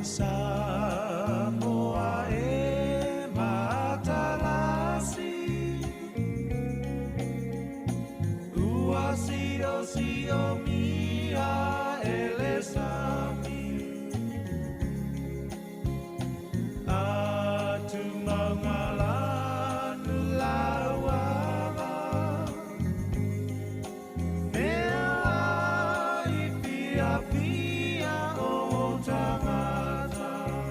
Samoa e matalasi Ua sio sio mia ele sami Atu maungalanu lauala Mea i fia fia o tagata.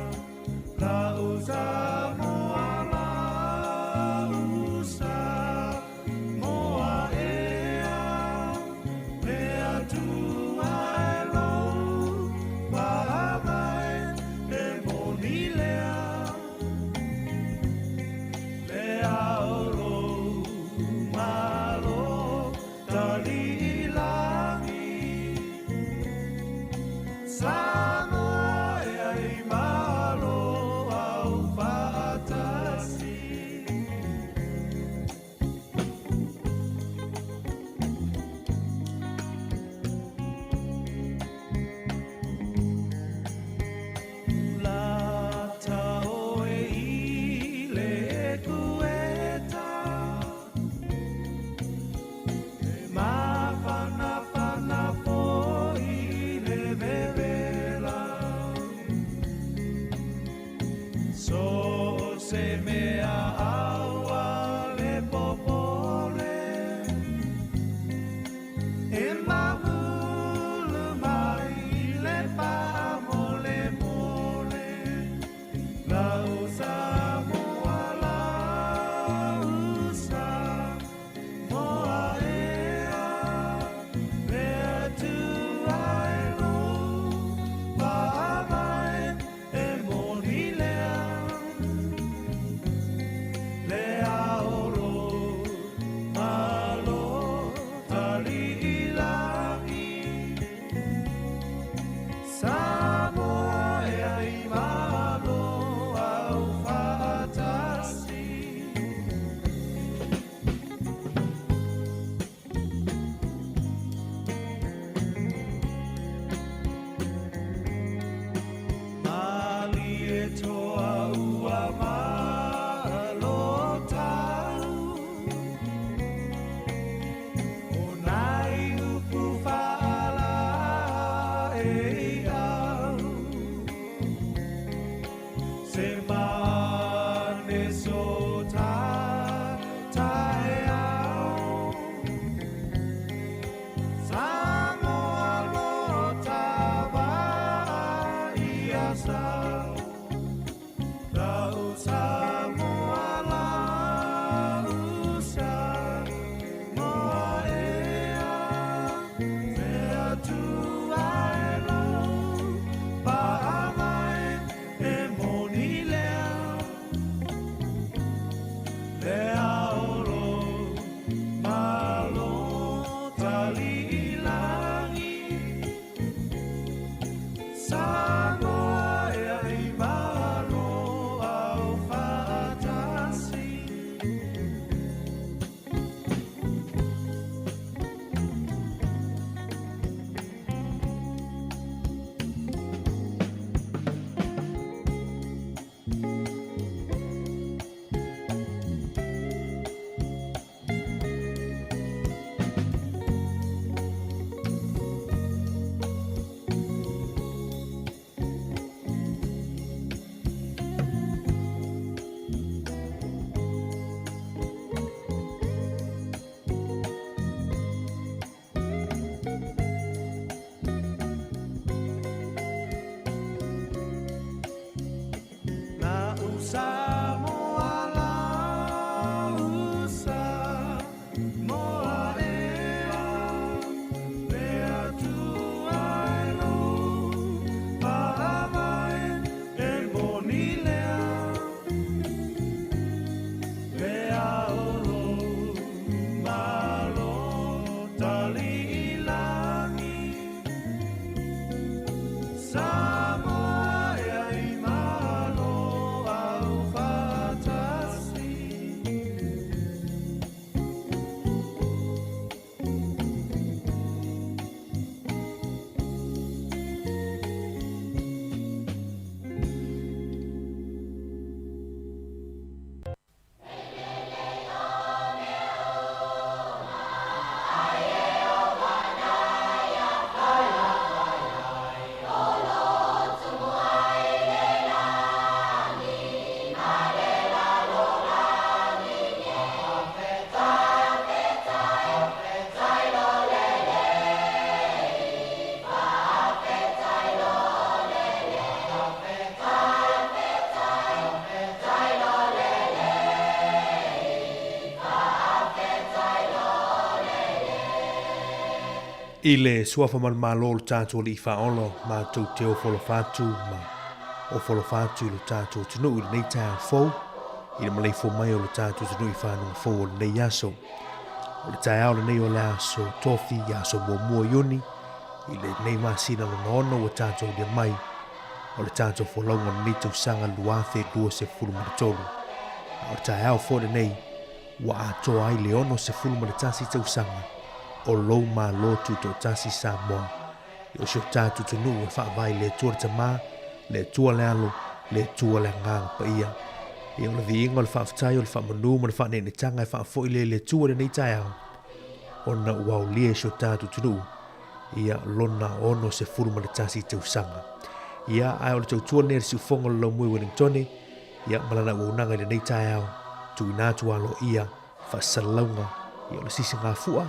I le Suafa manumalo o lo tatou Alii Faaola, matou te ofo alofa atu ma ofo alofa atu i lo tatou atunuu i lenei taeao fou, i le maleifua mai o lo tatou atunuu i fanuga fou o lenei aso. O le taeao lenei o le aso Tofi, aso muamua o Iuni, i lenei masina lona ono ua tatou aulia mai o le tatou folauga o lenei tausaga 2023. A o le taeao foi lenei, ua atoa ai le 61 tausaga o lou Malo Tutoatasi Samoa. I o si o tatou atunuu e faavae i le Atua le Tama, le Atua le Alo, le Atua le Agaga Paia. Ia o le viiga o le faafetai o le faamanu ma le faaneenetaga e faafoi lea i le Atua i lenei taeao, ona ua aulia e si o tatou atunuu ia lona 61 tausaga. Ia, ae o le tautua lenei a le siufofoga o le Laumui Wellingtone, ia ma lana auaunaga i lenei taeao, tuuina atu aloaia faasalalauga, ia o le sisigafua,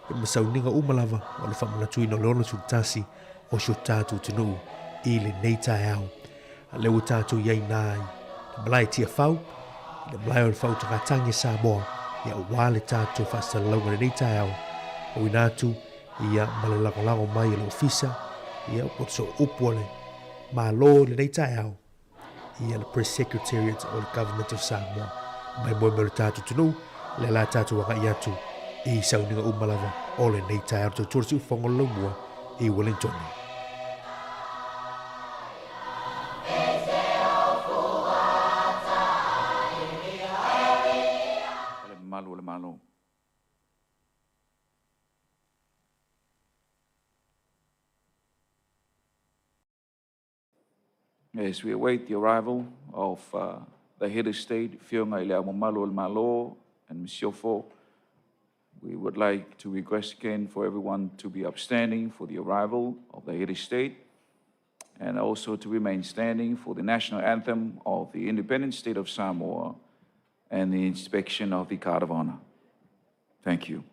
ia ma sauniga uma lava o le faamanatuina o le 61 o si o tatou atunuu i lenei taeao. A lea ua tatou i ai nā i le malae Tiafau, i le malae o le faautugatagi a Samoa, ia aua le tatou faasalalauga i lenei taeao, auina atu ia ma le lagolago mai a le Ofisa, ia po o le sooupu a le Malo i lenei taeao, ia le Press Secretariat o le Government of Samoa. Mai moe mai o le tatou atunuu, lea la tatou agai atu i sauniga uma lava o lenei taeao le tautua le siufofoga o le Laumua i Wellingtone. Le mamalu o le Malo. As we await the arrival of the head of state, Afioga i Le Ao Mamalu o le Malo and Masiofo, we would like to request again for everyone to be upstanding for the arrival of the head of state and also to remain standing for the national anthem of the independent state of Samoa and the inspection of the Card of Honor. Thank you.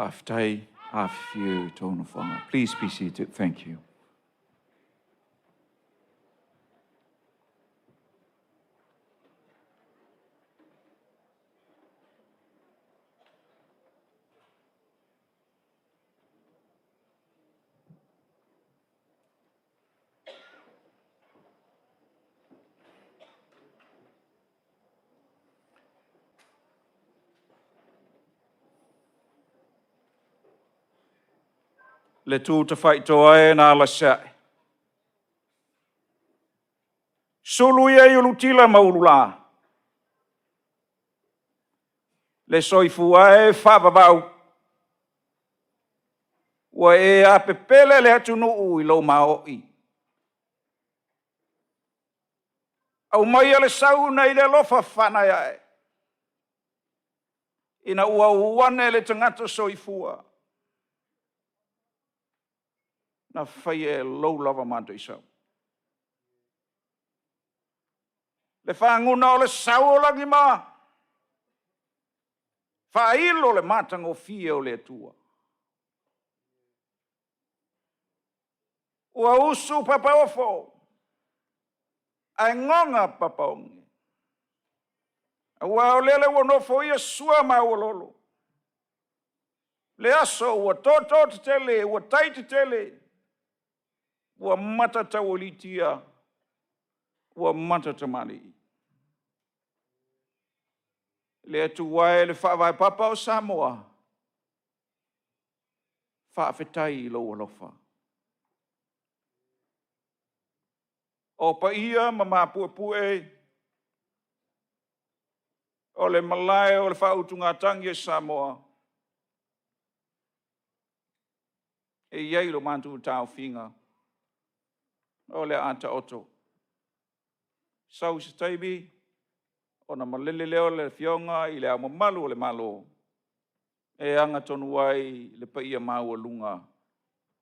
Faafetai, afifio i tou nofoaga. Please be seated. Thank you. Le tu tafaitoa e na alaseae. Sulu ia i Ulutila ma Ulula, le soifua e faavavau, ua e apepele le atunuu i lou maoi. Aumaia le sau nai le alofa faanaeae ina ua uu ane le tagata soifua, na faia e lou lava mataisau. Le faguna o le sau o lagima, faailo le matagofie o le Atua. Ua usu papaofo ae goga papaoge, aua o lele ua nofoia sua ma aualolo, le aso ua toto tetele ua tai tetele, ua matataualiitia, ua matatamalii. Le Atua e le faavae papa o Samoa, faafetai i lou alofa. O paia ma maupuepue o le Malae o le faautugatagi a Samoa, e i ai lo matou taofiga, o le a taoto. Sau se taimi ona malele lea o le Afioga i Le Ao Mamalu o le Malo e aga tonu ai le paia maualuga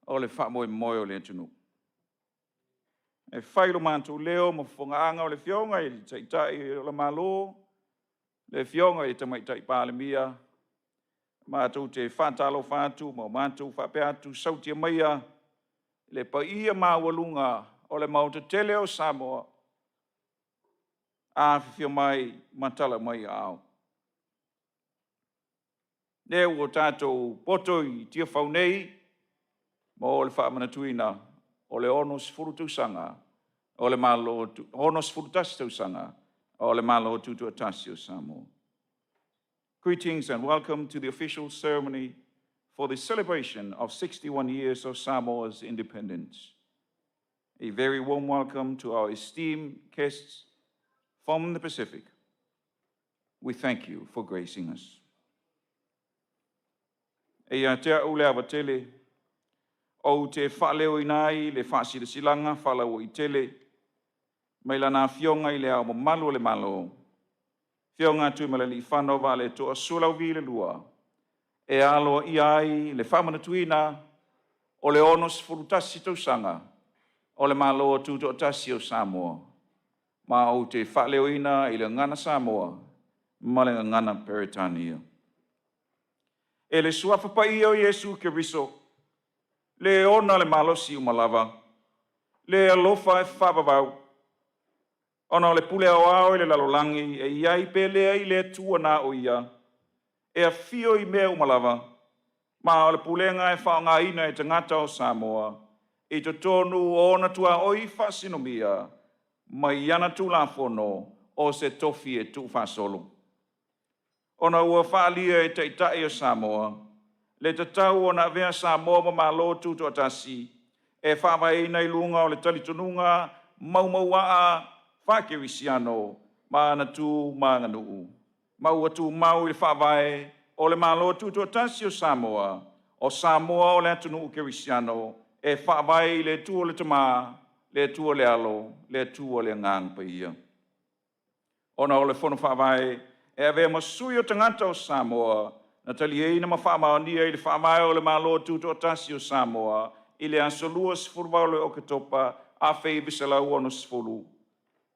o le faamoemoe o le atunuu. E fai lo matou leo ma fofogaaga o le Afioga i le Taitai o le Malo, le Afioga i le Tamaitai Palemia, matou te faatalofa atu ma matou faapea atu, sautia maia le paia maualuga o le Maota tele o Samoa, afifio mai ma tala mai aao. O lea ua tatou poto i Tiafau nei mo le faamanatuina o le 60 tausaga o le 61 tausaga o le Malo Tutoatasi o Samoa. Greetings and welcome to the official ceremony for the celebration of 61 years of Samoa's independence. A very warm welcome to our esteemed guests from the Pacific. We thank you for gracing us. E ia te au le ava tele, ou te faaleoina ai le faasilasilaga faalauaitele mai Lana Afioga i Le Ao Mamalu o le Malo, Afioga Tuimalealiifano Vaaletoa Sualauvi II, e aloaia ai le faamanatuina o le 61 tausaga o le Malo Tutoatasi o Samoa, ma ou te faaleoina i le Gagana Samoa ma le Gagana Peretania. E le Suafa Paia o Iesu Keriso, le ona le malosi uma lava, le alofa e faavavau, ona o le pule aoao i le lalolagi e i ai pe leai le Atua na o Ia, e afio i mea uma lava, ma o le pulega e faaaogaina e tagata o Samoa i totonu o ona tuaoi faasinomia mai ana Tulafono o se tofi e tuufaasolo. Ona ua faaalia e Taitai o Samoa le tatau ona avea Samoa ma Malo Tutoatasi e faavaeina i luga o le talitonuga maumauaa faakerisiano ma ana tu ma aganuu, ma ua tumau i le Faavae o le Malo Tutoatasi o Samoa, o Samoa o le atunuu kerisiano e faavae i le Atua le Tama, le Atua le Alo, le Atua le Agaga Paia. Ona o le Fono Faavae e avea ma sui o tagata o Samoa na taliaina ma faamaonia i le Faavae o le Malo Tutoatasi o Samoa i le aso 28 Oketopa 1960.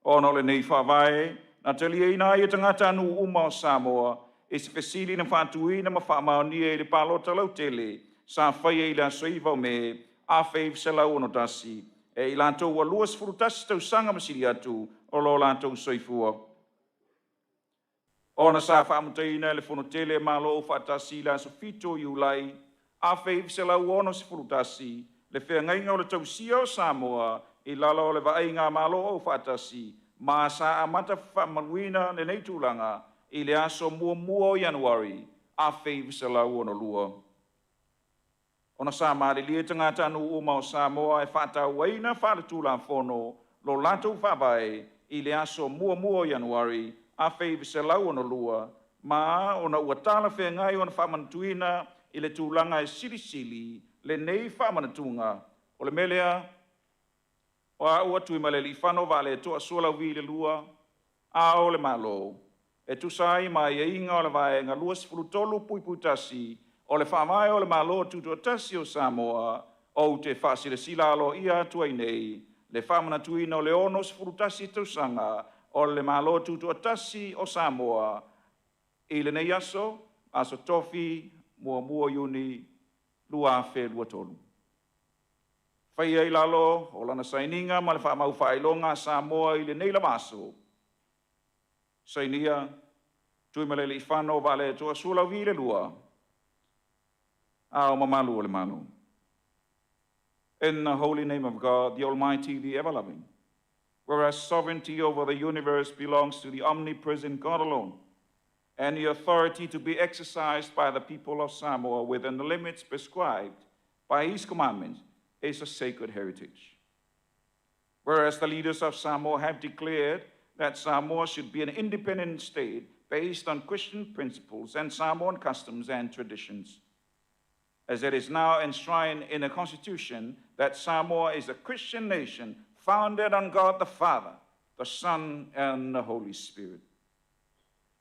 Ona o lenei faavae na taliaina ai e tagatanuu uma o Samoa i se fesili na faatuina ma faamaonia i le palota lautele sa faia i le aso 9 o Me 1961 e i latou ua 21 tausaga ma sili atu o lo latou soifua. Ona sa faamutaina e le Fono Tele a Malo Aufaatasi i le aso 7 o Iulai 1961 le feagaiga o le tausia o Samoa i lalo o le vaaiga a Malo Aufaatasi, ma sa amata faamamaluina lenei tulaga i le aso 1 o Ianuari 1962. Ona sa malilie tagatanuu uma o Samoa e faatauaina faale-Tulafono lo latou Faavae i le aso 1 o Ianuari 1962, ma ona ua talafeagai ona faamanatuina i le tulaga e silisili lenei faamanatuga. O le mea lea, o au o Tuimalealiifano Vaaletoa Sualauvi II, Ao o le Malo, e tusa ai ma aiaiga o le Vaega 23(1) o le Faavae o le Malo Tutoatasi o Samoa, ou te faasilasila aloaia atu ai nei le faamanatuina o le 61 tausaga o le Malo Tutoatasi o Samoa i lenei aso, Aso Tofi 1 o Iuni 2023. Faia i lalo o lana sainiga ma le faamau faailoga a Samoa i lenei lava aso. Sainia: Tuimalealiifano Vaaletoa Sualauvi II, Ao Mamalu o le Malo. In the holy name of God, the Almighty, the ever-loving, whereas sovereignty over the universe belongs to the omnipresent God alone, and the authority to be exercised by the people of Samoa within the limits prescribed by his commandments is a sacred heritage. Whereas the leaders of Samoa have declared that Samoa should be an independent state based on Christian principles and Samoan customs and traditions. As it is now enshrined in the Constitution that Samoa is a Christian nation founded on God the Father, the Son, and the Holy Spirit.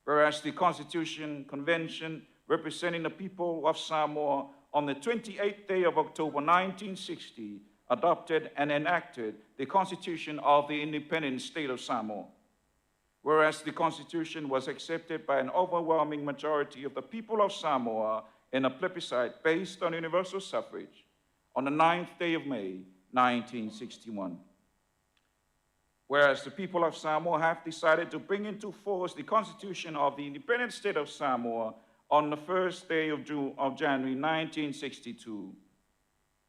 Whereas the Constitution Convention representing the people of Samoa on the 28th day of October 1960 adopted and enacted the Constitution of the Independent State of Samoa. Whereas the Constitution was accepted by an overwhelming majority of the people of Samoa in a plebiscite based on universal suffrage on the 9th day of May 1961. Whereas the people of Samoa have decided to bring into force the Constitution of the Independent State of Samoa on the first day of June, of January 1962.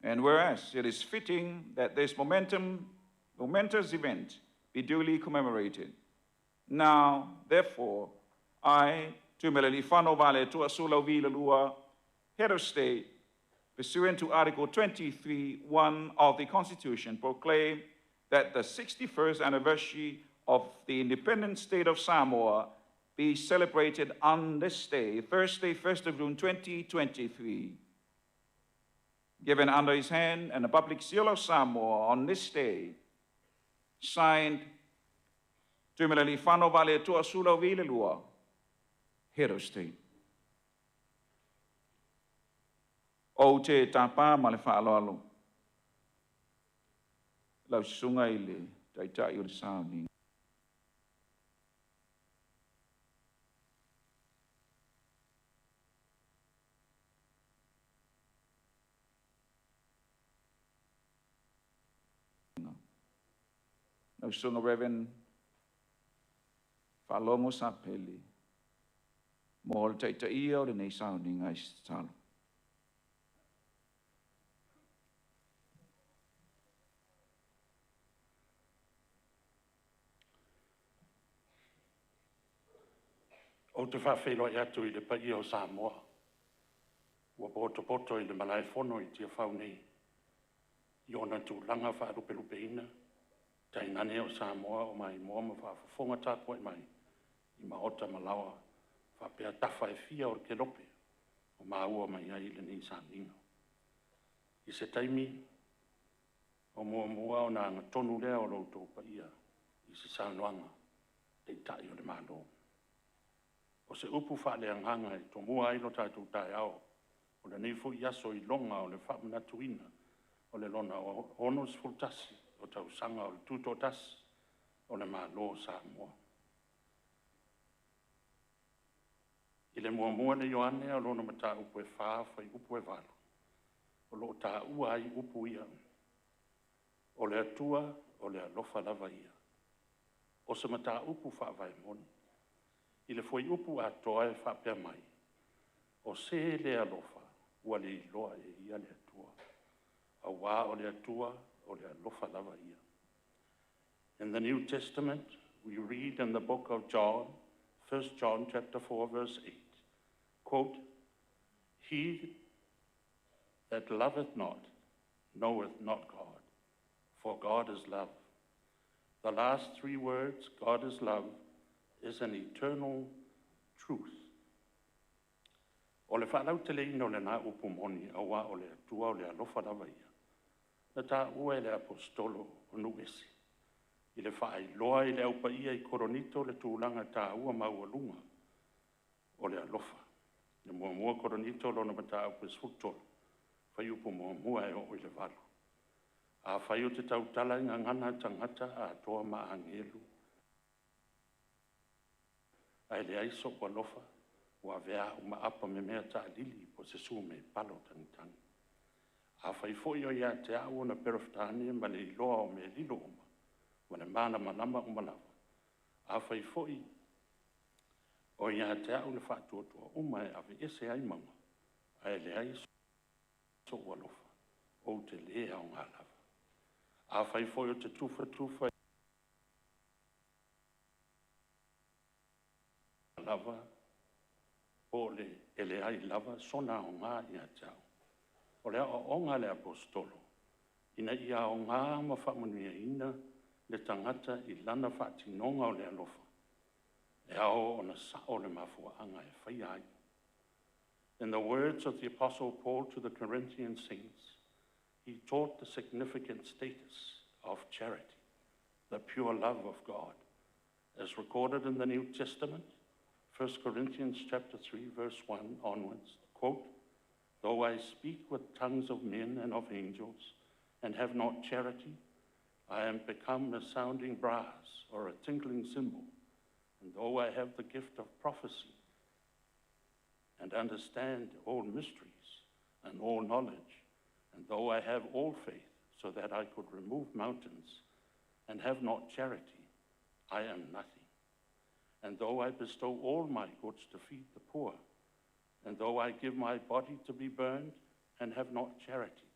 And whereas it is fitting that this momentous event be duly commemorated. Now, therefore, I, Tuimalealiifano Vaaletoa Sualauvi II, Head of State, pursuant to Article 23(1) of the Constitution, proclaim that the 61st anniversary of the Independent State of Samoa be celebrated on this day, Thursday, 1st of June 2023. Given under his hand and the public seal of Samoa on this day, signed Tuimalealiifano Vaaletoa Sualauvi II, Head of State. Ou te tapa ma le faaaloalo lau susuga i le Taitai o le Sauniga. Lau susuga Reverend Faalogo Sapele mo le taitaia o lenei sauniga i se tatalo. Ou te faafeiloai atu i le paia o Samoa ua potopoto i le malaefono i Tiafau nei i ona tulaga faalupelupeina, tainane o Samoa o maimoa ma faafofoga tapuai mai i maota ma laoa faapea tafa e fia o le kelope o maua mai ai lenei sauniga. I se taimi o muamua ona agatonu lea o lo outou paia i se saunoaga Taitai o le Malo. O se upu faaleagaga e tomua ai lo tatou taeao o lenei foi aso iloga o le faamanatuina o le lona 61 o tausaga o le Tutoatasi o le Malo o Samoa. I le muamua le Ioane o lona mataupu e 4 fuaiupu e 8, o lo o taua ai upu ia, “O le Atua o le alofa lava ia.” O se mataupu faavae moni. I le fuaiupu atoa e faapea mai, “O se e le alofa, ua le iloa e ia le Atua, auā o le Atua o le alofa lava ia.” In the New Testament, we read in the book of John, 1 John chapter 4 verse 8, quote, “He that loveth not knoweth not God, for God is love.” The last three words, God is love, is an eternal truth. O le faalauteleina o lena upu moni, auā o le Atua o le alofa lava ia, na taua e le Aposetolo o nuu ese, i le faailoa i le au paia i Korinito le tulaga taua maualuga o le alofa. I le muamua Korinito lona mataupu e 13, fuaiupu 1 e oo i le 8. Afai ou te tautala i gagana a tagata atoa ma agelu, ae leai sou alofa, ua avea au ma apamemea taalili po o se sumepalo tagitagi. Afai foi o ia te au ona Peretania ma le iloa o mea lilo uma ma le malamalama uma lava, afai foi o ia te au le faatuatua uma e aveese ai mauga, ae leai sou alofa, ou te le aoga lava. Afai foi ou te tufatufa lava po o le e leai lava sona aoga ia te au. O le aoaoga a le Aposetolo, ina ia aoga ma faamanuiaina le tagata i lana faatinoga o le alofa, e ao ona sao le mafuaaga e faia ai. In the words of the Apostle Paul to the Corinthian saints, he taught the significant status of charity, the pure love of God, as recorded in the New Testament, 1 Corinthians chapter 3, verse 1 onwards, quote, “Though I speak with tongues of men and of angels, and have not charity, I am become a sounding brass or a tinkling cymbal. And though I have the gift of prophecy and understand all mysteries and all knowledge, and though I have all faith so that I could remove mountains and have not charity, I am nothing. And though I bestow all my goods to feed the poor, and though I give my body to be burned and have not charity,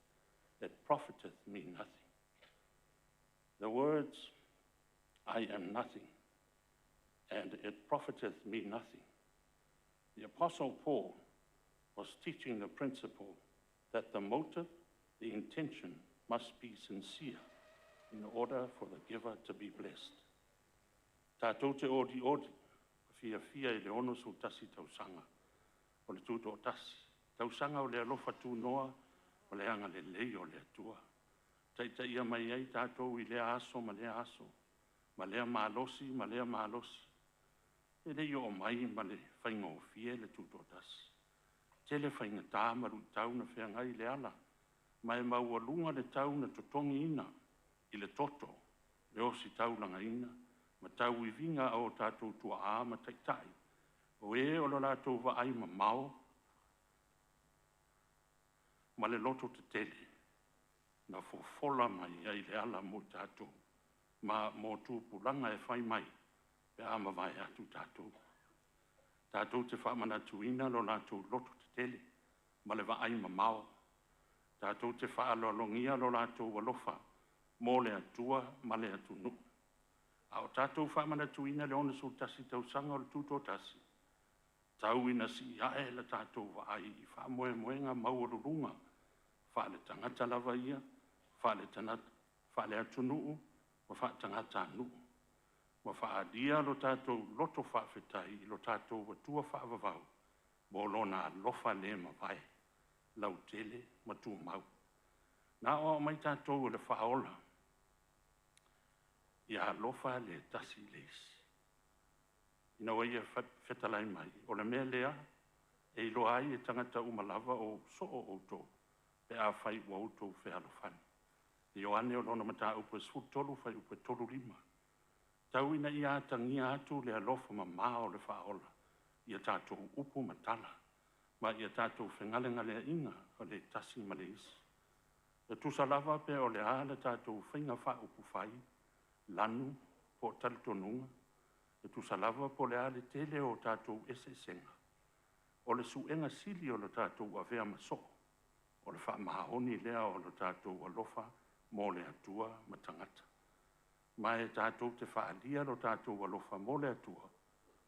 it profiteth me nothing.” The words, “I am nothing,” and “it profiteth me nothing.” The Apostle Paul was teaching the principle that the motive, the intention, must be sincere in order for the giver to be blessed. Tatou te odiodi ma fiafia i le 61 tausaga o le Tutoatasi, tausaga o le alofa tunoa ma le agalelei o le Atua. Taitaia mai ai tatou i lea aso ma lea aso, ma lea malosi ma lea malosi. E le i oo mai ma le faigofie le Tutoatasi. Tele faigata ma luitau na feagai i le ala, ma e maualuga le tau na totogiina i le toto, le ositaulagaina ma tauiviga a o tatou tuaa ma taitai, o e o le latou vaai mamao ma le loto tetele na fofola mai ai le ala mo i tatou ma mo tupulaga e fai mai pe a mavae atu tatou. Tatou te faamanatuina lo latou loto tetele ma le vaai mamao. Tatou te faaaloalogia lo latou alofa mo le Atua ma le atunuu. A o tatou faamanatuina le 61 tausaga o le Tutoatasi, tau ina sii ae la tatou vaai i faamoemoega maualuluga faale-tagata lava ia, faale-atunuu ma faatagatanuu, ma faaalia lo tatou loto faafetai i lo tatou Atua faavavau mo Lona alofa le mavae, lautele ma tumau. Na aoao mai tatou e le Faaola, ia alofa le tasi i le isi, ina ua ia fetalai mai, “O le mea lea e iloa ai e tagata uma lava o ou soo outou, pe afai ua outou fealofani.” Ioane o lona mataupu e 13 fuaiupu e 35. Tau ina ia atagia atu le alofa mama o le Faaola I a tatou upu ma tala, ma ia tatou fegalegaleaiga o le tasi ma le isi. E tusa lava pe o le a le tatou faiga faaupufai, lanu po o talitonuga, e tusa lava po o le a le tele o tatou eseesega, o le suega sili o le tatou avea ma soo, o le faamaoni lea o lo tatou alofa mo le Atua ma tagata. Ma e tatou te faaalia lo tatou alofa mo le Atua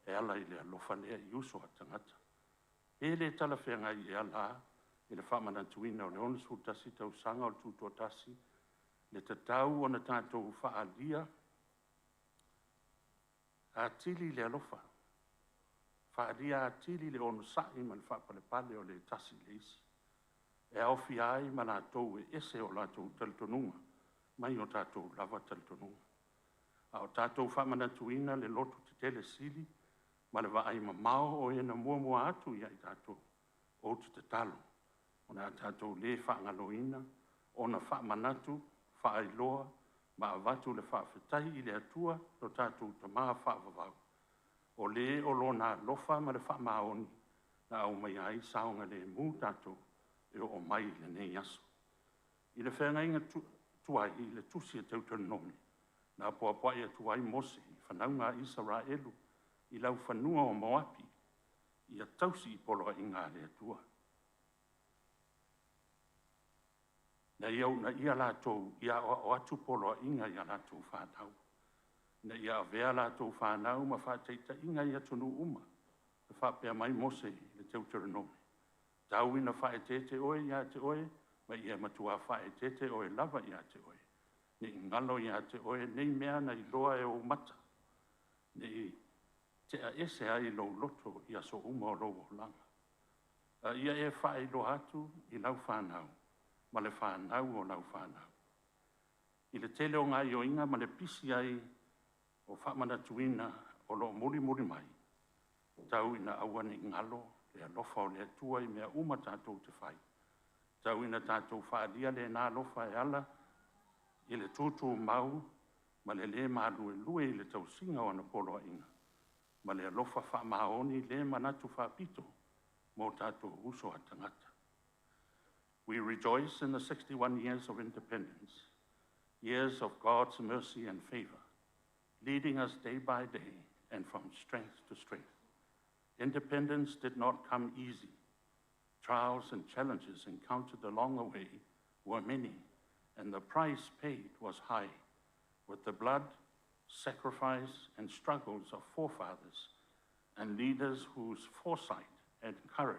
e ala i le alofa lea i uso a tagata. Pe le talafeagai ea la i le faamanatuina o le 61 tausaga o le Tutoatasi, le tatau ona tatou faaalia atili le alofa, faaalia atili le onosai ma le faapalepale o le tasi i le isi, e aofia ai ma latou e ese o latou talitonuga mai o tatou lava talitonuga. A o tatou faamanatuina le loto tetele sili ma le vaai mamao o e na muamua atu ia i tatou, ou te tatalo o le a tatou le faagaloina ona faamanatu, faailoa ma avatu le faafetai i le Atua lo tatou Tama faavavau, o le o Lona alofa ma le faamaoni na aumaia ai saogalemu tatou e oo mai i lenei aso. I le feagaiga tuai i le tusi a Teutonomi, na apoapoai atu ai Mose i fanauga a Isaraelu i laufanua o Moapi, ia tausi i poloaiga a le Atua, na ia uunaia latou ia aoao atu poloaiga i a latou fanau, ina ia avea latou fanau ma faataitaiga i atunuu uma. Na faapea mai Mose i le Teutonomi, tau ina faaeteete oe ia te oe ma ia matua faaeteete oe lava ia te oe, ne i galo ia te oe nei mea na iloa e ou mata, ne i tea ese ai lou loto i aso uma o lou olaga. A ia e faailoa atu i lau fanau ma le fanau o lau fanau. I le tele o gaioiga ma le pisi ai o faamanatuina o lo o mulimuli mai, tau ina aua ne i galo le alofa o le Atua i mea uma tatou te fai, tau ina tatou faaalia lena alofa e ala i le tutumau ma le le maluelue i le tausiga o ana poloaiga ma le alofa faamaoni le manatu faapito mo tatou uso a tagata. We rejoice in the 61 years of independence, years of God's mercy and favor, leading us day by day and from strength to strength. Independence did not come easy. Trials and challenges encountered along the way were many, and the price paid was high, with the blood, sacrifice, and struggles of forefathers and leaders whose foresight and courage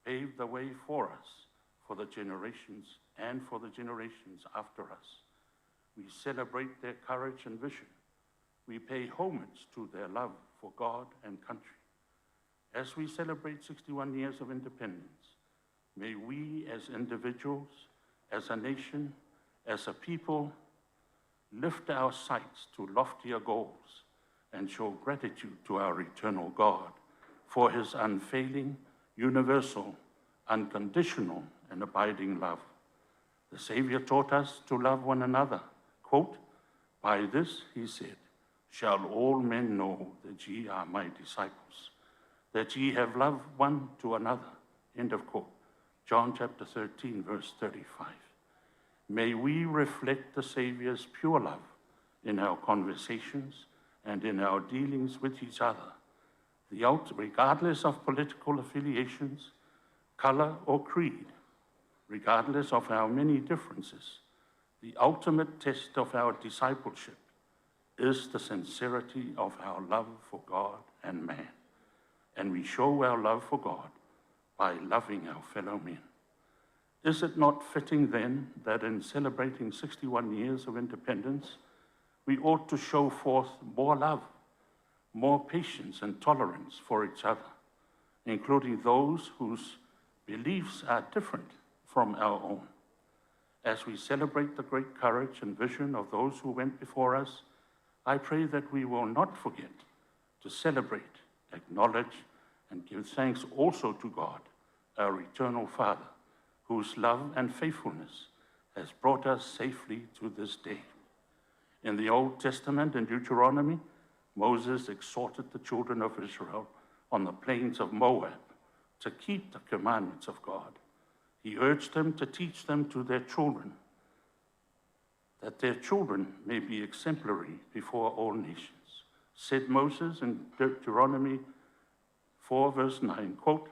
paved the way for us for the generations and for the generations after us. We celebrate their courage and vision. We pay homage to their love for God and country. As we celebrate 61 years of independence, may we as individuals, as a nation, as a people, lift our sights to loftier goals and show gratitude to our eternal God for his unfailing, universal, unconditional, and abiding love. The Savior taught us to love one another. Quote, by this, he said, shall all men know that ye are my disciples, that ye have love one to another. End of quote. John chapter 13, verse 35. May we reflect the Savior's pure love in our conversations and in our dealings with each other, regardless of political affiliations, color, or creed, regardless of our many differences. The ultimate test of our discipleship is the sincerity of our love for God and man. And we show our love for God by loving our fellow men. Is it not fitting then that in celebrating 61 years of independence, we ought to show forth more love, more patience and tolerance for each other, including those whose beliefs are different from our own? As we celebrate the great courage and vision of those who went before us, I pray that we will not forget to celebrate, acknowledge, and give thanks also to God, our eternal Father, whose love and faithfulness has brought us safely to this day. In the Old Testament in Deuteronomy, Moses exhorted the children of Israel on the plains of Moab to keep the commandments of God. He urged them to teach them to their children, that their children may be exemplary before all nations. Said Moses in Deuteronomy 4, verse 9, quote,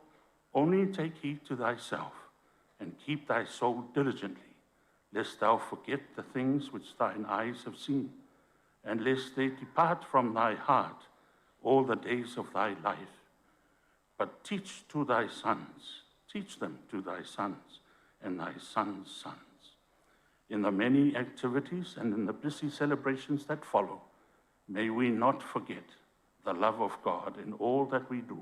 Only take heed to thyself and keep thy soul diligently, lest thou forget the things which thine eyes have seen, and lest they depart from thy heart all the days of thy life. But teach to thy sons, teach them to thy sons, and thy sons' sons. In the many activities and in the busy celebrations that follow, may we not forget the love of God in all that we do.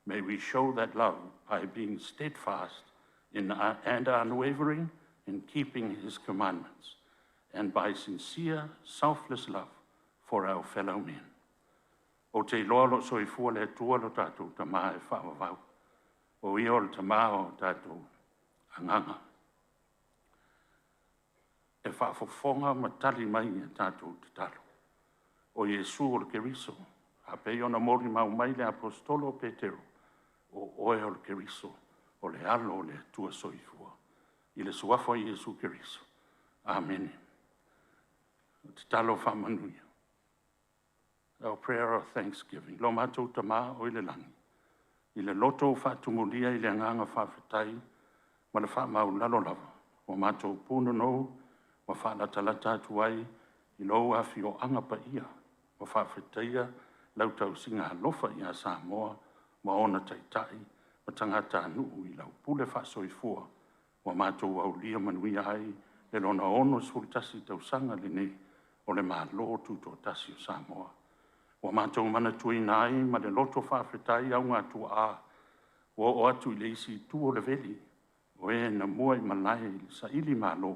May we show that love by being steadfast in, and unwavering in keeping his commandments, and by sincere, selfless love for our fellow men. Ou te iloa o lo o soifua le Atua lo tatou Tamā e faavavau. O ia o le Tamā o tatou agaga. E faafofoga ma tali mai i a tatou tatalo. O Iesu o le Keriso, a pei ona molimau mai le Aposetolo o Petero, o oe o le Keriso, o le Alo o le Atua Soifua. I le Suafa o Iesu Keriso. Amene. Tatalo faamanuia. Our prayer of thanksgiving. Lo matou Tamā o i le lagi, i le loto ua faatumulia i le agaga faafetai ma le faamaualalo lava, ua matou punonou ma faalatalata atu ai i lou afioaga paia ma faafetaia lau tausiga alofa ia Samoa ma ona taitai ma tagatanuu i lau pule faasoifua ua matou aulia manuia ai le lona 61 tausaga lenei o le Malo Tutoatasi o Samoa. Ua matou manatuaina ai ma le loto faafetai augatuaa ua oo atu i le isi itu o le veli, o e na muaimalae i le sailimalo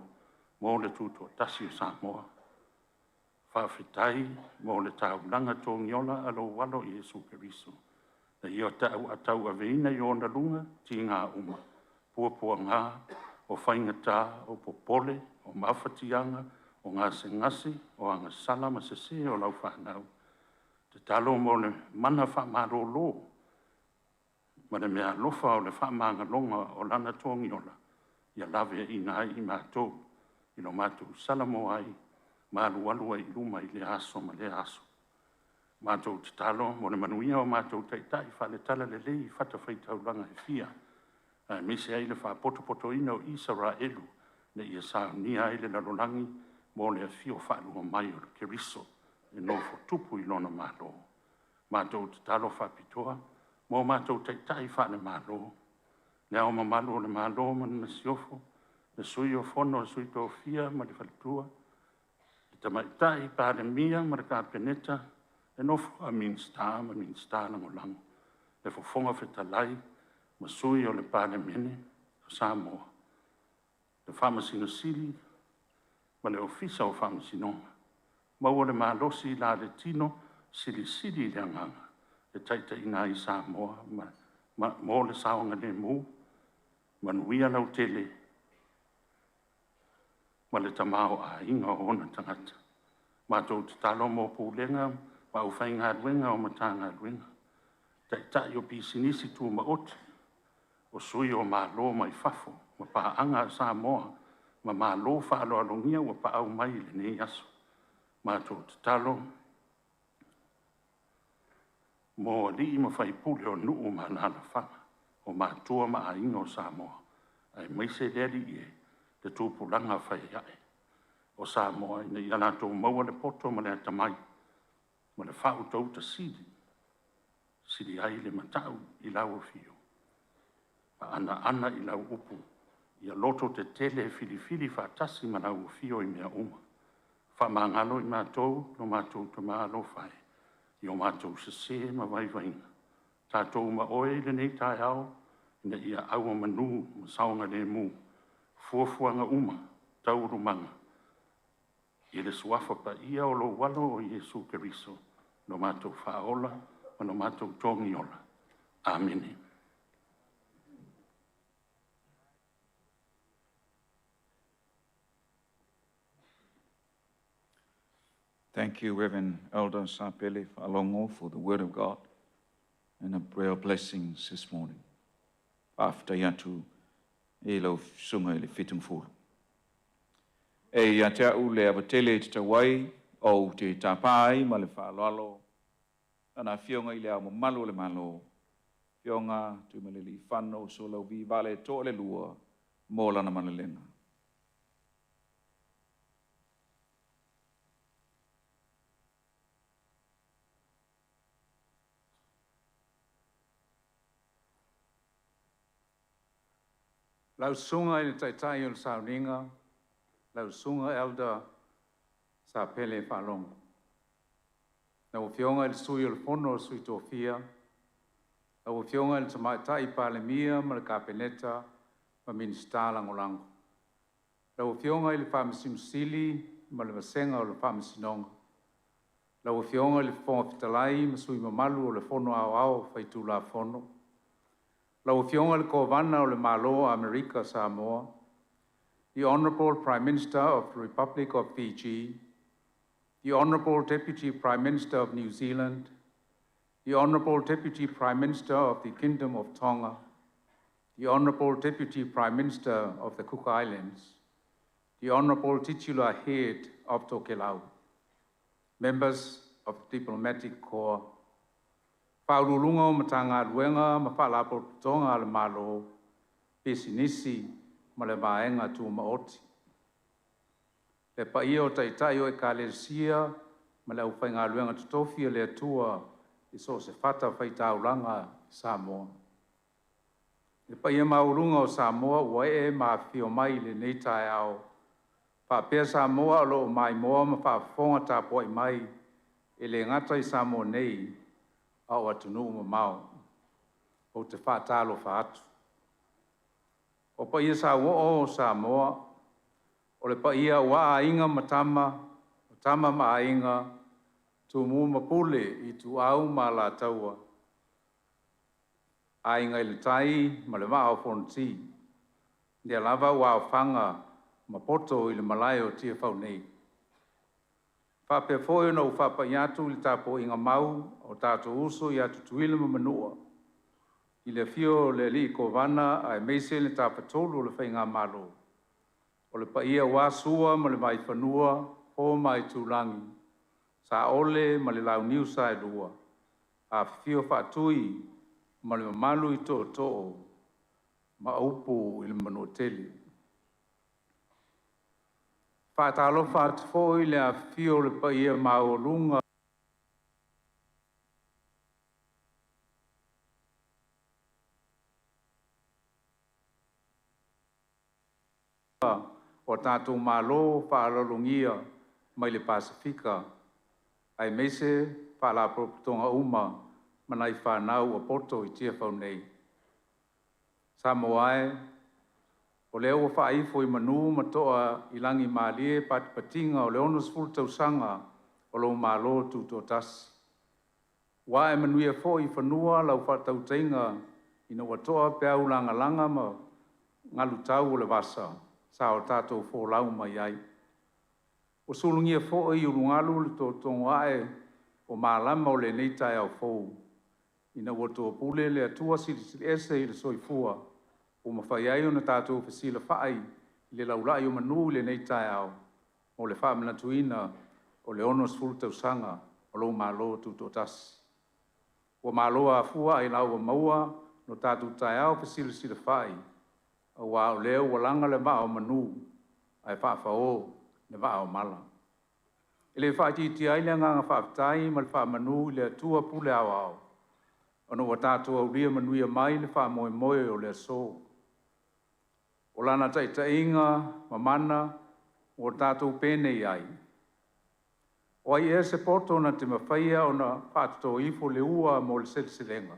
mo le tutoatasi o Samoa. Faafetai mo le taulaga togiola a lou Alo o Iesu Keriso, na ia tauaveina i ona luga tiga uma, puapuaga, o faigata, o popole, o mafatiaga, o gasegase, o agasala ma sese o lau fanau. Tatalo mo le mana faamalolo ma le meaalofa o le faamagaloga o lana togiola, ia laveaiina ai i matou i lo matou salamo ai ma alualu ai i luma i lea aso ma lea aso. Matou tatalo mo le manuia o matou taitai faale-talalelei i fatafaitaulaga e fia, aemaise ai le faapotopotoina o Isaraelu ina ia saunia ai le lalolagi mo le afio faalua mai o le Keriso e nofo tupu i lona Malo. Matou tatalo faapitoa mo matou taitai faale-Malo, Le Ao Mamalu o le Malo ma le Masiofo, le Sui o le Fono a Sui Tofia ma le Faletua, le Tamaitai Palemia ma le Kapeneta, le nofo a Minisita ma Minisita Lagolago, le Fofoga Fetalai ma Sui o le Palemene o Samoa, le Faamasino Sili ma le Ofisa o Faamasinoga. Maua le malosi i la le tino, silisili i le agaga e taitaiina ai Samoa mo le saogalemu, manuia lautele ma le tamaoaiga o ona tagata. Matou tatalo mo Pulega ma aufaigaluega o Matagaluega, Taitai o Pisinisi Tumaoti, o sui o Malo mai fafo ma paaga a Samoa ma Malo faaaloalogia ua paau mai i lenei aso. Matou tatalo mo alii ma faipule o nuu ma alaalafaga, o matua ma aiga o Samoa, aemaise le Alii e, le tupulaga fai ae o Samoa ina ia latou maua le poto ma le atamai ma le faautauta sili, e sili ai le matau i lau afio ma anoano i lau upu, ia lototetele e filifili faatasi ma lau afio i mea uma. Faamagalo i matou lo matou Tama alofa e, i o matou sese ma vaivaiga, tatou ma oe i lenei taeao, ina ia auomanu ma saogalemu fuafuaga uma, taualumaga i le suafa paia o lou Alo o Iesu Keriso, lo matou Faaola ma lo matou Togiola. Amene. Thank you, Reverend Elder Sapele Faalogo, for the word of God. And a prayer of blessings this morning. Faafetai atu i lau Susuga i le Fitumafulu. E ia te au le ava tele e tatau ai ou te tapa ai ma le faaaloalo Lana Afioga i Le Ao Mamalu o le Malo, Afioga Tuimalealiifano Sualauvi Vaaletoa II mo lana malelega. Lau Susuga i le Taitai o le Sauniga, lau Susuga Elder Sapele Faalogo. Lau Afioga i le Sui o le Fono a Sui Tofia, lau Afioga i le Tamaitai Palemia ma le Kapeneta ma Minisita Lagolago. Lau Afioga i le Faamasino Sili ma le Vasega o le Faamasinoga, lau Afioga i le Fofoga Fetalai ma sui usufono mamalu o le Fono Aoao Faitulafono, lau Afioga i le Kovana o le Malo o Amerika Samoa, the Honorable Prime Minister of the Republic of Fiji, the Honorable Deputy Prime Minister of New Zealand, the Honorable Deputy Prime Minister of the Kingdom of Tonga, the Honorable Deputy Prime Minister of the Cook Islands, the Honorable Titular Head of Tokelau, members of the Diplomatic Corps, Faauluuluga o Matagaluega ma Faalapotopotoga a le Malo, Pisinisi ma le Vaega Tumaoti. Le paia o Taitai o Ekalesia ma le aufaigaluega totofi a le Atua i so o se fatafaitaulaga i Samoa. Le paia maualuga o Samoa ua ee ma afifio mai i lenei taeao, faapea Samoa o lo o maimoa ma faafofoga tapuai mai e le gata i Samoa nei, a o atunuu mamao. Ou te faatalofa atu. O paia sauoo o Samoa, o le paia aua Aiga ma Tama, o Tama ma Aiga, Tumua ma Pule, Ituau ma Alataua, Aiga i le Tai ma le Vaa o Fonoti, lea lava ua aofaga ma poto i le malae o Tiafau nei. Faapea foi ona ou faapai atu i le tapuaiga mau a o tatou uso ia Tutuila ma Manua, i le afio o le Alii Kovana aemaise le Tafatolu o le Faigamalo, o le paia aua Sua ma le Vaifanua, Fofo ma Aitulagi, Saole ma le Launiu Saelua, afifio Faatui ma le mamalu i Tootoo ma upu i le Manuatele. Faatalofa atu foi i le afifio o le paia maualuga o tatou malo faaaloalogia mai le Pasefika aemaise Faalapotopotoga uma ma nai fanau ua poto i Tiafau nei. Samoa e, o lea ua faaifo i manu ma toa i lagimalie patipatiga o le 60 tausaga o lou Malo Tutoatasi. Ua ae manuia foi i fanua lau faatautaiga ina ua toa peau lagalaga ma galutau o le vasa sa o tatou folau mai ai. Ua sulugia foi i ulugalu le totogo ae o malama o lenei taeao fou ina ua topule le Atua Silisili Ese i le soifua ua mafai ai ona tatou fesilafai i le laulai o manu i lenei taeao mo le faamanatuina o le 60 tausaga o lou Malo Tutoatasi. Ua malo afua ailao ua maua lo tatou taeao fesilasilafai, aua o lea ua laga le vaa o manu ae faafao le vaa o mala. E le faaitiitia ai le agaga faafetai ma le faamanu i le Atua Pule Aoao ona ua tatou aulia manuia mai le faamoemoe o le aso. O lana taitaiga mamana ua tatou penei ai, o ai ea se poto na te mafaia ona faatotoifo le ua mo le seleselega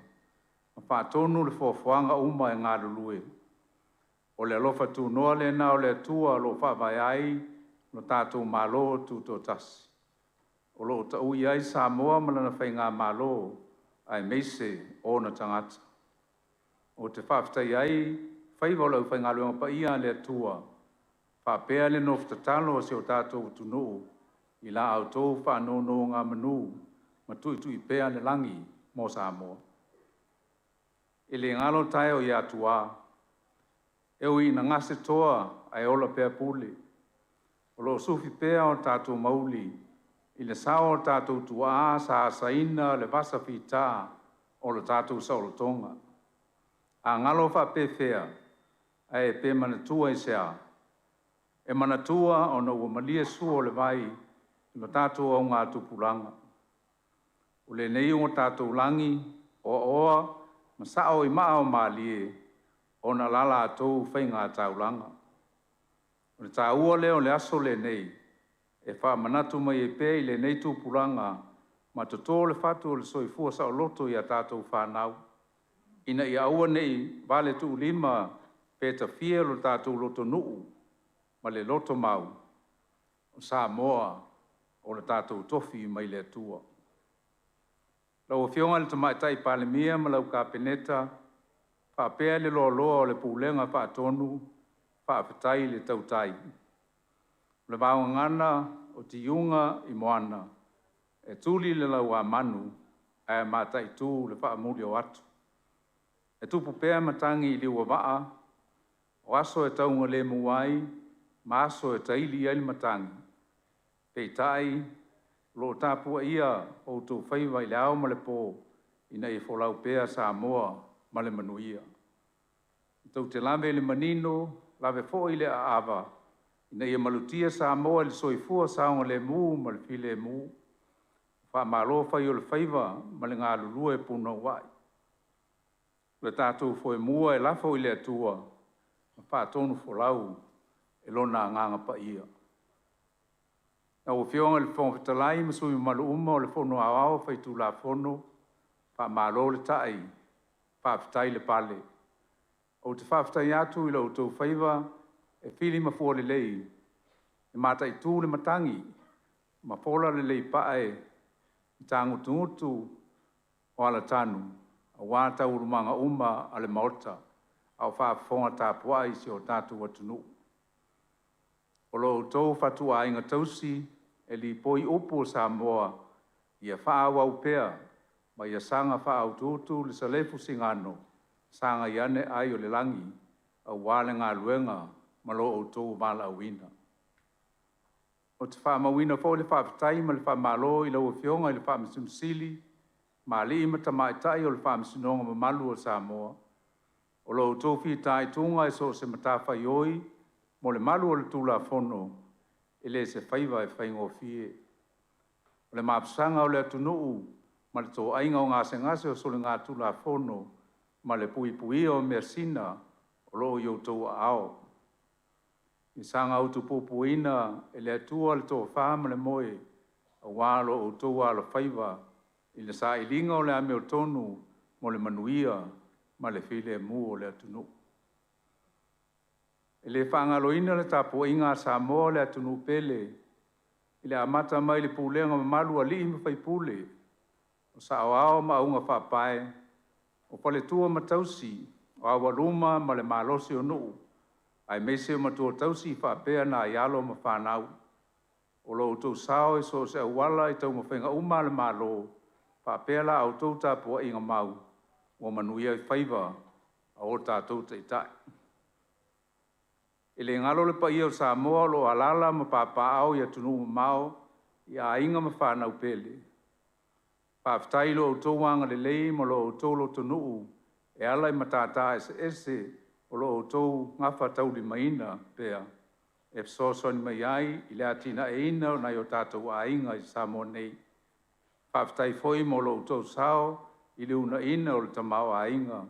ma faatonu le foafoaga uma e galulue. O le alofa tunoa lena o le Atua o lo o faavae ai lo tatou Malo Tutoatasi, o lo o taui ai Samoa ma lana faigamalo aemaise ona tagata. Ou te faafetaia ai faiva o le aufaigaluega paia a le Atua faapea le nofo tatalo a si o tatou atunuu i la outou faanonogamanu ma tuitui pea le lagi mo Samoa. E le galo taeo i Atuā, e ui ina gasetoa ae ola pea pule. O lo o sufi pea o tatou mauli i le sao o tatou tuaa sa asaina le vasa fita o le tatou saolotoga. A galo faapefea, ae pe manatua i se a? E manatua ona ua malie sua o le vai i lo tatou augatupulaga. O lenei ua tatou lagi oaoa ma sao i maa o malie ona o la latou faiga taulaga. O le taua lea o le aso lenei e faamanatu mai ai pea i lenei tupulaga ma toto le fatu o le soifua saoloto i a tatou fanau, ina ia aua ne i valetuulima pe tafia lo tatou lotonuu ma le lotomau, o Samoa o le tatou tofi mai le Atua. Lau Afioga i le Tamaitai Palemia ma lau Kapeneta faapea le loaloa o le Pulega Faatonu, faafetai le tautai. O le vaogagana o tiuga i moana, e tuli le lauamanu ae mataitu le faamulioatu. E tupu pea matagi i liuovaa, o aso e taugalemu ai ma aso e taili ai le matagi, peitai o lo o tapuaia outou faiva i le ao ma le po ina ia folau pea Samoa ma le manuia. E tou te lave i le manino, lave foi le aava ina ia malutia Samoa i le soifua saogalemu ma le filemu. Faamalo fai o le faiva ma le galulue punouai. O le tatou foemua e lafo i le Atua ma faatonufolau e Lona Agaga Paia. Lau Afioga i le Fofoga Fetalai ma sui usufono mamalu uma o le Fono Aoao Faitulafono, faamalo le tai, faafetai le pale. Ou te faafetai atu i lo outou faiva e fili ma fua lelei, e mataitu le matagi ma fola lelei pae i tagutugutu o alatanu aua taualumaga uma a le Maota a o faafofoga tapuai si o tatou atunuu. O lo outou fatuaiga tausi e lipoi upu o Samoa ia faaauau pea ma ia saga faautuutu le salefu sigano sagai ane ai o le lagi aua le galuega ma lo outou valaauina. Ou te faamauina foi le faafetai ma le faamalo i lau Afioga i le Faamasino Sili ma alii ma tamaitai o le Faamasinoga mamalu a Samoa, o lo outou fitaituga i so o se matafaioi mo le malu o le Tulafono, e le o se faiva e faigofie. O le mafusaga o le atunuu ma le toaiga o gasegase o soligatulafono ma le puipuia o measina o lo o i outou aao. Ia saga utupupuina e le Atua le tofa ma le moe aua lo outou alofaiva i le sailiga o le amiotonu mo le manuia ma le filemu o le atunuu. E le faagaloina le tapuaiga a Samoa le atunuu pele i le amata mai i le pulega mamalu a alii ma faipule, o saoao ma augafaapae, o faletua ma tausi, o aualuma ma le malosi o nuu, aemaise o matua tausi faapea nai alo ma fanau. O lo outou sao i so o se auala i taumafaiga uma a le Malo faapea la outou tapuaiga mau ua manuia ai faiva o tatou taitai. E le galo le paia o Samoa o lo o alaala ma papaaao i atunuu mamao i aiga ma fanau pele, faafetai i lo outou agalelei ma lo outou lotonuu e ala i matata eseese o lo o outou gafataulimaina pea e fesoasoani mai ai i le atinaeina o nai o tatou aiga i Samoa nei. Faafetai foi mo lo outou sao i le uunaina o le tamaoaiga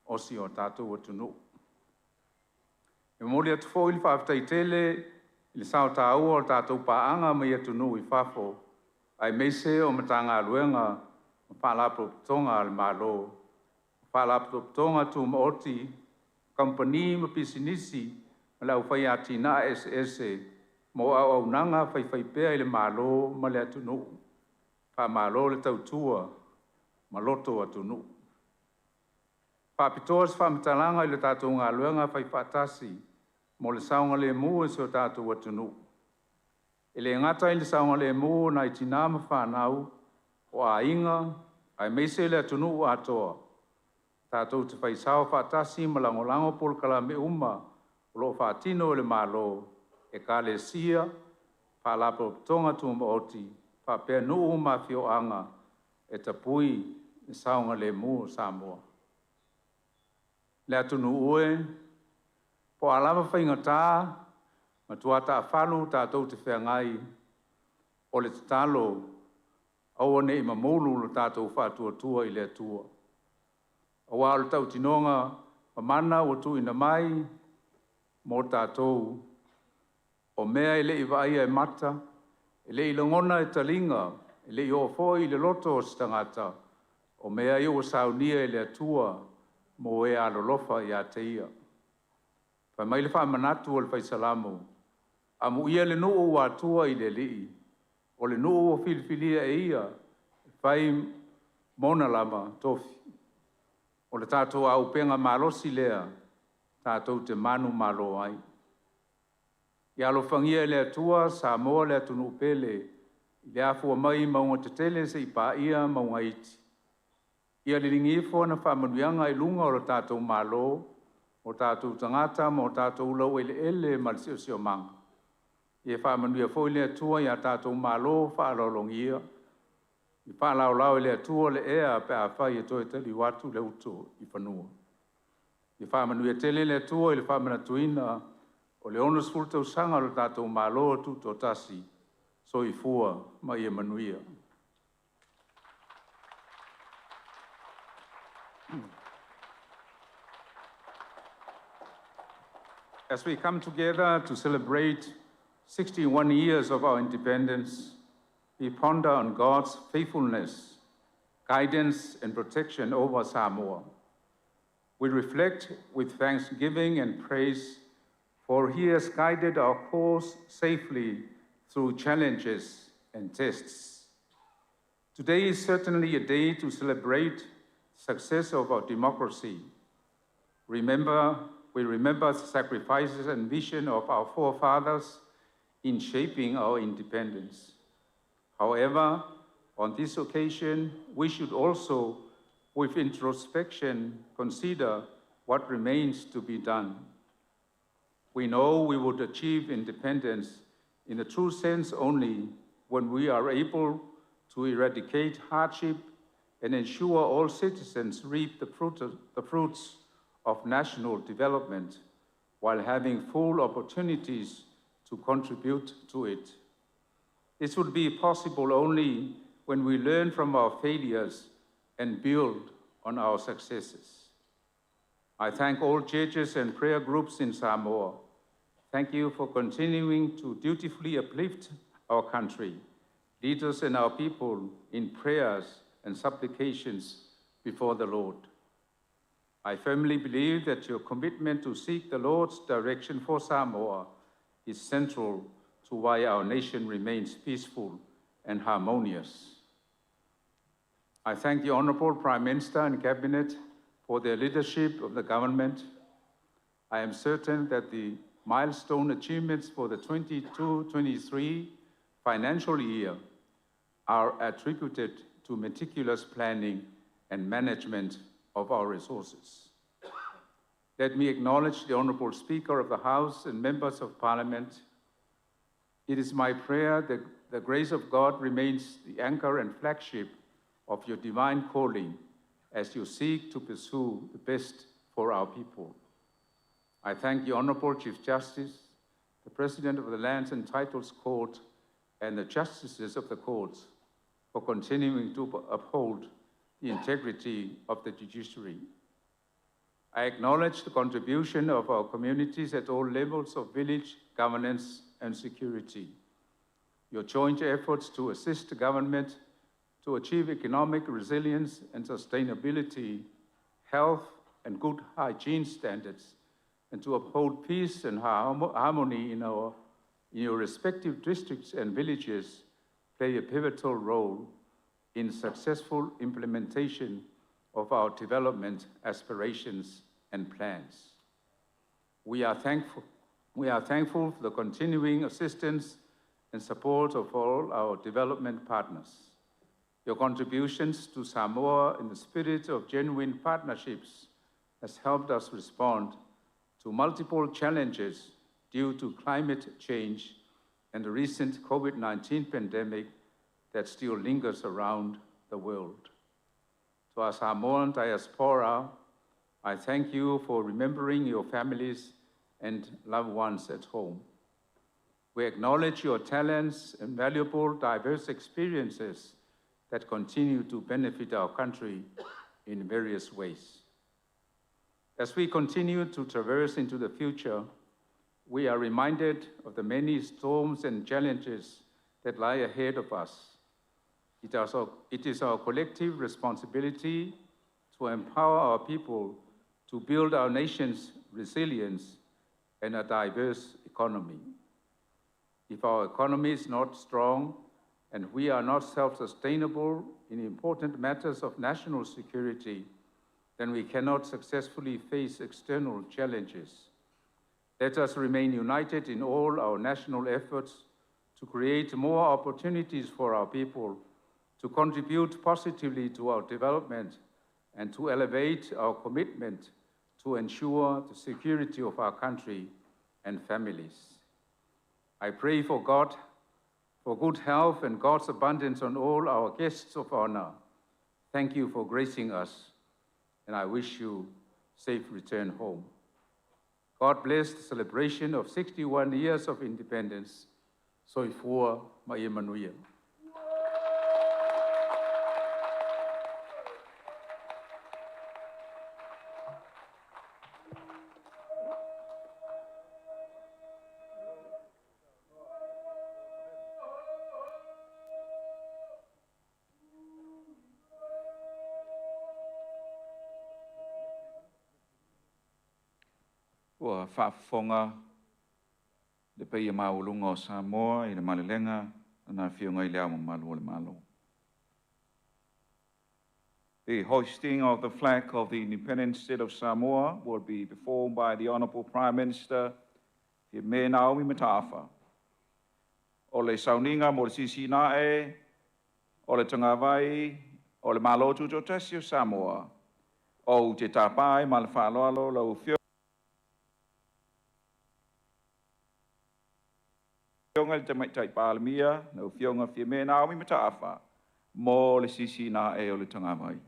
o si o tatou atunuu. E momoli atu foi le faafetai tele i le sao taua o tatou paaga mai atunuu i fafo aemaise o Matagaluega ma Faalapotopotoga a le Malo, Faalapotopotoga Tumaoti, Kamupani ma Pisinisi ma le aufai atinae eseese mo auaunaga faifaipea i le Malo ma le atunuu. Faamalo le tautua ma loto atunuu. E faapitoa se faamatalaga i le tatou galuega faifaatasi mo le saogalemu o si o tatou atunuu. E le gata i le saogalemu o nai tina ma fanau, o aiga aemaise le atunuu atoa. Tatou te faisao faatasi ma lagolago polokalame uma o lo o faatino e le Malo, Ekalesia, Faalapotopotoga Tumaoti faapea nuu ma afioaga e tapui le saogalemu o Samoa. Le atunuu e, po o a lava faigata ma tuataafalu tatou te feagai, o le tatalo, aua ne i mamulu lo tatou faatuatua i le Atua, aua o le tautinoga mamana ua tuuina mai mo tatou, o mea e le i vaaia e mata, e le i lagona e taliga, e le i oo foi i le loto o se tagata, o mea ia ua saunia e le Atua mo e alolofa ia te Ia. Fai mai le faamanatu a le Fai Salamo, “Amuia le nuu ua atua i le Alii, o le nuu ua filifilia e Ia e fai mona lava tofi.” O le tatou auupega malosi lea tatou te manumalo ai. Ia alofagia e le Atua Samoa le atunuu pele i le afua mai i mauga tetele seia paia mauga iti. Ia liligi ifo ana faamanuiaga i luga o le tatou Malo, o tatou tagata ma o tatou laueleele ma le siosiomaga. Ia faamanuia foi le Atua i a tatou malo faaaloalogia, ia faalaolao e le Atua le ea pe afai e toe taliu atu le uto i fanua. Ia faamanuia tele le Atua i le faamanatuina o le 60 tausaga o le tatou Malo Tutoatasi. Soifua ma ia manuia. As we come together to celebrate 61 years of our independence, we ponder on God's faithfulness, guidance, and protection over Samoa. We reflect with thanksgiving and praise, for He has guided our course safely through challenges and tests. Today is certainly a day to celebrate success of our democracy. We remember the sacrifices and vision of our forefathers in shaping our independence. However, on this occasion, we should also, with introspection, consider what remains to be done. We know we would achieve independence in the true sense only when we are able to eradicate hardship and ensure all citizens reap the fruits of national development while having full opportunities to contribute to it. This would be possible only when we learn from our failures and build on our successes. I thank all churches and prayer groups in Samoa. Thank you for continuing to dutifully uplift our country, leaders, and our people in prayers and supplications before the Lord. I firmly believe that your commitment to seek the Lord's direction for Samoa is central to why our nation remains peaceful and harmonious. I thank the Honorable Prime Minister and Cabinet for their leadership of the government. I am certain that the milestone achievements for the 22-23 financial year are attributed to meticulous planning and management of our resources. Let me acknowledge the Honorable Speaker of the House and members of Parliament. It is my prayer that the grace of God remains the anchor and flagship of your divine calling as you seek to pursue the best for our people. I thank the Honorable Chief Justice, the President of the Lands and Titles Court, and the Justices of the Courts for continuing to uphold the integrity of the judiciary. I acknowledge the contribution of our communities at all levels of village governance and security. Your joint efforts to assist the government to achieve economic resilience and sustainability, health and good hygiene standards, and to uphold peace and harmony in your respective districts and villages play a pivotal role in successful implementation of our development aspirations and plans. We are thankful for the continuing assistance and support of all our development partners. Your contributions to Samoa in the spirit of genuine partnerships has helped us respond to multiple challenges due to climate change and the recent COVID-19 pandemic that still lingers around the world. To our Samoan diaspora, I thank you for remembering your families and loved ones at home. We acknowledge your talents and valuable diverse experiences that continue to benefit our country in various ways. As we continue to traverse into the future, we are reminded of the many storms and challenges that lie ahead of us. It is our collective responsibility to empower our people to build our nation's resilience and a diverse economy. If our economy is not strong and we are not self-sustainable in important matters of national security, then we cannot successfully face external challenges. Let us remain united in all our national efforts to create more opportunities for our people, to contribute positively to our development, and to elevate our commitment to ensure the security of our country and families. I pray for God, for good health and God's abundance on all our guests of honor. Thank you for gracing us, and I wish you safe return home. God bless the celebration of 61 years of independence. Soifua ma ia manuia. Ua faafofoga le paia maualuga o Samoa i le malelega a Lana Afioga i Le Ao Mamalu o le Malo. The hoisting of the flag of the Independent State of Samoa will be performed by the Honorable Prime Minister Fiame Naomi Mataafa. O le sauniga mo le sisina e o le tagavai o le Malo Tutoatasi o Samoa, ou te tapa ai ma le faaaloalo lau Afioga i le Tamaitai Palemia, lau Afioga Fiame Naomi Mataafa, mo le sisina e o le tagavai.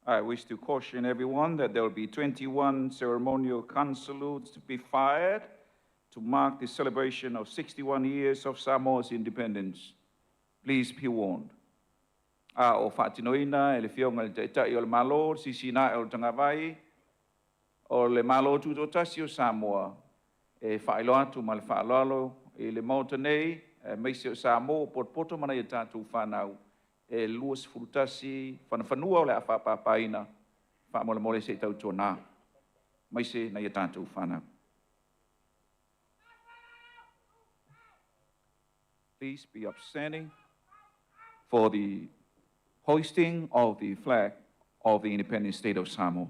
I wish to caution everyone that there will be 21 ceremonial gun salutes to be fired to mark the celebration of 61 years of Samoa's independence. Please be warned. A o faatinoina e le Afioga i le Taitai o le Malo, le sisina e o le tagavai, o le Malo Tutoatasi o Samoa, e faailoa atu ma le faaaloalo i le Maota nei, aemaise o Samoa o potopoto ma nai o tatou fanau, e 21 fanafanua o le a faapapaina, faamolemole se i tautuana, aemaise nai o tatou fanau. Please be upstanding for the hoisting of the flag of the Independent State of Samoa.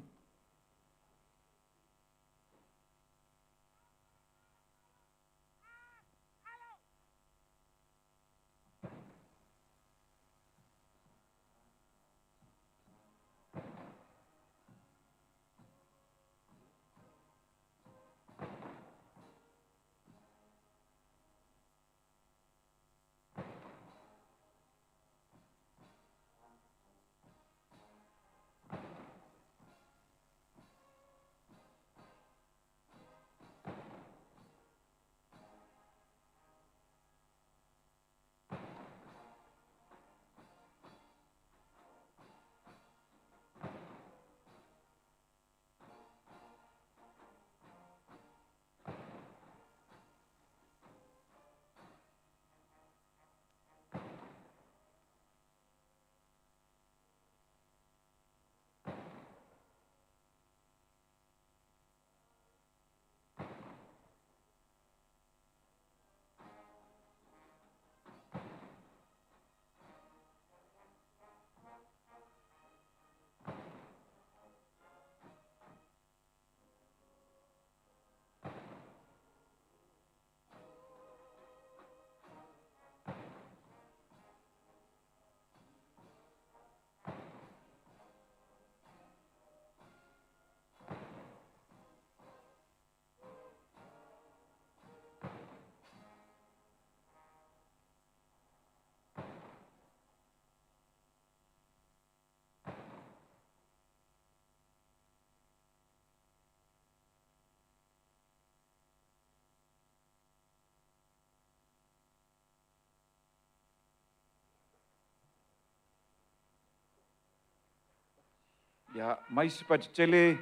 Ia, mai se patitele,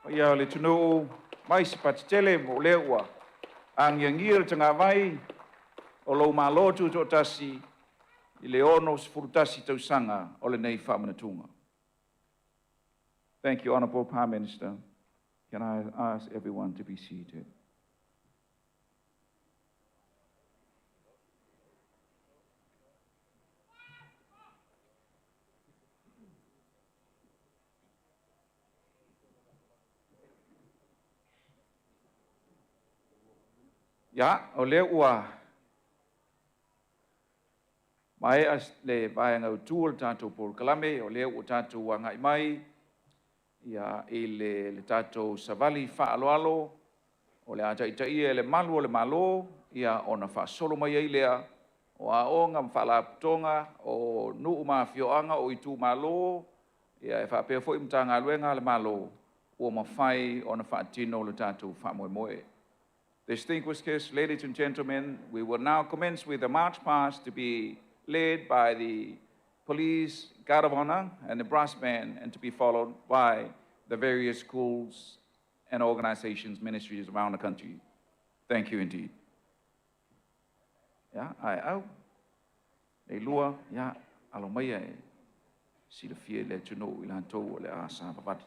paia o le atunuu, mai se patitele mo lea ua agiagia le tagavai o lou Malo Tutoatasi i le 61 tausaga o lenei faamanatuga. Thank you, Honorable Prime Minister. Can I ask everyone to be seated? Ia, o lea ua maea le vaega autu o le tatou polokalame, o lea ua tatou agai mai ia i le, le tatou savali faaaloalo o le a taitaia e le Malu o le Malo, ia ona faasolo mai ai lea o aoga ma faalapotopotoga, o nuu ma afioaga, o itumalo, ia e faapea foi Matagaluega a le Malo ua mafai ona faatino le tatou faamoemoe. Distinguished guests, ladies and gentlemen, we will now commence with the march past to be led by the police guard of honor and the brass band and to be followed by the various schools and organizations, ministries around the country. Thank you indeed. Ia, ae au, le lua, ia, alo maia e silafia e le atunuu i latou o le a savavali.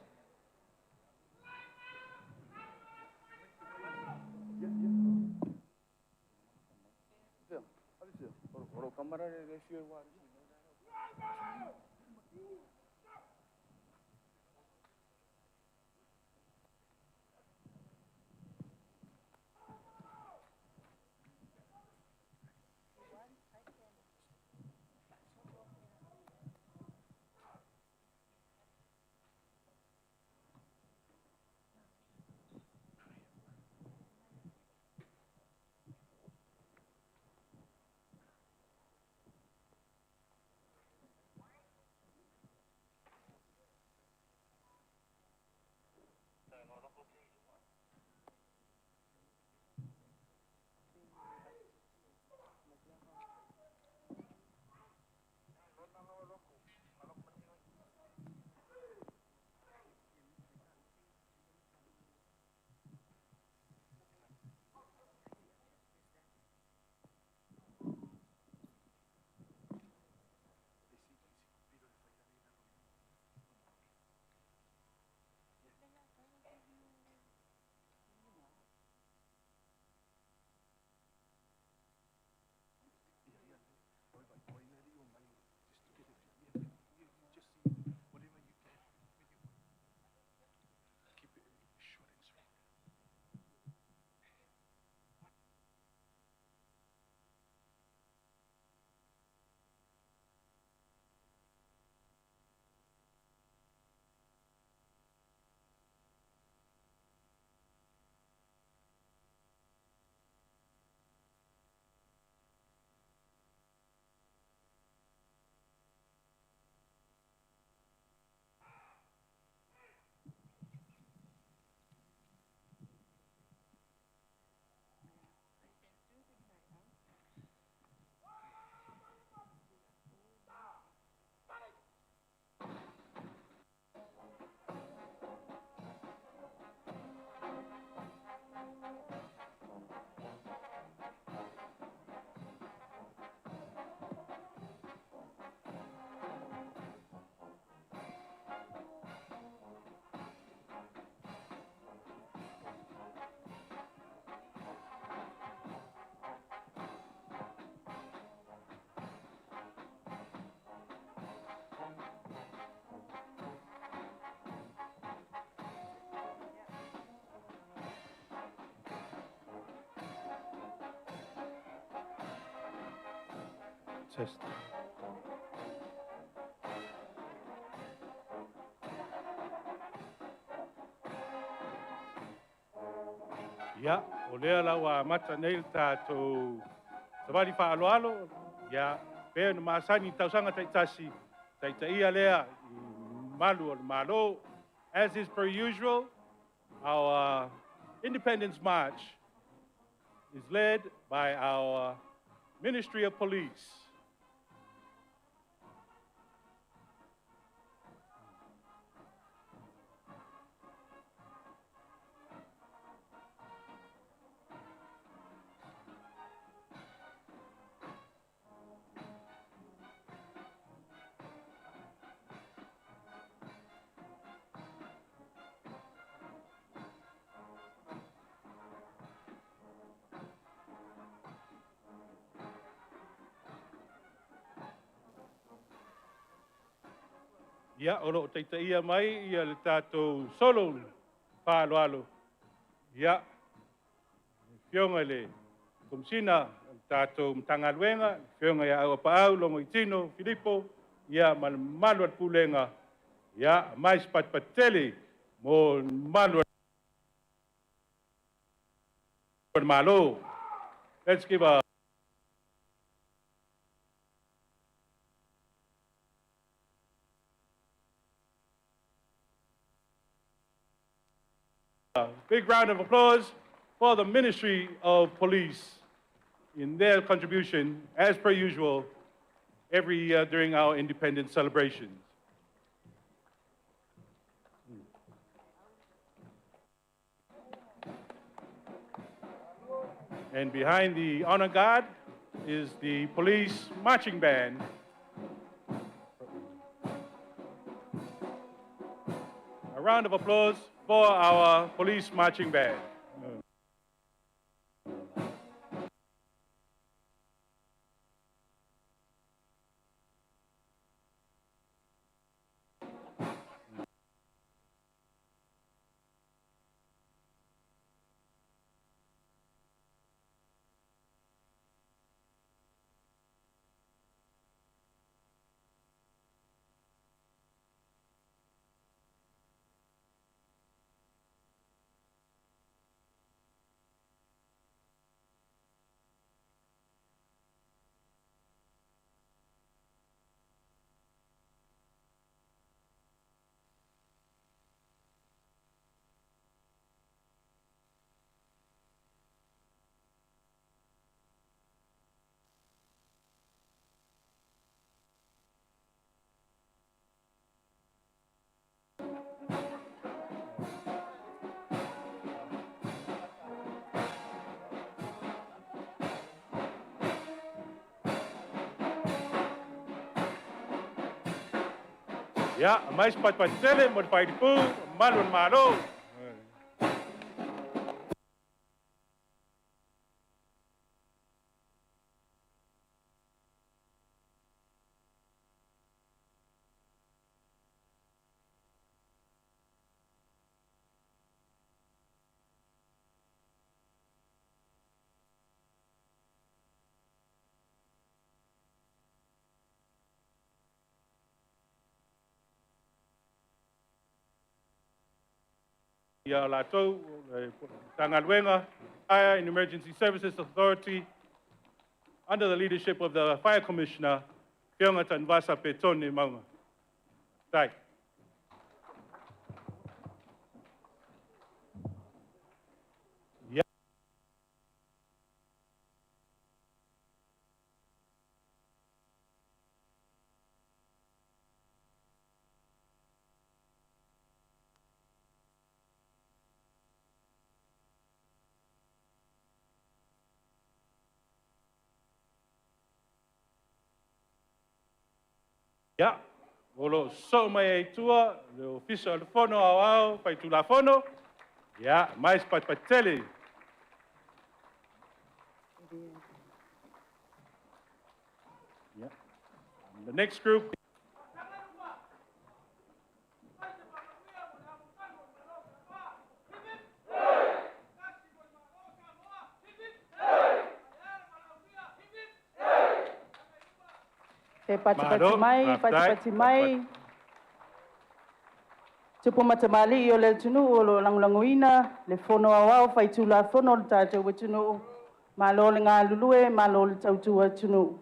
Test. Ia, o lea la ua amata nei le tatou savali faaaloalo, ia, pei ona masani i tausaga taitasi, taitaia lea i malu o le Malo. As is per usual, our Independence March is led by our Ministry of Police. Ia, o loo taitaia mai ia le tatou solo faaaloalo, ia, Afioga i le Komesina o le tatou Matagaluega, le Afioga ia Auapaau Logoitino Filipo, ia ma le mamalu o le Pulega, ia, aumai se patupatu tele mo le mamalu o le Malo. Let's give a big round of applause for the Ministry of Police in their contribution, as per usual, every year during our independence celebrations. And behind the honor guard is the police marching band. A round of applause for our police marching band. Ia, aumai se patupatu tele mo le failipu, mamalu o le Malo. Ia latou Matagaluega, Fire and Emergency Services Authority, under the leadership of the Fire Commissioner, Afioga Tanuvasa Petone Mauga. Tai. Ia. Ia, o lo o sosoo mai ai i tua le Ofisa o le Fono Aoao Faitulafono, ia, mai se patupatu tele. Yeah. The next group. E patipati Malo, mai, faafetai. patipati mai. Tupu ma tamalii o le atunuu o lo o lagolagoina le Fono Aoao Faitulafono o le tatou atunuu. Malo le galulue, malo le tautua atunuu.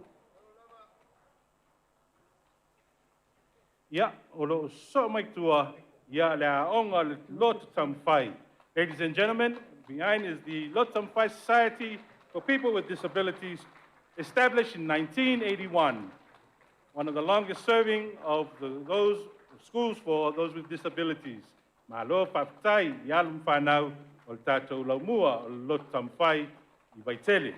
Ia, o lo o sosoo mai tua, ia, le aoga o le Loto Taumafai. Ladies and gentlemen, behind is the Loto Taumafai Society for People with Disabilities, established in 1981, one of the longest serving of those schools for those with disabilities. Malo faafetai i alo ma fanau o le tatou laumua o le Loto Taumafai i Vaitele.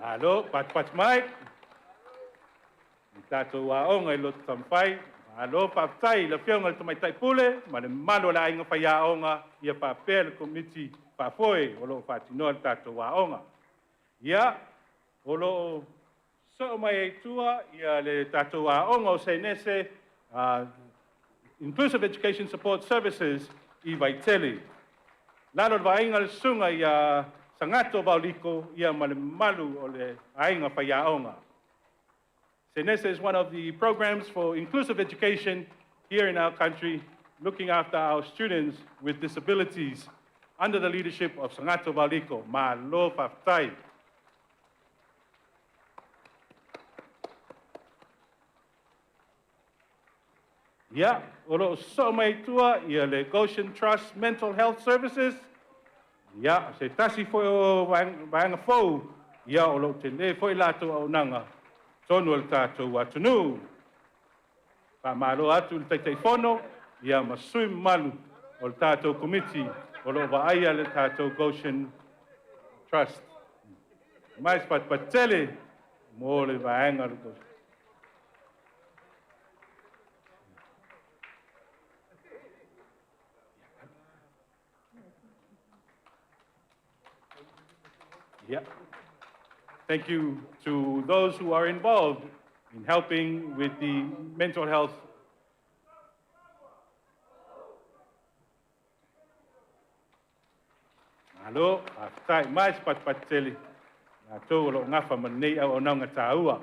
Malo, patupatu mai. I tatou aoga i Loto Taumafai, Malo faafetai i le Afioga i le Tamaitai Pule ma le mamalu o le aiga faiaoga ia faapea le Komiti Faafoe o lo o faatinoa le tatou aoga. Ia, o lo o soo mai ai tua ia le tatou aoga o Senese, Inclusive Education Support Services i Vaitele. Lalo o le vaaiga a le susuga ia Sagato Vaoliko ia ma le mamalu o le aiga faiaoga. Senese is one of the programs for inclusive education here in our country, looking after our students with disabilities under the leadership of Sagato Vaoliko. Malo faafetai. Ia, o lo o sosoo mai i tua ia le Goshen Trust Mental Health Services. Ia, se tasi foi o vaega fou, ia o lo o tele foi latou auaunaga totonu o le tatou atunuu. Faamalo atu i le Taitaifono ia ma sui mamalu o le tatou Komiti o lo o vaaia le tatou Goshen Trust. Mai se patupatu tele mo le vaega o le Goshen. Yeah. Thank you to those who are involved in helping with the mental health. Malo, faafetai mai se patupatu tele. Latou o lo o gafa ma lenei auaunaga taua.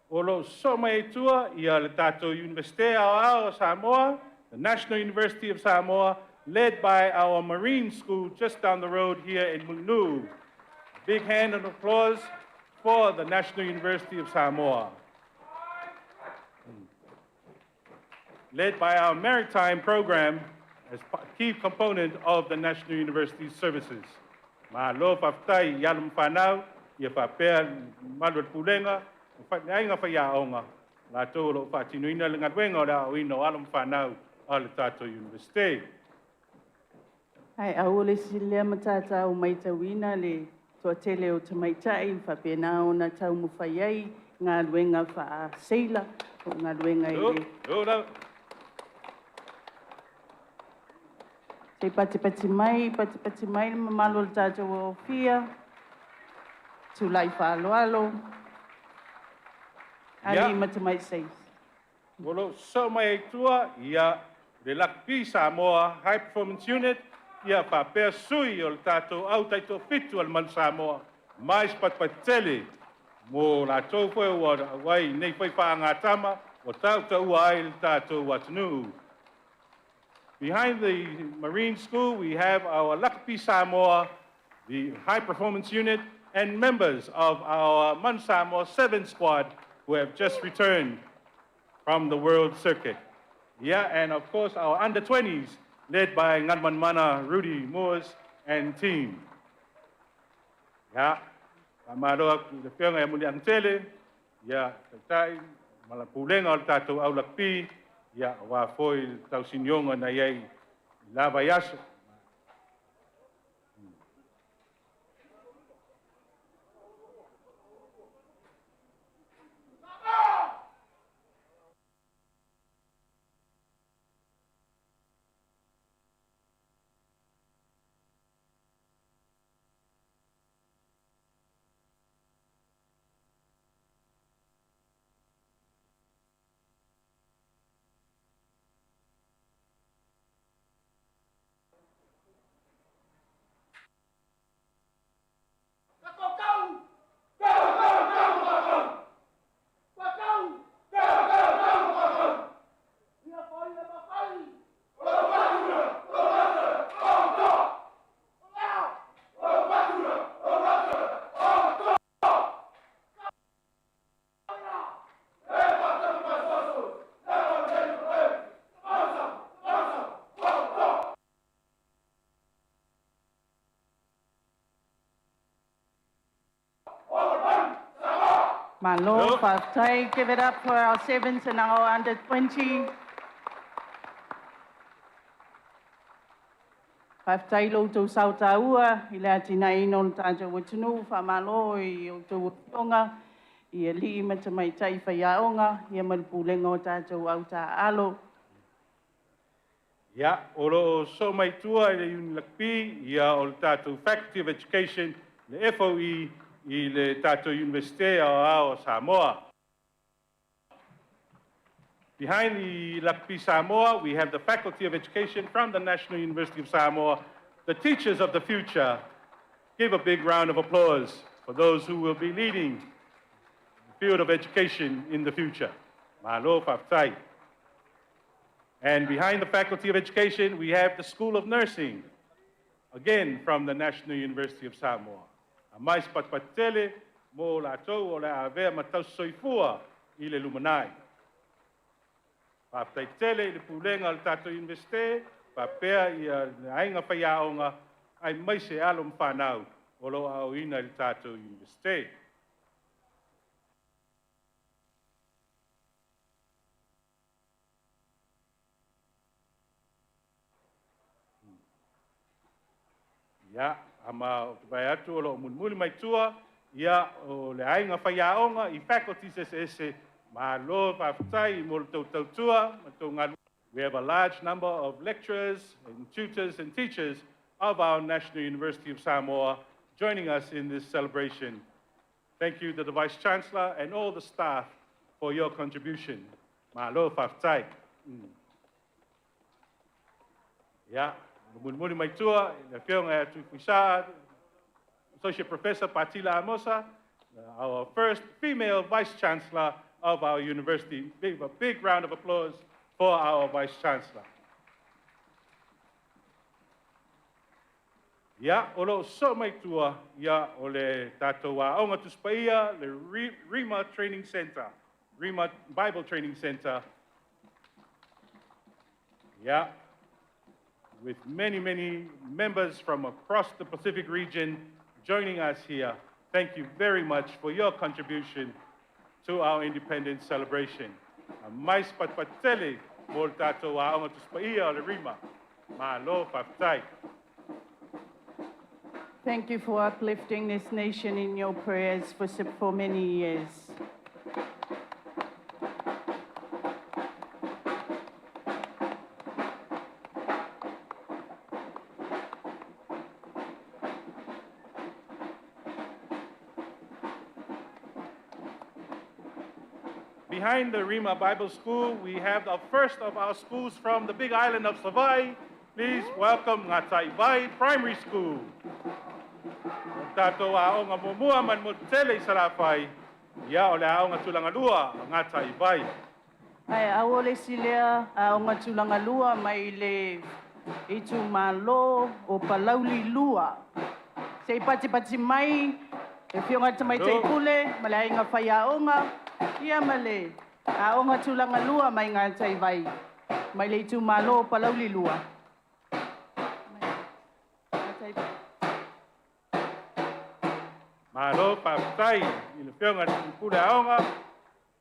O lo o sosoo mai ai tua ia le tatou Iunivesite Aoao o Samoa, the National University of Samoa, led by our Marine School just down the road here in Mulinuu. A big hand and applause for the National University of Samoa. Led by our maritime program as key component of the National University Services. Malo faafetai i alo ma fanau, ia faapea mamalu o le pulega, le aiga faiaoga, latou o lo o faatinoina le galuega o le aoaoina o alo ma fanau a le tatou Iunivesite. Ae aua le isi lea matata ua matauina le toatele o tamaitai ua faapena ona taumafai ai galuega faa-seila po o galuega i le Se i patipati mai, patipati mai le mamalu o le tatou aofia, tulai faaaloalo, alii ma tamaitai. O lo o sosoo mai ai tua ia le Lakapi Samoa High Performance Unit ia faapea sui o le tatou au taitoafitu a le Manu Samoa mai se patupatu tele mo latou foi ua auai i nei foi faagatama ua tautaua ai le tatou atunuu. Behind the Marine School, we have our Lakapi Samoa, the High Performance Unit, and members of our Manu Samoa 7 squad who have just returned from the World Circuit. Yeah, and of course our under-20s, led by Nganmanmana Rudy Moores and team. Yeah, faamalo atu i le Afioga ia Muliagatele, ia taitai ma le pulega o le tatou au lakapi, ia aua foi le tausinioga na i ai i la vaiaso. Malo, faafetai. Give it up for our sevens and our under 20. Faafetai i lo outou sao taua i le atinaeina o le tatou atunuu. Faamalo i a outou afioga i alii ma tamaitai faiaoga ma le pulega o tatou au taaalo. Ia, o lo o soo mai tua i le Unilakpi, ia o le tatou Faculty of Education, le FOE, i le tatou Iunivesite Aoao o Samoa. Behind the Lakapi Samoa, we have the Faculty of Education from the National University of Samoa, the teachers of the future. Give a big round of applause for those who will be leading the field of education in the future. Malo faafetai. And behind the Faculty of Education, we have the School of Nursing, again from the National University of Samoa. Aumai se patupatu tele mo latou o le a avea ma tausisoifua i le lumanai. Faafetai tele i le pulega o le tatou Iunivesite, faapea ia le aiga faiaoga, aemaise alo ma fanau o lo o aoaoina i le tatou Iunivesite. Ia, ama ou te vaai atu o lo o mulimuli mai tua, ia, o le aiga faiaoga i faculties eseese, malo faafetai mo le tou tautua ma le tou galuega. We have a large number of lecturers and tutors and teachers of our National University of Samoa joining us in this celebration. Thank you to the Vice Chancellor and all the staff for your contribution. Malo faafetai. Ia, mulimuli mai tua, le afioga ia Tuifuisaa, Associate Professor Patila Amosa, our first female Vice Chancellor of our university. Give a big round of applause for our Vice Chancellor. Ia, o lo o soo mai tua, ia, o le tatou Aoga Tusi Paia, le Rima Training Center, Rima Bible Training Center. Ia, with many, many members from across the Pacific region joining us here. Thank you very much for your contribution to our independence celebration. Aumai se patupatu tele mo le tatou Aoga Tusi Paia o le Rima. Malo faafetai. Thank you for uplifting this nation in your prayers for many years. Behind the Rima Bible School, we have the first of our schools from the big island of Savaii. Please welcome Gataivai Primary School. O tatou aoga muamua ma le motu tele i Salafai, ia o le aoga tulagalua Gataivai. Ae aua le isi lea aoga tulagalua mai le itumalo o Palauli 2. Se i patipati mai le Afioga i le Tamaitai Pule ma le aiga faiaoga, ia ma le aoga tulagalua mai Gataivai mai le itumalo o Palauli 2. Malo faafetai i le Afioga i le Pule Aoga,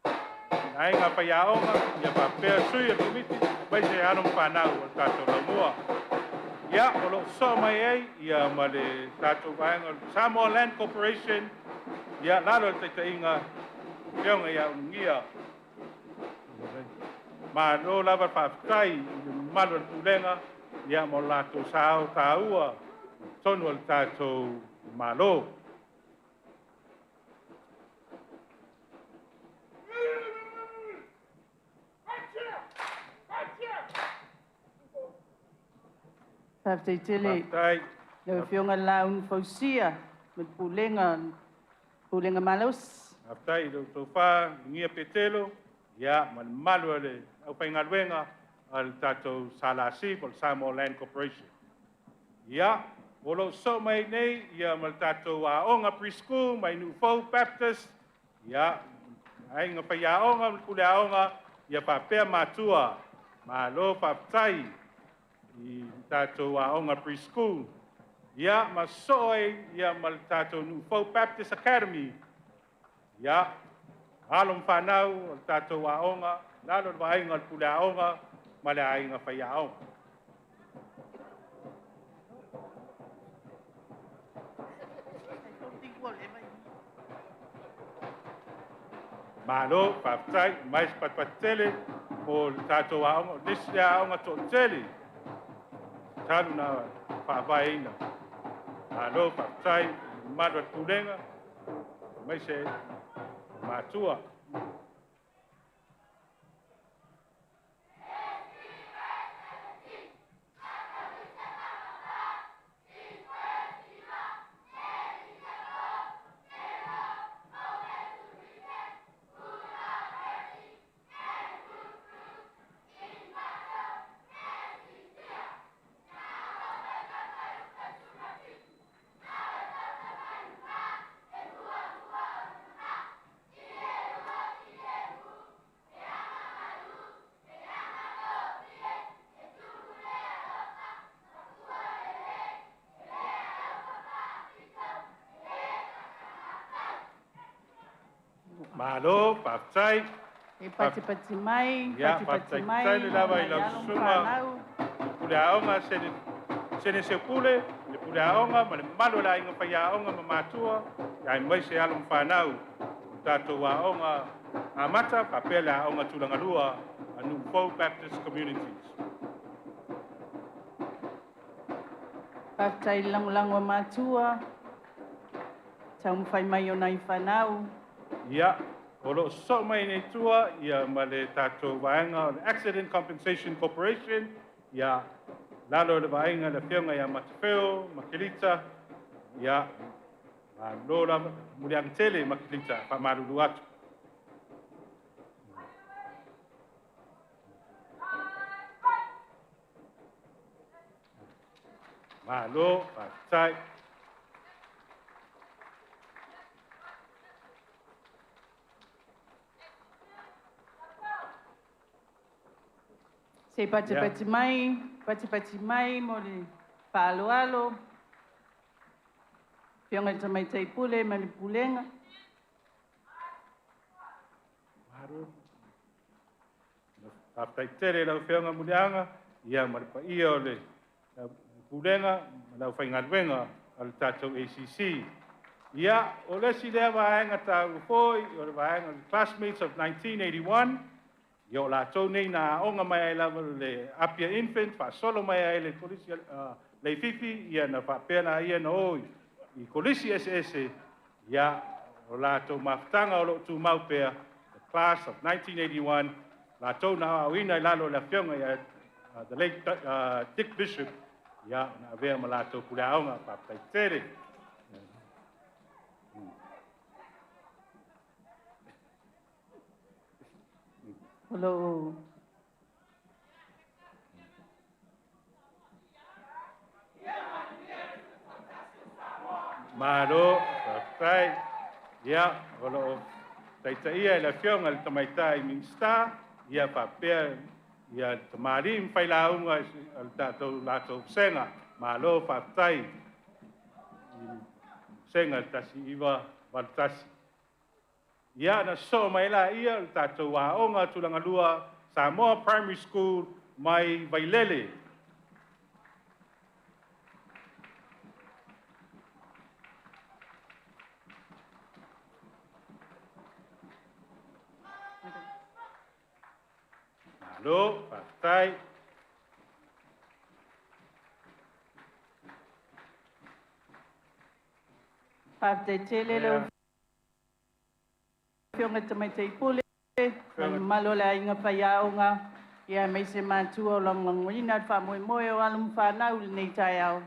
le aiga faiaoga, ia faapea sui o le komiti, aemaise alo ma fanau o le tatou laumua. Ia, o lo o soo mai ai ia ma le tatou vaega o le Samoa Land Corporation, ia lalo o le taitaiga Afioga ia Ulugia. Malo lava faafetai i le mamalu o le pulega, ia mo le latou sao taua tonu o le tatou Malo. Faafetai tele Faafetai. lau Afioga Launi Fausia ma le pulega malosi. Faafetai i le tofa Lugia Petelo, ia ma le mamalu o le aufaigaluega a le tatou SLC po o le Samoa Land Corporation. Ia, o lo o soo mai nei ia ma le tatou aoga preschool mai Nuufou Baptist, ia, aiga faiaoga ma le pule aoga, ia faapea matua. Malo faafetai i le tatou aoga preschool. Ia, ma soo ai ia ma le tatou Nuufou Baptist Academy. Ia, alo ma fanau o le tatou aoga, lalo le vaaiga o le pule aoga ma le aiga faiaoga. Malo, faafetai mai se patipati tele mo le tatou aoga. O nisi lea aoga toatele talu na faavaeina. Malo, faafetai i le mamalu o le Pulega, aemaise matua. Malo, faafetai. E patipati mai, Ia, patipati faafetai mai, tele lava i lau alo ma susuga fanau. Pule aoga sene sene seupule, le pule aoga ma le mamalu o le aiga faiaoga ma matua, ia aemaise alo ma fanau o tatou aoga amata faapea le aoga tulagalua a Nuu Fou Baptist Communities. Faafetai i le lagolago a matua, taumafai mai o nai fanau. Ia, o loo sosoo mai nei tua ia ma le tatou vaega o le Accident Compensation Corporation, ia lalo o le vaaiga le afioga ia Matafeo Makelita. Ia, malo lava, muliaga tele Makelita, faamalulu atu. Malo, faafetai. Se patipati mai, patipati mai mo le faaaloalo. Afioga i le Tamaitai Pule ma le Pulega. Malo. Faafetai tele i lau Afioga Muliaga, ia ma le paia o le Pulega ma le aufaigaluega a le tatou ACC. Ia, o le isi lea vaega taua foi, o le vaega o le Classmates of 1981, ia o latou nei na aoga mai ai lava le Apia Infant, faasolo mai ai le Kolisi Leififi, ia na faapea la ia na o i kolisi eseese, ia o latou mafutaga o loo tumau pea, the Class of 1981, latou na aoaoina i lalo o le afioga ia the late Dick Bishop, ia na avea ma latou pule aoga. Faafetai tele. O loo Malo, faafetai. Ia, o loo taitaia i le afioga i le Tamaitai Minisita, ia faapea ia le tamalii ma failauga o le tatou latou vasega. Malo, faafetai i le vasega i le 1981. Ia, na sosoo mai laia o le tatou aoga tulagalua Samoa Primary School mai Vailele. Malo, faafetai. Faafetai tele lau Afioga i le Tamaitai Pule ma le mamalu o le aiga faiaoga, ia aemaise matua o lagolagoina le faamoemoe o alo ma fanau i lenei taeao.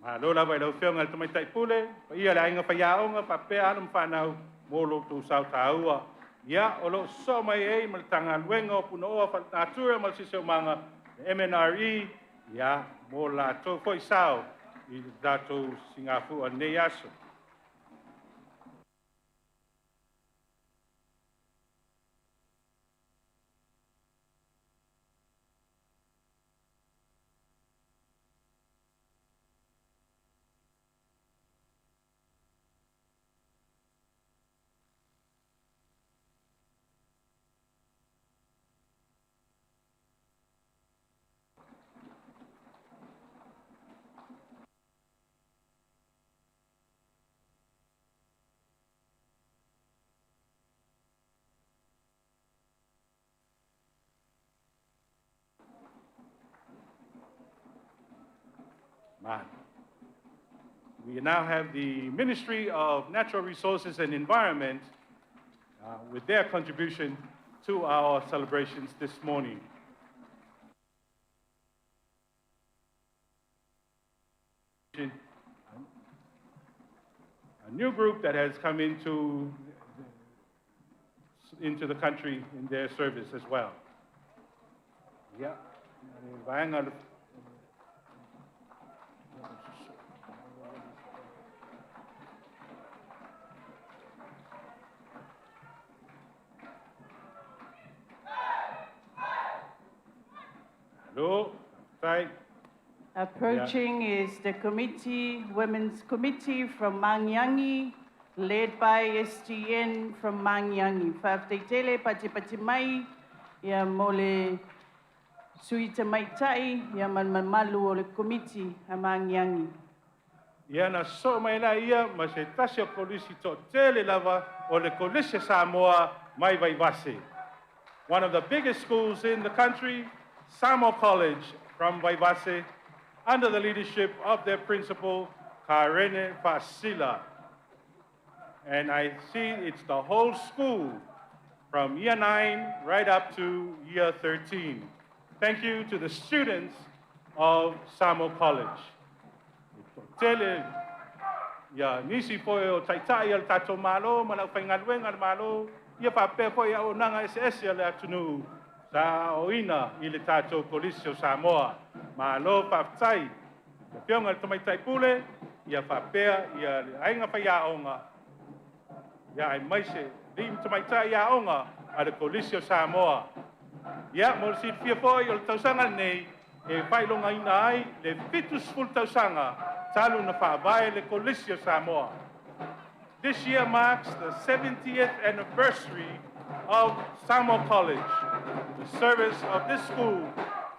Malo lava i lau Afioga i le Tamaitai Pule, paia le aiga faiaoga faapea alo ma fanau mo lo outou sao taua. Ia, o loo sosoo mai ai ma le Matagaluega o Punaoa Faalenatura ma le Siosiomaga, le MNRE, ia mo latou foi sao i le tatou sigafua i lenei aso. Man. We now have the Ministry of Natural Resources and Environment with their contribution to our celebrations this morning. A new group that has come into the country in their service as well. Yeah. Hello. Approaching is the committee, Women's Committee from Magiagi, led by STN from Magiagi. Faafetai tele patipati mai ia mo le sui tamaitai ia ma le mamalu o le komiti a Magiagi. Ia na sosoo mai la ia ma se tasi o kolisi toatele lava o le Kolisi a Samoa mai Vaivase. One of the biggest schools in the country, Samoa College from Vaivase, under the leadership of their principal, Karene Fasila. And I see it's the whole school from year 9 right up to year 13. Thank you to the students of Samoa College. Tele ia nisi foi o taitai o le tatou Malo ma le aufaigaluega a le Malo, ia faapea foi auaunaga eseese a le atunuu sa aoaoina i le tatou Kolisi o Samoa. Malo faafetai i le Afioga i le Tamaitai Pule, ia faapea ia le aiga faiaoga, ia aemaise alii ma tamaitai aoga a le Kolisi o Samoa. Ia, mo le silafia foi o le tausaga lenei e faailogaina ai le 70 tausaga talu na faavae le Kolisi o Samoa. This year marks the 70th anniversary of Samoa College. The service of this school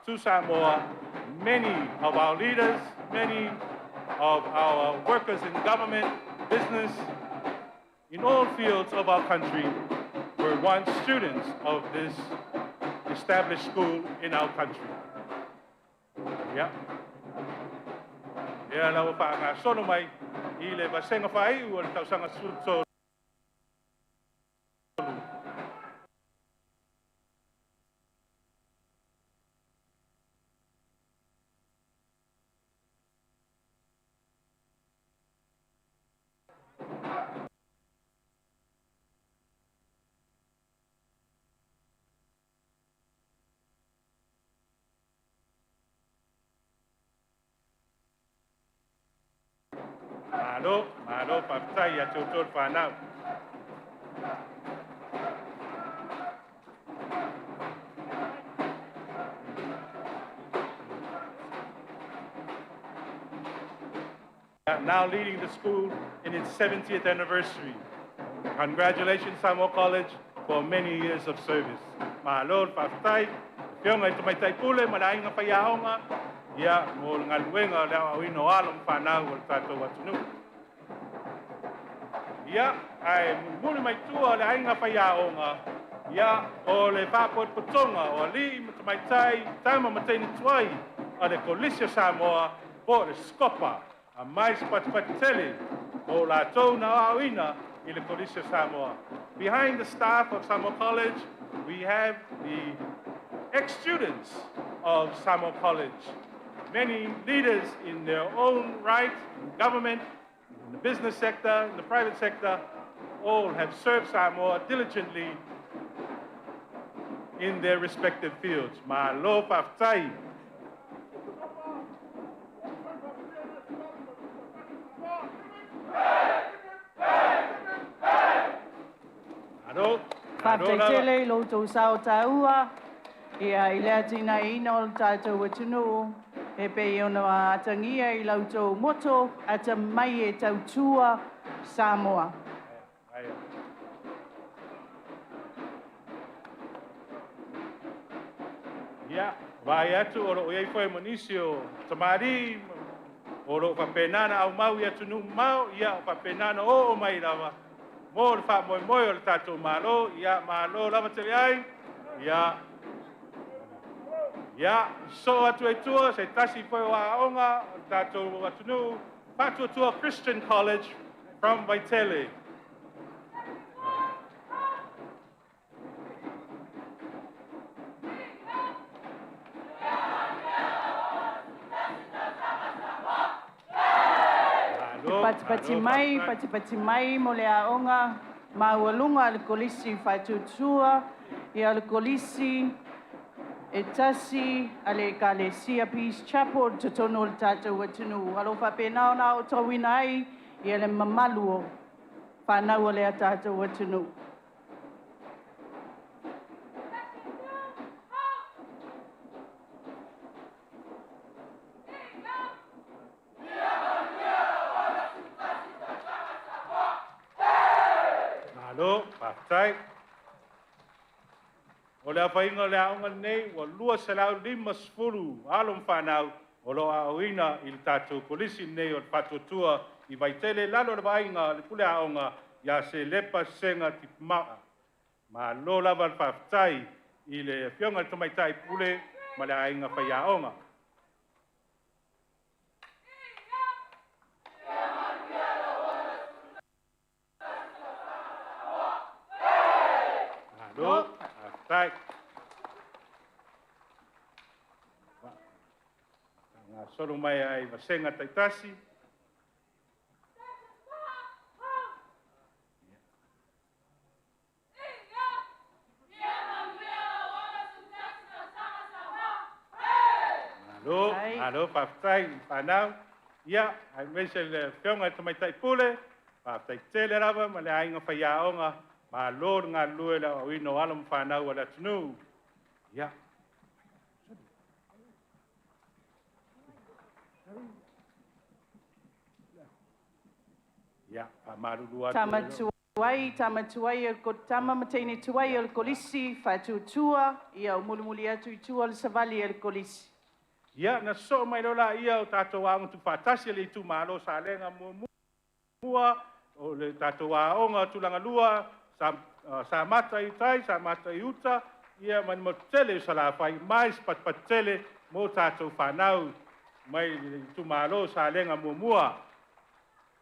to Samoa, many of our leaders, many of our workers in government, business, in all fields of our country, were once students of this established school in our country. Yeah. Ia la ua faagasolo mai i le vasega faaiu o le tausaga 13. Malo, malo, faafetai ia te outou le fanau. Now leading the school in its 70th anniversary. Congratulations, Samoa College, for many years of service. Malo le faafetai, Afioga i le Tamaitai Pule ma le aiga faiaoga, ia, mo le galuega o le aoaoina o alo ma fanau o le tatou atunuu. Ia, ae mulimuli mai tua o le aiga faiaoga, ia, o le faapotopotoga o alii ma tamaitai, tama ma teine tuai a le Kolisi o Samoa po o le SCOPA, aumai se patupatu tele mo latou na aoaoina i le Kolisi o Samoa. Behind the staff of Samoa College, we have the ex-students of Samoa College. Many leaders in their own right, in government, in the business sector, in the private sector, all have served Samoa diligently in their respective fields. Malo faafetai. Malo, malo Faafetai lava. tele i lo outou sao taua ia i le atinaeina o le tatou atunuu e pei ona atagia i la outou moto atamai e tautua Samoa. Aia. Ia, vaai atu o lo o i ai foi ma nisi o tamalii o lo o faapena ona aumau i atunuu mamao, ia o faapena ona oo mai lava mo le faamoemoe o le tatou Malo. Ia, malo lava tele ai. Ia, Ia, sosoo atu ai i tua se tasi foi o aoga o le tatou atunuu, Faatuatua Christian College from Vaitele. Te patipati mai, patipati mai mo le aoga maualuga a le Kolisi Faatuatua, ia le Kolisi e tasi a le Ekalesia Peace Chapel i totonu o le tatou atunuu. O lo o faapena ona aotauina ai ia le mamalu o fanau a le tatou atunuu. Malo, faafetai. O le aofaiga o le aoga lenei ua 250 alo ma fanau o lo o aoaoina i le tatou kolisi lenei o le Faatuatua i Vaitele i lalo o le vaaiga a le pule aoga ia Selepa Sega Tipimaa. Malo lava le faafetai i le Afioga i le Tamaitai Pule ma le aiga faiaoga. Malo, faafetai. Faagasolo mai ai vasega taitasi. Malo, malo, faafetai i fanau. Ia, aemaise le Afioga i le Tamaitai Pule, faafetai tele lava ma le aiga faiaoga, malo le galulue i le aoaoina o alo ma fanau a le atunuu. Ia. Ia, faamalulu atu. Tama tuai, tama tuai o le tama ma teine tuai o le Kolisi Faatuatua, ia o mulimuli atu i tua le savali a le Kolisi. Ia, na sosoo mai loa laia o tatou aoga tuufaatasi a le itumalo o Salega 1, o le tatou aoga Tulagalua Samata i tai, Samata i uta, ia ma le motu tele i Salafai, mai se patupatu tele mo tatou fanau mai le itumalo o Salega 1.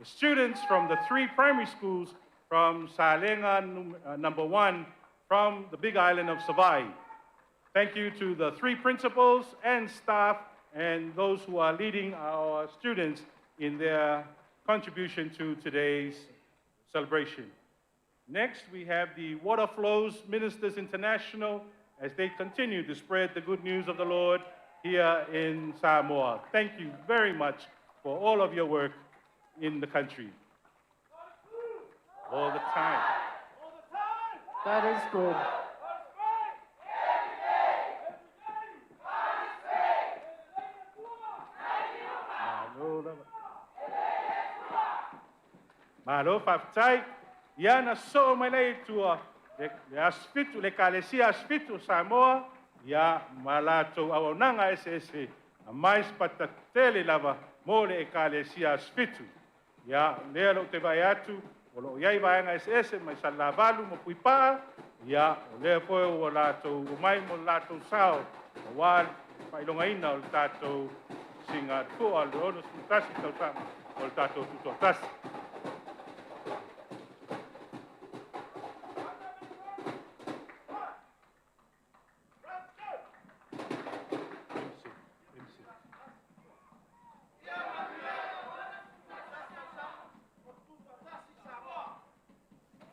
The students from the three primary schools from Salega number 1 from the big island of Savaii. Thank you to the three principals and staff and those who are leading our students in their contribution to today's celebration. Next, we have the Water Flows Ministers International as they continue to spread the good news of the Lord here in Samoa. Thank you very much for all of your work in the country. All the time. God is good. Malo lava. Malo, faafetai. Ia na sosoo mai lea i tua le aso 7, le Ekalesia Aso Fitu o Samoa, ia ma latou auaunaga eseese, aumai se patupatu tele lava mo le Ekalesia Aso Fitu. Ia, lea o lea ou te vaai atu, o lo o i ai vaega eseese mai Salelavalu ma Puipaa, ia, o lea foi ua latou omai mo le latou sao, aua le faailogaina o le tatou sisigafua o le 61 tausaga o le tatou tutoatasi.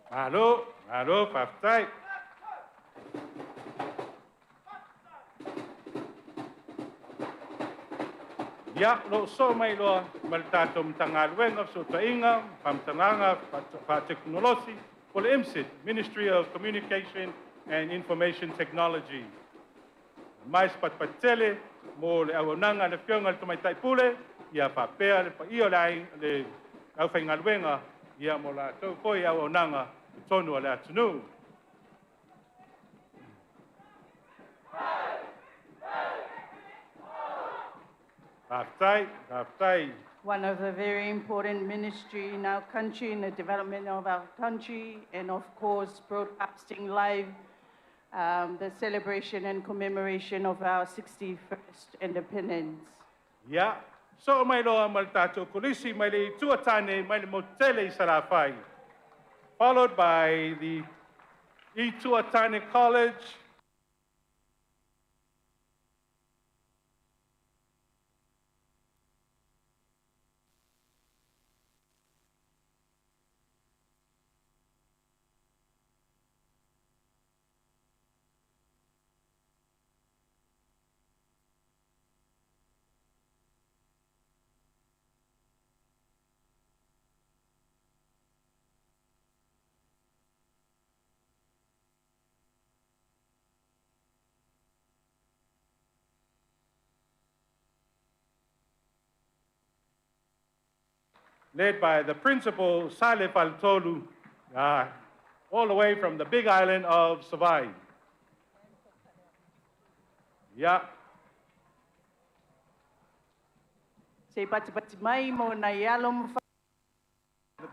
Malo, malo, faafetai. Ia, o lo o sosoo mai loa ma le tatou Matagaluega o Fesootaiga, Faamatalaga Faatekonolosi, po o le MCIT, Ministry of Communication and Information Technology. Mai se patupatu tele mo le auaunaga a le Afioga i le Tamaitai Pule, ia faapea le paia o le aiga, le aufaigaluega, ia mo latou foi auaunaga i totonu o le atunuu. Faafetai, faafetai. One of the very important ministry in our country, in the development of our country, and of course, broadcasting live the celebration and commemoration of our 61st independence. Ia, soo mai loa ma le tatou kolisi mai le Itu a Tane mai le motu tele i Salafai. Followed by the Itu a Tane College, led by the principal, Sale Faletolu, all the way from the big island of Savaii. Yeah. Se i patipati mai mo nai alo ma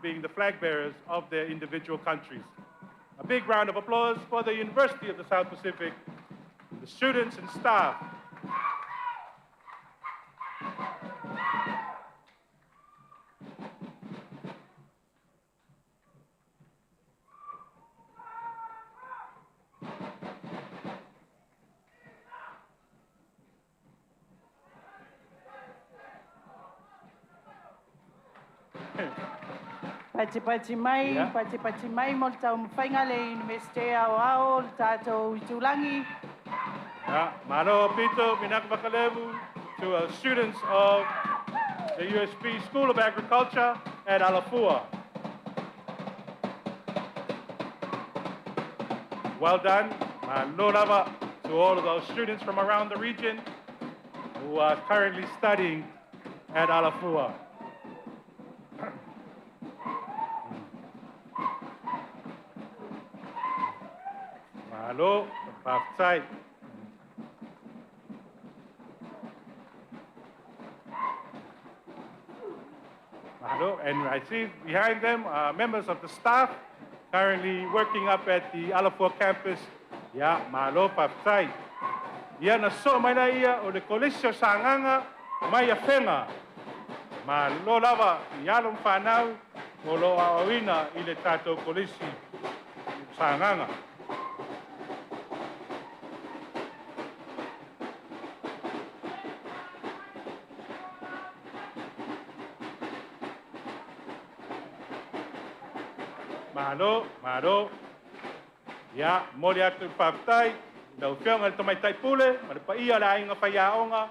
Being the flag bearers of their individual countries. A big round of applause for the University of the South Pacific, the students and staff. Patipati mai, patipati mai mo le taumafaiga a le Iunivesite Aoao o le tatou itulagi. Yeah. Malo pito, vinaka vakalevu to students of the USP School of Agriculture at Alafua. Well done. Malo lava to all of those students from around the region who are currently studying at Alafua. Malo, faafetai. Malo, and I see behind them are members of the staff currently working up at the Alafua campus. Ia, malo faafetai. Ia na soo mai lea ia o le Kolisi o Sagaga mai Afega. Malo lava i alo ma fanau o lo o aoaoina i le tatou Kolisi o Sagaga. Malo, malo. Ia, momoli atu le faafetai i lau Afioga i le Tamaitai Pule ma le paia o le aiga faiaoga,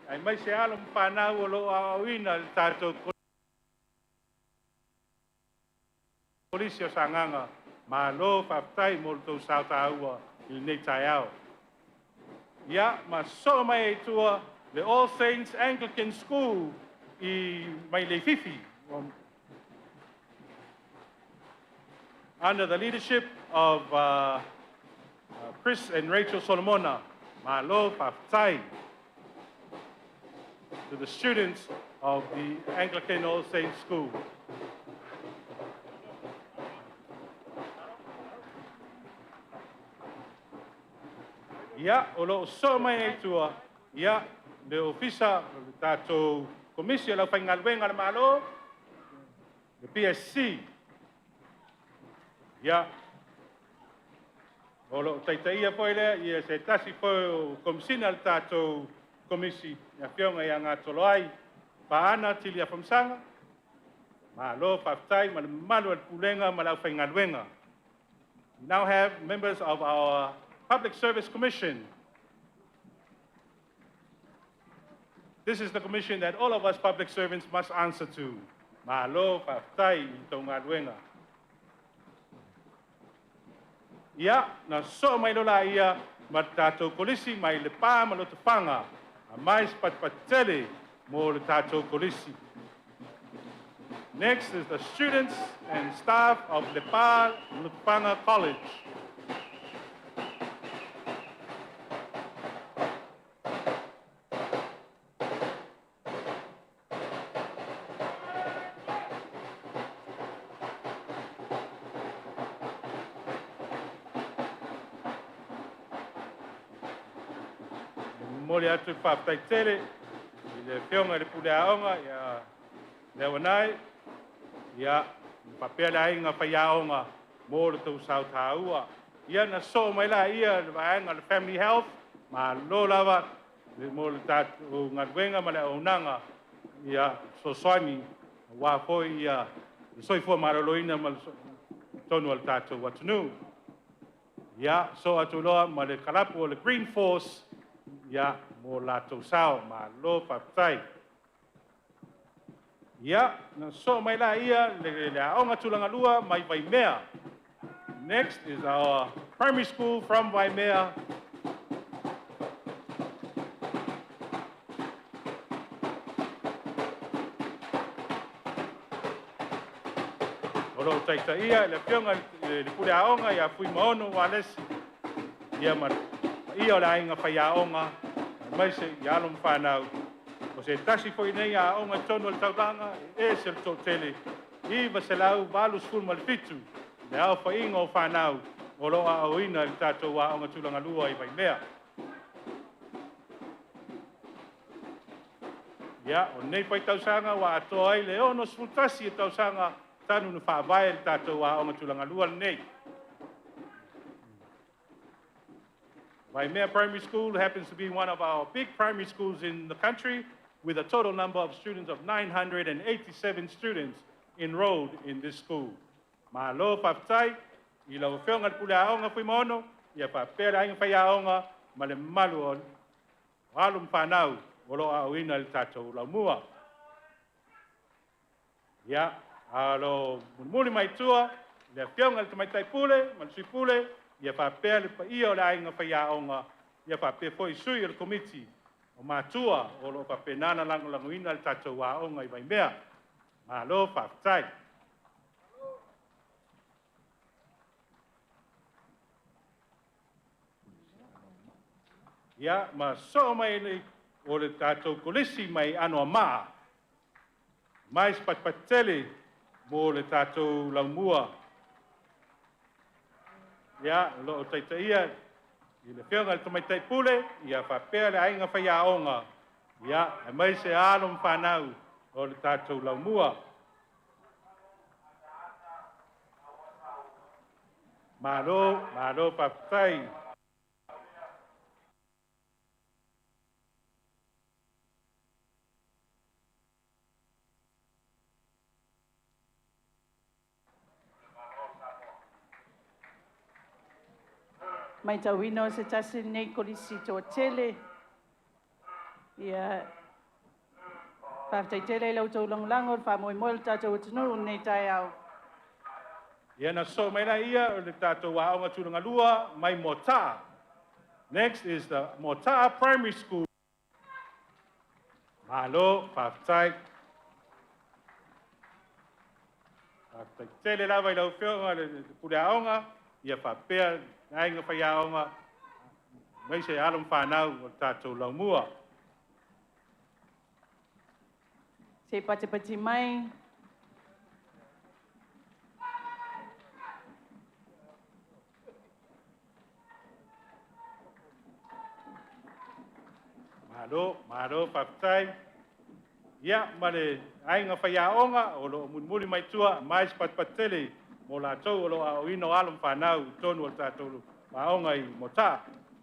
aemaise alo ma fanau o lo o aoaoina i le tatou Kolisi o Sagaga. Malo faafetai mo le tou sao taua i lenei taeao. Ia, ma soo mai ai i tua le All Saints Anglican School i mai Leififi, under the leadership of Chris and Rachel Solomona. Malo faafetai to the students of the Anglican All Saints School. Ia, o lo o soo mai ai i tua, ia, le Ofisa o le tatou Komisi o le Aufaigaluega a le Malo, le PSC. Ia, o lo o taitaia foi lea ia se tasi foi o Komisina a le tatou Komisi, le Afioga ia Gatoloai Paana Tiliafomsaga. Malo faafetai ma le mamalu o le Pulega ma le aufaigaluega. We now have members of our Public Service Commission. This is the commission that all of us public servants must answer to. Malo faafetai i tou galuega. Ia, na soo mai loa laia ma le tatou kolisi mai Lepa ma Lotofaga, aumai se patipati tele mo le tatou kolisi. Next is the students and staff of Lepa Lotofaga College. Momoli atu le faafetai tele i le Afioga i le Pule Aoga ia Leauanae, ia faapea le aiga faiaoga mo le tou sao taua. Ia na sosoo mai laia le vaega o le Family Health, malo lava mo le tatou galuega ma le auaunaga ia fesoasoani aua foi ia le soifua maloloina ma le totonu o le tatou atunuu. Ia, sosoo atu loa ma le kalapu o le Green Force, ia, mo latou sao. Malo faafetai. Ia, na sosoo mai laia le Aoga Tulagalua mai Vaimea. Next is our primary school from Waimea. O lo o taitaia e le Afioga i le Pule Aoga ia Fuimaono Walesi, ia ma le paia o le aiga faiaoga, aemaise i alo ma fanau. O se tasi foi nei aoga i totonu o le taulaga, e ese le toatele, 987 le aofaiga o fanau o lo o aoaoina i le tatou Aoga Tulagalua i Vaimea. Ia, o lenei foi tausaga ua atoa ai le 61 tausaga talu ona faavae le tatou Aoga Tulagalua lenei. Waimea Primary School happens to be one of our big primary schools in the country, with a total number of students of 987 students enrolled in this school. Malo faafetai i lau Afioga i le Pule Aoga Fuimaono, ia faapea le aiga faiaoga ma le mamalu o alo ma fanau o lo o aoaoina i le tatou laumua. Ia, a o lo o mulimuli mai tua le Afioga i le Tamaitai Pule ma le Sui Pule, ia faapea le paia o le aiga faiaoga, ia faapea foi sui o le Komiti o Matua o lo o faapena ona lagolagoina le tatou aoga i Vaimea. Malo faafetai. Ia, ma sosoo mai nei o le tatou Kolisi mai Anoamaa, mai se patipati tele mo le tatou laumua. Ia, o lo o taitaia i le Afioga i le Tamaitai Pule, ia faapea le aiga faiaoga, ia, aemaise alo ma fanau o le tatou laumua. Malo, malo faafetai. Matauina o se tasi lenei kolisi toatele. Ia, faafetai tele i la outou lagolago i le faamoemoe o le tatou atunuu i lenei taeao. Ia na sosoo mai laia o le tatou Aoga Tulagalua mai Moataa. Next is the Moataa Primary School. Malo, faafetai. Faafetai tele lava i lau Afioga i le Pule Aoga, ia faapea le aiga faiaoga, aemaise alo ma fanau o le tatou laumua. Se patipati mai. Malo, malo, faafetai. Ia, ma le aiga faiaoga o lo o mulimuli mai tua, mai se patipati tele mo latou o lo o aoaoina o alo ma fanau i totonu o le tatou aoga i Moataa.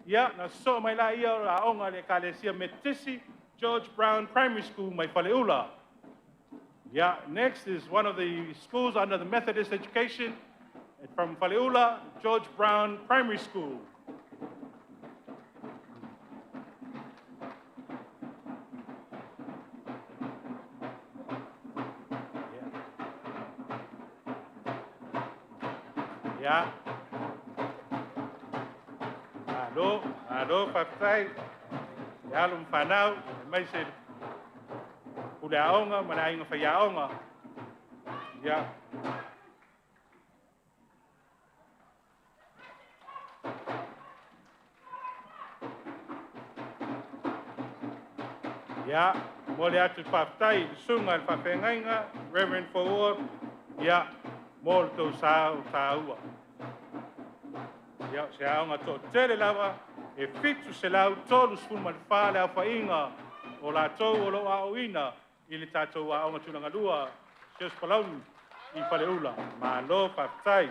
Ia, na sosoo mai laia o le aoga a le Ekalesia Metotisi, George Brown Primary School mai Faleula. Yeah, next is one of the schools under the Methodist education from Faleula, George Brown Primary School. Yeah. Malo, malo, faafetai. I alo ma fanau, aemaise pule aoga ma le aiga faiaoga. Ia. Ia, momoli atu le faafetai i le susuga i le faafeagaiga, Reverend Foua, ia, mo le tou sao taua. Ia, o se aoga toatele lava E 734 le aofaiga o latou o lo o aoaoina i le tatou aoga tulagalua Siosifa Palauli i Faleula. Malo faafetai.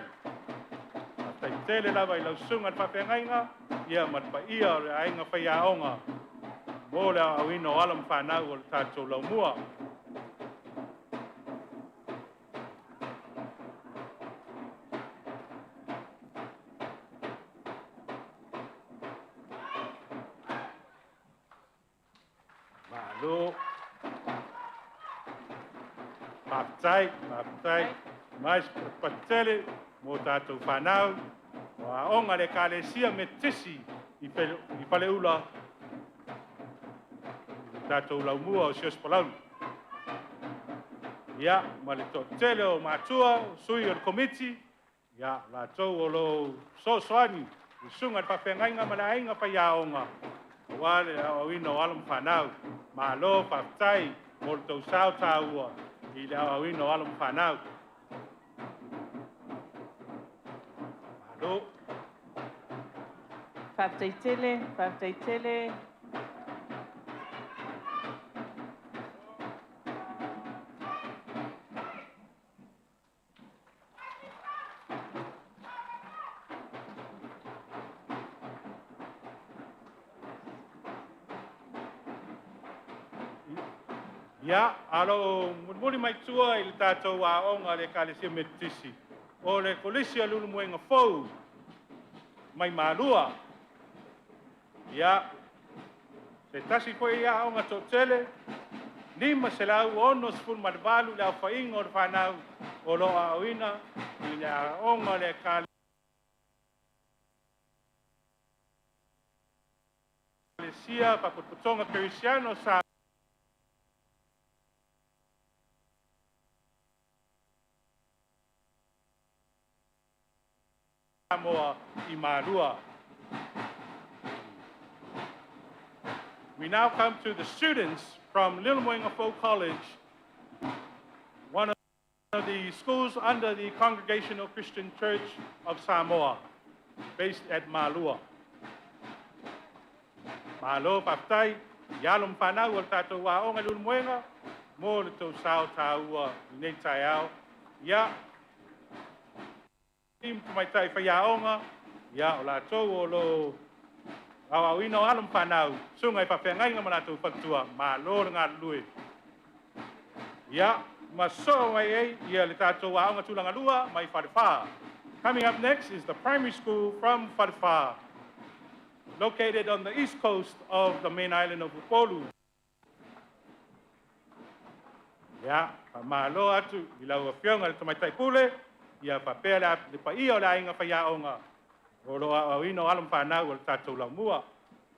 Faafetai tele lava i lau susuga i le faafeagaiga ia ma le paia o le aiga faiaoga mo le aoaoina o alo ma fanau o le tatou laumua. Malo. Faafetai, faafetai. Mai patele mo tatou whanau, o aoga le Ekalesia Metotisi i Faleula, i le tatou laumua o Siosifalauli. Ia, ma le toatele o matua, o sui o le komiti, ia, latou o lo o fesoasoani i susuga i le faafeagaiga ma le aiga faiaoga, aua le aoaoina o alo ma fanau. Malo faafetai mo le tou sao taua i le aoaoina o alo ma fanau. Malo. Faafetai tele, faafetai tele. Ia, alo mulimuli mai tua i le tatou aoga a le Ekalesia Metotisi, o le Kolisi o Leulumoega Fou mai Malua. Ia, se tasi foi aoga toatele, 568 le aofaiga o le fanau o lo o aoaoina i le aoga o le Ekalesia Faalapotopotoga Kerisiano Samoa i Malua. We now come to the students from Leulumoega Fou College, one of the schools under the Congregational Christian Church of Samoa, based at Malua. Malo faafetai i alo ma fanau o le tatou aoga i Leulumoega mo le tou sao taua i lenei taeao. Ia, tamaitai faiaoga, ia o latou o lo o aoaoina o alo ma fanau, susuga i faafeagaiga ma latou faletua, malo le galulue. Ia, ma sosoo mai ai ia le tatou aoga tulagalua mai Falefa. Coming up next is the primary school from Falefa, located on the east coast of the main island of Upolu. Ia, faamalo atu i lau afioga i le tamaitai pule, ia faapea le paia o le aiga faiaoga o lo o aoaoina o alo ma fanau o le tatou laumua.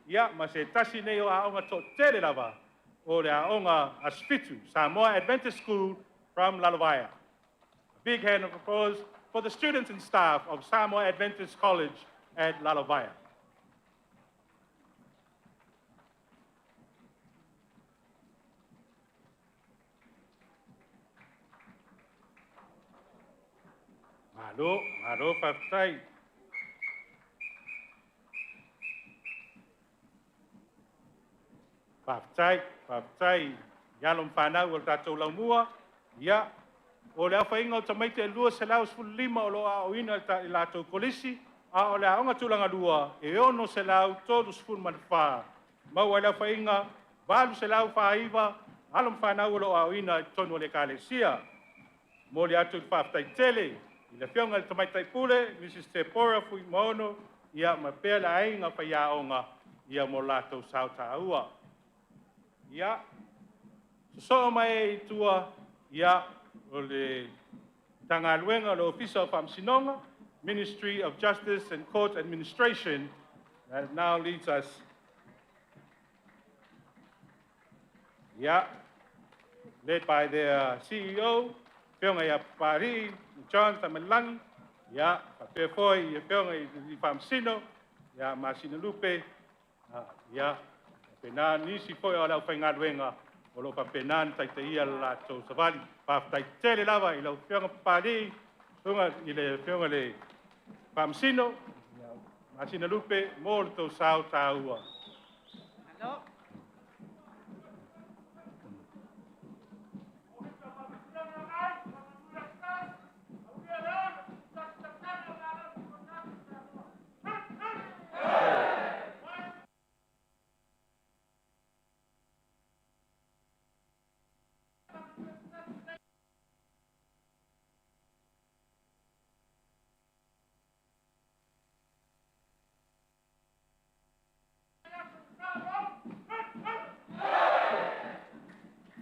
Ia, ma se tasi nei o aoga toatele lava o le aoga Asofitu, Samoa Adventist School from Lalovaea. A big hand of applause for the students and staff of Samoa Adventist College at Lalovaea. Malo, malo, faafetai. Faafetai, faafetai i alo ma fanau o le tatou laumua. Ia, o le aofaiga o tamaiti e 215 o lo o aoaoina i latou kolisi, a o le aoga tulagalua e 634. Maua ai le aofaiga 849 alo ma fanau o lo o aoaoina i totonu o le Ekalesia. Momoli atu le faafetai tele i le afioga i le Tamaitai Pule, Mrs. Tepora Fuimaono, ia ma pea le aiga faiaoga ia mo latou sao taua. Ia, sosoo mai ai i tua, ia, o le Matagaluega o le Ofisa o Faamasinoga, Ministry of Justice and Court Administration, that now leads us. Yeah, led by their CEO, Afioga ia Papali'i John Taimalelagi, ia, faapea foi i Afioga i Faamasino, ia Masina Lupe, ia, faapena nisi foi o le aufaigaluega o lo o faapena ona taitaia le latou savali. Faafetai tele lava i lau Afioga Papali'i, susuga i le Afioga i le Faamasino, ia, Masinalupe mo le tou sao tāua. Malo.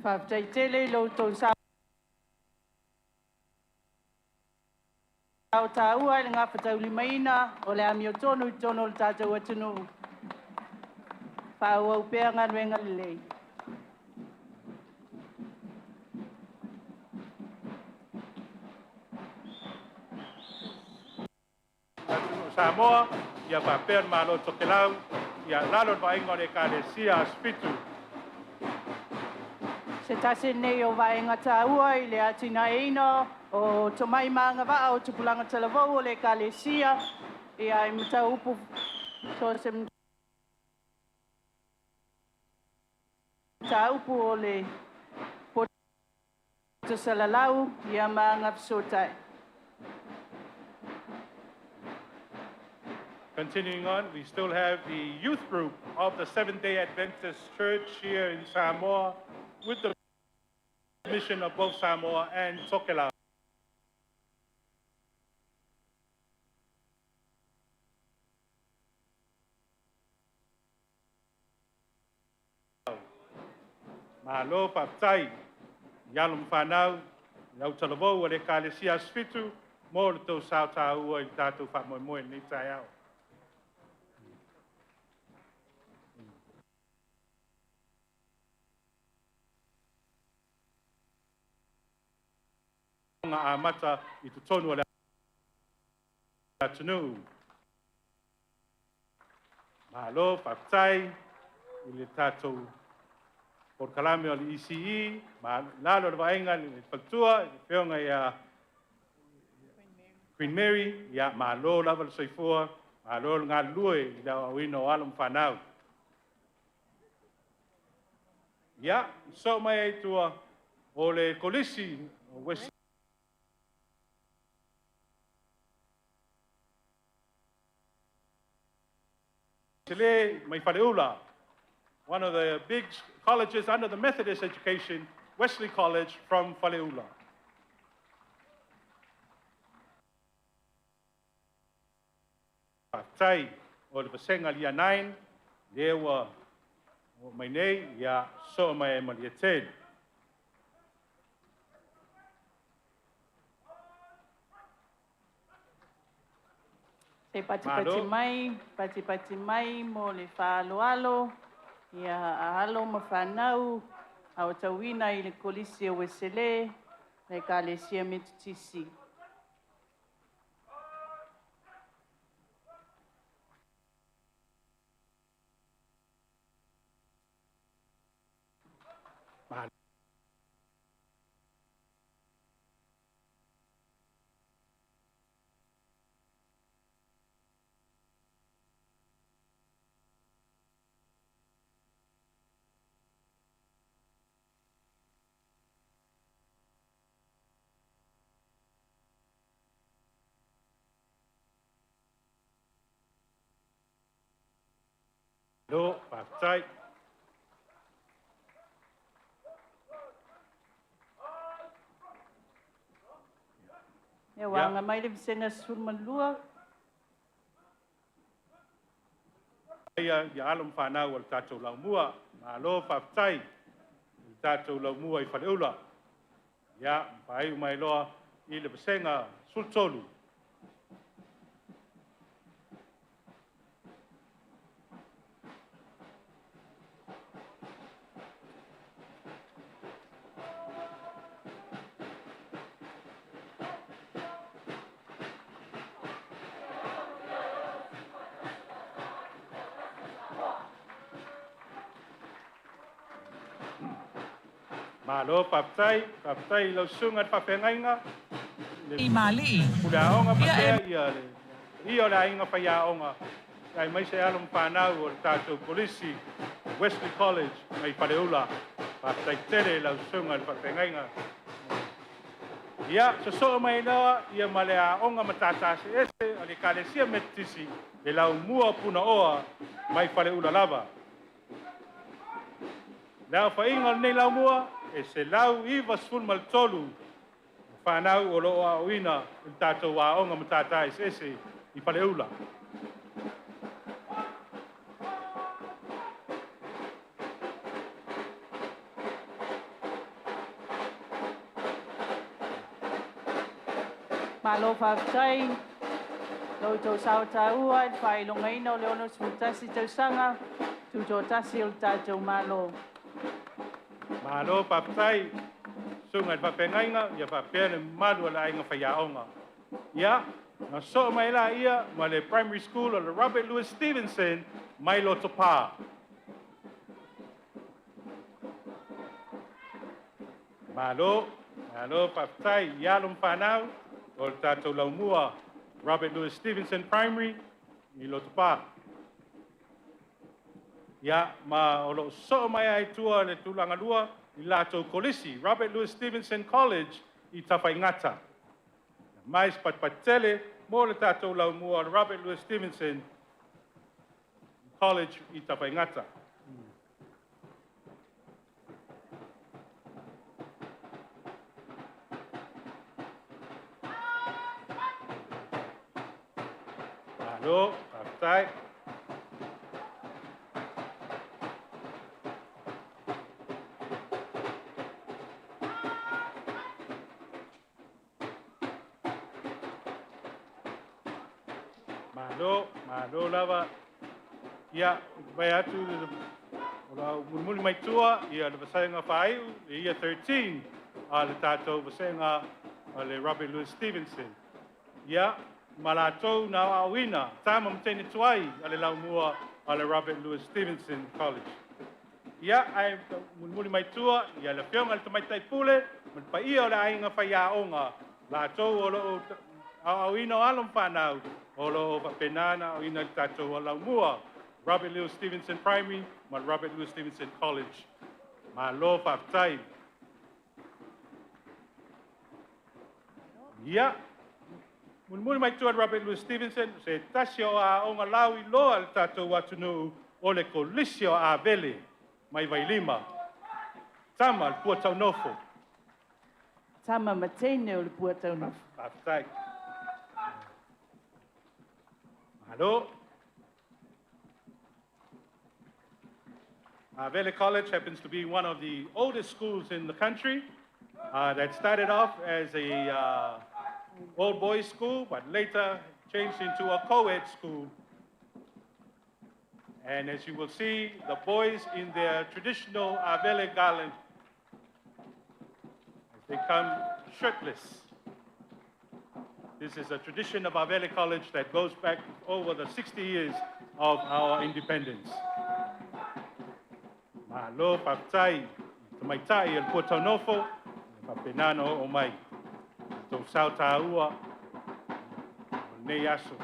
Faafetai tele i lo outou sao taua i le gafataulimaina o le amiotonu i totonu o le tatou atunuu. Faaauau pea galuega lelei. Atunuu o Samoa, ia faapea le Malo o Tokelau, ia lalo i le vaaiga o le Ekalesia Aso Fitu. Se tasi lenei o vaega taua i le atinaeina o tomai ma agavaa o tupulaga talavou o le Ekalesia, ia i mataupu so o se mataupu o le poto salalau ia ma agafesootai. Continuing on, we still have the youth group of the Seventh-day Adventist Church here in Samoa with the mission of both Samoa and Tokelau. Malo faafetai i alo ma fanau i le autalavou a le Ekalesia Aso Fitu mo le tou sao tāua i le tatou faamoemoe i lenei taeao. Amata i totonu o le atunuu. Malo faafetai i le tatou polokalame o le ECE, ma lalo o le vaaiga le faletua, le afioga ia Queen Mary, ia malo lava le soifua, malo le galulue i le aoaoina o alo ma fanau. Ia, so mai ai tua o le Kolisi o Wesley mai Faleula, one of the big colleges under the Methodist education, Wesley College from Faleula. Faafetai o le vasega Year 9, lea ua oo mai nei, ia soo mai ai ma le 10. Se patipati Malo. mai, patipati mai mo le faaaloalo, ia a alo ma fanau, aotauina i le Kolisi o Uesele, le Ekalesia Metotisi. Malo, faafetai. Ia ua aga mai le vasega 12. Ia ia alo ma fanau o le tatou laumua, malo faafetai i le tatou laumua i Faleula. Ia, faaiu mai loa i le vasega 13. Malo faafetai, faafetai i lau susuga i le faafeagaiga, le I Mali. puleaoga Ia faapea e ia le ia o le aiga faiaoga Aemaise alo ma fanau o le tatou Kolisi Wesley College mai Faleula. Faafetai tele i lau susuga i le faafeagaiga. Ia, sosoo mai loa ia ma le aoga matata eseese a le Ekalesia Metotisi le Laumua o Punaoa mai Faleula lava. Le aofaiga o lenei laumua e 193 fanau o lo o aoaoina i le tatou aoga matata eseese i Faleula. Malo faafetai lo outou sao taua i le faailogaina o le 61 tausaga tutoatasi o le tatou Malo. Malo faafetai susuga i le faafeagaiga ia faapea le mamalu o le aiga faiaoga. Ia, na sosoo mai laia ma le Primary School o le Robert Louis Stevenson mai Lotopa. Malo, malo faafetai i alo ma fanau o le tatou laumua Robert Louis Stevenson Primary i Lotopa. Ia, ma o lo o sosoo mai ai tua le tulaga lua i latou kolisi Robert Louis Stevenson College i Tafaigata. Mai se patipati tele mo le tatou laumua o le Robert Louis Stevenson College i Tafaigata. Malo, faafetai. Malo, malo lava. Ia, vai atu o lau mulimuli mai tua, ia le vasega faaiu, le Year 13 a le tatou vasega a le Robert Louis Stevenson. Ia, ma latou na aoaoina, tama ma teine tuai a le laumua a le Robert Louis Stevenson College. Ia, ae mulimuli mai tua, ia le afioga i le Tamaitai Pule, ma le paia o le aiga faiaoga, latou o lo o aoaoina o alo ma fanau, o lo o faapena ona aoaoina i le tatou laumua, Robert Louis Stevenson Primary ma le Robert Louis Stevenson College. Malo faafetai. Ia, mulimuli mai tua Robert Louis Stevenson, se tasi o aoga lauiloa le tatou atunuu o le Kolisi o Avele mai Vailima. Tama le Puataunofo. Tama ma teine o le Puataunofo. Faafetai. Malo. Avele College happens to be one of the oldest schools in the country that started off as a old boys school, but later changed into a co-ed school. And as you will see, the boys in their traditional Avele garland, as they come shirtless. This is a tradition of Avele College that goes back over the 60 years of our independence. Malo faafetai, tamaitai o le Puataunofo, faapena ona oo mai. Tou sao taua o lenei aso.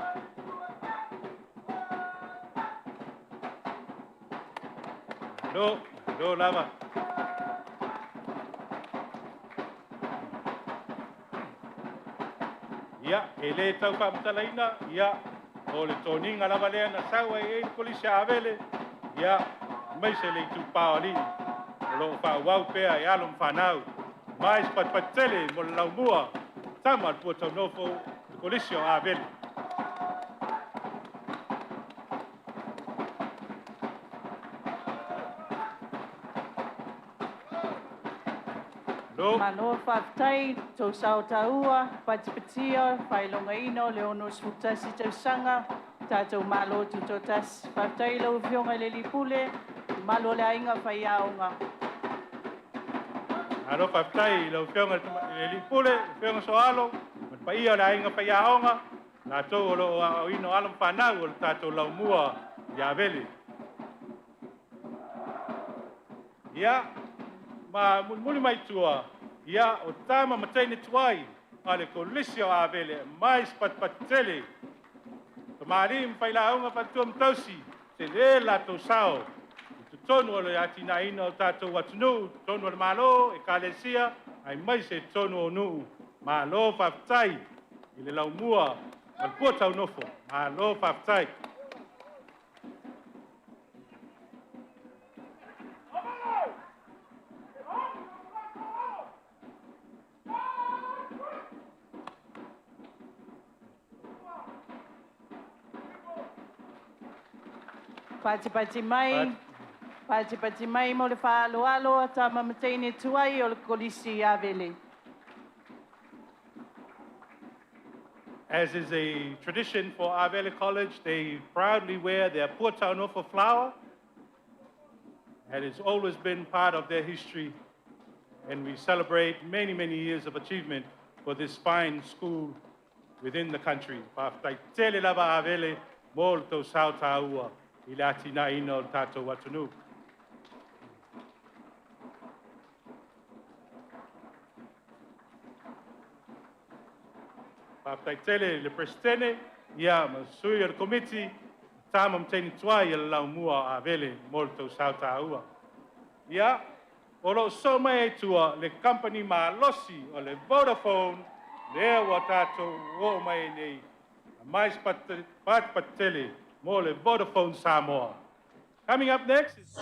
Malo, malo lava. Ia, e le tau faamatalaina, ia, o le toniga lava lea na sau ai ai le Kolisi a Avele, ia, aemaise le itupa o alii, o lo o faaauau pea e alo ma fanau. Mai se patipati tele mo le laumua, tama le Puataunofo, le Kolisi o Avele. Malo. Malo faafetai tou sao taua, patipatia, faailogaina o le 61 tausaga, tatou Malo Tutoatasi. Faafetai i lau Afioga i le Alii Pule, mamalu o le aiga faiaoga. Malo faafetai i lau Afioga i le Alii Pule, Afioga Soalo, ma le paia o le aiga faiaoga, latou o lo o aoaoina o alo ma fanau o le tatou laumua i Avele. Ia, ma mulimuli mai tua, ia, o tama ma teine tuai a le Kolisi o Avele, mai se patipati tele. Tamalii ma failauga faletua ma tausi, tele le latou sao i totonu o le atinaeina o le tatou atunuu, totonu o le Malo, Ekalesia, aemaise totonu o nuu. Malo faafetai i le laumua ma le puataunofo. Malo faafetai. Patipati mai, patipati mai mo le faaaloalo a Tama ma Teine Tuai o le Kolisi Avele. As is a tradition for Avele College, they proudly wear their Puataunofo flower. That has always been part of their history, and we celebrate many, many years of achievement for this fine school within the country. Faafetai tele lava Avele mo le tou sao taua i le atinaeina o le tatou atunuu. Faafetai tele i le Peresetene, ia ma sui o le Komiti, Tama ma Teine Tuai o le Laumua o Avele mo le tou sao taua. Ia, o lo o sosoo mai ai i tua le kamupani malosi o le Vodafone, lea ua tatou oo mai ai nei, aumai se patipati tele mo le Vodafone Samoa. Coming up next is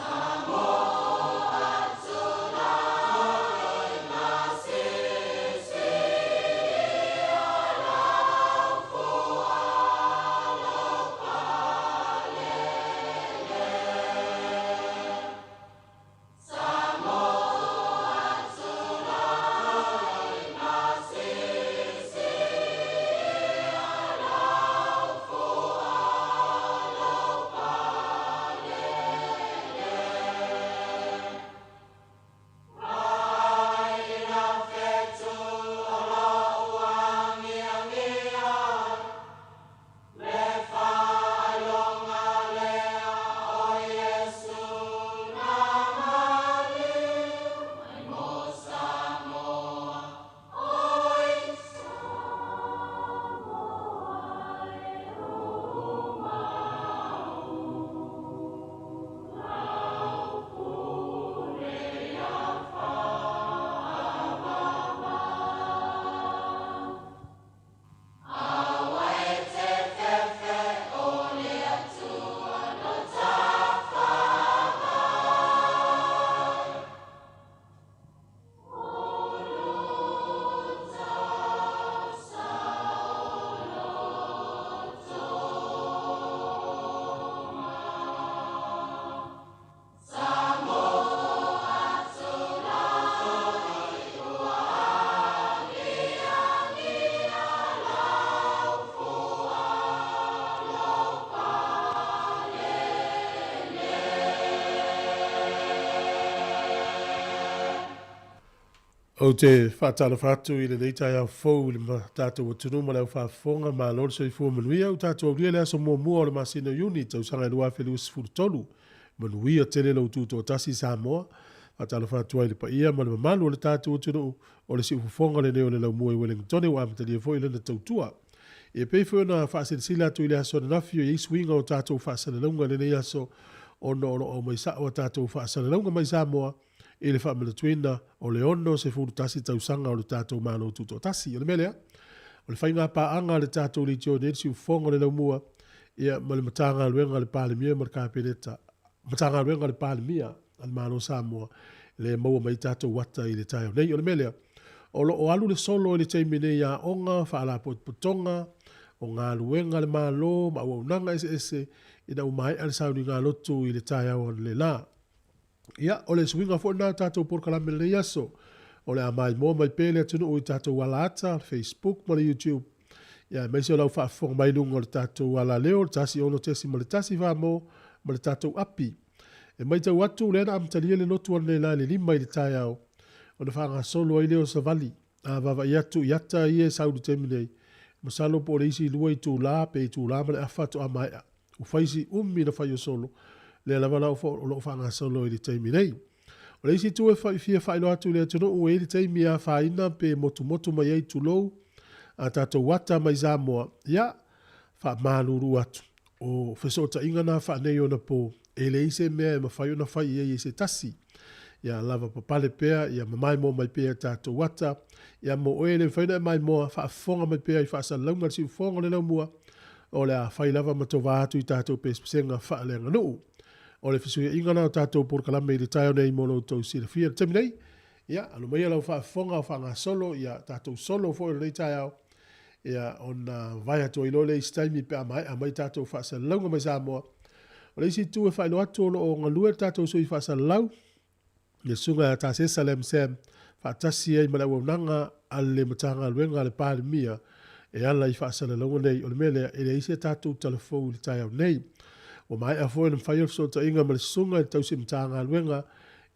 Ou te faatalofa atu i lenei taeao fou i le tatou atunuu ma le au faafofoga. Malo le soifua manuia. Ua tatou aulia le aso muamua o le masina o Iuni tausaga e 2023. Manuia tele lou tutoatasi Samoa. Faatalofa atu ai i le paia ma le mamalu o le tatou atunuu. O le siufofoga lenei o le Laumua i Welengitone ua amatalia foi lana tautua. E pei foi ona faasilasila atu i le aso ananafi o i ai suiga o tatou faasalalauga i lenei aso ona o lo o aumai sao a tatou faasalalauga mai Samoa i le faamanatuina o le 61 tausaga o le tatou Malo Tutoatasi. O le mea lea, o le faiga paaga a le tatou Leitio nei, le siufofoga o le Laumua, ia, ma le Matagaluega a le Palemia ma le Kapeneta, Matagaluega a le Palemia a le Malo o Samoa, lea e maua mai ai tatou ata i le taeao nei. O le mea lea, o lo o alu le solo i le taimi nei i aoga, faalapotopotoga, o galuega a le Malo ma auaunaga eseese ina ua maea le sauniga lotu i le taeao analeila. Ia, o le suiga foi lena o tatou polokalame i lenei aso. O le a maimoa mai pea le atunuu i tatou alaata, Facebook ma le YouTube, ia aemaise o lau faafofoga mai i luga o le tatou alaleo, le 106.1 mo ma le tatou api. E matau atu, lea na amatalia le lotu analeila i le 5 i le taeao, ona faagasolo ai lea o savali. A vaavaai atu i ata ia e sau i le taimi nei, masalo po o le isi 2 itula pe itula ma le afa faatoa maea. Ua fai si umi na fai o solo, lea lava la o lo o faagasolo i le taimi nei. O le isi itu e fia faailoa atu i le atunuu, e i ai le taimi e afaina pe motumotu mai ai tulou a tatou ata mai Samoa, ia, Faamalulu atu, o fesootaiga na faaneionapo, e leai se mea e mafai ona fai i ai e se tasi. Ia lavapapale pea, ia mamaemoa mai pea i tatou ata, ia mo oe e le mafai ona e maimoa, faafofoga mai pea i faasalalauga a le siufofoga o le laumua, o le a fai lava ma tova atu i tatou pesepesega faaleaganuu. O le fesuiaiga lena o tatou polokalame i le taeao nei mo lo outou silafia. I le taimi nei, ia, alo maia lau faafofoga o faagasolo ia tatou solo foi o lenei taeao, ia ona vae atu ai loa lea i se taimi pe a maea mai tatou faasalalauga mai Samoa. O le isi itu e faailoa atu o lo o galue le tatou sui faasalalau, le Susuga ia Tasesa Lam Sam, faatasi ai ma le auaunaga a le Matagaluega a le Palemia e ala i faasalalauga nei. O le mea lea, e leai se tatou tala fou i le taeao nei. Ua maea foi ona faia le fesootaiga ma le Susuga i le Tausi Matagaluega,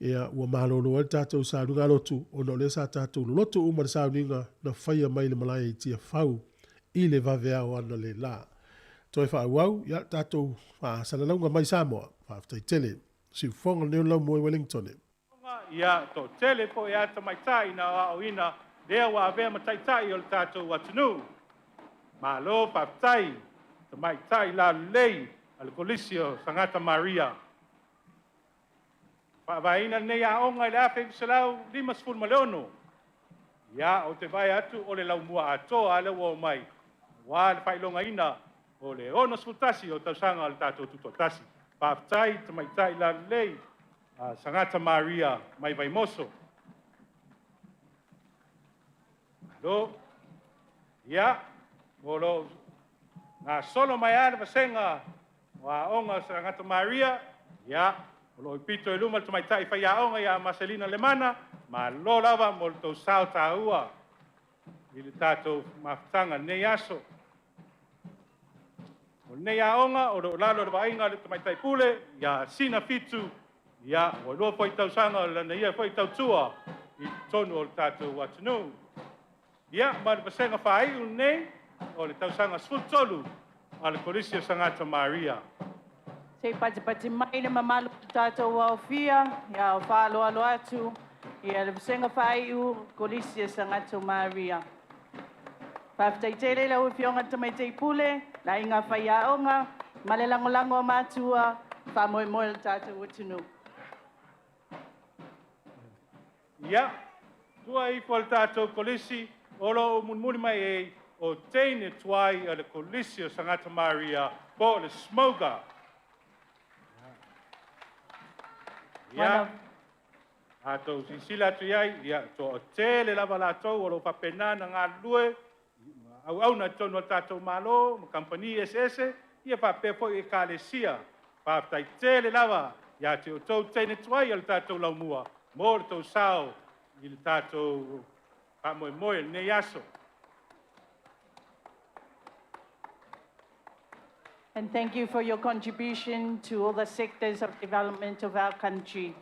ia ua malolo ai le tatou sauniga lotu, ona o lea sa tatou loloto uma i le sauniga na faia mai le malae i Tiafau i le vaveao analeila. Toe faaauau, ia, le tatou faasalalauga mai Samoa. Faafetai tele. Siufofoga lenei o le laumua i Wellington. Ia toatele foi a tamaitai na aoaoina lea ua avea ma taitai o le tatou atunuu. Malo faafetai tamaitai lalelei a le Kolisi o Sagata Maria. Faavaeina lenei aoga i le 1956. Ia, ou te vaai atu o le laumua atoa lea ua omai, aua le faailogaina o le 61 o tausaga o le tatou tutoatasi. Faafetai tamaitai lalelei a Sagata Maria mai Vaimoso. Malo. Ia, o lo o gasolo mai lava le vasega o aoga o Sagata Maria, ia, o lo o i pito i luma le tamaitai faiaoga ia Maselina Lemana, malo lava mo le tou sao taua i le tatou mafutaga i lenei aso. O lenei aoga o lo o lalo i le vaaiga a le tamaitai pule ia Sina Fitu, ia, ua 2 foi tausaga o lana ia foi tautua i totonu o le tatou atunuu. Ia, ma le vasega faaiu lenei o le tausaga 13 a le Kolisi o Sagata Maria. Se i patipati mai le mamalu o le tatou aofia, ia o faaaloalo atu ia le vasega faaiu Kolisi o Sagata Maria. Faafetai tele lau Afioga i le Tamaitai Pule, le aiga faiaoga, ma le lagolago a matua, faamoemoe o le tatou atunuu. Ia, tua ifo le tatou kolisi o lo o mulimuli mai ai o teine tuai o le Kolisi o Sagata Maria po o le SMOGA. Ia, a tou silasila atu i ai, ia, toatele lava latou o lo o faapena ona galulue auauna i totonu o le tatou Malo ma kamupani eseese, ia faapea foi ekalesia. Faafetai tele lava ia te outou teine tuai o le tatou laumua mo le tou sao i le tatou faamoemoe i lenei aso. And thank you for your contribution to all the sectors of development of our country.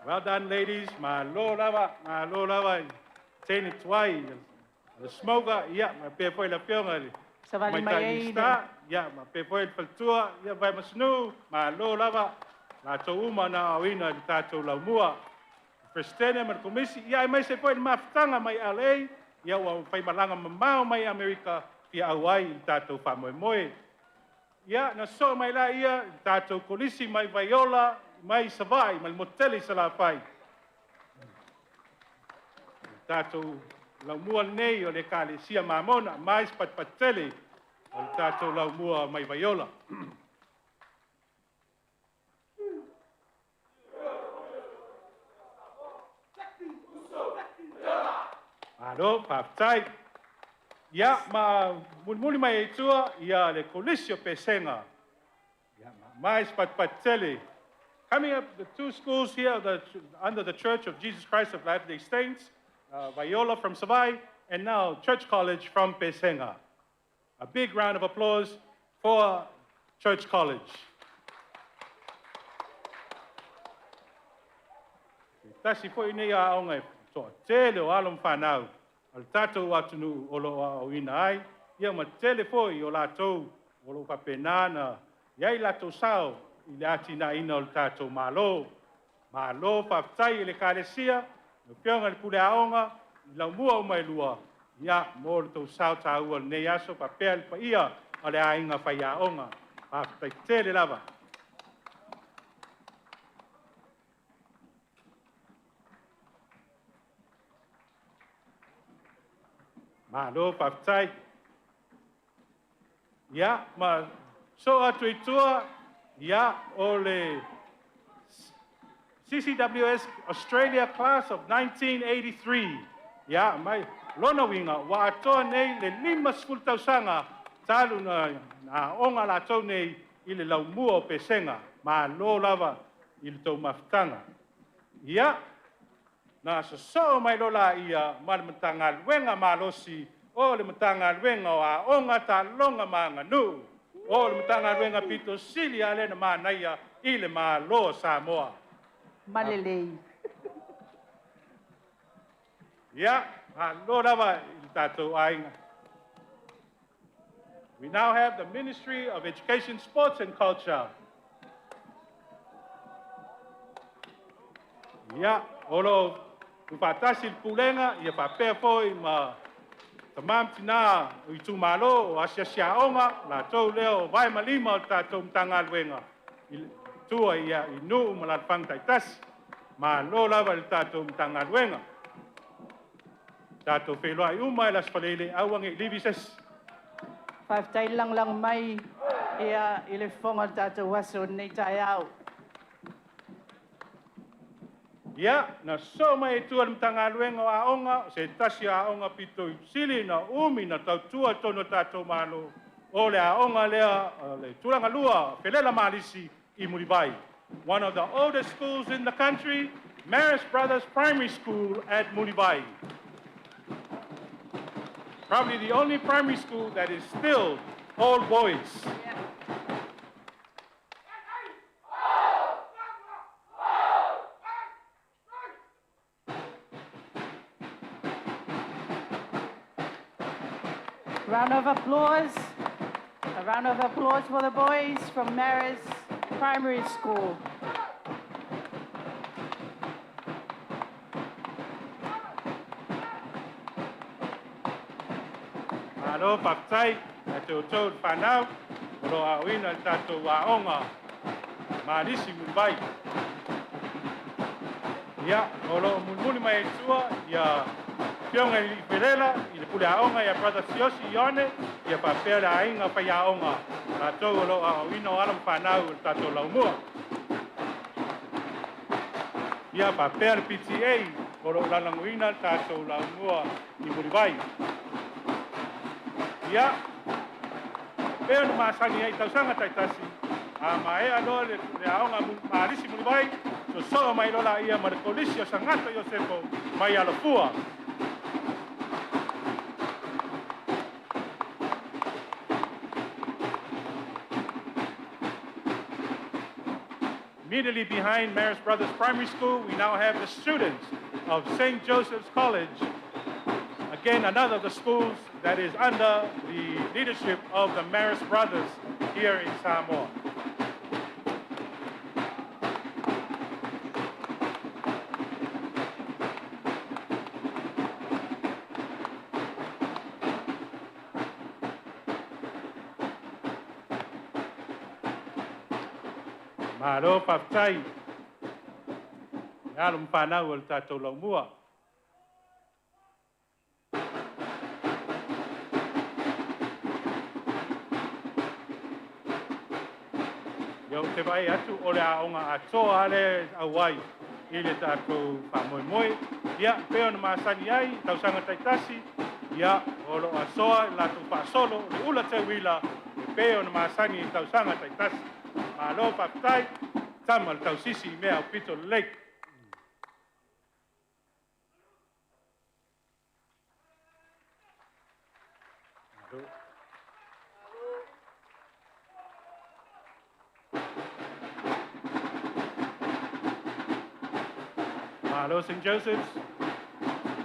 Well done, ladies. Malo lava, malo lava. Teine tuai, le SMOGA, ia, ma pea foi le afioga i le Savali mai Tamaitai ai le Minista, ia, ma pea foi le faletua, ia, Vaimasnu, malo lava. Latou uma na aoaoina i le tatou laumua. Le Peresetene ma le Komisi, ia, aemaise foi le mafutaga mai LA, ia, ua faimalaga mamao mai Amerika, fia auai i le tatou faamoemoe. Ia, na sosoo mai la ia i le tatou kolisi mai Vaiola, mai Savaii, ma le motu tele i Salafai. Le tatou laumua lenei o le Ekalesia Mamona, mai se patipati tele o le tatou laumua mai Vaiola. Malo, faafetai. Ia, ma mulimuli mai ai tua, ia le Kolisi o Pesega. Ia, ma mai se patipati tele. Coming up, the two schools here under the Church of Jesus Christ of Latter-day Saints, Vaiola from Savaii, and now Church College from Pesega. A big round of applause for Church College. Tasi foi nei aoga e toatele o alo ma fanau a le tatou atunuu o lo o aoaoina ai, ia ma tele foi o latou o lo o faapena na i ai latou sao i le atinaeina o le tatou Malo. Malo faafetai i le Ekalesia, lau Afioga i le Pule Aoga, i laumua uma e lua, ia, mo le tou sao taua i lenei aso faapea le paia o le aiga faiaoga. Faafetai tele lava. Malo faafetai. Ia, ma soo atu i tua, ia, o le CCWS Australia Class of 1983. Ia, mai lona uiga, ua atoa nei le 50 tausaga talu na aoga latou nei i le laumua o Pesega. Malo lava i le tou mafutaga. Ia, na sosoo mai loa laia ma le Matagaluega malosi o le Matagaluega o Aoga, Taaloga ma Aganuu. O le Matagaluega pito sili lava lea ona manaia i le Malo o Samoa. Malelei. Ia, malo lava i le tatou aiga. We now have the Ministry of Education, Sports and Culture. Ia, o lo o tuufaatasi le Pulega, ia faapea foi ma tama ma tina o itumalo o asiasi aoga, latou lea o vae ma lima o le tatou Matagaluega i tua i nuu ma alaalafaga taitasi. Malo lava i le tatou Matagaluega. Tatou feiloai uma i le Aso Faraile, aua ne i livi se isi. Faafetai le lagolago mai ia, i le fofoga o le tatou aso i lenei taeao. Ia, na sosoo mai ai i tua le Matagaluega o Aoga, o se tasi o aoga pito sili ona umi na tautua i totonu o le tatou Malo, o le aoga lea o le Tulagalua Felela Malisi i Mulivai. One of the oldest schools in the country, Marist Brothers Primary School at Mulivai. Probably the only primary school that is still all boys. Round of applause. A round of applause for the boys from Marist Primary School. Malo faafetai ia te outou le fanau o lo o aoina le tatou aoga Malisi Mulivai. Ia, o lo o mulimuli mai ai i tua ia Afioga i Felela i le Pule Aoga ia Brother Siosi Ioane, ia faapea le aiga faiaoga, latou o lo o aoaoina o alo ma fanau i le tatou laumua. Ia faapea le PTA o lo o lagolagoina le tatou laumua i Mulivai. Ia, e pei ona masani ai i tausaga taitasi, a maea loa le aoga Malisi Mulivai, sosoo mai loa laia ma le Kolisi o Sagato Iosefo mai Alafua. Immediately behind Marist Brothers Primary School, we now have the students of St. Joseph's College. Again, another of the schools that is under the leadership of the Marist Brothers here in Samoa. Malo faafetai i alo ma fanau o le tatou laumua. Ia ou te vaai atu o le aoga atoa lava lea e auai i le tatou faamoemoe. Ia, e pei ona masani ai i tausaga taitasi, ia, o lo o asoa i le latou faasolo le ula teuila e pei ona masani i tausaga taitasi. Malo faafetai, tama le tausisi i mea aupito lelei. Malo St. Joseph's.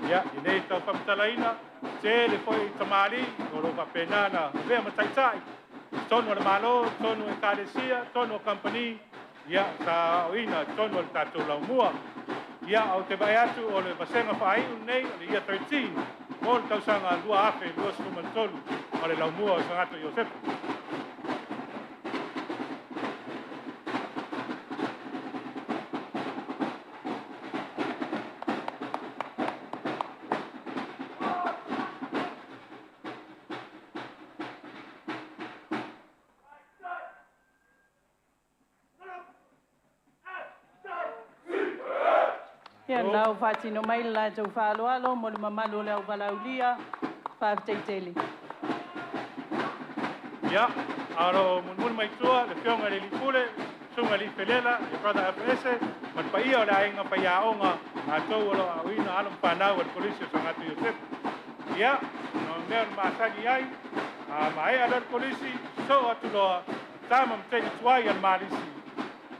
Ia, e le tau faamatalaina, tele foi tamalii o lo o faapena ona avea ma taitai, totonu o le Malo, totonu o Ekalesia, totonu o kamupani, Ia, sa aoaoina i totonu o le tatou laumua. Ia, ou te vaai atu o le vasega faaiu lenei o le Year 13 mo le tausaga 2023 o le laumua o Sagato Iosefa. Ia lau faatino mai le latou faaaloalo mo le mamalu o le auvalaulia. Faafetai tele. Ia, a o lo o mulimuli mai tua le Afioga i le Alii Pule, Susuga i le Alii Felela, le Brother Afaese, ma le paia o le aiga faiaoga, latou o lo o aoaoina alo ma fanau a le Kolisi o Sagato Iosefa. Ia, o le mea o le masani ai, a maea loa le kolisi, sosoo atu loa, tama ma teine tuai a le Malisi,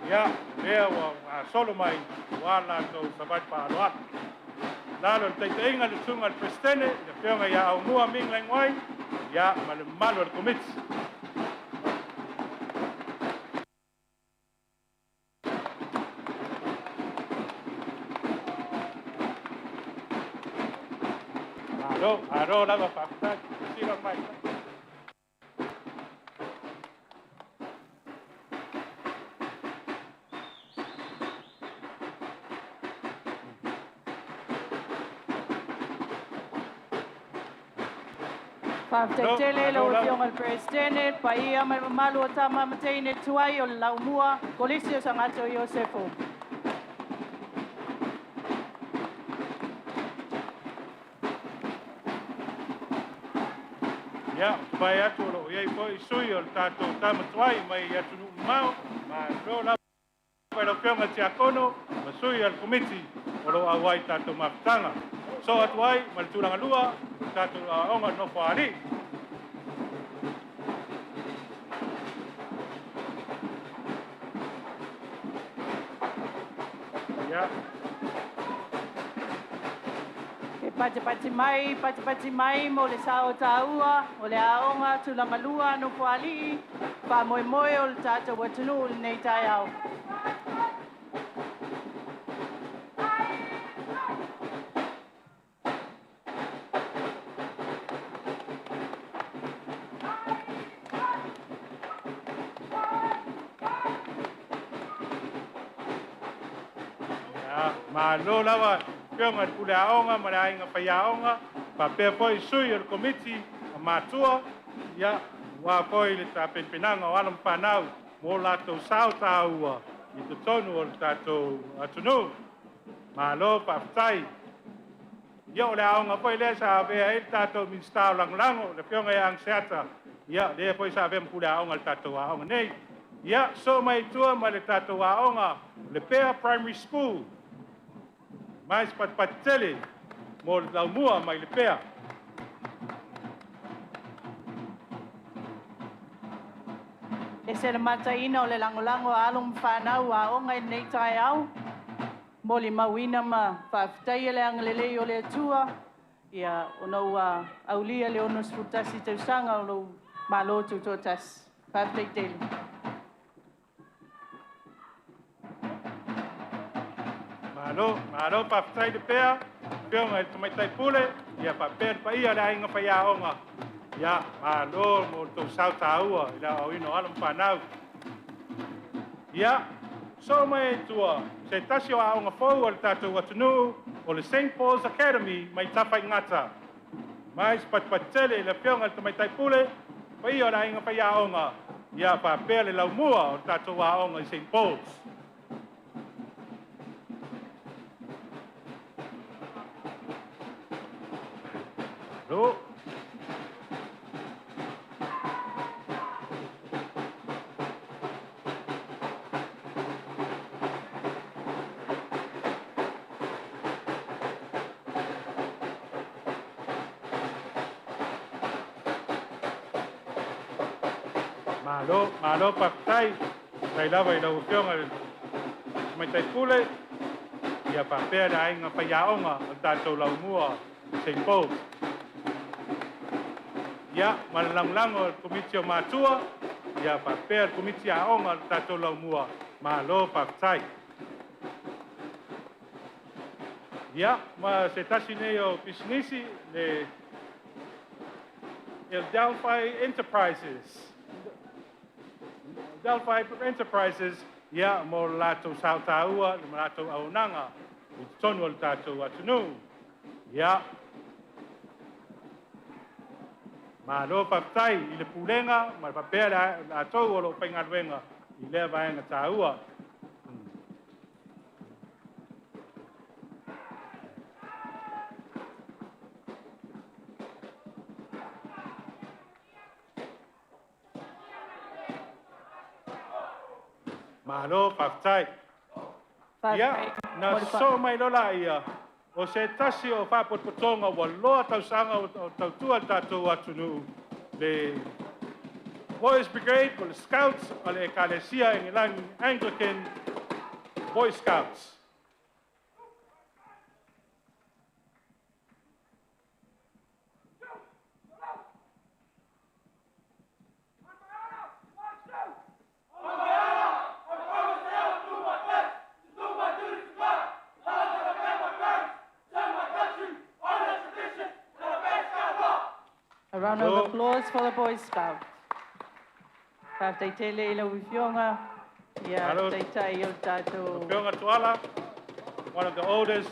ia, lea ua gasolo mai aua le latou savali faaaloalo. Lalo i le taitaiga a le Susuga i le Peresetene, le Afioga ia Aumua Ming Leng Wai, ia, ma le mamalu o le Komiti. Malo, malo lava faafetai. Sila mai. Faafetai tele i lau Afioga i le Peresetene, le paia ma le mamalu o tama ma teine tuai o le laumua, Kolisi o Sagato Iosefo. Ia, ou te vaai atu o lo o i ai foi sui o le tatou tama tuai mai atunuu mamao. Malo lava i lau Afioga i le Tiakono ma sui o le Komiti o lo o auai i tatou mafutaga. Sosoo atu ai ma le tulaga lua o le tatou aoaoga nofo a alii. Ia. E patipati mai, patipati mai mo le sao taua o le aoga tulaga lua Nofoalii, faamoemoe o le tatou atunuu i lenei taeao. Ia, malo lava Afioga i le Pule Aoga ma le aiga faiaoga, faapea foi sui o le Komiti o Matua, ia, aua foi le tapenapenaga o alo ma fanau mo latou sao taua i totonu o le tatou atunuu. Malo faafetai. Ia, o le aoga foi lea sa avea ai le tatou Minisita Lagolago, le Afioga ia Agaseata, ia, lea foi sa avea ma Pule Aoga i le tatou aoga nei. Ia, sosoo mai i tua ma le tatou aoga Lepea Primary School, mai se patipati tele mo le laumua mai Lepea. E se le mataina o le lagolago a alo ma fanau aoga i lenei taeao, molimauina ma faafetaia le agalelei o le Atua, ia, ona ua aulia le 61 tausaga o lou Malo Tutoatasi. Faafetai tele. Malo, malo faafetai Lepea, Afioga i le Tamaitai Pule, ia faapea le paia o le aiga faiaoga. Ia, malo mo le tou sao taua i le aoaoina o alo ma fanau. Ia, sosoo mai ai i tua se tasi o aoga fou a le tatou atunuu o le St. Paul's Academy mai Tafaigata. Mai se patipati tele i le Afioga i le Tamaitai Pule, paia o le aiga faiaoga, ia faapea le laumua o le tatou aoga i St. Paul's. Malo. Malo, malo faafetai. Faafetai lava i lau Afioga i le Tamaitai Pule, ia faapea le aiga faiaoga o le tatou laumua i St. Paul's. Ia, ma le lagolago a le Komiti o Matua, ia faapea le Komiti Aoga o le tatou laumua, Malo faafetai. Ia, ma se tasi nei o pisinisi, le El Delphi Enterprises. Delphi Enterprises, ia, mo le latou sao taua, le latou auaunaga i totonu o le tatou atunuu. Ia, malo faafetai i le pulega ma le faapea latou o lo o faigaluega i lea vaega taua. Malo faafetai. Ia, na sosoo mai loa laia, o se tasi o faapotopotoga ua loa tausaga o tautua le tatou atunuu, le Boys Brigade po o le Scouts a le Ekalesia Engelani Anglican Boy Scouts. A round of applause for the Boy Scouts. Faafetai tele i lau Afioga, ia Taitai o le tatou. Afioga Tuala, one of the oldest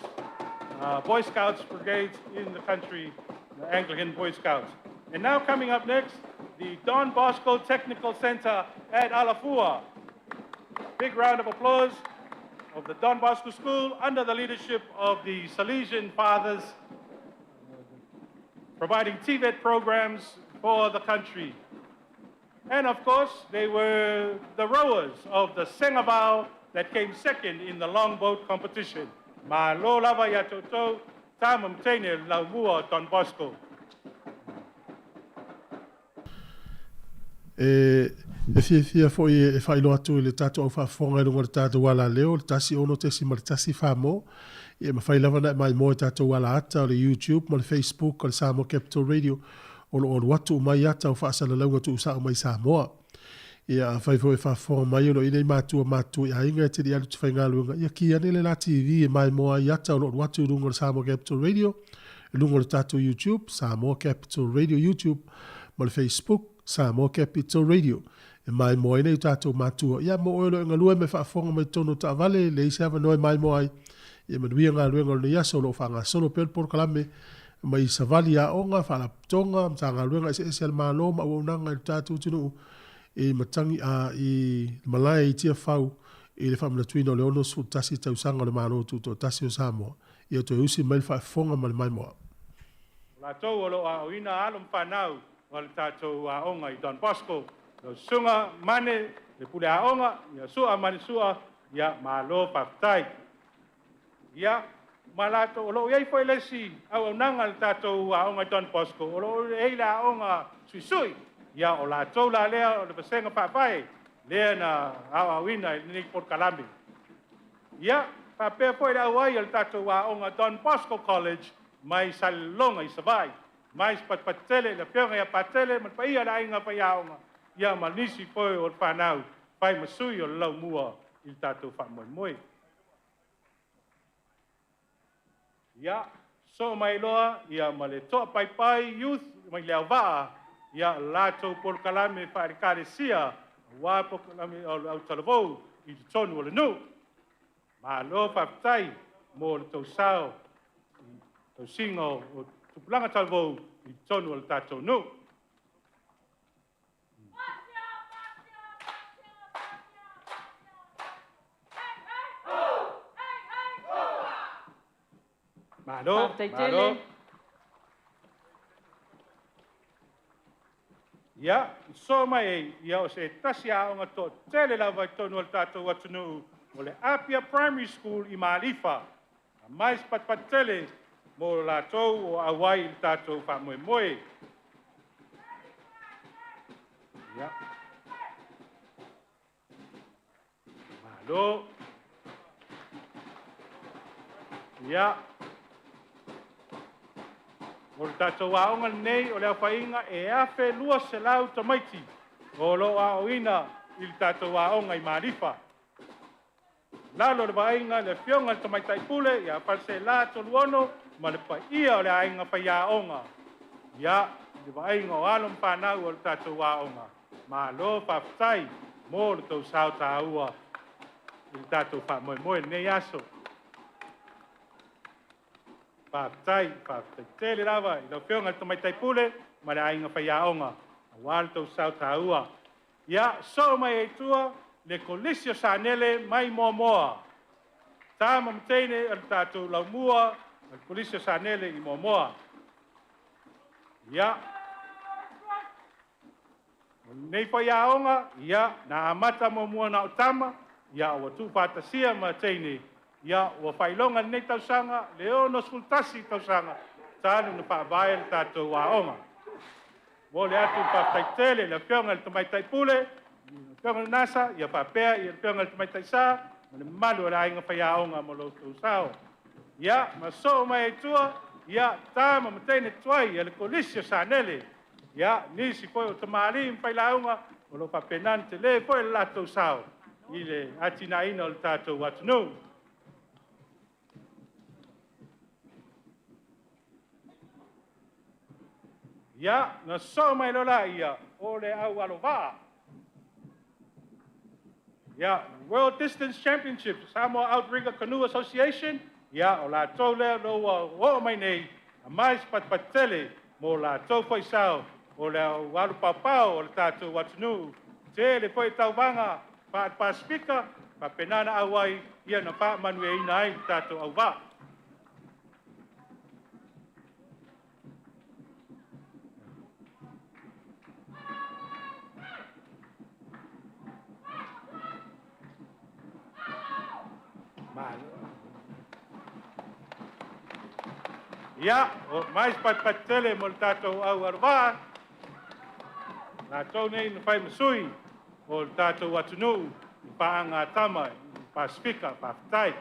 Boy Scouts brigades in the country, the Anglican Boy Scouts. And now coming up next, the Don Bosco Technical Center at Alafua. Big round of applause of the Don Bosco School under the leadership of the Salesian Fathers, providing TVET programs for the country. And of course, they were the rowers of the Sengabao that came second in the longboat competition. Malo lava ia toutou, tama ma teine laumua o Don Bosco. E fiafia foi e faailoa atu i le tatou au faafofoga i luga o le tatou alaleo, le 1 6.1 mo, e mafai lava ona e maimoa i tatou alaata o le YouTube ma le Facebook o le Samoa Capital Radio, o lo o alu atu uma ai ata o faasalalauga tuusao mai Samoa. Ia, afai foi e faafofoga mai o lo o i ai nai matua matutua i aiga e te le i alu i te faigaluega, ia ki ane le la TV e maimoa ai ata o lo o alu atu i luga o le Samoa Capital Radio, i luga o le tatou YouTube, Samoa Capital Radio YouTube, ma le Facebook, Samoa Capital Radio, e maimoa ai nai o tatou matua. Ia, mo oe o lo o e galue ma e faafofoga mai totonu o taavale, e leai se avanoa e maimoa ai, ia manuia galuega o lenei aso o lo o faagasolo pea le polokalame mai savali aoga, faalapotopotoga, Matagaluega eseese a le Malo ma auaunaga i le tatou atunuu i matagi a i le malae i Tiafau i le faamanatuina o le 61 tausaga o le Malo Tutoatasi o Samoa. Ia toe usi mai le faafofoga ma le maimoa. O latou o lo o aoina alo ma fanau o le tatou aoga i Don Bosco, lau Susuga Mane, le pule aoga, ia Sua Mane Sua, ia malo faafetai. Ia, ma latou, o lo o i ai foi le isi auaunaga a le tatou aoga i Don Bosco, o lo o i ai le aoga suisui. Ia, o latou la lea o le vasega faavae lea na aoaoina i lenei polokalame. Ia, faapea foi le auai o le tatou aoga Don Bosco College mai Salelologa i Savaii, mai Sipatipatitele, le afioga ia Patele ma le paia o le aiga faiaoga, ia ma nisi foi o le fanau fai ma sui o le laumua i le tatou faamoemoe. Ia, soo mai loa ia ma le Toapaipai Youth mai Leauvaa, ia latou polokalame faale-ekalesia, aua polokalame o le autalavou i totonu o le nuu. Malo faafetai mo le tou sao i tausiga o tupulaga talavou i totonu o le tatou nuu. Malo, Faafetai tele. malo. Ia, so mai ei, ia o se tasi aoga toatele lava i totonu o le tatou atunuu, o le Apia Primary School i Malifa. A mai se patupatu tele mo latou o auai i le tatou faamoemoe. Ia. Malo. Ia. O le tatou aoga lenei o le aofaiga e 1200 tamaiti o lo o aoaoina i le tatou aoga i Malifa. Lalo o le vaaiga a le Afioga i le Tamaitai Pule ia Faleaseela Toluono ma le paia o le aiga faiaoga. Ia, i le vaaiga o alo ma fanau o le tatou aoga, malo faafetai mo le tou sao taua i le tatou faamoemoe i lenei aso. Faafetai, faafetai tele lava i lau Afioga i le Tamaitai Pule ma le aiga faiaoga aua le tou sao taua. Ia, soo mai ai tua le Kolisi o Sanele mai Moamoa. Tama ma teine o le tatou laumua o le Kolisi o Sanele i Moamoa. Ia, o lenei foi aoga, ia, na amata muamua na o tama, ia ua tuufaatasia ma teine, ia ua faailoga i lenei tausaga le 61 tausaga talu ona faavae le tatou aoga. Momoli atu le faafetai tele i le Afioga i le Tamaitai Pule, le Afioga i le Nasa, ia faapea le Afioga i le Tamaitai Sa ma le mamalu o le aiga faiaoga mo lo outou sao. Ia, ma soo mai ai tua, ia, tama ma teine tuai a le Kolisi o Sanele, ia, nisi foi o tamalii ma failauga o lo o faapena ona tele foi le latou sao i le atinaeina o le tatou atunuu. Ia, na sosoo mai loa laia o le au alovaa. Ia, World Distance Championships, Samoa Outrigger Canoe Association, ia, o latou lea o lo o ua oo mai nei, aumai se patupatu tele mo latou foi sao o le au alu paopao o le tatou atunuu. Tele foi tauvaga faale-Pasefika, faapena ona auai, ia na faamanuiaina ai le tatou auvaa. Ia, o mai se patupatu tele mo le tatou au alovaa, latou nei na fai ma sui o le tatou atunuu i paaga a tama i le Pasefika. Faafetai.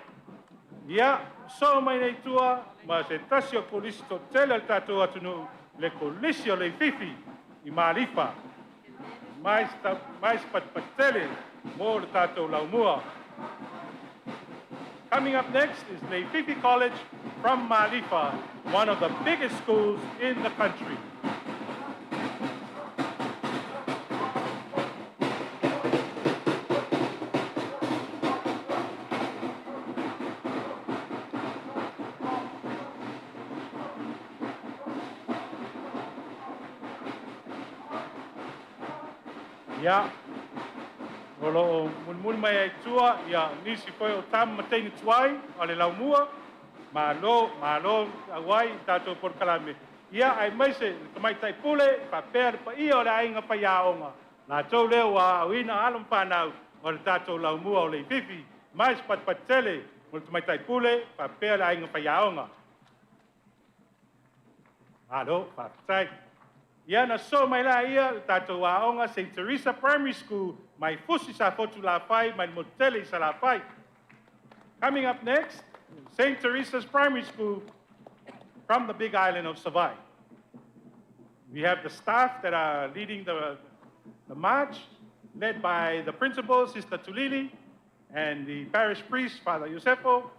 Ia, sosoo mai nei i tua ma se tasi o kolisi toatele o le tatou atunuu, le Kolisi o Leififi i Malifa. Mai se patupatu tele mo le tatou laumua. Coming up next is Leififi College from Malifa, one of the biggest schools in the country. Ia, o lo o mulimuli mai ai tua, ia, nisi foi o tama ma teine tuai o le laumua, malo, malo auai i tatou polokalame. Ia, aemaise le tamaitai pule, faapea le paia o le aiga faiaoga, latou lea ua aoaoina alo ma fanau o le tatou laumua o Leififi, mai se patupatu tele mo le tamaitai pule, faapea le aiga faiaoga. Malo, faafetai. Ia na sosoo mai laia le tatou aoga St. Teresa Primary School mai Fusi Safotu Lafai mai le motu tele i Salafai. Coming up next, St. Teresa's Primary School from the big island of Savaii. We have the staff that are leading the march, led by the principal, Sister Tulili, and the parish priest, Father Yosefo.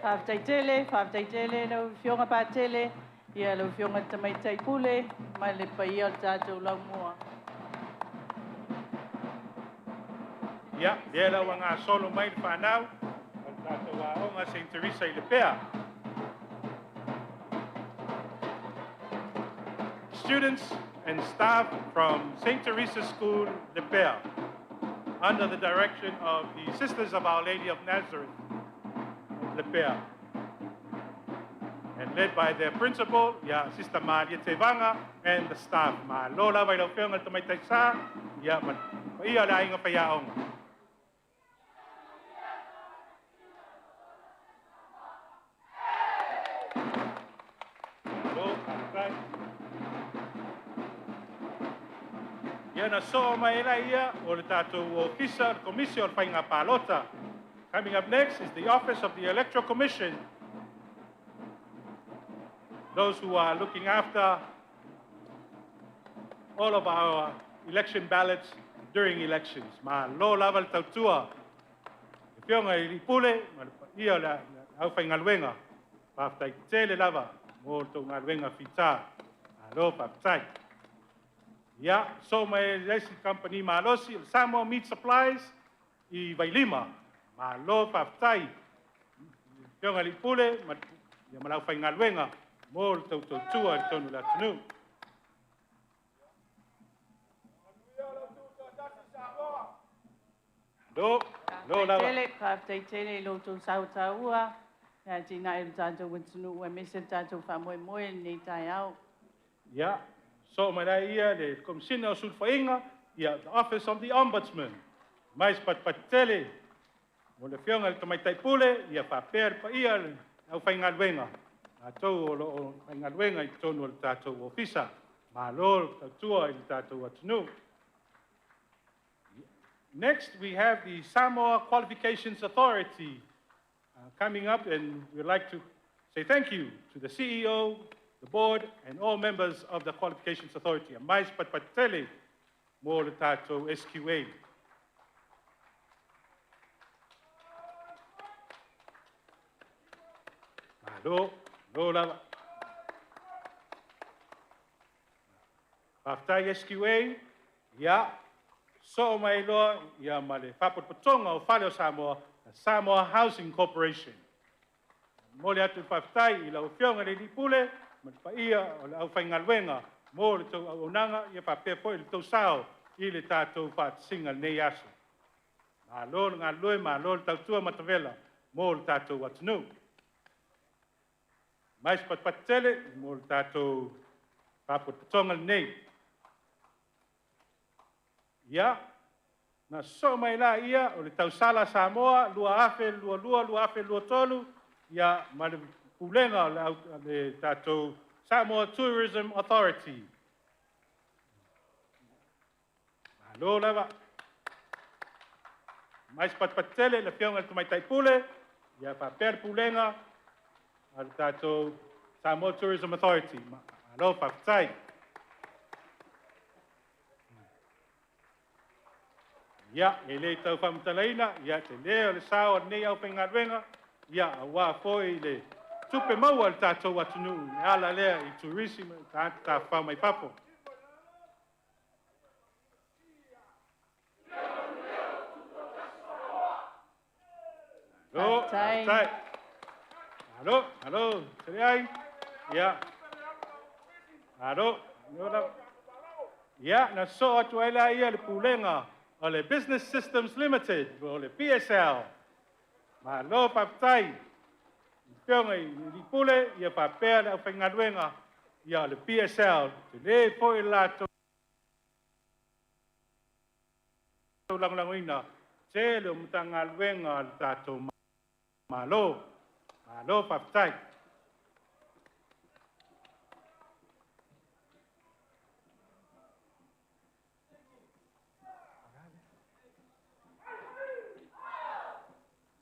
Faafetai tele, faafetai tele lau Afioga Patele, ia lau Afioga i le Tamaitai Pule ma le paia o le tatou laumua. Ia, lea la ua gasolo mai le fanau o le tatou aoga St. Teresa i Lepea. Students and staff from St. Teresa's School, Lepea, under the direction of the Sisters of Our Lady of Nazareth, Lepea, and led by their principal, ia Sister Malia Tevaga, and the staff. Malo lava i lau Afioga i le Tamaitai Sa, ia ma le paia o le aiga faiaoga. Malo, faafetai. Ia na soo mai ai ia o le tatou ofisa, le Komisi o le Faiga Palota. Coming up next is the Office of the Electoral Commission. Those who are looking after all of our election ballots during elections. Malo lava le tautua. Le Afioga i le Pule ma le paia o le aufaigaluega. Faafetai tele lava mo le tou galuega fita. Malo faafetai. Ia, so mai le isi kamupani malosi o le Samoa Meat Supplies i Vailima. Malo faafetai. Afioga i le Pule ma, ia, ma le aufaigaluega mo le tou tautua i totonu o le atunuu. Malo, malo lava. Tele, faafetai tele i lo outou sao taua e atinae o le tatou atunuu aemaise le tatou faamoemoe i lenei taeao. Ia, so mai lai ia le Komesina o Sulufaiga, ia, the Office of the Ombudsman. Mai se patupatu tele mo le Afioga i le Tamaitai Pule, ia faapea le paia o le aufaigaluega, latou o lo o faigaluega i totonu o le tatou ofisa. Malo le tautua i le tatou atunuu. Next, we have the Samoa Qualifications Authority coming up, and we'd like to say thank you to the CEO, the board, and all members of the Qualifications Authority. Mais patupatu tele mo le tatou SQA. Malo, malo lava. Faafetai SQA, ia, so mai loa ia ma le Faalapotopotoga o Fale o Samoa, the Samoa Housing Corporation. Momoli atu le faafetai i lau Afioga i le Alii Pule ma le paia o le aufaigaluega mo le tou auaunaga ia faapea foi le tou sao i le tatou faatasiga lenei aso. Malo le galulue, malo le tautua matavela mo le tatou atunuu. Mai se patupatu tele mo le tatou faalapotopotoga lenei. Ia, na sosoo mai la ia o le tausala Samoa 2022/2023, ia ma le pulega o le tatou Samoa Tourism Authority. Malo lava. Mai se patupatu tele le Afioga i le Tamaitai Pule, ia faapea le pulega a le tatou Samoa Tourism Authority. Malo faafetai. Ia, e le tau faamatalaina, ia te lē o le sao o lenei aufaigaluega, ia auā foi le tupe maua a le tatou atunuu e ala lea i turisi ma tagata tafafao mai fafo. Malo, Faafetai. faafetai. Malo, malo, seleai. Ia, malo, malo lava. Ia, na sosoo atu ai la ia le pulega o le Business Systems Limited, o le BSL. Malo faafetai. Afioga i le Pule, ia faapea le aufaigaluega, ia o le BSL, tele foi le latou lagolagoina tele o Matagaluega a le tatou Malo. Malo faafetai.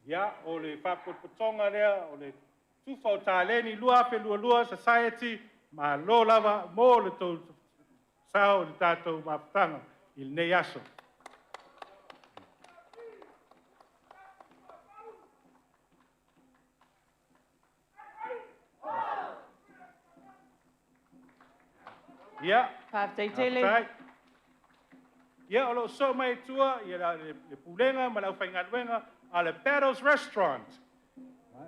Ia, o le Faalapotopotoga lea o le Tufa o Taleni 2022 Society, malo lava mo le tou sao i le tatou mafutaga i lenei aso. Ia, Faafetai tele. Faafetai. Ia, o lo o sosoo mai i tua ia le pulega ma le aufaigaluega a le Battles Restaurant.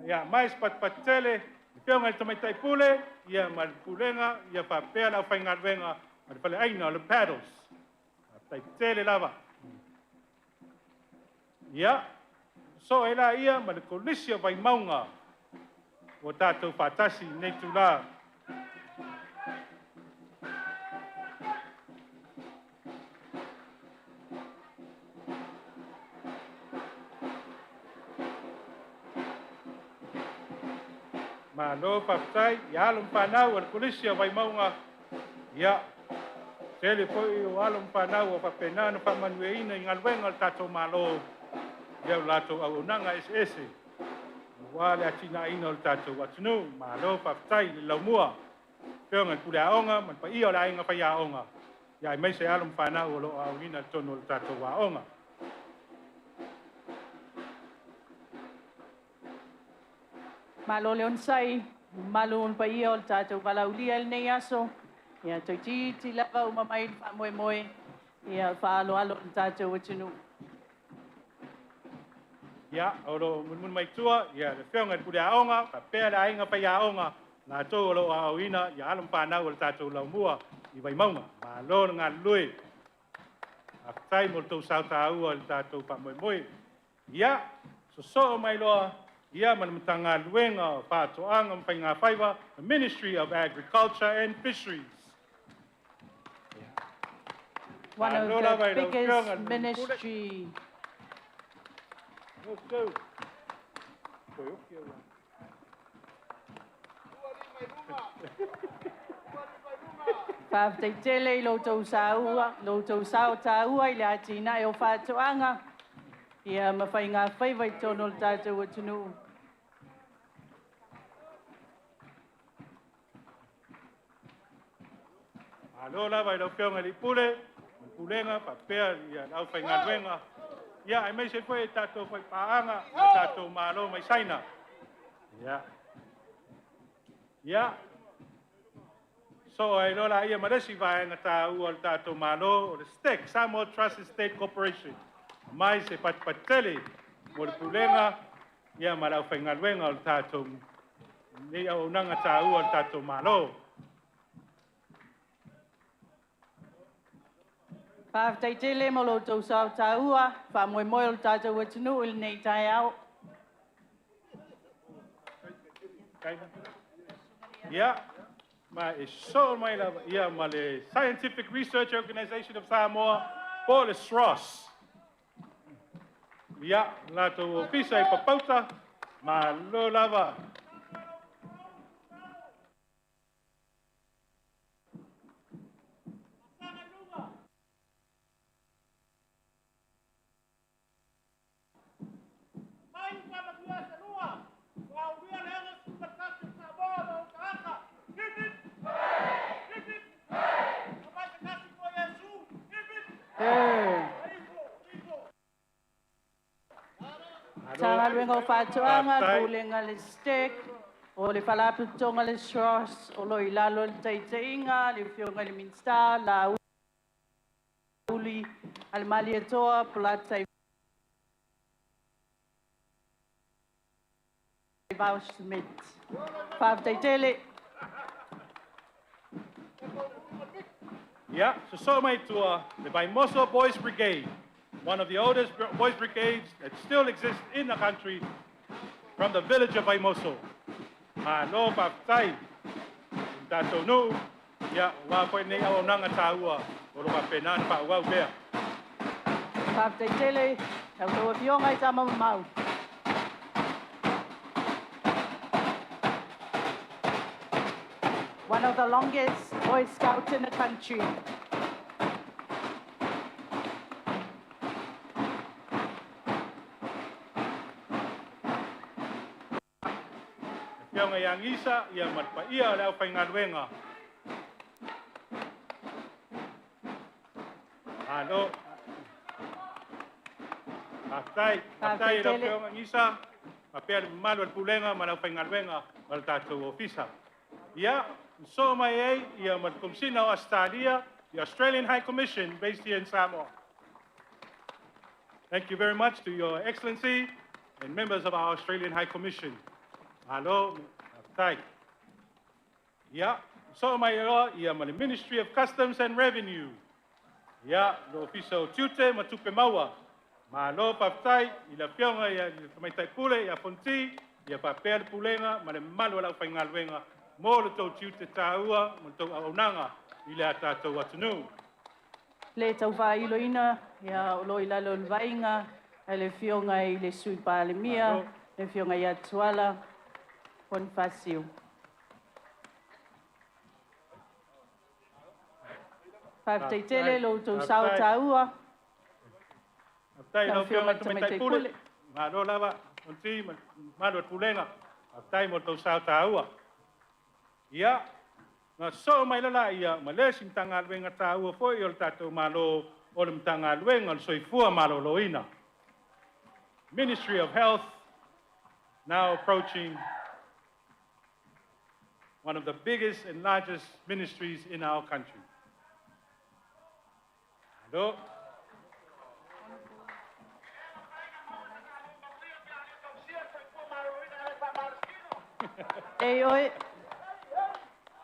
Ia, mai se patupatu tele, le Afioga i le Tamaitai Pule, ia ma le pulega, ia faapea le aufaigaluega a le faleaiga o le Paddles. Faafetai tele lava. Ia, sosoo ai la ia ma le Kolisi o Vaimauga ua tatou faatasi i lenei itulā. Malo faafetai i alo ma fanau a le Kolisi o Vaimauga, ia, tele foi o alo ma fanau ua faapena ona faamanuiaina i galuega a le tatou Malo, ia o latou auaunaga eseese aua le atinaeina o le tatou atunuu. Malo faafetai i le laumua, Afioga i le Pule Aoga ma le paia o le aiga faiaoga. Ia aemaise alo ma fanau o lo o aoaoina i totonu o le tatou aoga. Malo le onosai, mamalu o le paia o le tatou valaaulia i lenei aso. Ia toeitiiti lava uma mai le faamoemoe ia faaaloalo i le tatou atunuu. Ia, o lo o mulimuli mai tua, ia le Afioga i le Pule Aoga, faapea le aiga faiaoga, latou o lo o aoaoina ia alo ma fanau o le tatou laumua i Vaimauga. Malo le galulue. Faafetai mo le tou sao taua i le tatou faamoemoe. Ia, sosoo mai loa ia ma le Matagaluega o Faatoaga ma Faigafaiva, the Ministry of Agriculture and Fisheries. One of the biggest ministry. Faafetai tele i lo outou saua, lo outou sao taua i le atinae o faatoaga ia ma faigafaiva i totonu o le tatou atunuu. Malo lava i lau Afioga i le Pule, ma le Pulega faapea le aufaigaluega, ia aemaise foi tatou faipaaga ma tatou malo mai Saina. Ia. Ia. So ai loa laia ma le isi vaega taua o le tatou Malo, o le STEC, Samoa Trust Estate Corporation. Mai se patipati tele mo le Pulega ia ma le aufaigaluega o le tatou nei auaunaga taua o le tatou Malo. Faafetai tele mo lo outou sao taua, faamoemoe o le tatou atunuu i lenei taeao. Ia, ma e sosoo mai lava ia ma le Scientific Research Organization of Samoa, po o le SROS. Ia, latou ofisa i Papauta, malo lava. Matagaluega o Faatoaga, le Pulega le STEC, o le Faalapotopotoga le SROS, o lo o i lalo o le taitaiga le Afioga i le Minisita Laauli Alemalietoa Polataivao Schmidt. Faafetai tele. Ia, sosoo mai tua, le Vaimoso Boys Brigade, one of the oldest boys brigades that still exists in the country, from the village of Vaimoso. Malo faafetai. Tatou nuu, ia, aua foi nei auaunaga taua o lo o faapena ona faaauau pea. Faafetai tele, a outou afioga i tama mamau. One of the longest Boy Scouts in the country. Afioga ia Gisa, ia ma le paia o le aufaigaluega. Malo. Faafetai, faafetai i lau tele. Afioga Gisa, faapea le mamalu o le Pulega ma le aufaigaluega o le tatou ofisa. Ia, sosoo mai ai ia ma le Komesina o Ausetalia, the Australian High Commission based here in Samoa. Thank you very much to Your Excellency and members of our Australian High Commission. Malo, faafetai. Ia, sosoo mai loa ia ma le Ministry of Customs and Revenue. Ia, le Ofisa o Tiute ma Tupe Maua. Malo faafetai i le Afioga ia le Tamaitai Pule ia Fonti, ia faapea le Pulega ma le mamalu o le aufaigaluega mo le tou tiute taua ma le tou auaunaga i le a tatou atunuu. Le tau faailoina, ia, o lo o i lalo o le vaaiga a le Afioga i le Sui Palemia, Malo. Le Afioga ia Tuala Ponifasio. Faafetai tele lo outou sao Faafetai. taua. Faafetai i Lau lau Afioga Afioga i i le le Tamaitai Tamaitai Pule. Pule. Malo lava, Fonti ma le mamalu o le Pulega. Faafetai mo le tou sao taua. Ia, Na soo mai loa laia ma le isi Matagaluega taua foi o le tatou Malo, o le Matagaluega o le Soifua Maloloina. Ministry of Health, now approaching one of the biggest and largest ministries in our country. Hello. Ei oe,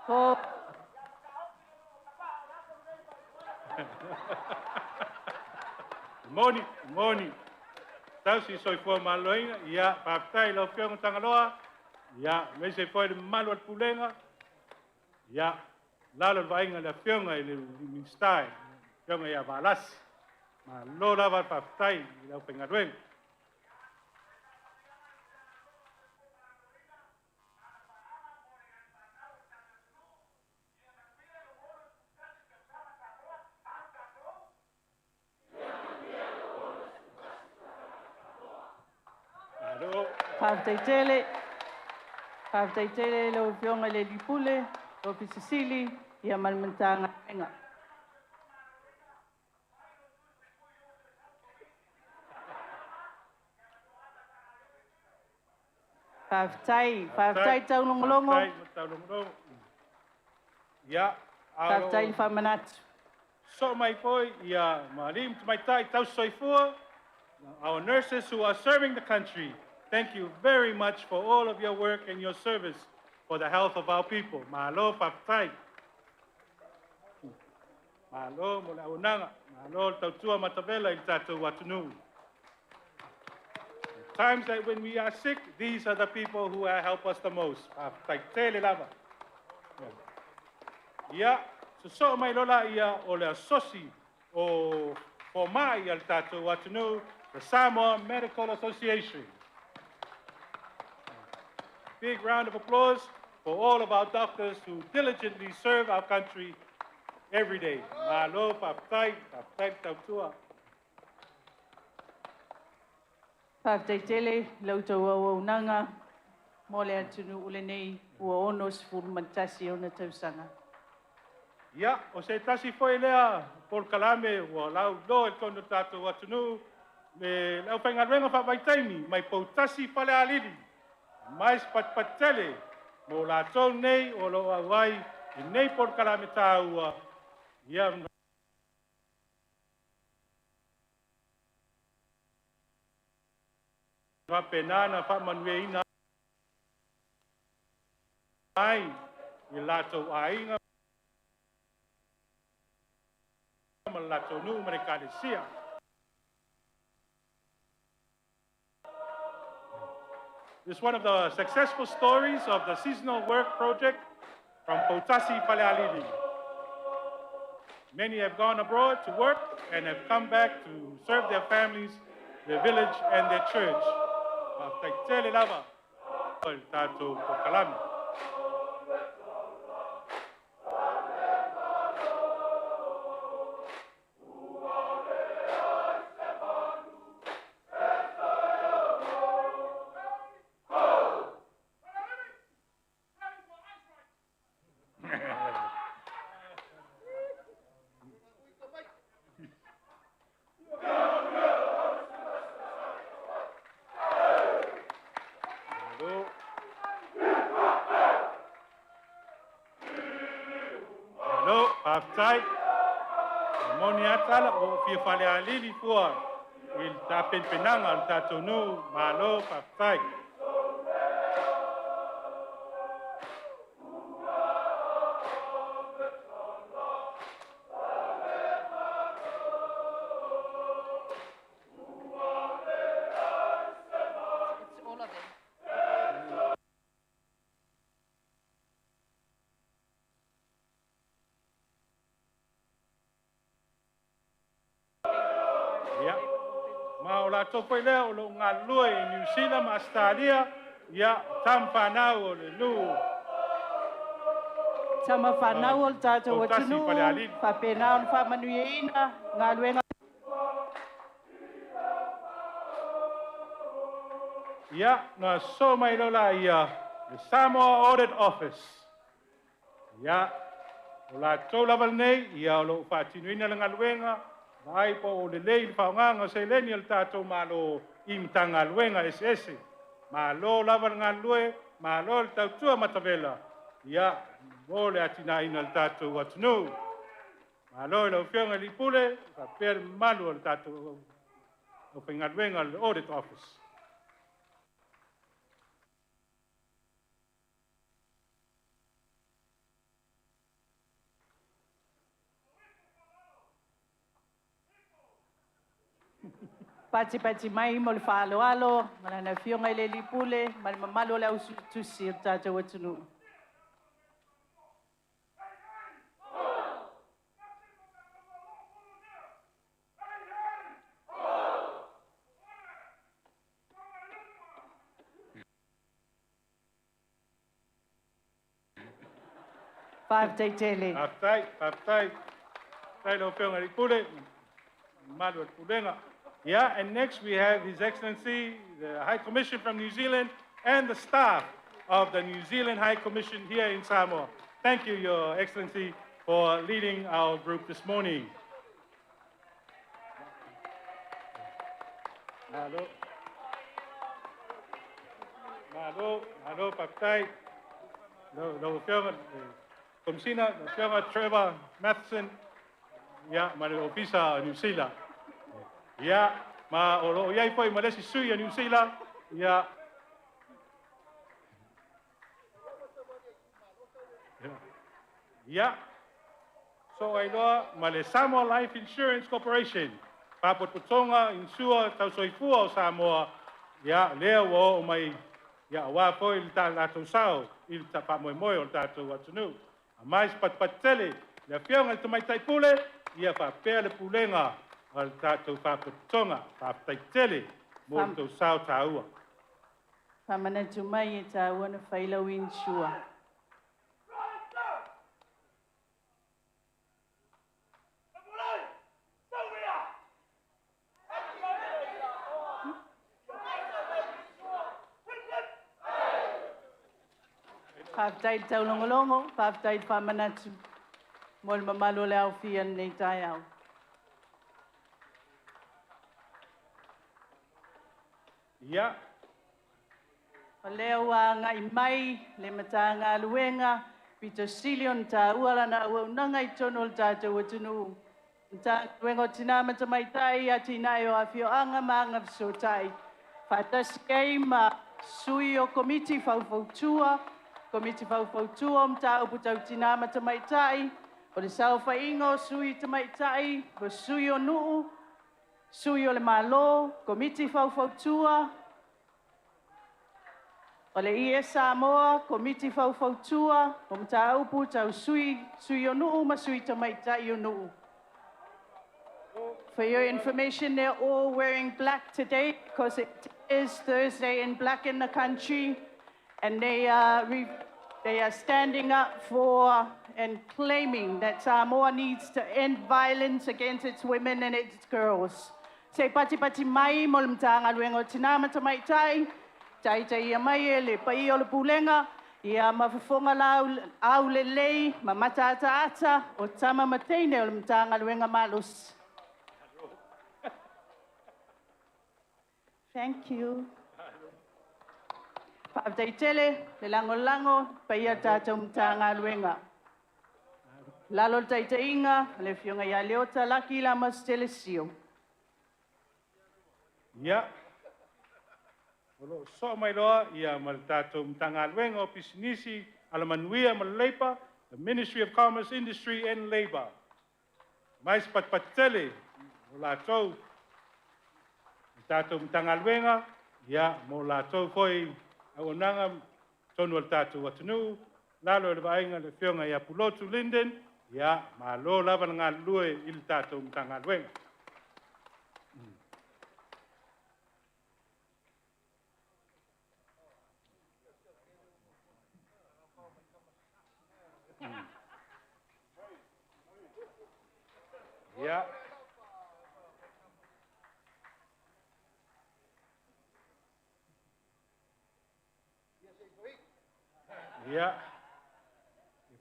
ko Moni, moni. Tausi Soifua Maloloina, ia, faafetai i lau Afioga Tagaloa, ia, aemaise foi le mamalu o le Pulega, ia, lalo le vaaiga i le Afioga i le Minisita, le Afioga ia Valasi. Malo lava le faafetai i le aufaigaluega. Malo. Faafetai tele. Faafetai tele i lau Afioga i le Alii Pule, Ofisa Sili, ia ma le Matagaluega. Faafetai, faafetai taulogologo. Faafetai taulogologo. Ia, a o Faafetai le faamanatu. Soo mai foi ia ma alii ma tamaitai tausi soifua, our nurses who are serving the country. Thank you very much for all of your work and your service for the health of our people. Malo faafetai. Malo mo le auaunaga. Malo le tautua matavela i le tatou atunuu. Times that when we are sick, these are the people who help us the most. Faafetai tele lava. Ia, sosoo mai loa laia o le asosi o fomai a le tatou atunuu, the Samoa Medical Association. Big round of applause for all of our doctors who diligently serve our country every day. Malo, faafetai, faafetai le tautua. Faafetai tele i la outou auaunaga mo le atunuu lenei ua 61 ona tausaga. Ia, o se tasi foi lea polokalame ua lauiloa i totonu o le tatou atunuu, le aufaigaluega faavaitaimi mai Poutasi Falealili, mai se patipati tele mo latou nei o lo o auai i nei polokalame taua. Ia, faapena na faamanuiaina ai i latou aiga ma le latou nuu ma le ekalesia. This is one of the successful stories of the seasonal work project from Poutasi Falealili. Many have gone abroad to work and have come back to serve their families, their village, and their church. Faafetai tele lava o le tatou polokalame. Malo. Malo, faafetai. Moni a tala o fia Falealili fua i le tapenapenaga o le tatou nuu. Malo, faafetai. It's all of them. Ia. Ma o latou foi lea o lo o galulue i Niu Sila ma Ausetalia, ia, tama fanau o le nuu. Tama fanau o le tatou Poutasi atunuu, Falealili. faapena ona faamanuiaina galuega. Ia, na sosoo mai loa laia le Samoa Audit Office. Ia, O latou lava lenei, ia o loo faatinoina le galuega, vaai po o lelei le faaaogaina o seleni a le tatou Malo i Matagaluega eseese. Malo lava le galulue, malo le tautua matavela, ia mo le atinaeina o le tatou atunuu. Malo i lau Afioga i le Pule, faapea le mamalu o le tatou aufaigaluega o le Audit Office. Patipati mai mo le faaaloalo ma lana Afioga i le Alii Pule ma le mamalu o le au suetusi o le tatou atunuu. Faafetai tele. Faafetai, faafetai. Faafetai lau Afioga i le Pule, mamalu o le Pulega. Yeah, and next we have His Excellency, the High Commission from New Zealand, and the staff of the New Zealand High Commission here in Samoa. Thank you, Your Excellency, for leading our group this morning. Malo. Malo, malo, faafetai. Lau Afioga, Komesina, lau Afioga Trevor Matheson, ia, ma le Ofisa o Niu Sila. Ia, ma o loo i ai foi ma le isi sui o Niu Sila, ia. Ia, so ai loa ma le Samoa Life Insurance Corporation, Faalapotopotoga Insua Tausoifua o Samoa, ia, lea ua oo mai, ia, aua foi le latou sao i le faamoemoe o le tatou atunuu. Aumai se patupatu tele le Afioga i le Tamaitai Pule, ia faapea le pulega o le tatou Faalapotopotoga. Faafetai tele mo le tou sao taua. Faamanatu mai e taua na fai lau insure. Faafetai le taulogologo, faafetai le faamanatu mo le mamalu o le aofia i lenei taeao. Ia. O lea ua agai mai le Matagaluega pito sili ona taua lana auaunaga i totonu o le tatou atunuu. Matagaluega o Tina ma Tamaitai, Atinae o Afioaga ma Agafesootai, faatasi ai ma sui o Komiti Faufautua, Komiti Faufautua o Mataupu Tau Tina ma Tamaitai, o le saofaiga o sui tamaitai, o sui o nuu, sui o le Malo, Komiti Faufautua, o le IE Samoa, Komiti Faufautua o Mataupu Tau Sui, Sui o Nuu ma Sui Tamaitai o Nuu. For your information, they're all wearing black today because it is Thursday in black in the country, and they are standing up for and claiming that Samoa needs to end violence against its women and its girls. Se patipati mai mo le Matagaluega o Tina ma Tamaitai, taitaia mai e le paia o le pulega, ia ma fofoga lau, au lelei, ma mataataata o tama ma teine o le Matagaluega malosi. Thank you. Faafetai tele le lagolago paia tatou Matagaluega. Lalo le taitaiga le Afioga ia Leota Laki Lamositele Sio. Ia, o loo soo mai loa ia ma le tatou Matagaluega o Pisinisi, Alamanuia ma le Leipa, the Ministry of Commerce, Industry and Labour. Mai se patupatu tele o latou le tatou Matagaluega, ia mo latou foi auaunaga tonu o le tatou atunuu, lalo i le vaaiga le Afioga ia Pulotu Linden, ia malo lava le galulue i le tatou Matagaluega. Ia. Ia.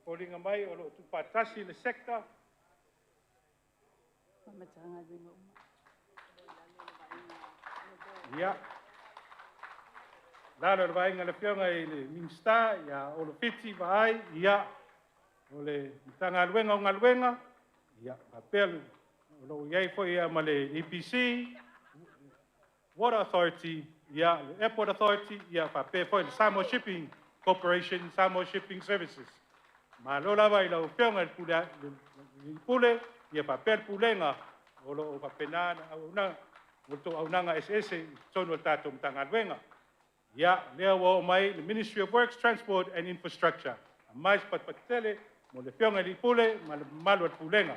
Foliga mai o lo o tuufaatasi le sector. Ia, lalo o le vaaiga a le Afioga i le Minisita ia Olo Fiti Vaai, ia, o le Matagaluega o Galuega, ia, faapea o lo o i ai foi ma le EPC, Water Authority, ia, le Airport Authority, ia, faapea foi le Samoa Shipping Corporation, Samoa Shipping Services. Malo lava i lau Afioga i le Pule, ia faapea le Pulega o lo o faapena auaunaga, o le tou auaunaga eseese i totonu o le tatou Matagaluega. Ia, lea ua oo mai le Ministry of Works, Transport and Infrastructure. Aumai se patupatu tele mo le Afioga i le Pule ma le mamalu o le Pulega.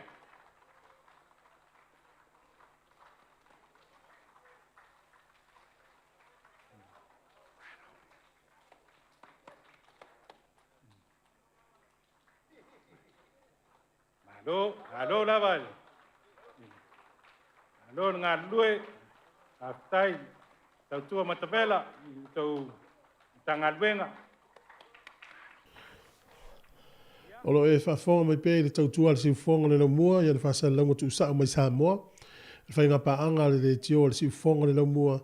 Malo, malo lava. Malo le galulue, faafetai tautua matavela i le tou Matagaluega. O lo o e faafofoga mai pea i le tautua a le siufofoga o le Laumua i le faasalalauga tuusao mai Samoa, le faigapaaga a le Leitio a le Siufofoga o le Laumua,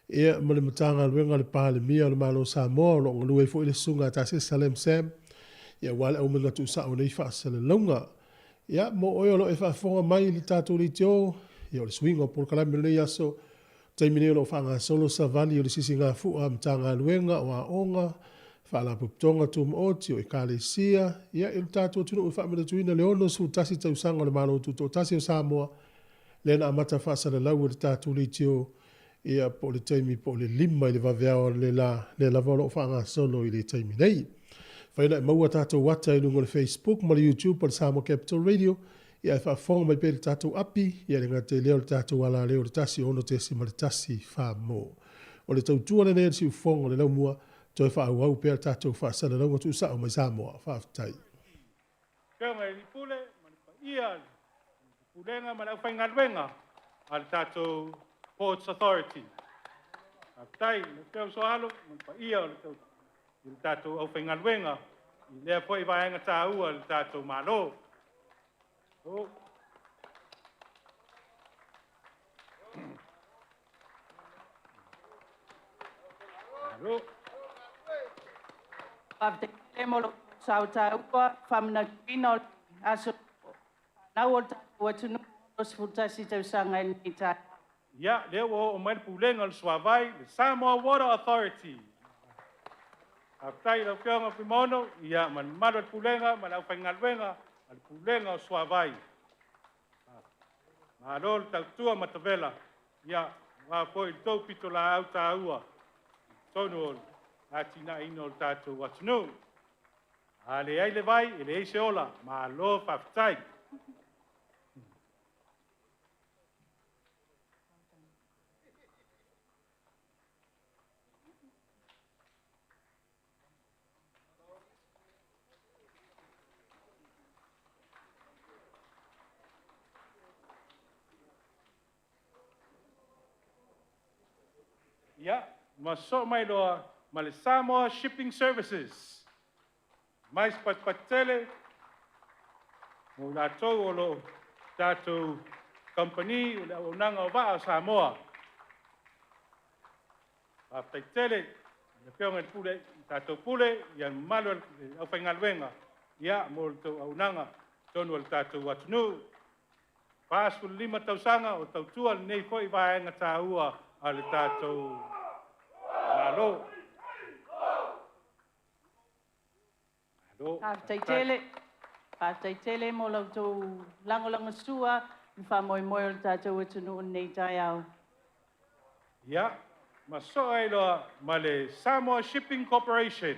ia ma le Matagaluega a le Palemia o le Malo o Samoa, o lo o galue ai foi le Susuga a Tasesa Lam Sam, ia aua le aumaiga tuusao o nei faasalalauga. Ia, mo oe o lo o e faafofoga mai i le tatou leitio, ia o le suiga o polokalame o lenei aso, taimi nei o lo o faagasolo savali o le sisigafua a Matagaluega o Aoga, Faalapotopotoga Tumaoti o Ekalesia, ia i lo tatou atunuu e faamanatuina le 61 tausaga o le Malo Tutoatasi o Samoa, lea na amata faasalalau e le tatou leitio, ia po o le taimi po o le 5 i le vaveao analeila, lea lava o lo o faagasolo i le taimi nei. Mafai ona e maua tatou ata i luga o le Facebook ma le YouTube a le Samoa Capital Radio, ia ae faafofoga mai pea i le tatou api, ia e le gata i lea o le tatou alaleo i le 106.1 Famo. O le tautua lenei a le siufofoga o le Laumua, toe faaauau pea le tatou faasalalauga tuusao mai Samoa. Faafetai. Afioga i le Pule ma le paia le Pulega ma le aufaigaluega a le tatou Ports Authority. Faafetai i le Afioga Soalo ma le paia o le tatou aufaigaluega i lea foi vaega taua o le tatou Malo. Oh. Malo. Faafetai tele mo lou sao taua faamanatuina o le aso fanau o le tatou atunuu 61 tausaga i lenei taeao. Ia, lea ua oo mai le Pulega o le Suavai, le Samoa Water Authority. Faafetai i lau Afioga Fuimaono, ia ma le mamalu o le Pulega ma le aufaigaluega a le Pulega o Suavai. Malo le tautua matavela, ia, aua foi le tou pitolaau taua i totonu o le atinaeina o le tatou atunuu. A leai le vai, e leai se ola. Malo faafetai. Ia, ma sosoo mai loa ma le Samoa Shipping Services. Mai se patupatu tele mo i latou o lo o tatou kamupani o le auaunaga o vaa o Samoa. Faafetai tele i le Afioga i le Pule, le tatou Pule, ia le mamalu o le aufaigaluega, ia mo le tou auaunaga i totonu o le tatou atunuu. 45 tausaga o tautua lenei foi vaega taua a le tatou Malo. Malo. Faafetai tele. Faafetai tele mo la outou lagolagosua i le faamoemoe o le tatou atunuu i lenei taeao. Ia, ma sosoo ai loa ma le Samoa Shipping Corporation.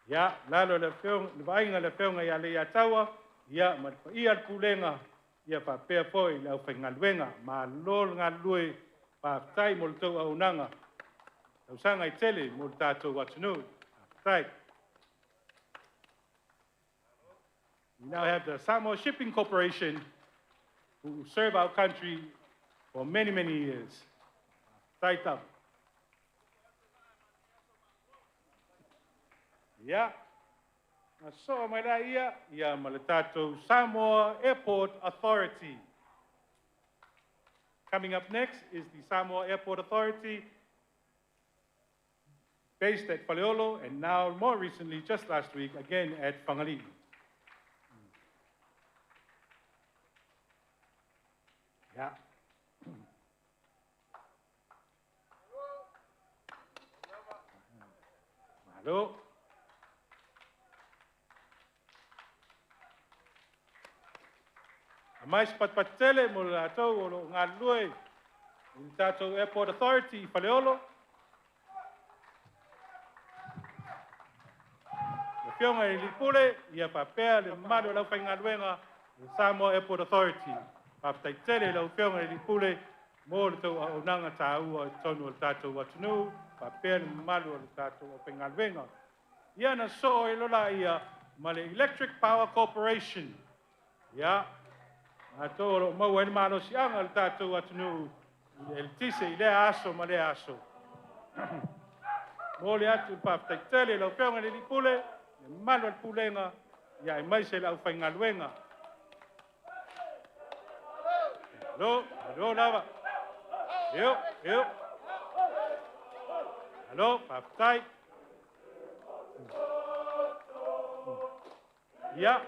Ia, lalo le afioga, le vaaiga a le Afioga ia Leiataua, ia ma le paia o le Pulega, ia faapea foi le aufaigaluega. Malo le galulue, faafetai mo le tou auaunaga, tausaga e tele mo le tatou atunuu. Faafetai. We now have the Samoa Shipping Corporation, who serve our country for many, many years. Faafetai tau. Ia, na soo mai lea ia ma le tatou Samoa Airport Authority. Coming up next is the Samoa Airport Authority, based at Faleolo, and now more recently, just last week, again at Fagalii. Yeah. Malo. Aumai se patupatu tele mo le latou o lo o galulue i le tatou Airport Authority i Faleolo. Le Afioga i le Pule, ia faapea le mamalu o le aufaigaluega o le Samoa Airport Authority. Faafetai tele i lau Afioga i le Pule mo le tou auaunaga taua i totonu o le tatou atunuu, faapea le mamalu o le tatou aufaigaluega. Ia na soo ai loa laia ma le Electric Power Corporation. Ia, latou o lo o maua ai le malosiaga o le tatou atunuu i le eletise i lea aso ma lea aso. Momoli atu le faafetai tele i lau Afioga i le Pule, le mamalu o le Pulega, ia aemaise le aufaigaluega. Malo, malo lava. Io, io. Malo, faafetai. Ia,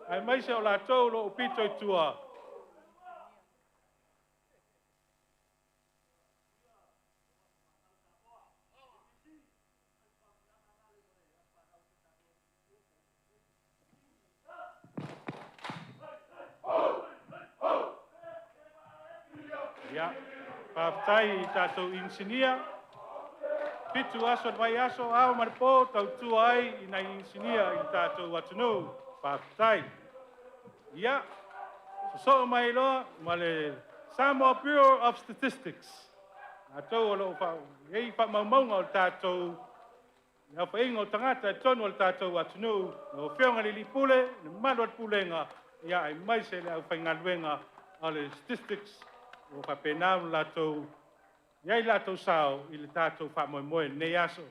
aemaise o latou o lo o pito i tua. Ia, faafetai i tatou inisinia, 7 aso le vaiaso, ao ma le po, tautua ai i nai inisinia i le tatou atunuu. Faafetai. Ia, sosoo mai loa ma le Samoa Bureau of Statistics. Latou o lo o i ai faamaumauga o le tatou le aofaiga o tagata i totonu o le tatou atunuu, lau Afioga i le Pule, le mamalu o le Pulega, ia aemaise le aufaigaluega o le Statistics ua faapena ona latou i ai latou sao i le tatou faamoemoe i lenei aso.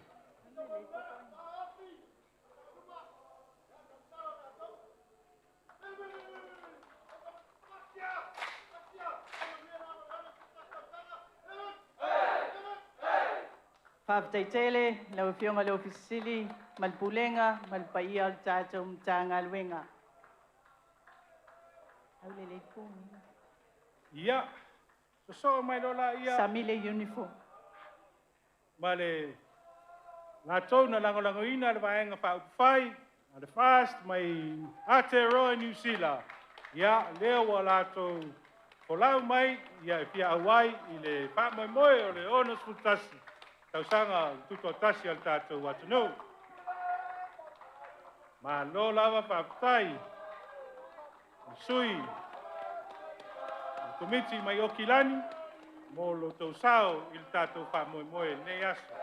Faafetai tele lau Afioga i le Ofisa Sili ma le Pulega ma le paia o le tatou Matagaluega. Ia, sosoo mai loa laia Sami le uniform. ma le latou na lagolagoina le Vaega Faaupufai a le FAST mai Aotearoa Niu Sila. Ia, lea ua latou folau mai ia e fia auai i le faamoemoe o le 61 tausaga tutoatasi a le tatou atunuu. Malo lava faafetai. Sui le Komiti mai Okilani mo lo tou sao i le tatou faamoemoe i lenei aso.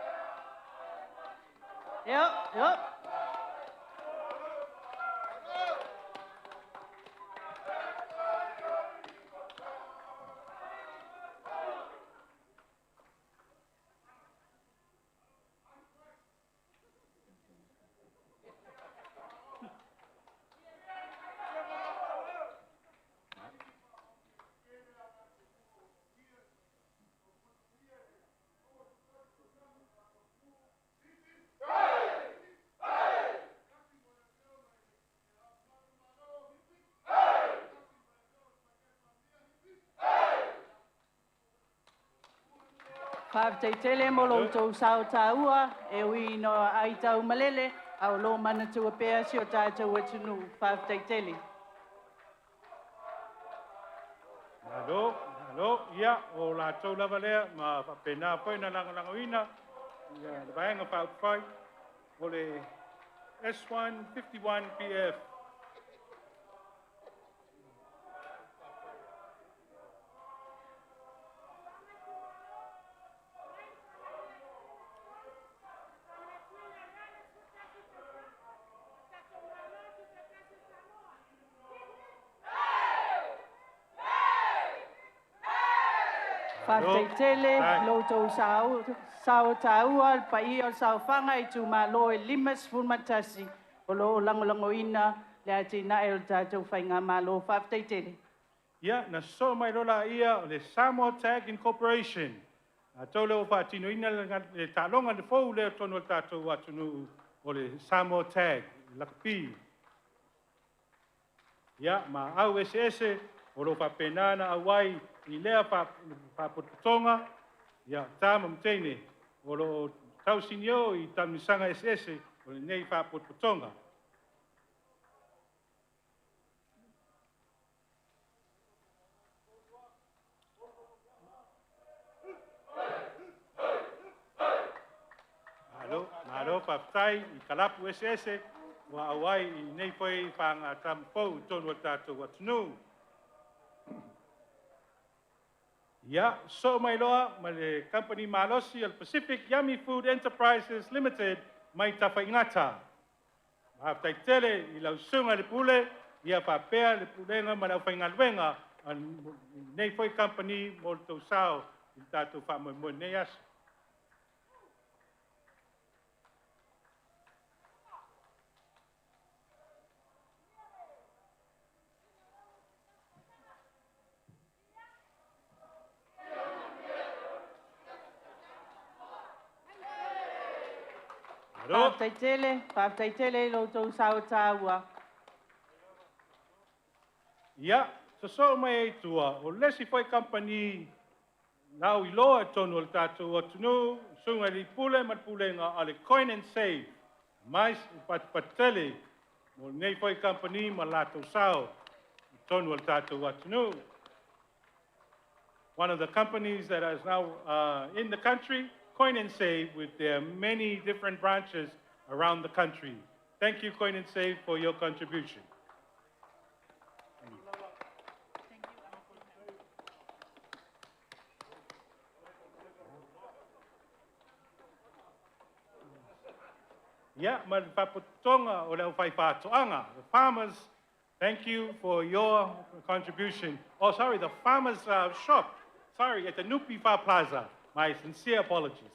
Io, io. Faafetai tele mo lo outou sao taua e ui ina ai tau malele a o lo manatua pea si o tatou atunuu. Faafetai tele. Malo, malo, ia, o latou lava lea ma faapena foi na lagolagoina ia le Vaega Faaupufai o le S151PF. Faafetai tele i lo outou sao taua, le paia o le saofaga i itumalo e 51 o lo o lagolagoina le atinae o le tatou faigamalo. Faafetai tele. Ia, na sosoo mai loa laia o le Samoa Tag Incorporation, latou lea ua faatinoina le taaloga le fou lea i totonu o le tatou atunuu o le Samoa Tag, le lakapi. Ia, ma au eseese o lo o faapena ona auai i lea faapotopotoga, ia, tama ma teine o lo o tausinio i taamilosaga eseese o lenei faapotopotoga. Malo, malo faafetai i kalapu eseese ua auai i lenei foi faagatama fou i totonu o le tatou atunuu. Ia, sosoo mai loa ma le kamupani malosi o le Pacific Yummy Food Enterprises Limited mai Tafaigata. Faafetai tele i lau susuga i le Pule, ia faapea le pulega ma le aufaigaluega a lenei foi kamupani mo le tou sao i le tatou faamoemoe i lenei aso. Malo. Faafetai tele, faafetai tele i lo outou sao taua. Ia, sosoo mai ai i tua, o le isi foi kamupani lauiloa i totonu o le tatou atunuu, susuga i le Pule ma le Pulega a le Coin and Save, mai patupatu tele mo lenei foi kamupani ma latou sao i totonu o le tatou atunuu. One of the companies that is now in the country, Coin and Save, with their many different branches around the country. Thank you, Coin and Save, for your contribution. Ia, ma le faapotopotoga o le aufaifaatoaga, the farmers, thank you for your contribution. Oh, sorry, the farmers shop, sorry, at the Nupifa Plaza. My sincere apologies.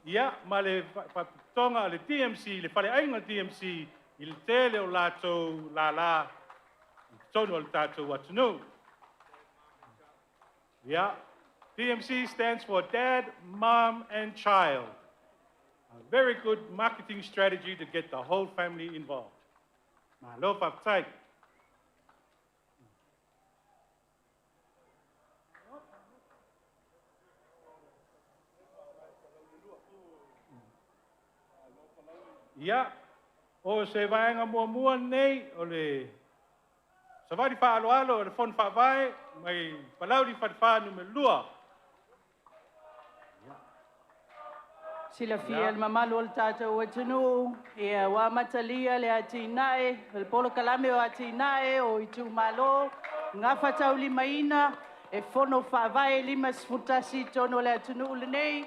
Ia, ma le faapotopotoga o le DMC, le faleaiga o le DMC, i le tele o latou lala i totonu o le tatou atunuu. Ia, DMC stands for Dad, Mom, and Child. A very good marketing strategy to get the whole family involved. Malo faafetai. Ia, o se vaega muamua lenei o le savali faaaloalo o le Fono Faavae mai Palauli Falefa Nu.2. Silafia e le mamalu o le tatou atunuu, ia ua amatalia le atinae, o le polokalame o atinae o itumalo, gafataulimaina e fono faavae 51 i totonu o le atunuu lenei.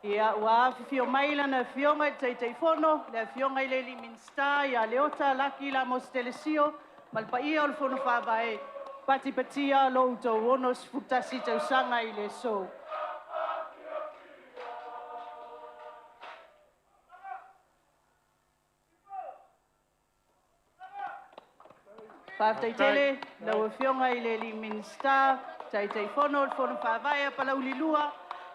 Ia ua afifio mai lana afioga i le Taitaifono, le afioga i le Minisita ia Leota Laki Lamositele Telesio, ma le paia o le Fono Faavae, patipatia lo outou 61 tausaga i le aso. Faafetai tele lau afioga i le Minisita, Taitaifono o le Fono Faavae a Palauli 2,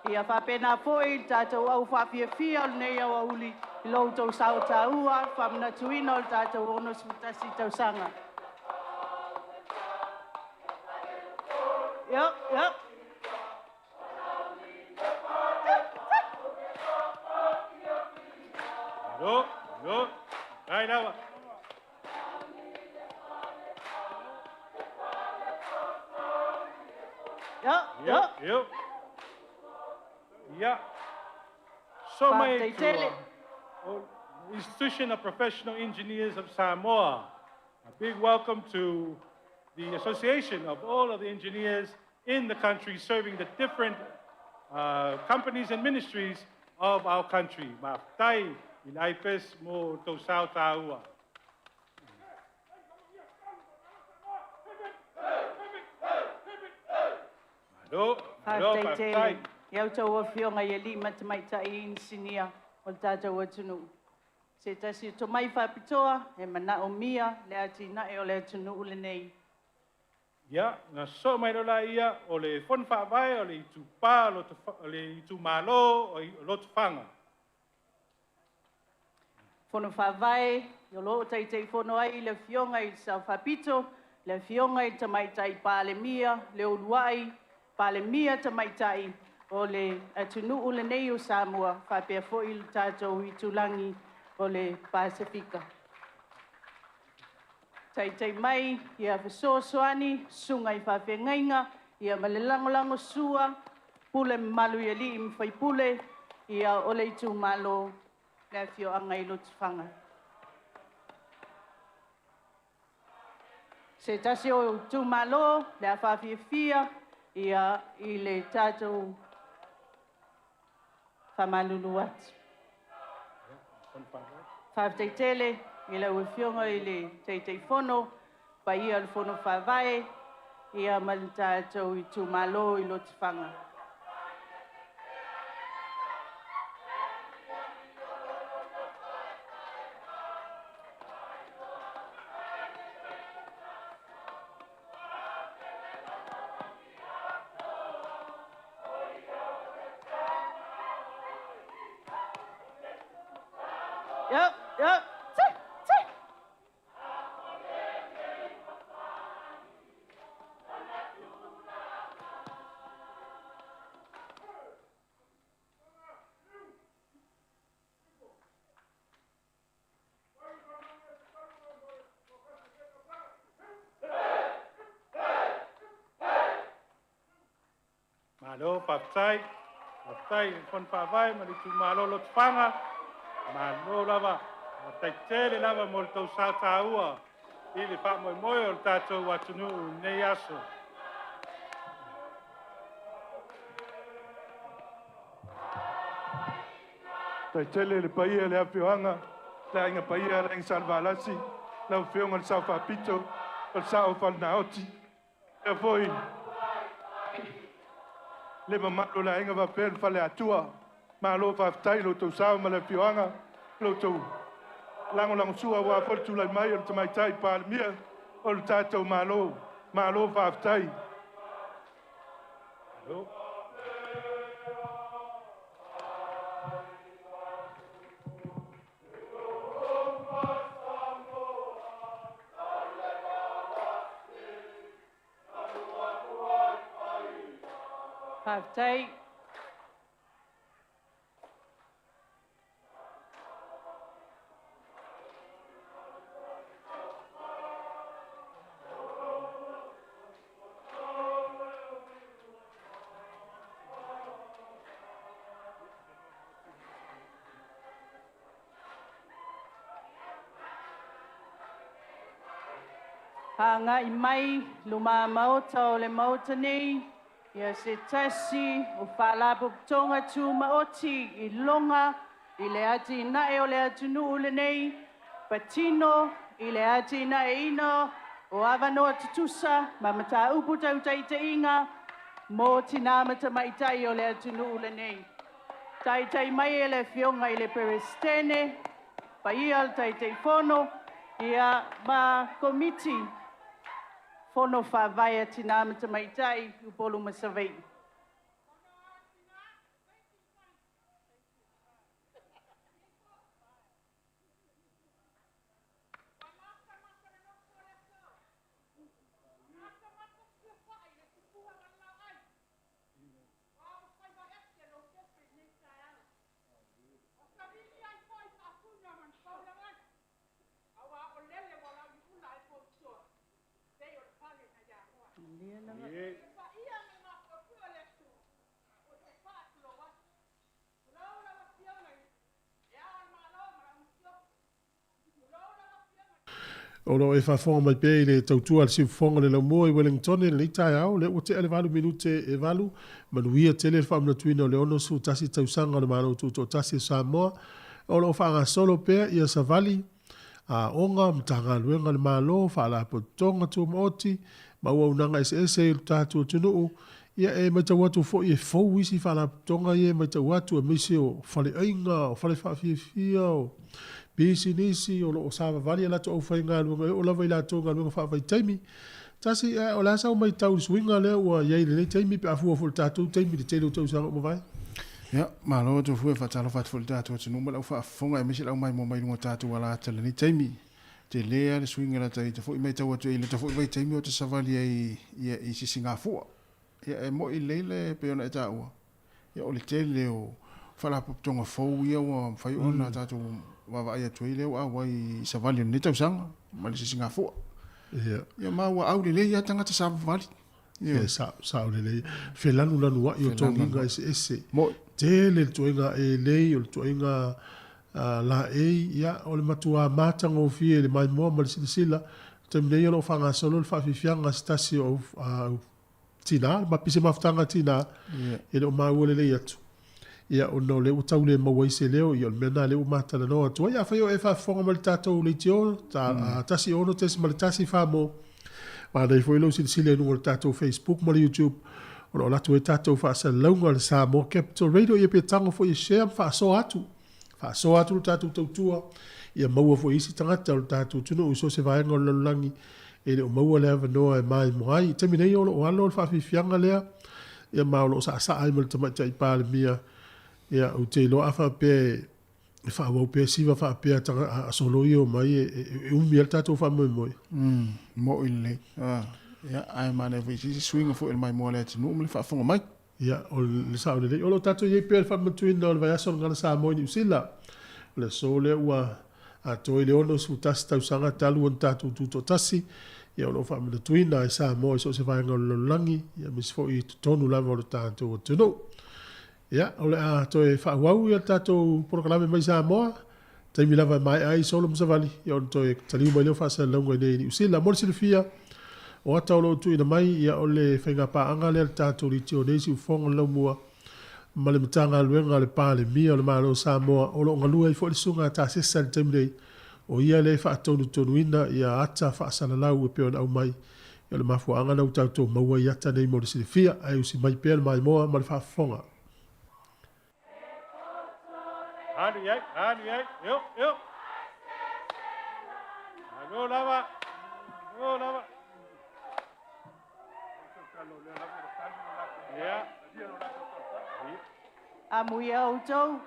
ia faapena foi le tatou au faafiafia o lenei aoauli i lo outou sao taua, faamanatuina o le tatou 61 tausaga. Yep, yep. Malo, malo, ai lava. Yep, yep. Yep. Ia, so mai Faafetai tele. tua, o Institution of Professional Engineers of Samoa. A big welcome to the association of all of the engineers in the country serving the different companies and ministries of our country. Faafetai i le IPES mo tou sao taua. Malo, malo, Faafetai tele faafetai. I a outou afioga i alii ma tamaitai inisinia o le tatou atunuu. Se tasi o tomai faapitoa e manaomia le atinae o le atunuu lenei. Ia, ona sosoo mai loa lea o le Fono Faavae o le Itupa o le Itumalo o Lotofaga. Fono Faavae o lo o Taitaifono ai le Afioga i le Sao Faapito, le Afioga i le Tamaitai Palemia, le uluai Palemia Tamaitai o le atunuu lenei o Samoa faapea foi le tatou itulagi o le Pasefika. Taitai mai ia fesoasoani susuga i faafeagaiga ia ma le lagolagosua pule mamalu i alii ma faipule ia o le itumalo le afioaga i Lotofaga. Se tasi o itumalo le a faafiafia ia i le tatou faamalulu atu. Faafetai tele i lau Afioga i le Taitaifono, paia o le Fono Faavae ia ma le tatou itumalo i Lotofaga. Yep, yep, tsi, tsi. Malo, faafetai. Faafetai i le Fono Faavae ma le itumalo o Lotofaga. Malo lava. Faafetai tele lava mo le tou sao taua i le faamoemoe o le tatou atunuu i lenei aso. Faafetai tele i le paia i le afioaga, le aiga paia le aiga Salevalasi, lau Afioga i le Sao Faapito, o le Sao o Falenaoti, faapea foi le mamalu o le aiga faapea le Faleatua. Malo faafetai i lo outou sao ma le afioaga, lo outou lagolagosua aua foi le tulai mai o le Tamaitai Palemia o le tatou Malo. Malo faafetai. Malo. Faafetai. Agai mai luma maota o le Maota nei ia se tasi o Faalapotopotoga Tumaoti i luga i le atinae o le atunuu lenei, patino i le atinaeina o avanoa tutusa ma mataupu tau taitaiga mo tina ma tamaitai o le atunuu lenei. Taitai mai e le Afioga i le Peresetene, paia o le Taitaifono ia ma Komiti Fono Faavae a Tina ma Tamaitai, Upolu ma Savaii. O lo o e faafofoga mai pea i le tautua a le Siufofoga o le Laumua i Wellington i lenei taeao, lea ua tea le valu minute e valu, manuia tele le faamanatuina o le 61 tausaga o le Malo Tutoatasi o Samoa, o lo o faagasolo pea ia savali, aoga, Matagaluega a le Malo, Faalapotopotoga Tumaoti ma auaunaga eseese i lo tatou atunuu. Ia, e matau atu foi e fou isi faalapotopotoga ia e matau atu aemaise o faleaiga, o fale faafiafia, o pisinisi o lo o savavali a latou aufaigaluega e oo lava i latou i galuega faavaitaimi. Tasi, ae o le a sau matau i le suiga lea ua i ai i lenei taimi pe a fua foi i le tatou taimi i le tele o tausaga ua mavae? Ia, malo atu foi, e faatalofa atu foi i le tatou atunuu ma le au faafofoga aemaise le au maimoa mai luga o tatou alata i lenei taimi. Tele lava le suiga lata i ta foi matau atu i lata foi vaitaimi o ta savali ai i Sisigafua. Ia, e moi lelei le pei ona e taua, ia o le tele o faalapotopotoga fou ia ua mafai ona tatou vaavaai atu ai lea ua auai i savali o lenei tausaga ma le Sisigafua. Ia, ma ua aulelei lava tagata savavali. Ia, sao, sao lelei. Felanulanuai o toniga eseese. Moi. Tele le ituaiga elei, o le ituaiga laei, ia, o le matua matagofie i le maimoa ma le silasila. O le taimi nei o lo o faagasolo le faafiafiaga a se tasi o au tina, ma pise mafutaga a tina, e le o maua lelei atu. Ia, ona o lea ua tau le maua ai se leo, ia o le mea lena lea ua ma talanoa atu ai. Afai o e faafofoga mai i le tatou leitio, ta, 16.1 Samoa, manaia foi lou silasila i luga o le tatou Facebook ma le YouTube, o lo o alu atu ai tatou faasalalauga o le Samoa Capital Radio, ia pe tago foi e share ma faasoa atu, faasoa atu le tatou tautua, ia maua foi e isi tagata o le tatou atunuu i so o se vaega o le lalolagi e le o maua le avanoa e maimoa ai. I le taimi nei o lo o alo le faafiafiaga lea, ia ma o lo o saasaa ai ma le Tamaitai Palemia, ia ou te iloa a faapea e faaauau pea siva faapea a solo ia omai e umi ai le tatou faamoemoe. Mo'i lelei. Ia, ae manaia foi i se isi suiga foi o le maimoa a le atunuu ma le faafofoga mai. Ia, o le sao lelei. O lo o tatou i ai pea i le faamanatuina o le vaiaso o le Gagana Samoa i Niu Sila. O le aso lea ua atoa i le 61 tausaga talu ona tatou tutoatasi. Ia, o lo o faamanatuina ai Samoa i so o se vaega o le lalolagi, ia aemaise foi i totonu lava o le tatou atunuu. Ia, o le a toe faaauau ia le tatou polokalame mai Samoa, taimi lava e maea ai solo ma savali, ia ona toe taliu mai lea o faasalalauga i inei i Niu Sila. Mo le silafia, o ata o lo o tuuina mai, ia o le faigapaaga lea a le tatou leitio nei Siufofoga o le Laumua ma le Matagaluega a le Palemia o le Malo o Samoa, o lo o galue ai foi le Susuga a Tasesa i le taimi nei, o ia lea e faatonutonuina ia ata faasalalau e pei ona aumai. Ia o le mafuaaga lena ua tatou maua ai ata nei mo le silafia, ae usi mai pea le maimoa ma le faafofoga. Alu i ai, alu i ai, eo, eo. Malo lava, malo lava. Ia. Amuia outou,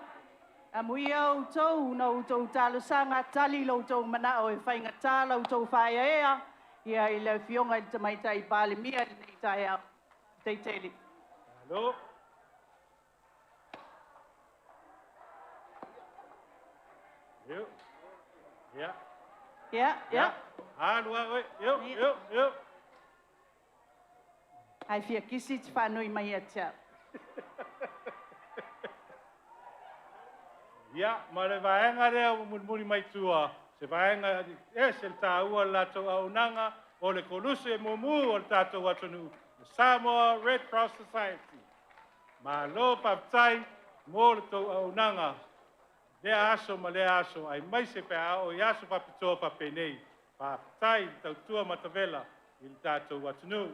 amuia outou na outou talosaga, tali lo outou manao e faigata la outou faaeaea ia i le Afioga i le Tamaitai Palemia i lenei taeao. Faafetai tele. Malo. Eo. Ia. Ia, ia. Alu a oe. Eo, eo, eo. Ae fia kisi te faanoi mai ia te au. Ia, ma le vaega lea ua mulimuli mai tua, se vaega ese le taua o le latou auaunaga, o le koluse mumu o le tatou atunuu, le Samoa Red Cross Society. Malo faafetai mo le tou auaunaga lea aso ma lea aso, aemaise pe a oo i aso faapitoa faapenei. Faafetai le tautua matavela i le tatou atunuu.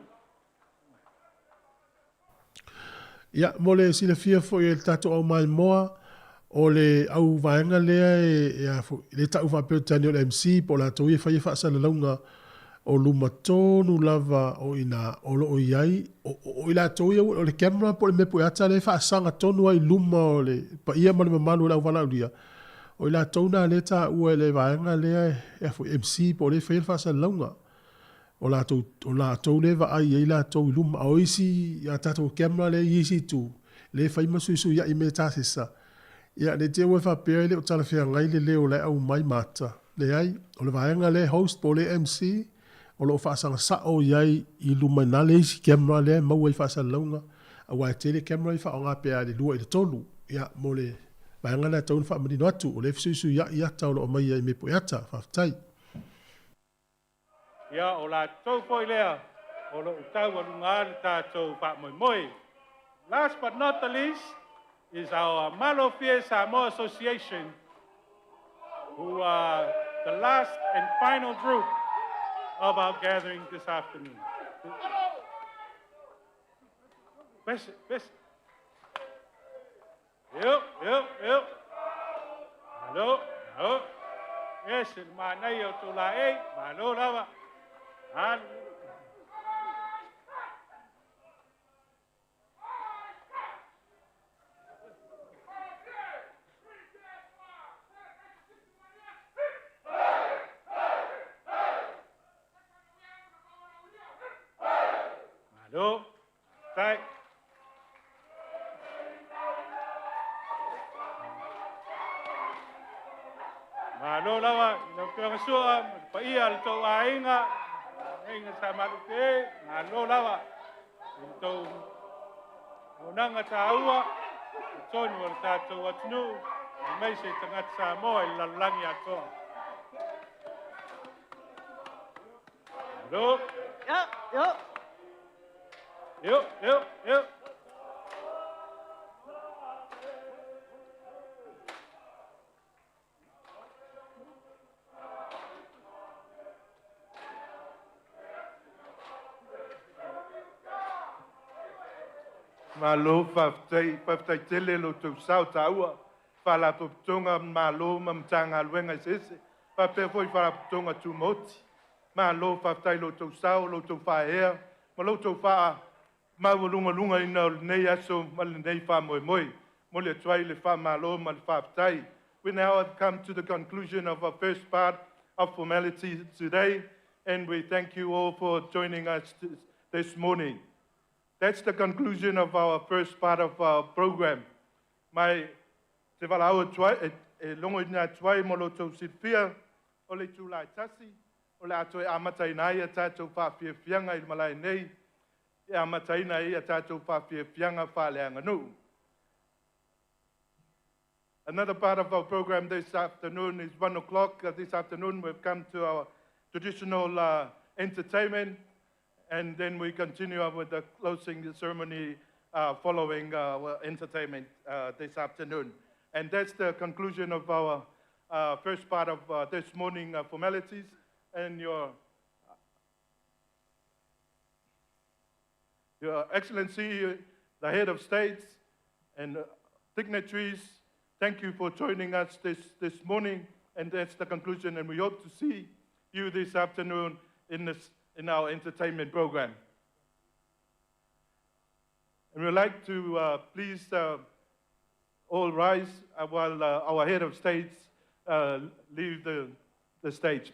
Ia, mo le silafia foi e le tatou au maimoa, o le au vaega lea e, e a foi, le ta'u faapea o tani o le MC po o latou ia e faia faasalalauga o luma tonu lava o i ina o lo o i ai, o, o i latou ia o le camera po o le mea pueata lea e faasaga tonu ai i luma o le paia ma le mamalu o le auvalaaulia, o i latou na lea e taua e le vaega lea e a foi, MC po o lea e faia le faasalalauga. O latou, o latou lea e vaai ai latou i luma, a o isi a tatou camera lea i isi itu, lea e fai ma suisuiai mea e tasesa, ia ne i te i ua e faapea e le o talafeagai le leo o la e aumai ma ata. Leai, o le vaega lea e host po o le MC, o lo o faasaga sao i ai i luma i na le isi camera lea e maua ai faasalalauga, aua e tele camera ia e faaaoga pe a i le 2 i le 3. Ia, mo le vaega lea e tatau ona faamanino atu, o lea e fesuisuiai ata o lo o aumaia i mea pueata. Faafetai. Ia, o latou foi lea o lo o taualuga le tatou faamoemoe. Last but not the least is our Malofie Samoa Association, who are the last and final group of our gathering this afternoon. Pese, pese. Io, io, io. Malo, malo. Ese le manaia o tou laei, malo lava. Alu. Malo. Tai. Malo lava, i lau afioga Sua ma le paia o le tou aiga, aiga sa malupe, malo lava i le tou auaunaga taua i totonu o le tatou atunuu, aemaise tagata Samoa i le lalolagi atoa. Malo. Yo, yo. Yo, yo, yo. Malo faafetai, faafetai tele lo tou sao taua, Faalapotopotoga Malo ma Matagaluega eseese, faapea foi Faalapotopotoga Tumaoti. Malo faafetai lo tou sao, lo tou faaea, ma lo tou faamaualugalugaina o lenei aso ma lenei faamoemoe. Momoli atu ai le faamalo ma le faafetai. We now have come to the conclusion of our first part of formalities today, and we thank you all for joining us this morning. That's the conclusion of our first part of our program. Ma te valaau atu ai, e logoina atu ai mo lo tou silafia, o le itula e 1, o le a toe amataina ai a tatou faafiafiaga i le malae nei, e amataina ai a tatou faafiafiaga faaleaganuu. Another part of our program this afternoon is 1 o'clock. This afternoon, we've come to our traditional entertainment, and then we continue on with the closing ceremony following our entertainment this afternoon. And that's the conclusion of our first part of this morning formalities. And Your Excellency, the head of states and dignitaries, thank you for joining us this morning. And that's the conclusion. And we hope to see you this afternoon in our entertainment program. And we'd like to please all rise while our head of states leave the stage.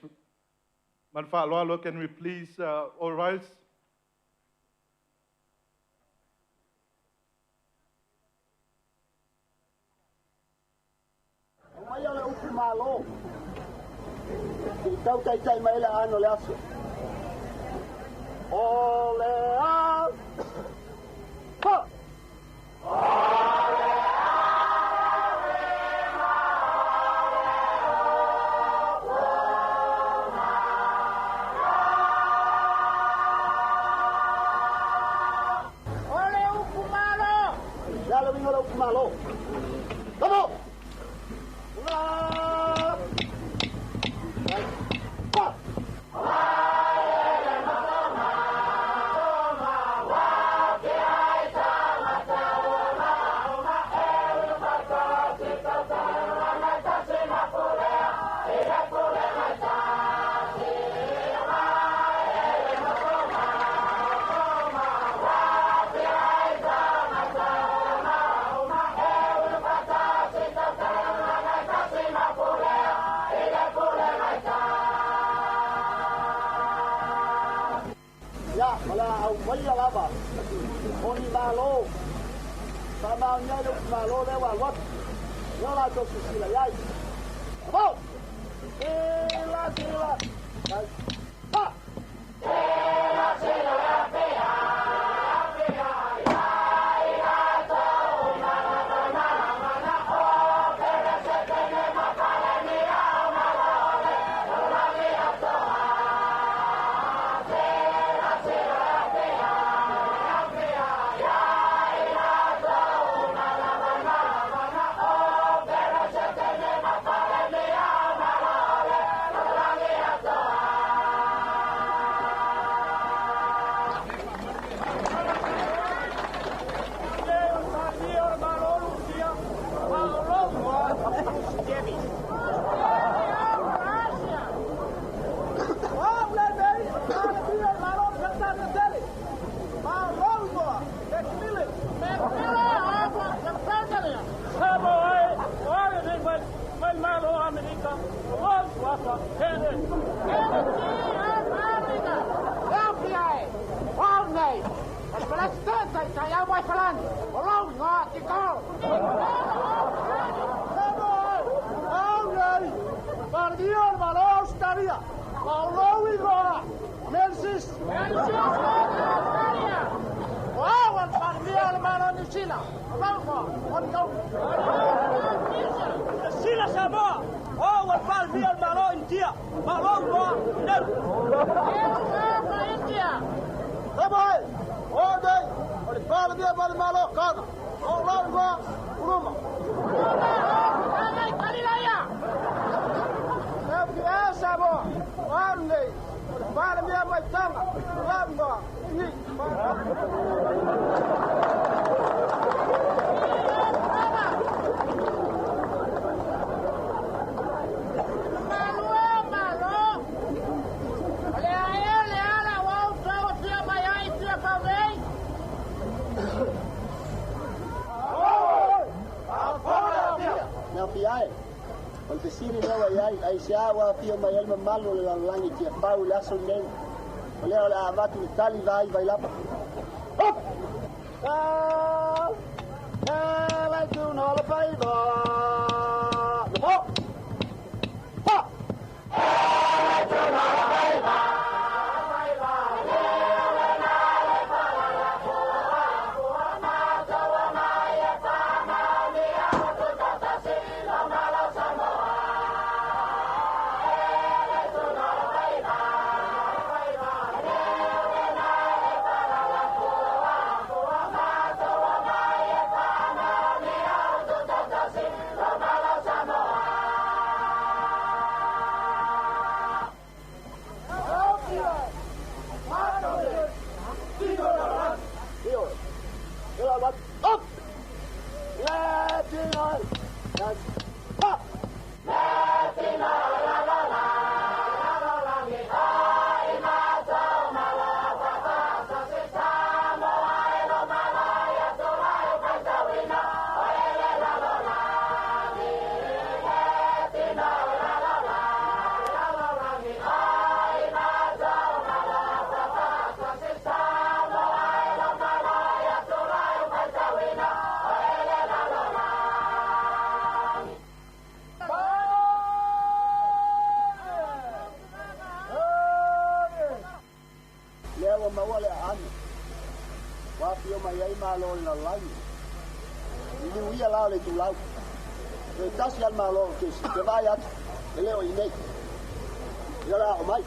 Ma le faaaloalo, can we please all rise? Mai o le upu malo. I tau taitai mai le ano le aso. O le a. Ha! O le upu malo. Le alo vingo le upu malo. Come on! La! Pa! Ia, ma le au mai lava. O ni malo. Sa ma nya le upu malo le wa wat. Yo la to sisila yai. Abo! Sila, sila. Pa! Sila, sila, Sila Samoa, o ua Palemia o le Malo Initia, malo loa Nelu. Samoa e, o nei, o le Palemia ma le Malo Kana, o lau igoa, Uluma. E Samoa, o au lenei, o le Palemia mai Taga, o lau igoa, Igi. Mea fia e, o le fesili lea ua i ai, aisea ua afio mai ai le mamalu o le lalolagi i Tiafau i le aso lenei? O lea o le a avatu le tali vai vai lava. Up! Le tuna o le faiva. Le po! Pa! Up! Pa! Lea ua maua le aano ua afio mai ai malo o le lalolagi. I liuia la o le itulau. Toe tasi lava le malo o kesi, te vaai atu, e le o i inei. Ia o le a oo mai.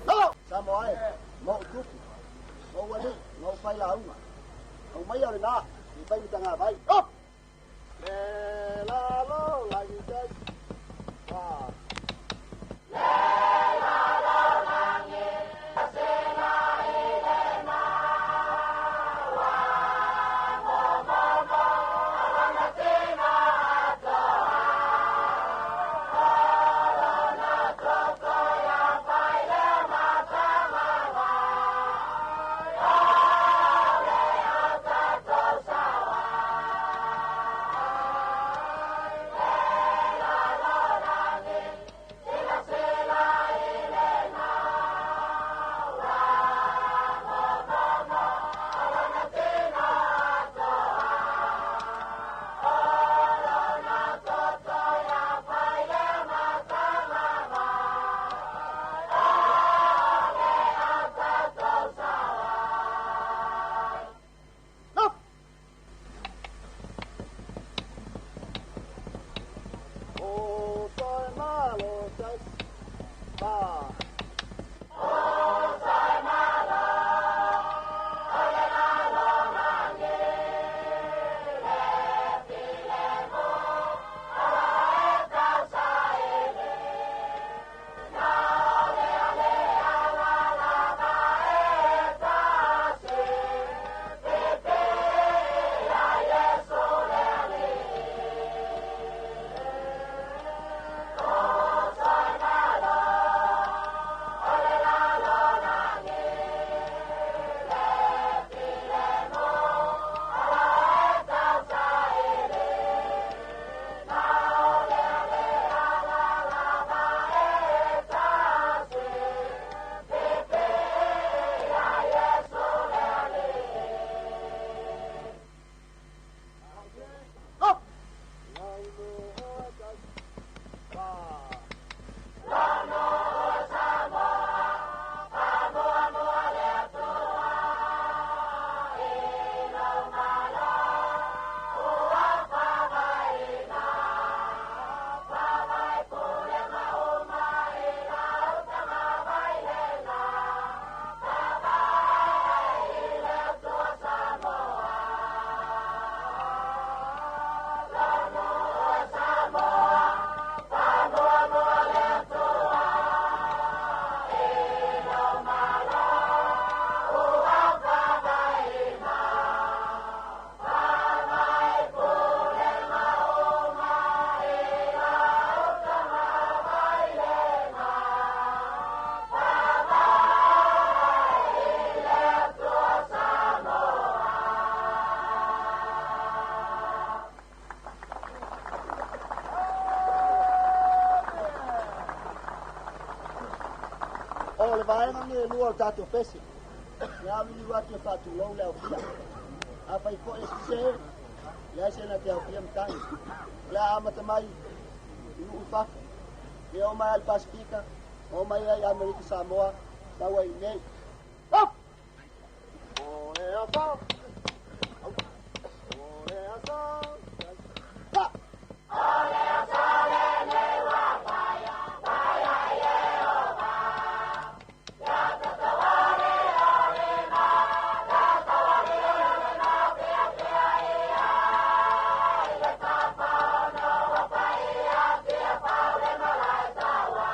Lalo! Samoa e, ma ou tupu, ma ou alii, ma ou failauga. Aumaia o lenā, i fai ma tagavai. Up! Le lalolagi te pa. O vaega nei e lua o le tatou pese, e auliliu atu e faatulou le aofia. Afai foi e sese, leai se na te aofia matagi. O le a amata mai i nuu i fafo, ia oo mai lava i le Pasefika, oo mai ai i Amerika Samoa, sau ai i inei. Up! O le aso, o le aso, ha! O le aso lenei ua paia, paia Ieova. Ia tatou alilima, tatou alilima, pea pea ia. I le tapaono ua paia, Tiafau le malae taua.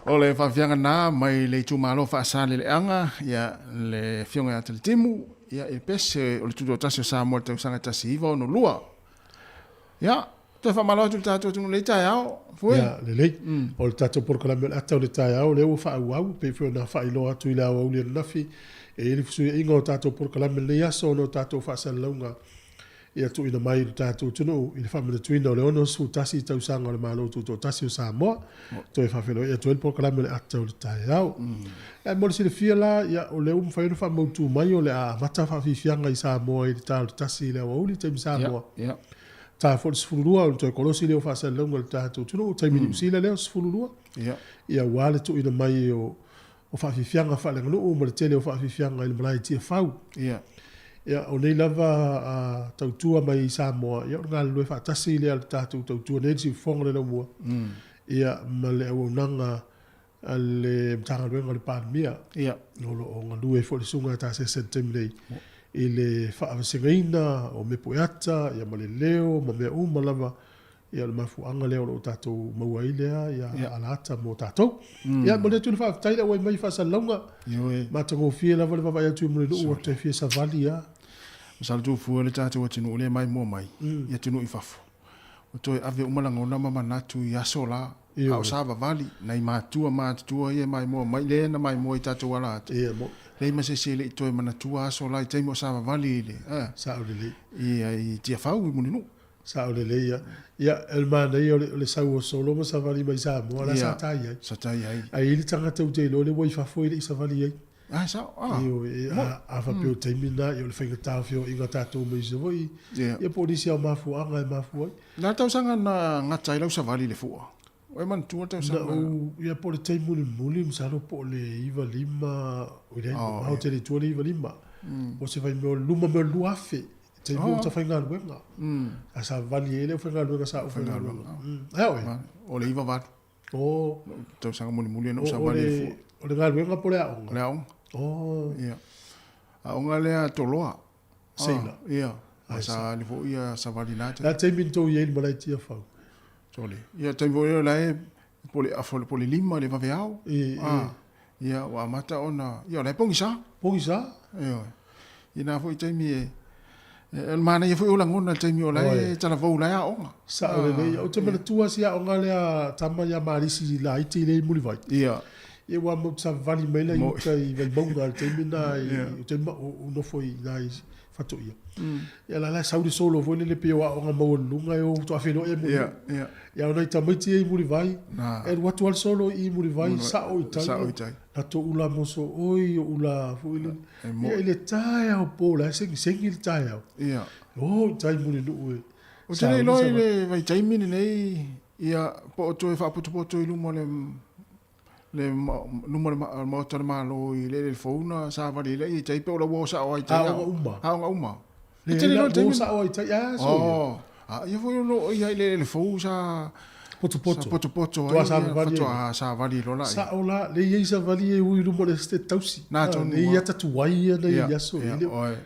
O le faafiafiaga na mai le itumalo Faasaleleaga, ia, le Afioga ia Talitimu, ia, i le pese o le Tutoatasi o Samoa i le tausaga 1962. Ia, toe faamalo atu i le tatou atunuu i lenei taeao, Fue. Ia, lelei. O le tatou polokalame o le ata o le taeao lea ua faaauau, pei foi ona faailoa atu i le aoauli ananafi, e i ai le fesuiaiga o tatou polokalame i lenei aso ona o tatou faasalalauga ia tuuina mai i lo tatou atunuu i le faamanatuina o le 61 tausaga o le Malo Tutoatasi o Samoa, toe faafeiloai atu ai le polokalame o le ata o le taeao. Ae mo le silafia la, ia, o lea ua mafai ona faamautu mai o le a amata faafiafiaga i Samoa i le ta o le 1 i le aoauli, taimi Samoa. Ta foi le 12, o le toe kolosi lea o faasalalauga i le tatou atunuu, taimi Niu Sila lea o le 12, ia aua le tuuina mai o faafiafiaga faaleaganuu ma le tele o faafiafiaga i le malae i Tiafau. Ia, o nei lava a tautua mai i Samoa, ia o le galulue faatasi lea a le tatou tautua nei i le siufofoga o le Laumua, ia, ma le auaunaga a le Matagaluega o le Palemia. O lo o galue ai foi le Susuga ia Tasese i le taimi nei i le faavasegaina o mepueata, ia ma le leo ma mea uma lava. Ia o le mafuaaga lea o lo o tatou maua ai lea ia alaata mo tatou. Ia momoli atu le faafetai le auai mai i faasalalauga. Matagofie lava le vaavaai atu i Mulinuu ua toe fia savali lava. Masalo tuu fua le tatou atunuu lea e maimoa mai i atunuu i fafo, ua toe ave uma lagona ma manatu i aso la, a o savavali nai matua matutua ia e maimoa mai lea na maimoa i tatou alaata, leai ma se isi e le i toe manatua aso la i taimi o savavali i le, Sao lelei. i Tiafau i Mulinuu. Sao lelei ia. Ia, o le manaia o le sau o Solo ma savali mai Samoa, la sa tai ai. Sa tai ai. Ae i ai le tagata ou te iloa lea ua i fafo e le i savali ai. Ah, sao? Ah. Ioe, a faapea o taimi na, ia o le faigata o feoaiga a tatou mai Savaii, ia po o nisi lava o mafuaaga e mafua ai. O le a le tausaga na gata ai lau savali i le fua? Ua e manatua le tausaga? Na ou, ia po o le taimi mulimuli, masalo po o le 95, oi leai, mamao tele i tua le 95. Po o se vaimea o luma mai o le 2000. Taimi o ta faigaluega. A savali ai le aufaigaluega sa ou faigaluega. Ae a oe? O le 98. O. Tausaga mulimuli na ou savali ai fua. O le galuega po o le aoga? O le aoga. Oh. Ia. Aoga lea Toloa. Seila. Ia. Ma sa alu foi ia savali na taimi. Le a taimi na tou i ai i le malae Tiafau? Sole. Ia taimi foi lea o la e po le afa po le lima i le vaveao. E, e. Ia ua amata ona, ia o la e pogisa. Pogisa? Ioe. I na foi taimi e, e, o le manaia foi o lagona i le taimi o la e talavou la e aoga. Sao lelei. Ou te manatua si aoga lea a tama ia Marisi laiti lea i Mulivai. Ia. Ia ua mau savali mai la i uta i Vaimauga i le taimi lena i, ou te ou nofo i ina i Fatoia. Ia la la sau le solo foi lele pei o aoga maualuluga e o faatoa feiloai ai Mulinuu. Ia o nai tamaiti ia i Mulivai, e alu atu lava le solo i Mulivai, sao i tai. Sao i tai. Latou ula moso oi, o ula foi lele. Ia i le taeao po la e segisegi le taeao. Ia. O i tai Mulinuu e. Ou te le iloa i le vaitaimi lenei, ia, po o toe faapotopoto i luma o le le luma o le Maota o le Malo i le eleele fou na savali ai lea i tai pe o la ua o sao ai i tai. Aoga uma. Aoga uma. Le tele loa le taimi. Ua o sao ai i tai a so ia. Oh, a ia foi o lo ia i le eleele fou sa Potopoto. Sa potopoto ai. Toa savali. Faatoa savali loa la. Sao la, le i ai savali e ui i luma o le Esetete Tausi. Na tonu. Le i ata tuai ia nei aso. Ia, ia,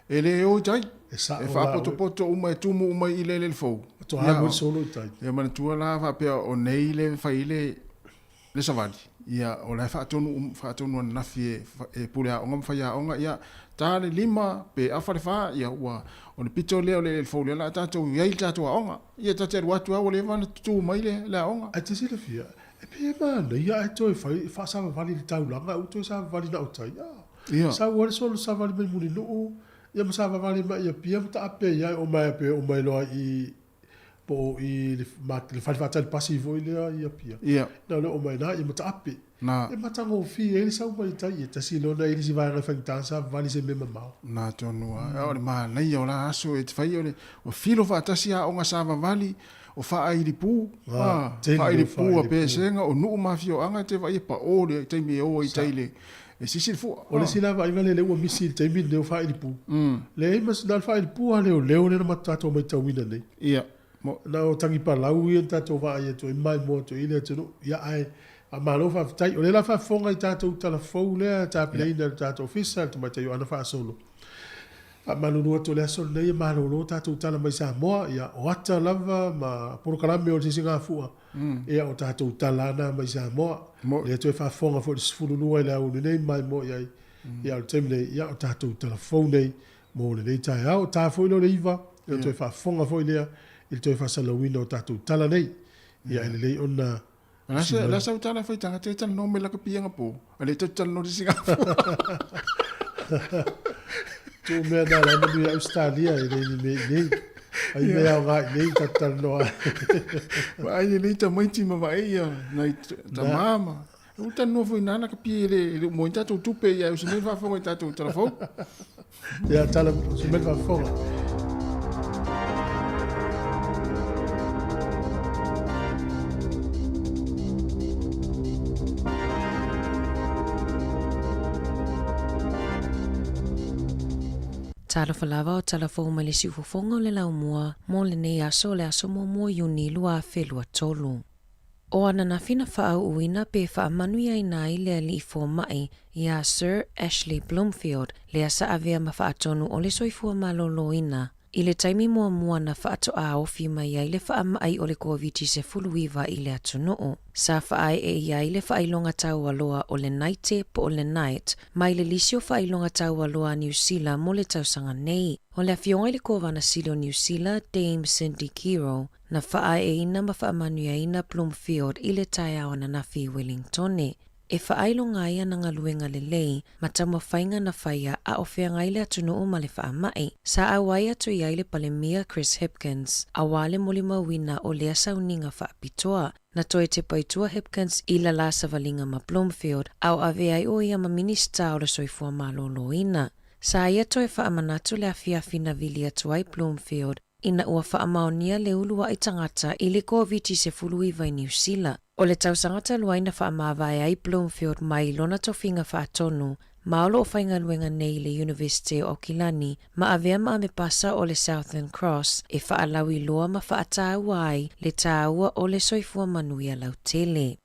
E le o i tai. E sao E faapotopoto uma e tumu uma i le eleele fou. Faatoa alu ai solo i tai. Ia manatua la faapea o nei le fai le le savali, ia o la e faatonu faatonu ananafi e e pule aoga ma faiaoga, ia ta le lima pe afa le fa, ia ua o le pito lea o le eleele fou lea o le a tatou i ai le tatou aoga. Ia ta te alu atu lava ua leva ona tutu mai le le aoga. Ae te silafia, e pei e manaia ae toe fai faasavavali i le taulaga, ua toe savavali na o tai. Ia. Sau ai le solo savali mai Mulinuu, ia ma savavali mai i Apia ma taape ai o mai pe oo mai loa i po o i le le fale faatali pasi foi lea i Apia. Ia. Na o le oo mai ina ia ma taape. Na. E matagofie ai le sau mai tai, e tasi loa na i le isi vaega e faigata ona savavali i se mea mamao. Na tonu lava. O le manaia o la aso e te fai o le ua filo faatasi aoga savavali, o faailipu, Ah, tele o faailipu a faailipu. pesega, o nuu ma afioaga e te vaai e pao le taimi e o ai i tai le e sisi le fua. O le isi la vaaiga lea ua misi i le taimi lenei o faailipu. Leai ma se, na o le faailipu lava leoleo lea na tatou matauina nei. Ia. Na o tagipalau ia na tatou vaai atu ai ma maimoa atu ai i le atunuu. Ia ae faamalo faafetai. O lea la faafofoga i tatou tala fou lea e tapenaina e le tatou Ofisa, le Tamaitai Ioana Faasolo. Faamalulu atu o le aso lenei e malolo tatou tala mai Samoa, ia o ata lava ma polokalame o le Sisigafua, ia o tatou tala na mai Samoa. Lea toe faafofoga foi i le 12 i le aoauli nei ma maimoa i ai, ia o le taimi nei, ia o tatou tala fou nei mo lenei taeao. O ta foi lea o le 9, ia toe faafofoga foi lea i le toe faasalalauina o tatou tala nei. Ia e lelei ona O le a sau tala e fai tagata e talanoa mai laka piiga po, a le tatou talanoa i le Sigafua. Tuu mea na la manuia Ausetalia e le ni mea i nei. Ai mea aoga i nei tatou talanoa ai. Vaai lelei tamaiti ma vaai ia nai tama ma. Ua talanoa foi na laka pia e le o moa ai tatou tupe ia o se mea faafofoga i tatou tala fou. Ia tala o se mea faafofoga. Talofa lava o tala fou mai le siufofoga o le laumua mo lenei aso o le aso muamua o Iuni 2023. O ananafi na faaauuina pe faamanuiaina ai le alii fomai iā Sir Ashley Bloomfield lea sa avea ma faatonu o le soifua malōlōina i le taimi muamua na faatoā ofi mai ai le faamaʻai o le Koviti-19 i le atunuu. Sa faaee i ai le faailoga taualoa o le Naite po o le Knight mai le lisi o faailoga taualoa a Niu Sila mo le tausaga nei. O le afioga i le Kovana Sili o Niu Sila, Dame Cindy Kiro, Na faaeeina ma faamanuiaina Bloomfield i le taeao ananafi i Wellingtone, e faailoga ai ana galuega lelei ma taumafaiga na faia a o feagai le atunuu ma le faamai. Sa auai atu i ai le Palemia Chris Hipkins, auā le molimauina o lea sauniga faapitoa. Na toe tepa i tua Hipkins i la la savaliga ma Bloomfield a o ave ai o ia ma Minisita o le Soifua Malōlōina. Sa ia toe faamanatu le afiafi na vili atu ai Bloomfield ina ua faamaonia le uluaʻi tagata i le Koviti-19 i Niu Sila. O le tausaga talu ai na faamavae ai Bloomfield mai lona tofiga faatonu ma o lo o faigaluega nei i le Yunivesite o Aukilani ma avea ma amepasa o le Southern Cross e faalauiloa ma faatāua ai le tāua o le soifua manuia lautele.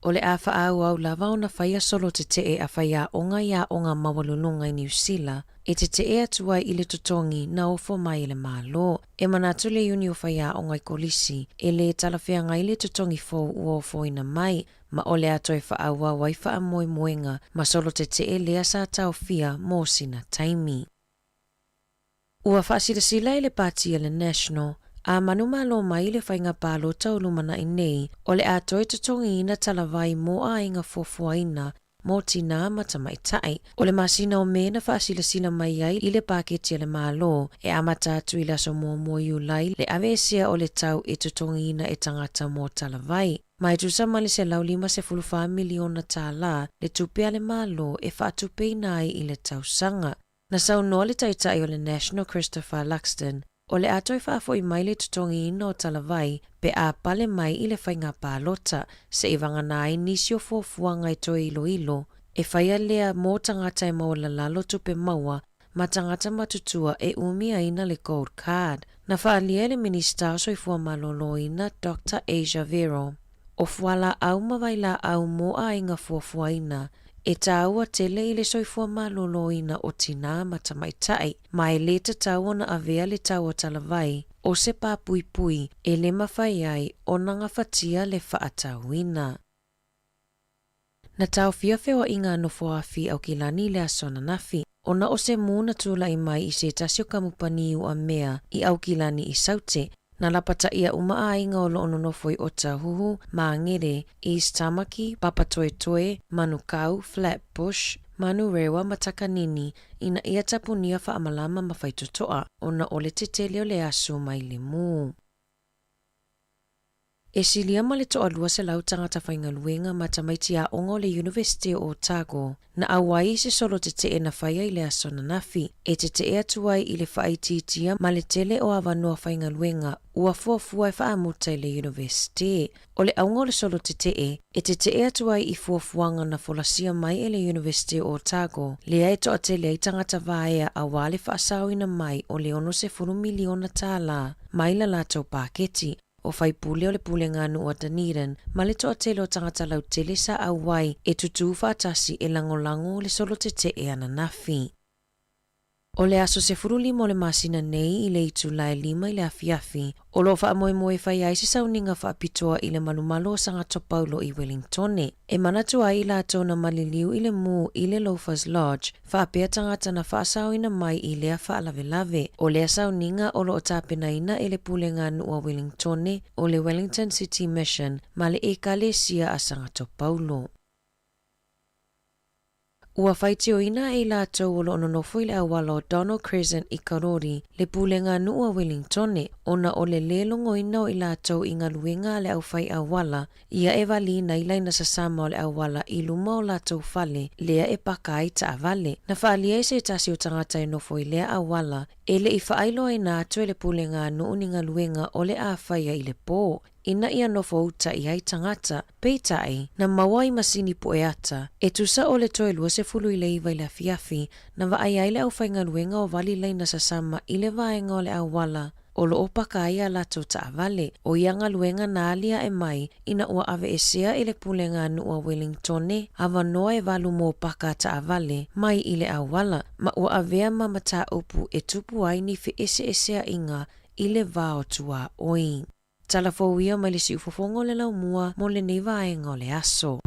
O le a faaauau lava ona faia solo tetee a faiaoga i aoga maualuluga i Niu Sila e tetee atu ai i le totogi na ofo mai e le Malo. E manatu le Iuni o Faiaoga i Kolisi e lē talafeagai le totogi fou ua ofoina mai, ma o le a toe faaauau ai faamoemoega ma solo tetee lea sa taofia mo sina taimi. Ua faasilasila e le Pati a le National, a manumalo mai i le faiga palota o lumanai nei, o le a toe totogiina talavai mo aiga fuafuaina mo tinā ma tamaitai. O le masina o Me na faasilasila mai ai i le paketi a le Malo e amata atu i le aso 1 Iulai le aveesea o le tau e totogiina e tagata mo talavai. Ma e tusa ma le $154 miliona tālā le tupe a le Malo e faatupeina ai i le tausaga. Na saunoa le Taitai o le National Christopher Luxton, o le a toe faafoi mai le totogiina o talavai pe a pale mai i le faiga palota, seivagana ai nisi o fuafuaga e toe iloilo, e faia lea mo tagata e maualalalo tupe maua ma tagata matutua e umiaina le Gold Card. Na faaalia e le Minisita o Soifua Maloloina Doctor Asia Vero, o fualaau ma vailaau mo aiga fuafuaina e tāua tele i le soifua maloloina o tinā ma tamaitai, ma e lē tatau ona avea le tau o talavai o se pāpuipui e lē mafai ai ona gafatia le faatauina. Na taofia feoaiga a Nofoafi i Aukilani i le aso ananafi, ona o se mū na tulai mai i se tasi o kamupani uamea i Aukilani i Saute, na lapataia uma aiga o loo nonofo i Otahuhu, Māngere, East Tamaki, Papatoetoe, Manukau, Flat Bush, Manurewa ma Takanini ina ia tapunia faamalama ma faitotoa ona o le tetele o le aso mai le mū. E silia ma le toa-200 tagata faigaluega ma tamaiti aoga o le Iunivesite o Otago na auai i se solo tetee na faia i le aso ananafi, e tetee atu ai i le faaitiitia ma le tele o avanoa faigaluega ua fuafua e faamuta i le Iunivesite. O le auga o le solo tetee, e tetee atu ai i fuafuaga na folasia mai e le Iunivesite o Otago, lea e toatele ai tagata vaea auā le faasaoina mai o le $60 miliona tālā mai la latou paketi. O faipule o le Pulega a Nuu a Dunedin ma le toatele o tagata lautele sa auai e tutū faatasi e lagolago le solo tetee ananafi. O le aso 15 o le masina nei i le itula e 5 i le afiafi, o loo faamoemoe e fai ai se sauniga faapitoa i le malumalu o Sagatopaulo Paulo i Wellingtone. E manatu ai i latou na maliliu i le mū i le Loafers Lodge, faapea tagata na faasaoina mai i lea faalavelave. O lea sauniga o loo tapenaina e le Pulega a Nuu a Wellingtone, o le Wellington City Mission ma le Ekalesia a Sagatopaulo. Ua faitioina e i latou o loo nonofo i le auala o Donald Crescent i Karori le Pulega a Nuu a Wellingtone ona o le lē logoina o i latou i galuega a le aufai auala ia e valiina ai laina sasama o le auala i luma o latou fale lea e paka ai taavale. Na faaalia e se tasi o tagata e nofo i lea auala e le i faailoaina atu e le Pulega a Nuu ni galuega o le a faia i le pō ina ia nofo uta i ai tagata. Peitai, na maua i masini pueata, e tusa o le toe 29 i le afiafi, na vaai ai le aufaigaluega o vali laina sasama i le vaega o le auala o loo paka ai a latou taavale. O ia galuega na aliae mai ina ua aveesea e le Pulega a Nuu a Wellingtone avanoa e valu mo paka taavale mai i le auala, ma ua avea ma mataupu e tupu ai ni feeseeseaiga i le va o tuaoi. Tala fou ia mai le siufofoga o le laumua mo lenei vaega o le aso.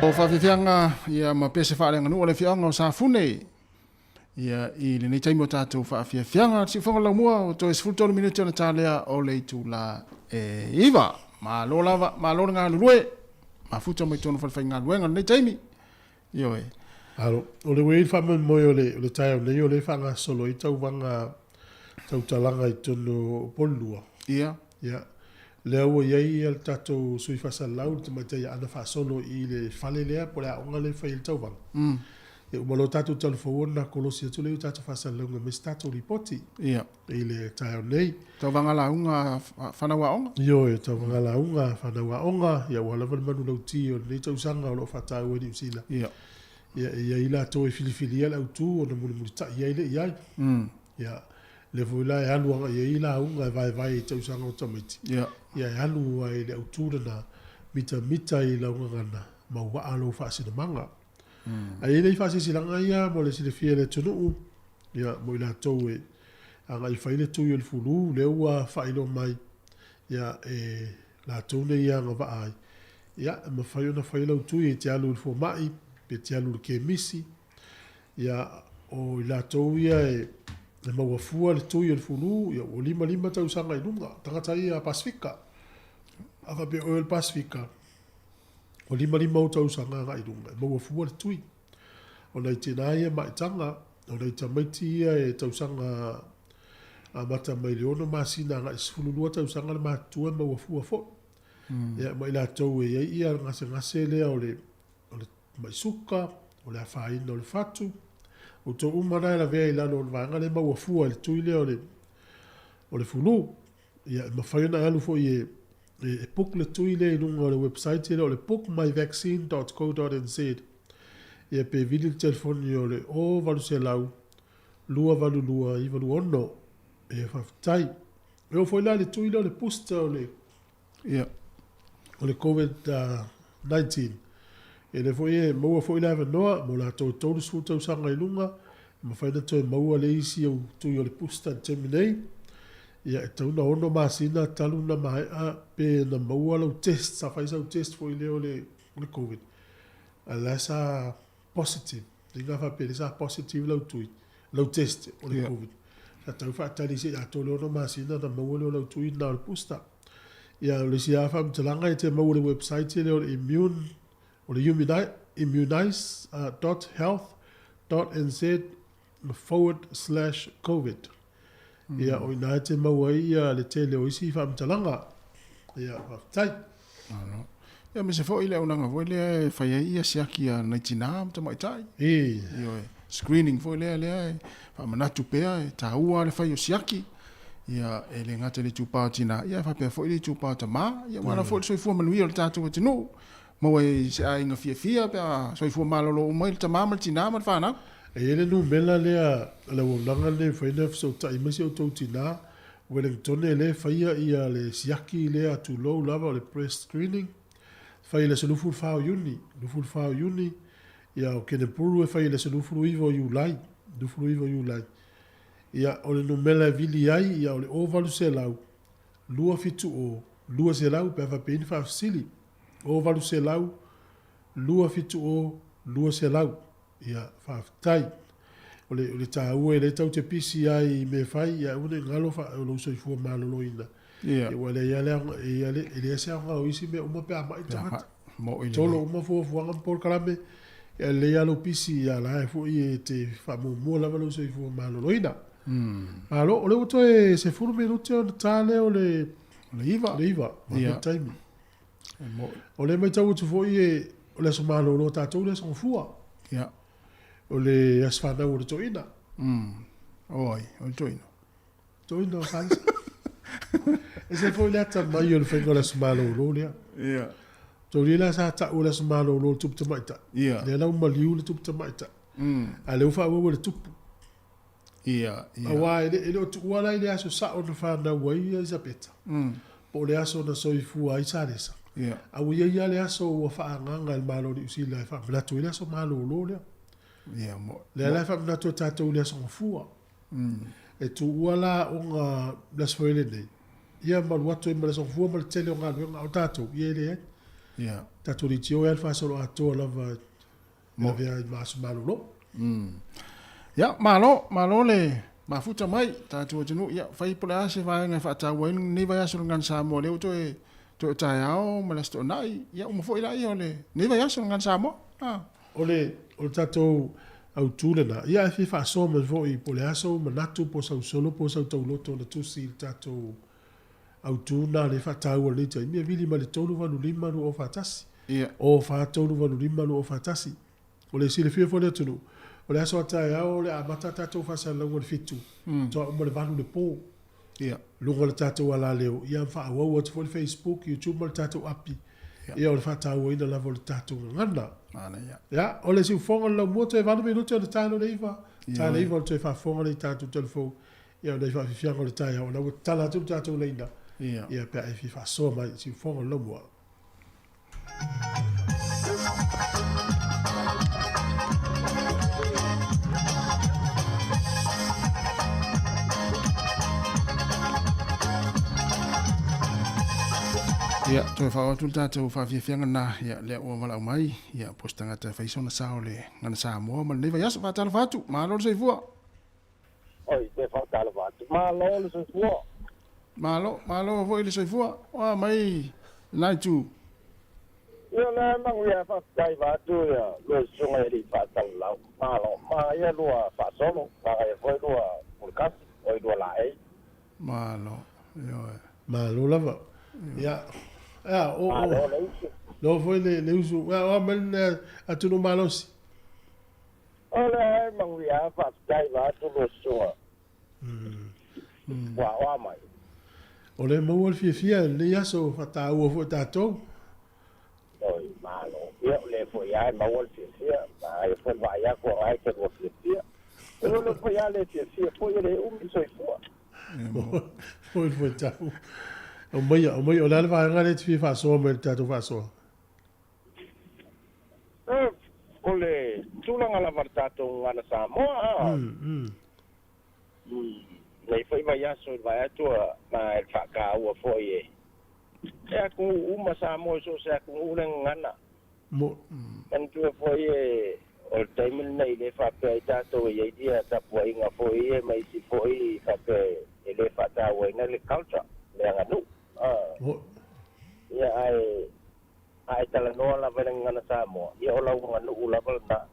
O faafiafiaga ia ma pese faaleaganuu a le afioaga o Safune ia i lenei taimi o tatou faafiafiaga. Siufoga laumua o toe 13 minute ona talea o le itula e 9. Malo lava, malo le galulue. Mafuta mai totonu o falefaigaluega i lenei taimi. Ioe. Alo, o le ua i ai le faamoemoe o le, o le taeao nei o lea e faagasolo ai tauvaga tautalaga i totonu o Upolu. Ia. Ia. Lea ua i ai le tatou sui faasalalau, le tamaitai Aana faasolo i le fale lea po o le aoga lea e fai ai le tauvaga. Ia uma loa tatou talafou ona kolosi atu lea i tatou faasalalauga mai se tatou lipoti. Ia. I le taeao nei. Tauvaga lauga a fanau aoga? Ioe, tauvaga lauga a fanau aoga, ia aua lava le manulauti o lenei tausaga o lo o faataua e Niu Sila. Ia. Ia, e i ai latou e filifilia le autu ona mulimulitai ai lea i ai. Ia, lea foi la e alu agai ai lauga e vaevae i tausaga o tamaiti. Ia. Ia e alu ai le autu lena, mitamita i lau gagana, mauaa lou faasinamaga. Ae i ai nai faasilasilaga ia mo le silafia e le atunuu, ia, mo i latou e agai e fai le tui o le fulu, lea ua faailoa mai, ia, e latou nei e agavaa ai, ia, e mafai ona fai lau tui e te alu i le fomai, pe te alu i le kemisi, ia, o i latou ia e maua fua le tui o le fulu, ia, ua 55 tausaga i luga, tagata ia Pasefika. A faapea oe o le Pasefika, Ua 55 ou tausaga agai i luga, e maua fua le tui. O nai tinā ia maitaga, o nai tamaiti ia e tausaga amata mai le 6 masina agai i le 12 tausaga le matutua e maua fua foi. Ia, ma i latou e i ai ia gasegase lea o le, o le mai suka, o le afaina o le fatu. Outou uma na e lavea i lalo o le vaega lea e maua fua i le tui lea o le, o le fulu. Ia, e mafai ona e alu foi e, e, e book le tui lea i luga o le website lea o le bookmyvaccine.co.nz. Ia, pe vili le telefoni o le 0800 282 926. E faafetai. E oo foi la i le tui lea o le booster o le, Ia. o le COVID-19. E lea foi e maua foi le avanoa mo latou e 30 tausaga i luga, e mafai ona toe maua le isi au tui o le booster i le taimi nei. Ia, e tatau ona 6 masina talu ona maea pe na maua lau test, sa fai sau test foi lea o le, o le Covid, a o la e sa positive. Lea faapea lea sa positive lau tui, lau test o le Covid. Sa tau faatali se i atoa le 6 masina ona maua lea o lau tui lena o le booster. Ia, o le isi lava faamatalaga e te maua i le website lea o le immune, o le immunize dot health dot nz forward slash covid. Ia, o i ina e te maua ai ia le tele o isi faamatalaga. Ia, faafetai. Malo. Ia, aemaise foi le auaunaga foi lea e fai ai ia siaki a nai tinā ma tamaitai. Ii. Ioe. Screening foi lea lea e faamanatu pea e taua le fai o siaki. Ia, e le gata i le itupa o tinā, ia e faapea foi le itupa o tamā. Ia, aua foi le soifua manuia o le tatou atunuu. Maua i se aiga fiafia pe a soifua malolo uma ai le tama ma le tina ma le fanau. E i ai le numera lea a le auaunaga lenei e mafai ona fesootai mai si outou tina, Wellingtone lea e faia ia le siaki lea tulou lava o le breast screening, fai i le aso 24 o Iuni, 24 o Iuni, ia o Kenepuru e fai i le aso 29 o Iulai, 29 o Iulai. Ia o le numera e vili ai ia o le 0800 270 200 pe a faapea i ai ni faafesili. 0800 270 200. Ia, faafetai. O le, o le taua e le tau te pisi ai i mea fai, ia aua ne i galo fa, o lou soifua maloloina. Ia. Ia, ua leai lava le aoga, e i ai le, e leai se aoga o isi mea uma pe a mai le tagata. Mo'i lelei. Tolo uma fuafuaga ma polokalame, ia lelei lava lou pisi, ia la e foi e te faamuamua lava lou soifua maloloina. Malo, o lea ua toe 10 minute ona ta lea o le... O le 9. O le 9, ma taimi. O lea e matau atu foi e, o le aso malolo o tatou le aso Gafua. Ia. O le aso fanau o le toeaina. O ai, o le toeaina. Toeaina o Salesa. E se foi le atamai o le faiga o le aso malolo lea. Ia. Taulia la sa tau o le aso malolo o le tupu tamaitai. Ia. Lea la ua maliu le tupu tamaitai. A lea ua faaauau e le tupu. Ia, ia. Aua e le, e le o tuua la i le aso sao na fanau ai Elisapeta, po o le aso na soifua ai Salesa. Ia. A ua i ai lava le aso ua faaagaaga e le Malo o Niu Sila e faamanatu ai le aso malolo lea. Ia, mo. Lea la e faamanatu e tatou i le aso Gafua. E tuua la aoga le aso foi lenei, ia ma alu atu ai ma le Aso Gafua ma le tele o galuega a o tatou, ia e leai. Ia. Tatou leitio e alu faasoloatoa lava e lavea ai ma aso malolo. Ia, malo, malo le mafuta mai tatou atunuu. Ia, fai po o le a se vaega e faataua ai lenei vaiaso o le Gagana Samoa, lea ua toe toe o taeao ma le Aso Toonai, ia uma foi laia o lenei vaiaso o le Gagana Samoa. Ah. O le, o le tatou autu lena, ia ae fia faasoa mai foi po o le a sou manatu po o sau solo po o sau tauloto na tusi i le tatou autu lena lea e faataua i lenei taimi, ia vili mai le 385 241. Ia. O 4 3 8 5 2 4 1. O le silafia foi e le atunuu, o le aso a taeao o le a amata a tatou faasalalauga i le 7, faatoa uma i le 8 i le po. Ia. Luga o le tatou alaleo, ia ma faaauau atu foi le Facebook, YouTube ma le tatou api, ia o le faatauaina lava o le tatou gagana. Manaia. Ia, o le siufofoga o le laumua toe 8 minute ona ta loa le 9, ta le 9 ona toe faafofoga lea i tatou telefou, ia o nai faafiafiaga o le taeao, o la ua tatala atu le tatou laina, ia pe a e fia faasoa mai i siufofoga o le laumua. Ia, toe faaoo atu le tatou faafiafiaga lena, ia, lea ua valaau mai, ia, po o se tagata e fai sona sao i le Gagana Samoa ma lenei vaiaso. Faatalofa atu, malo le soifua. Oi, toe faatalofa atu. Malo le soifua. Malo, malo foi le soifua. Oa mai lena itu. Ia la manuia faafetai vaeatu ia lua susuga i alii faatalalau. Malo. Manaia lua faasolo, manaia foi lua pulekasi, oi lua laei. Malo. Ioe. Malo lava. Ia. Ia, o, o. Malo le usu. Lo foi le, le usu. Ia, oa mai le atunuu malosi. O lea e manuia lava faafetai vaeatu lua susuga ua aoa mai. O lea e maua le fiafia i lenei aso faataua foi tatou. Oi, malo. Ia, o lea foi lava e maua le fiafia, manaia foi le vaai atu o la e te lua fiafia. E lolo foi lava le fiafia foi e le umi le soifua. Foi le faitau. Aumaia, aumaia, o le a le vaega lea e te fia faasoa mai i le tatou faasoa? O le tulaga lava o le tatou gagana Samoa a. Nei foi vaiaso i le vaai atu ma e le faataua foi e e atunuu uma Samoa i so o se atunuu le gagana. Manatua foi e o le taimi lenei lea e faapea ai tatou e i ai ia tapuaiga foi ia ma isi foi faapea e le faatauaina le culture, le aganuu. Ia ae A e talanoa lava i le gagana Samoa, ia o lau aganuu lava lena.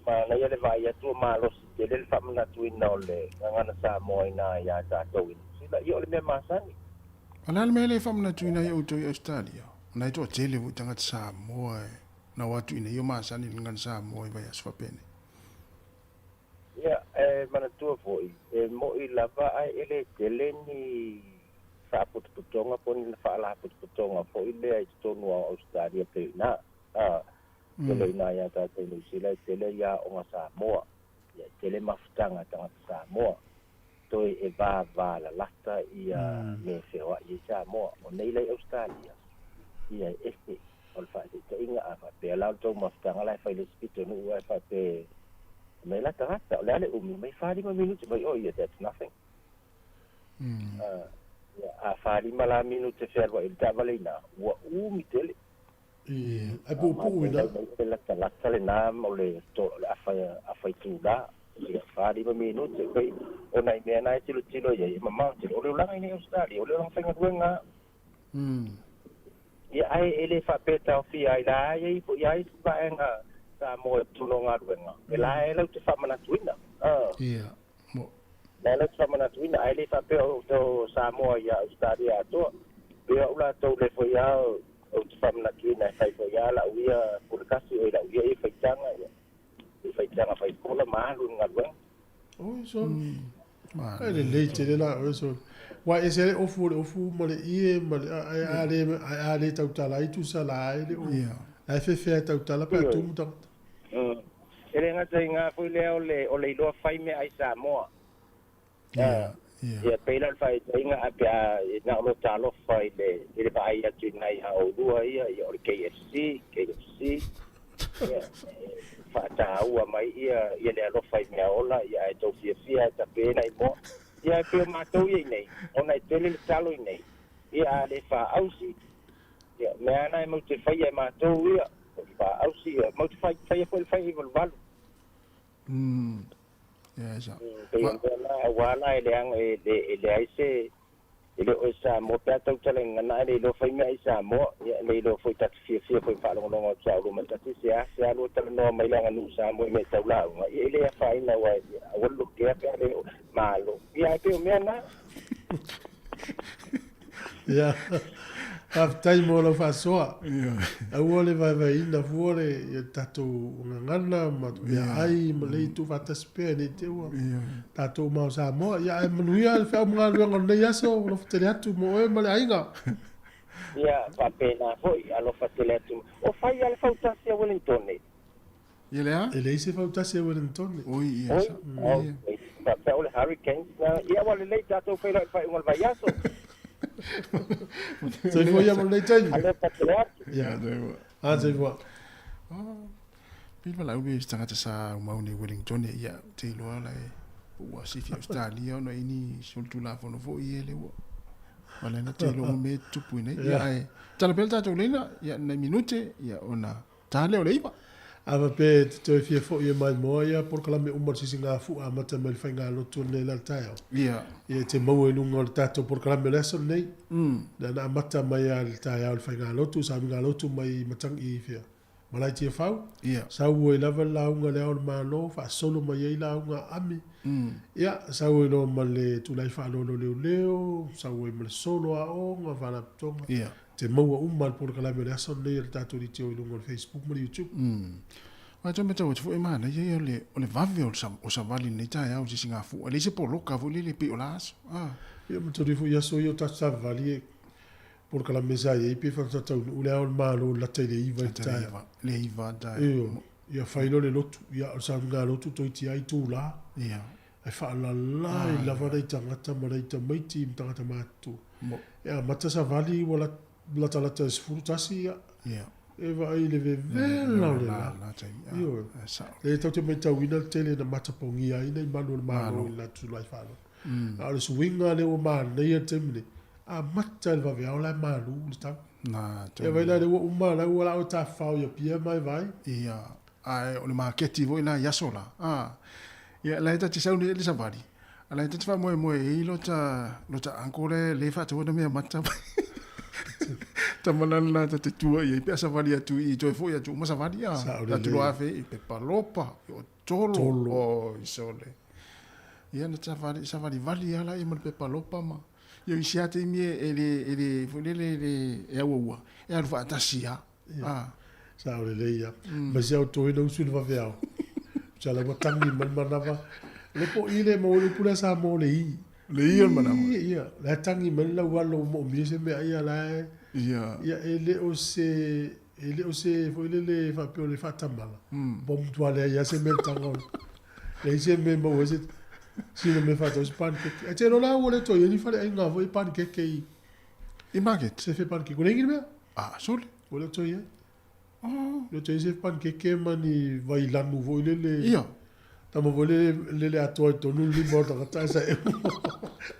Manaia le vaai atu ua malosi tele le faamanatuina o le gagana Samoa i ina iā tatou i Niu Sila. Ia o le mea masani. O le a le mea lea e faamanatuina ai outou i Ausetalia? Ona e toatele foi tagata Samoa e nao atu i inei o masani i le gagana Samoa i vaiaso faapenei. Ia, e manatua foi, e mo'i lava ae e le tele ni faapotopotoga po o ni faalapotopotoga foi lea i totonu o Ausetalia pei o ina. A, tele o ina iā tatou i Niu Sila e tele ia aoga Samoa, ia e tele mafutaga a tagata Samoa, toe e vavalalata ia mea e feoai ai Samoa. O nei la i Ausetalia, ia e ese. O le faataitaiga, a faapea la o le tou mafutaga la e fai i le isi pitonuu ae faapea mai la tagata, o le a le umi mai 45 minute mai o ia, that's nothing. A 45 la minute fealuai i le taavale i ina, ua umi tele. Ae puupuu ina. E latalata lena o le afa afa itula, ia 45 minute pei o nai mea na e tilotilo i ai e mamao tele. O le olaga i nei Australia, o le olaga faigaluega. Ia ae e le faapea e taofia ai la e i ai foi lava isi vaega Samoa i totonu o galuega, e la e lau te faamanatuina. Ia, mo. La e lau te faamanatuina, ae le faapea o o Samoa ia Ausetalia atoa. Pei o au latou le foi lava ou te faamanatuina e fai foi lava lau ia pulekasi oi lau ia faitaga ia i faitaga fai kola ma alu i le galuega. Oi sole. Ai lelei tele la oe sole. Ua e ese le ofu o le ofu ma le ie ma le ae a le ae a le tautala ai tusa la ai le o. La e fefea e tautala pe a tumu tagata. E le gata i gā foi lea o le o le iloa fai meaai Samoa. Ia pei la o le faataitaiga a pe a na o lo talofa i le i le vaai atu i nai a oulua ia, ia o le KFC, KFC. Ia, e fa'atāua mai ia ia le alofa i mea ola, ia ae tou fiafia e tapena i moa. Ia e pei o matou ia iinei, ona e tele le talo iinei, ia a lē fa'aausi, ia mea ana e mau te faia e matou ia, o le fa'aausi, ia mau te fai faia foi le faiga i valuvalu. Ia e sa'o. Pei o mea na auā la e leaga e e leai se e le o i Samoa pe a tautalaina ae le iloa fai mea i Samoa ia le iloa foi ta te fiafia foi faalogologo atu sa ulu matasi se a se alu talanoa mai le aganuu Samoa i mea tau lauga ia e le afaina aua aua le lokea pe a le malo ia ae pei o mea na. Ia, faafetai mo lau faasoa. Aua le vaevaeina fua le ia tatou gagana ma meaai ma le tuufaatasi pea nei te ua tatou ma o Samoa. Ia ae manuia le feau ma galuega o lenei aso, alofa tele atu mo oe ma le aiga. Ia, faapena foi, alofa tele atu. O fai lava le fautasi a Wellington. Ia le a? E leai se fautasi a Wellington. Oi, ia, Oi, oi, faapea o le Hurricanes na, ia ua lelei tatou feiloai i le faaiuga o le vaiaso. Soifua ia mo lenei taimi. Alofa tele atu. Ia. A soifua. Pei valaau le tagata sa aumau nei Wellington ia te iloa la e ua sifi Australia ona i ni solitulafono foi ia le ua wala na te iloa me tupu nei. Ia ae tala pea le tatou leina ia nai minute ia ona Ta lea o le iva. A faapea e te toe fia fo'i e maimoa ia polokalame uma o le sisigāfu'a amata mai le faigalotu ananei la le taeao. Ia. Ia e te maua i luga o le tatou polokalame o le aso lenei. Na na amata mai lava i le taeao i le faigalotu, sauniga lotu mai Matagi i fea? Malae Tiafau. Ia. Sau ai lava le lauga i Le Ao o le Malo, faasolo mai ai lauga a Ami. Ia, sau ai loa ma le tulai faaaloalo leoleo, sau ai ma le solo aoga, faalapotopotoga. Ia. Te maua uma le polokalame o le aso lenei a le tatou leitio i luga o le Facebook ma le YouTube. Aua te matau atu foi e manaia ia o le, o le vave o le o savali i lenei taeao i se sigafua. E leai se poloka foi lele pei o la aso. Ah. Ia manatua foi i aso ia o tatou savavali e polokalame sa i ai pe faatataunuu le Ao o le Malo lata i le 9 i le taeao. Le 9 le taeao. Ioe. Ia fai loa le lotu. Ia o le sauniga lotu toeitiiti lava itula. Ia. Ae faalala ai lava nai tagata ma nai tamaiti ma tagata matutua. E amata savali ua latalata i le 11 ia. E vaai i le vevela o le la. Ioe. Lea tatou te matauina le tele na matapogia ai nai malu o le Malo i le latou tulai faaaloalo. A o le suiga lea ua manaia i le taimi nei, amata i le vaveao la e malu le tau. Ia vaai la lea ua uma la ua lao e tafafao i Apia ma e vaai. Ia, ae o le maketi foi la i aso la. Ia, la e ta te sau nei le savali, a la e ta te faamoemoe ai lo ta uncle lea le faataua na mea mata. Tama la lena ta te tua i ai pe a savali atu i toe foi atu uma savali a. Sao Ta tu lelei. loa fe i pepa lopa, i o tolo, Tolo. o i sole. Ia na savali, savali vali ala ia ma le pepa lopa ma. Ia i sia taimi e le, e le, foi lele e le, e auaua, e alu faatasi a. Ia. Ah. Sao lelei ia. Ma si au toina usu i le vaveao. Sa la ua tangi mai le manava. Le po i le maua i le upu lea Samoa o le i. Le i o le manava. I, ia. La e tangi mai le laualo ua moomia se mea ia la e. Ia. Ia e le o se, e le o se foi lele faapea o le faatamala. Po matua leai lava se mea i le taga o le. Leai se mea e maua ai se, sina mea faatau se panikeke. Ae te iloa la ua le toe i ai ni faleaiga foi panikeke i. I market. Se fe panikeke. Ua leai ni mea. Ah, sole. Ua le toe i ai. Le toe i se panikeke ma ni vailanu foi lele. Ia. Tama foi lele lele atoa i totonu le lima o le tagata ae sa e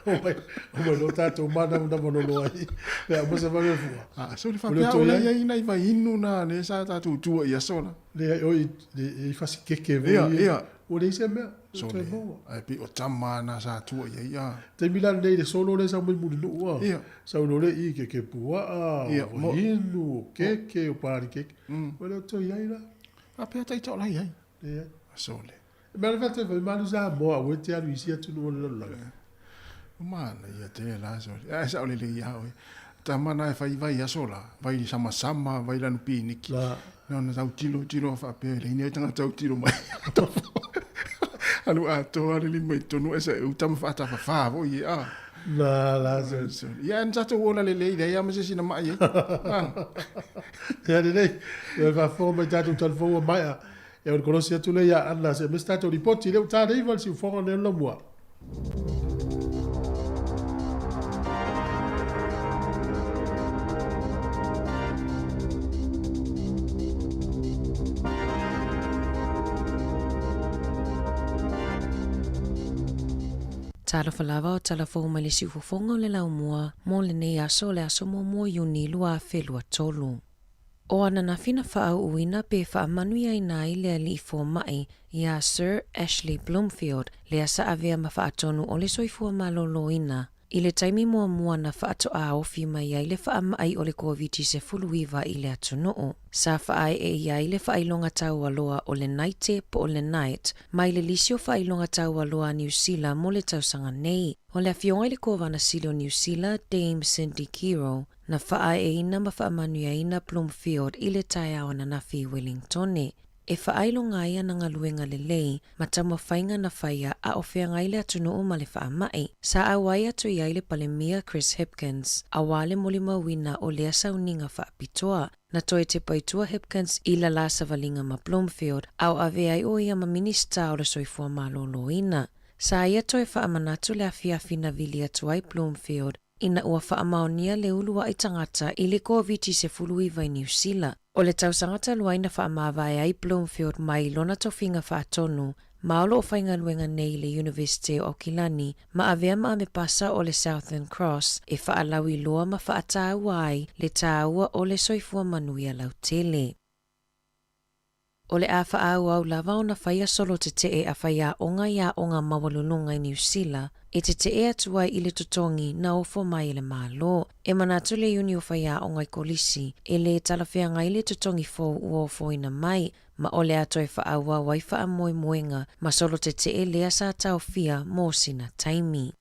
omai omai loa tatou manavanava lolo ai pe a uma se vave o le fua. Ah, sole Ua le faapea toe o i la ai. i ai nai vainu na lea sa tatou tua i aso la. Leai, oi, e i fasikeke foi Ia, ia. ia. Ua leai se mea. Ua Sole, toe maua. ae pei o tama na sa tua i ai, ah. Taimi la lenei le solo lea sau mai Mulinuu a. Ia. Sau loa lea i keke puaa, Ia, o mo- vainu, o keke, o panikeke. Ua le o toe i ai la. Faapea taita o la i ai. Leai. Sole. E mea le faatoa fai malu Samoa aua e te alu i isi atunuu o le lalolagi. O manaia tele la sole. Ae sao lelei ia oe. Tama na e fai vai aso la, vai samasama, vai lanu piniki. La. Na ona tau tilo tilo faapea e leai ni ai tagata autilo mai. Alu atoa le lima i totonu ae sa e uta ma faatafafā foi e a. Na la sole. Ia na tatou ola lelei leai lava ma se isi na mai ai. Ah. Ia lelei, e faafofoga mai tatou talafou ua maea. Ia o le kolosi atu lea ia Anna seia maise tatou lipoti lea ua ta le 9 le siufofoga nei o le Laumua. Talofa lava o tala fou mai le siufofoga o le laumua mo lenei aso o le aso 1 Iuni 2023. O ananafi na faaauuina pe faamanuiaina ai le alii fomai iā Sir Ashley Bloomfield lea sa avea ma faatonu o le soifua malōlōina i le taimi muamua na faatoā ofi mai ai le faamai o le Koviti-19 i le atunuu. Sa faaee i ai le faailoga taualoa o le Naite po o le Knight mai le lisi o faailoga taualoa a Niu Sila mo le tausaga nei. O le Afioga i le Kovana Sili o Niu Sila, Dame Cindy Kiro, na faaeeina ma faamanuiaina Bloomfield i le taeao ananafi i Wellingtone, e faailoga ai ana galuega lelei ma taumafaiga na faia a o feagai le atunuu ma le faamai. Sa auai atu i ai le Palemia Chris Hipkins, aua le molimauina o lea sauniga faapitoa. Na toe tepa i tua Hipkins i la la savaliga ma Bloomfield a o avea ai o ia ma Minisita o le Soifua Malōlōina. Sa ia toe faamanatu le afiafi na vili atu ai Bloomfield ina ua faamaonia le uluai tagata i le Koviti-19 i Niu Sila. O le tausaga talu ai na faamavae ai Bloomfield mai lona tofiga faatonu ma o lo o faigaluega nei i le Iunivesite o Aukilani ma avea ma amepasa o le Southern Cross e faalauiloa ma faataua ai le tāua o le soifua manuia lautele. O le a faaauau lava ona faia solo tetee a faiaoga i aoga maualuluga i Niu Sila e tetee atu ai i le totogi na ofo mai e le Malo. E manatu le iuni o faiaoga i kolisi e lē talafeagai le totogi fou ua ofoina mai ma o le a toe faaauau ai faamoemoega ma solo tetee lea sa taofia mo sina taimi.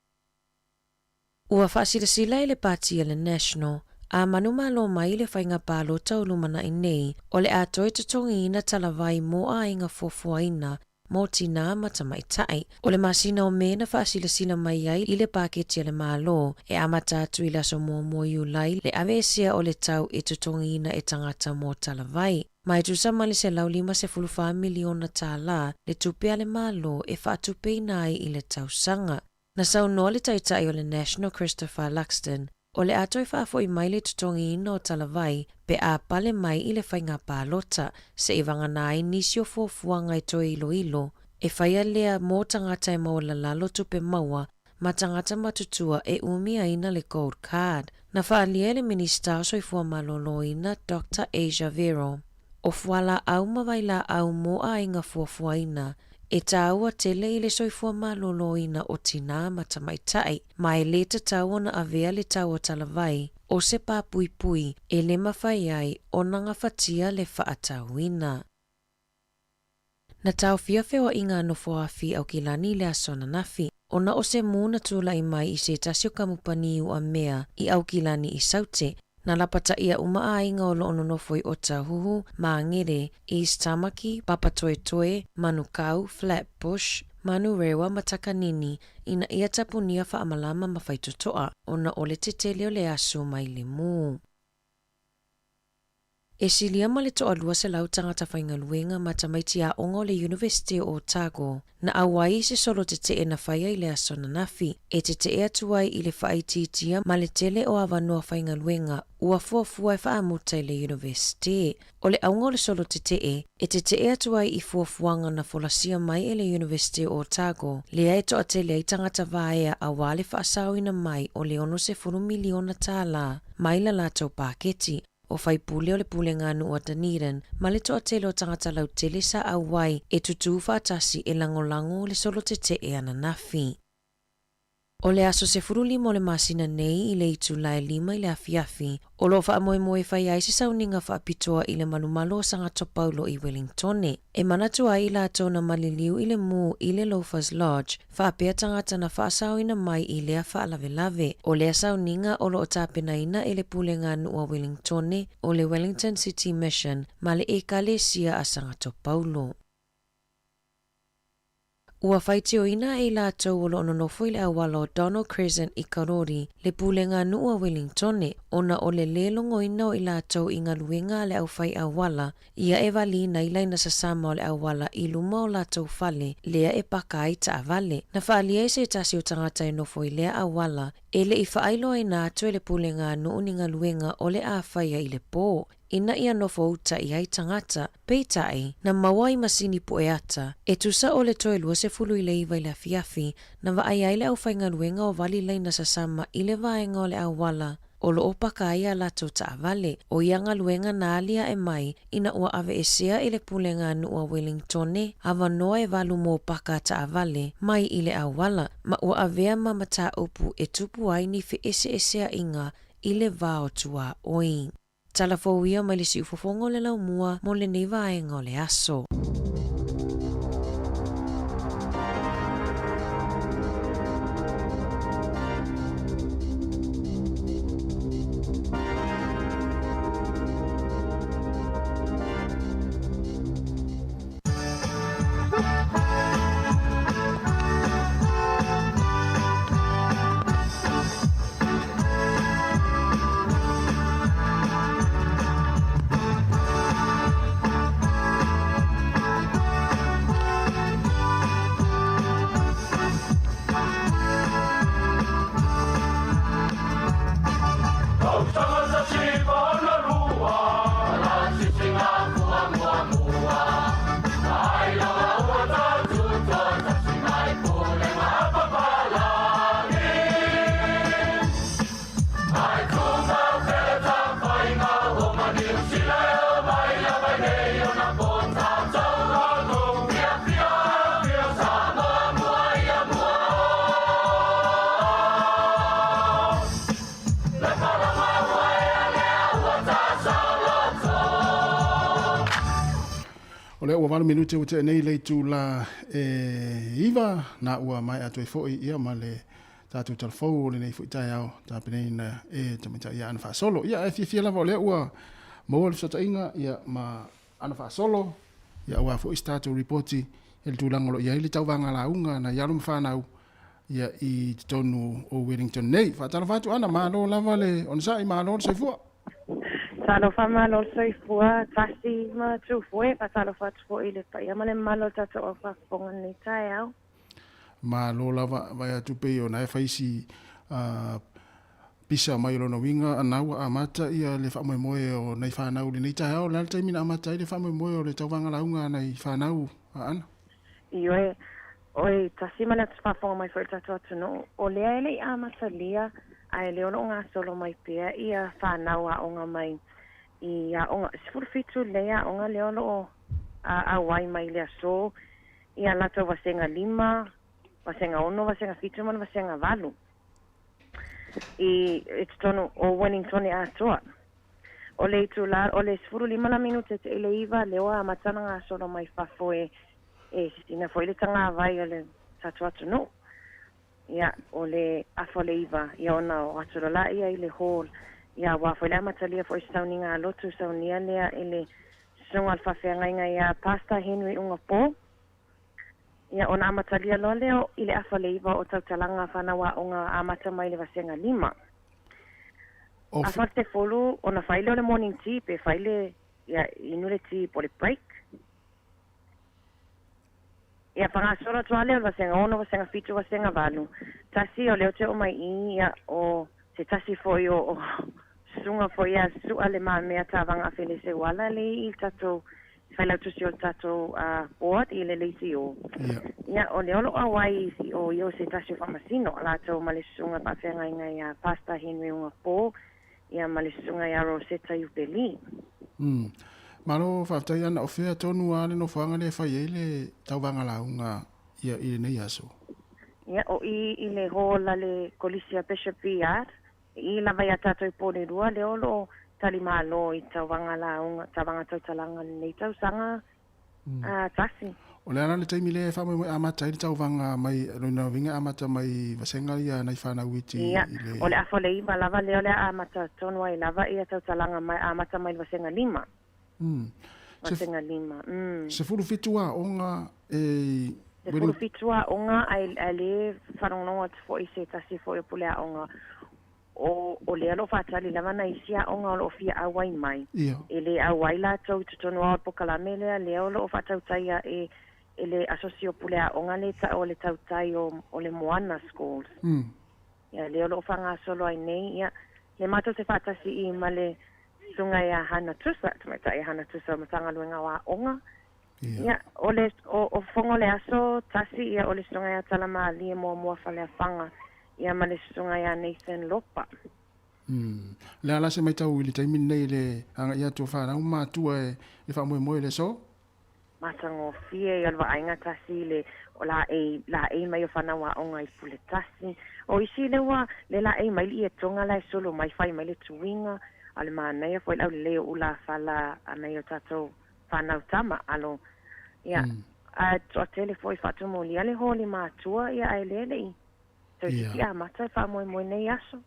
Ua faasilasila e le Pati a le National, a manumalo mai i le faiga palota o lumanai nei, o le a toe totogiina talavai mo aiga fuafuaina mo tinā ma tamaitai. O le masina o Me na faasilasila mai ai i le paketi a le Malo e amata atu i le aso 1 Iulai le aveesea o le tau e totogiina e tagata mo talavai. Ma e tusa ma le $154 miliona tālā le tupe a le Malo e faatupeina ai i le tausaga. Na saunoa le Taitai o le National Christopher Luxton, o le a toe faafoi mai le totogiina o talavai pe a pale mai i le faiga palota, seia vagana ai nisi o fuafuaga e toe iloilo, e faia lea mo tagata e maualalalo tupe maua ma tagata matutua e umiaina le Gold Card. Na faaalia e le Minisita o Soifua Malōlōina Doctor Asia Vero, O fualaau ma vailaau mo aiga fuafuaina, e tāua tele i le soifua malōlōina o tinā ma tamaitai, ma e lē tatau ona avea le tau o talavai o se pāpuipui e lē mafai ai ona gafatia le faatauina. Na taofia feoaiga a Nofoafi Aukilani i le aso ananafi, ona o se mū na tulai mai i se tasi o kamupani uamea i Aukilani i Saute, na lapataia uma aiga o lo o nonofo i Otahuhu, Māngere, East Tamaki, Papatoetoe, Manukau, Flat Bush, Manurewa ma Takanini ina ia tapunia faamalama ma faitotoa ona o le tetele o le aso mai le mū. E silia ma le toa-200 tagata faigaluega ma tamaiti aoga o le Iunivesite o Otago na auai i se solo tetee na faia i le aso ananafi, e tetee atu ai i le faaitiitia ma le tele o avanoa faigaluega ua fuafua e faamuta i le Iunivesite. O le auga o le solo tetee, e tetee atu ai i fuafuaga na folasia mai e le Iunivesite o Otago, lea e toatele ai tagata vaea aua le faasaoina mai o le $60 miliona tālā mai la latou paketi. O faipule o le Pulega Nuu a Dunedin ma le toatele o tagata lautele sa auai e tutū faatasi e lagolago le solo tetee ananafi. O le aso 15 o le masina nei i le itula e 5 i le afiafi, o lo o faamoemoe e fai ai se sauniga faapitoa i le malumalu o Sagato Paulo i Wellingtone. E manatu ai i latou na maliliu i le mū i le Loafers Lodge, faapea tagata na faasaoina mai i lea faalavelave. O lea sauniga o lo o tapenaina e le Pulega Nuu a Wellingtone o le Wellington City Mission ma le Ekalesia a Sagato Paulo. Ua faitioina e i latou o lo o nonofo i le auala o Donald Crescent i Karori le Pulega Nuu a Wellingtone ona o le lē logoina o i latou i galuega a le aufai auala ia e valiina ai laina sasama o le auala i luma o latou fale lea e paka ai taavale. Na faaalia e se tasi o tagata e nofo i lea auala e le i faailoaina atu e le Pulega a Nuu ni galuega o le a faia i le pō. ina ia nofouta i ai tagata, peitai, na maua ai masini pueata, e tusa o le toe 29 i le afiafi, na vaai ai le aufaigaluega o vali laina sasama i le vaega o le auala o lo o paka ai a latou taavale. O ia galuega na aliae mai ina ua aveesea e le Pulega a Nuu a Wellingtone avanoa e valu mo paka taavale mai i le auala, ma ua avea ma mataupu e tupu ai ni feeseeseaiga i le va o tuaoi. Tala fou ia mai le siufofoga o le laumua mo lenei vaega o le aso. O lea ua 8 minute ua tea nei le itula e 9 na ua maea atu ai foi ia ma le tatou talafou o lenei foi taeao tapenaina e tamaitai ia Ana Faasolo. Ia ae fiafia lava o lea ua maua le fesootaiga ia ma Ana Faasolo ia aua foi se tatou ripoti i le tulaga o lo o i ai le tauvaga lauga nai alo ma fanau ia i totonu o Wellington nei. Faatalofa atu Ana, malo lava le onosai, malo le soifua. Talofa malo le soifua, tasi ma tufue, faatalofa atu foi i le paia ma le mamalu o le tatou au faafofoga i lenei taeao. Malo lava, vaai atu pei ona e fai si pisa mai o lona uiga ana ua amata ia le faamoemoe o nai fanau i lenei taeao. O le a le taimi na amata ai le faamoemoe o le tauvaga lauga a nai fanau a Ana? Ioe, oi, tasi ma le atu faafofoga mai foi i le tatou atunuu, o lea e le i amatalia, ae lea o lo o gasolo mai pea ia fanau aoga mai i aoga 17 lelei aoga lea o lo o auai mai i le aso ia latou vasega 5, vasega 6, vasega 7 ma le vasega 8 i totonu o Wellingtone atoa. O le itula, o le 15 la minute te i le 9, lea ua amata ona gasolo mai fafo e sisina foi le tagavai o le tatou atunuu. Ia, o le afa o le 9, ia ona o atu loa laia i le hall. Ia, aua foi le amatalia foi se sauniga a lotu, saunia lea e le susuga o le faafeagaiga ia Pastor Henry Ugapo. Ia, ona amatalia loa lea i le afa o le 9 o tautalaga fanau aoga amata mai le vasega 5. Afa o le 10, ona fai lea o le morning tea, pe fai le, ia, inu le tea po o le break. Ia, faagasolo atu lava lea o le vasega 6, vasega 7, vasega 8. Tasi o lea ou te oo mai i i, ia, o se tasi foi o, o susuga foi ia Su'a Le Mamea Tavaga Afelese ua ala le i le tatou failautusi o le tatou board i le LCO. Ia, o lea o lo o auai i o ia o se tasi o faamasino a latou ma le susuga faafeagaiga ia Pastor Henry Ugapo, ia ma le susuga ia Rosetta Iupeli. Malo faafetai Ana, o fea tonu lava le nofoaga lea e fai ai le tauvaga lauga ia i lenei aso? Ia, o i i le hall a le Kolisi a Bishop Viard, i lava ia tatou i Porirua, lea o lo o talimalo i tauvaga lauga, tauvaga tautalaga i lenei tausaga tasi. O le a la le taimi lea e faamoemoe amata ai le tauvaga mai lona uiga e amata mai vasega ia nai fanau iti Ia, i le o le afa o le 9 lava lea o le a amata tonu ai lava ia tautalaga mai, amata mai le vasega 5. Vasega 5. 17 aoga e 17 aoga ae ae lē faalogologo atu foi i se tasi foi o pule aoga o o lea o lo o faatali lava nai isi aoga o lo o fia auai mai. E lē auai latou i totonu lava o le pokalame lea, lea o lo o faatautaia e e le asosi o pule aoga le ta'u o le tautai o o le Moana Schools. Ia lea o lo o faagasolo ai nei, ia, le matou te faatasi i ma le susuga iā Hana Tusa, tamaitai ia Hana Tusa o Matagaluega o Aoga. Ia, o le, o, o fofoga o le aso tasi, ia, o le susuga ia Talamalie Muamua Faleafaga, ia ma le susuga ia Nathan Lopa. Mm. Le a la se matau i le taimi lenei i le agai atu o fanau ma matua i le faamoemoe i le aso? Matagofie, ia o le vaaiga tasi i le o laei, laei mai o fanau aoga i pule tasi. O isi le ua le laei mai le ietoga la e solo mai fai mai le tuiga, a o le manaia foi le aulelei o ulafala a nai o tatou fanau tama alo. Ia, ae toatele foi faatumulia le holi matua, ia ae lea le i toe titi amata e faamoemoe nei aso.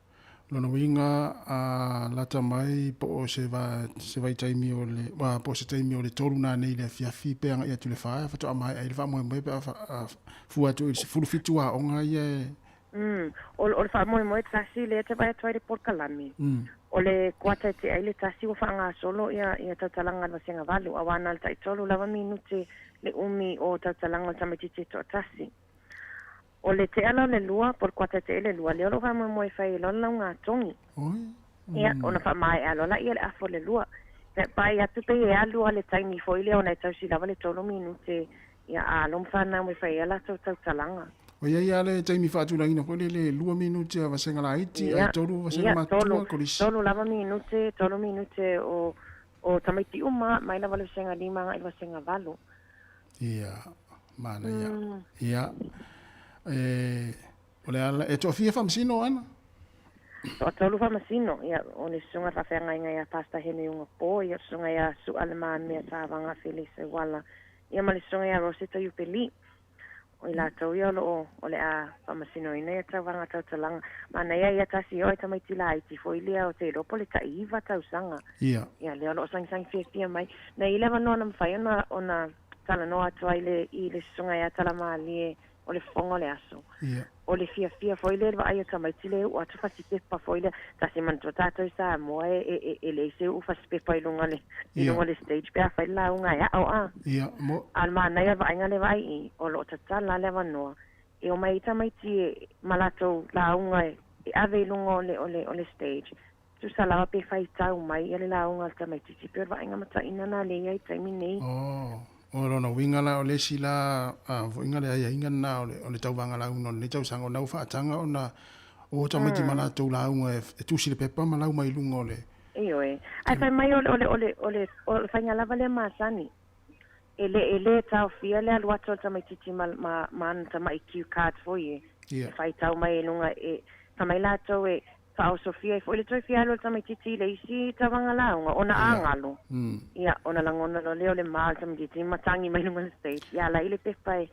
Lona uiga, a lata mai po o se va, se vaitaimi o le, a, po o se taimi o le tolu nanei i le afiafi pe agai atu i le fa, faatoa maea ai le faamoemoe pe a, a fua atu i le 17 aoga ia e. O, o le faamoemoe tasi lea te vaai atu ai le polokalame. O le kuata e tea ai le tasi ua faagasolo ia, ia tautalaga a le Vasega 8, auā na o le taitolu lava minute le umi o tautalaga o le tamaitiiti e toatasi. O le tea la o le lua, po o le kuata tea i le lua, lea o lo o faamoemoe e fai ai loa le laugatogi. Ia, ona faamaea loa laia le afa o le lua. Ia, pai atu pei e alu lava le taimi foi lea ona e tausi lava le tolu minute, ia, a alo ma fanau e fai ai a latou tautalaga. Ua i ai lava le taimi faatulagaina foi lele, lua minute a vasega laiti, ae tolu vasega matutua, kolisi. Tolu lava minute, tolu minute o, o tamaiti uma, mai lava le vasega lima agai i le vasega valu. Ia, manaia. Ia, e, o le ala, e toafia faamasino, Ana? Toatolu faamasino, ia, o le susuga faafeagaiga ia Pastor Henry Ugapo, ia, susuga ia Sualemamea Savaga Felise Uala, ia ma le susuga ia Rosetta Iupeli. O i latou ia o lo o, o le a faamasinoina ia tauvaga tautalaga. Manaia ia tasi oe tamaiti laiti foi lea o te iloa po o le tai iva tausaga. Ia. Ia lea o lo o sagisagi fiafia mai. Na i ai le avanoa na mafai ona, ona talanoa atu ai le, i le susuga ia Talamalie o le fofoga o le aso. Ia. O le fiafia foi lea i le vaai o tamaiti lea e uu atu fasipepa foi lea. Tasi manatua tatou i Samoa e, e, e, e leai se uu fasipepa i luga le, i luga o le stage pe afai le lauga e ao a. Ia, mo. A o le manaia o le vaaiga lea vaai i, o lo o tatala le avanoa e omai ai tamaiti e, ma latou lauga e, e ave i luga o le, o le, o le stage. Tusa lava pe faitau mai ia le lauga a le tamaitiiti pei o le vaaiga mataina na lea i ai taimi nei. Oh, o lona uiga la o le isi la foiga le aiaiga lena o le, o le tauvaga lauga o lenei tausaga ona ua faataga ona o tamaiti ma latou lauga e tusi le pepa ma lau mai luga o le. Ioe. Ae fai mai o le, o le, o le, o le, o le faiga lava lea masani. E le, e le taofia le alu atu o le tamaitiiti ma, ma, ma ana tamai cue cards foi e, e faitau mai i luga e, fai mai latou e, Faaosofia ai foi le toe fia alu o le tamaitiiti i le isi tauvaga lauga, ona a galo, ia, ona lagona loa lea o le ma o le tamaitiiti ma tagi mai luga o le stage, ia ala i le pepa e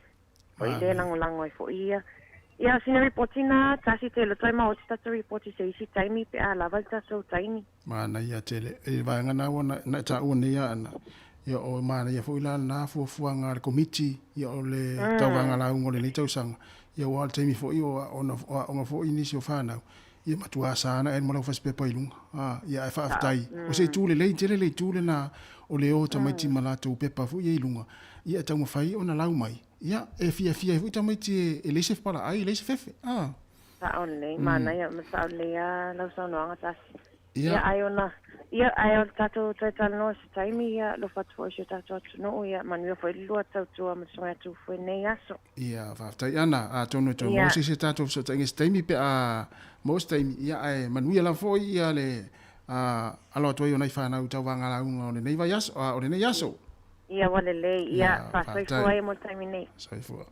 foi lea e lagolago ai foi ia. Ia, o sina ripoti na, tasi te loto ai maoti tatou ripoti se isi taimi pe a lava le tatou taimi. Manaia tele. I le vaega na ua na e taua nei a Ana, ia o manaia foi la lena fuafuaga a le Komiti, ia o le tauvaga lauga o lenei tausaga, ia aua o le taimi foi o aoga foi nisi o fanau, Ia matua sa ana ea ma lau fasipepa i luga. A, ia ae faafetai. O se itu lelei tele le itu lena o le o tamaiti ma latou pepa foi ia i luga, ia e taumafai ona lau mai. Ia, e fiafia ai foi tamaiti e leai se palaai, e leai se fefe. A. Sao lelei, manaia, sao lelei lava lau saunoaga tasi. Ia, ai ona, ia, ae o le tatou toe talanoa i se taimi, ia, alofa atu foi i si o tatou atunuu, ia, manuia foi le lua tautua ma le susuga ia Tufu i lenei aso. Ia, faafetai Ana, atonu e toe maua se isi a tatou fesootaiga i se taimi pe a maua se taimi, ia, ae manuia lava foi ia le alo atu ai o nai fanau i tauvaga lauga o lenei vaiaso, o lenei aso. Ia, ua lelei, ia, faasoifua ia mo le taimi nei. Soifua.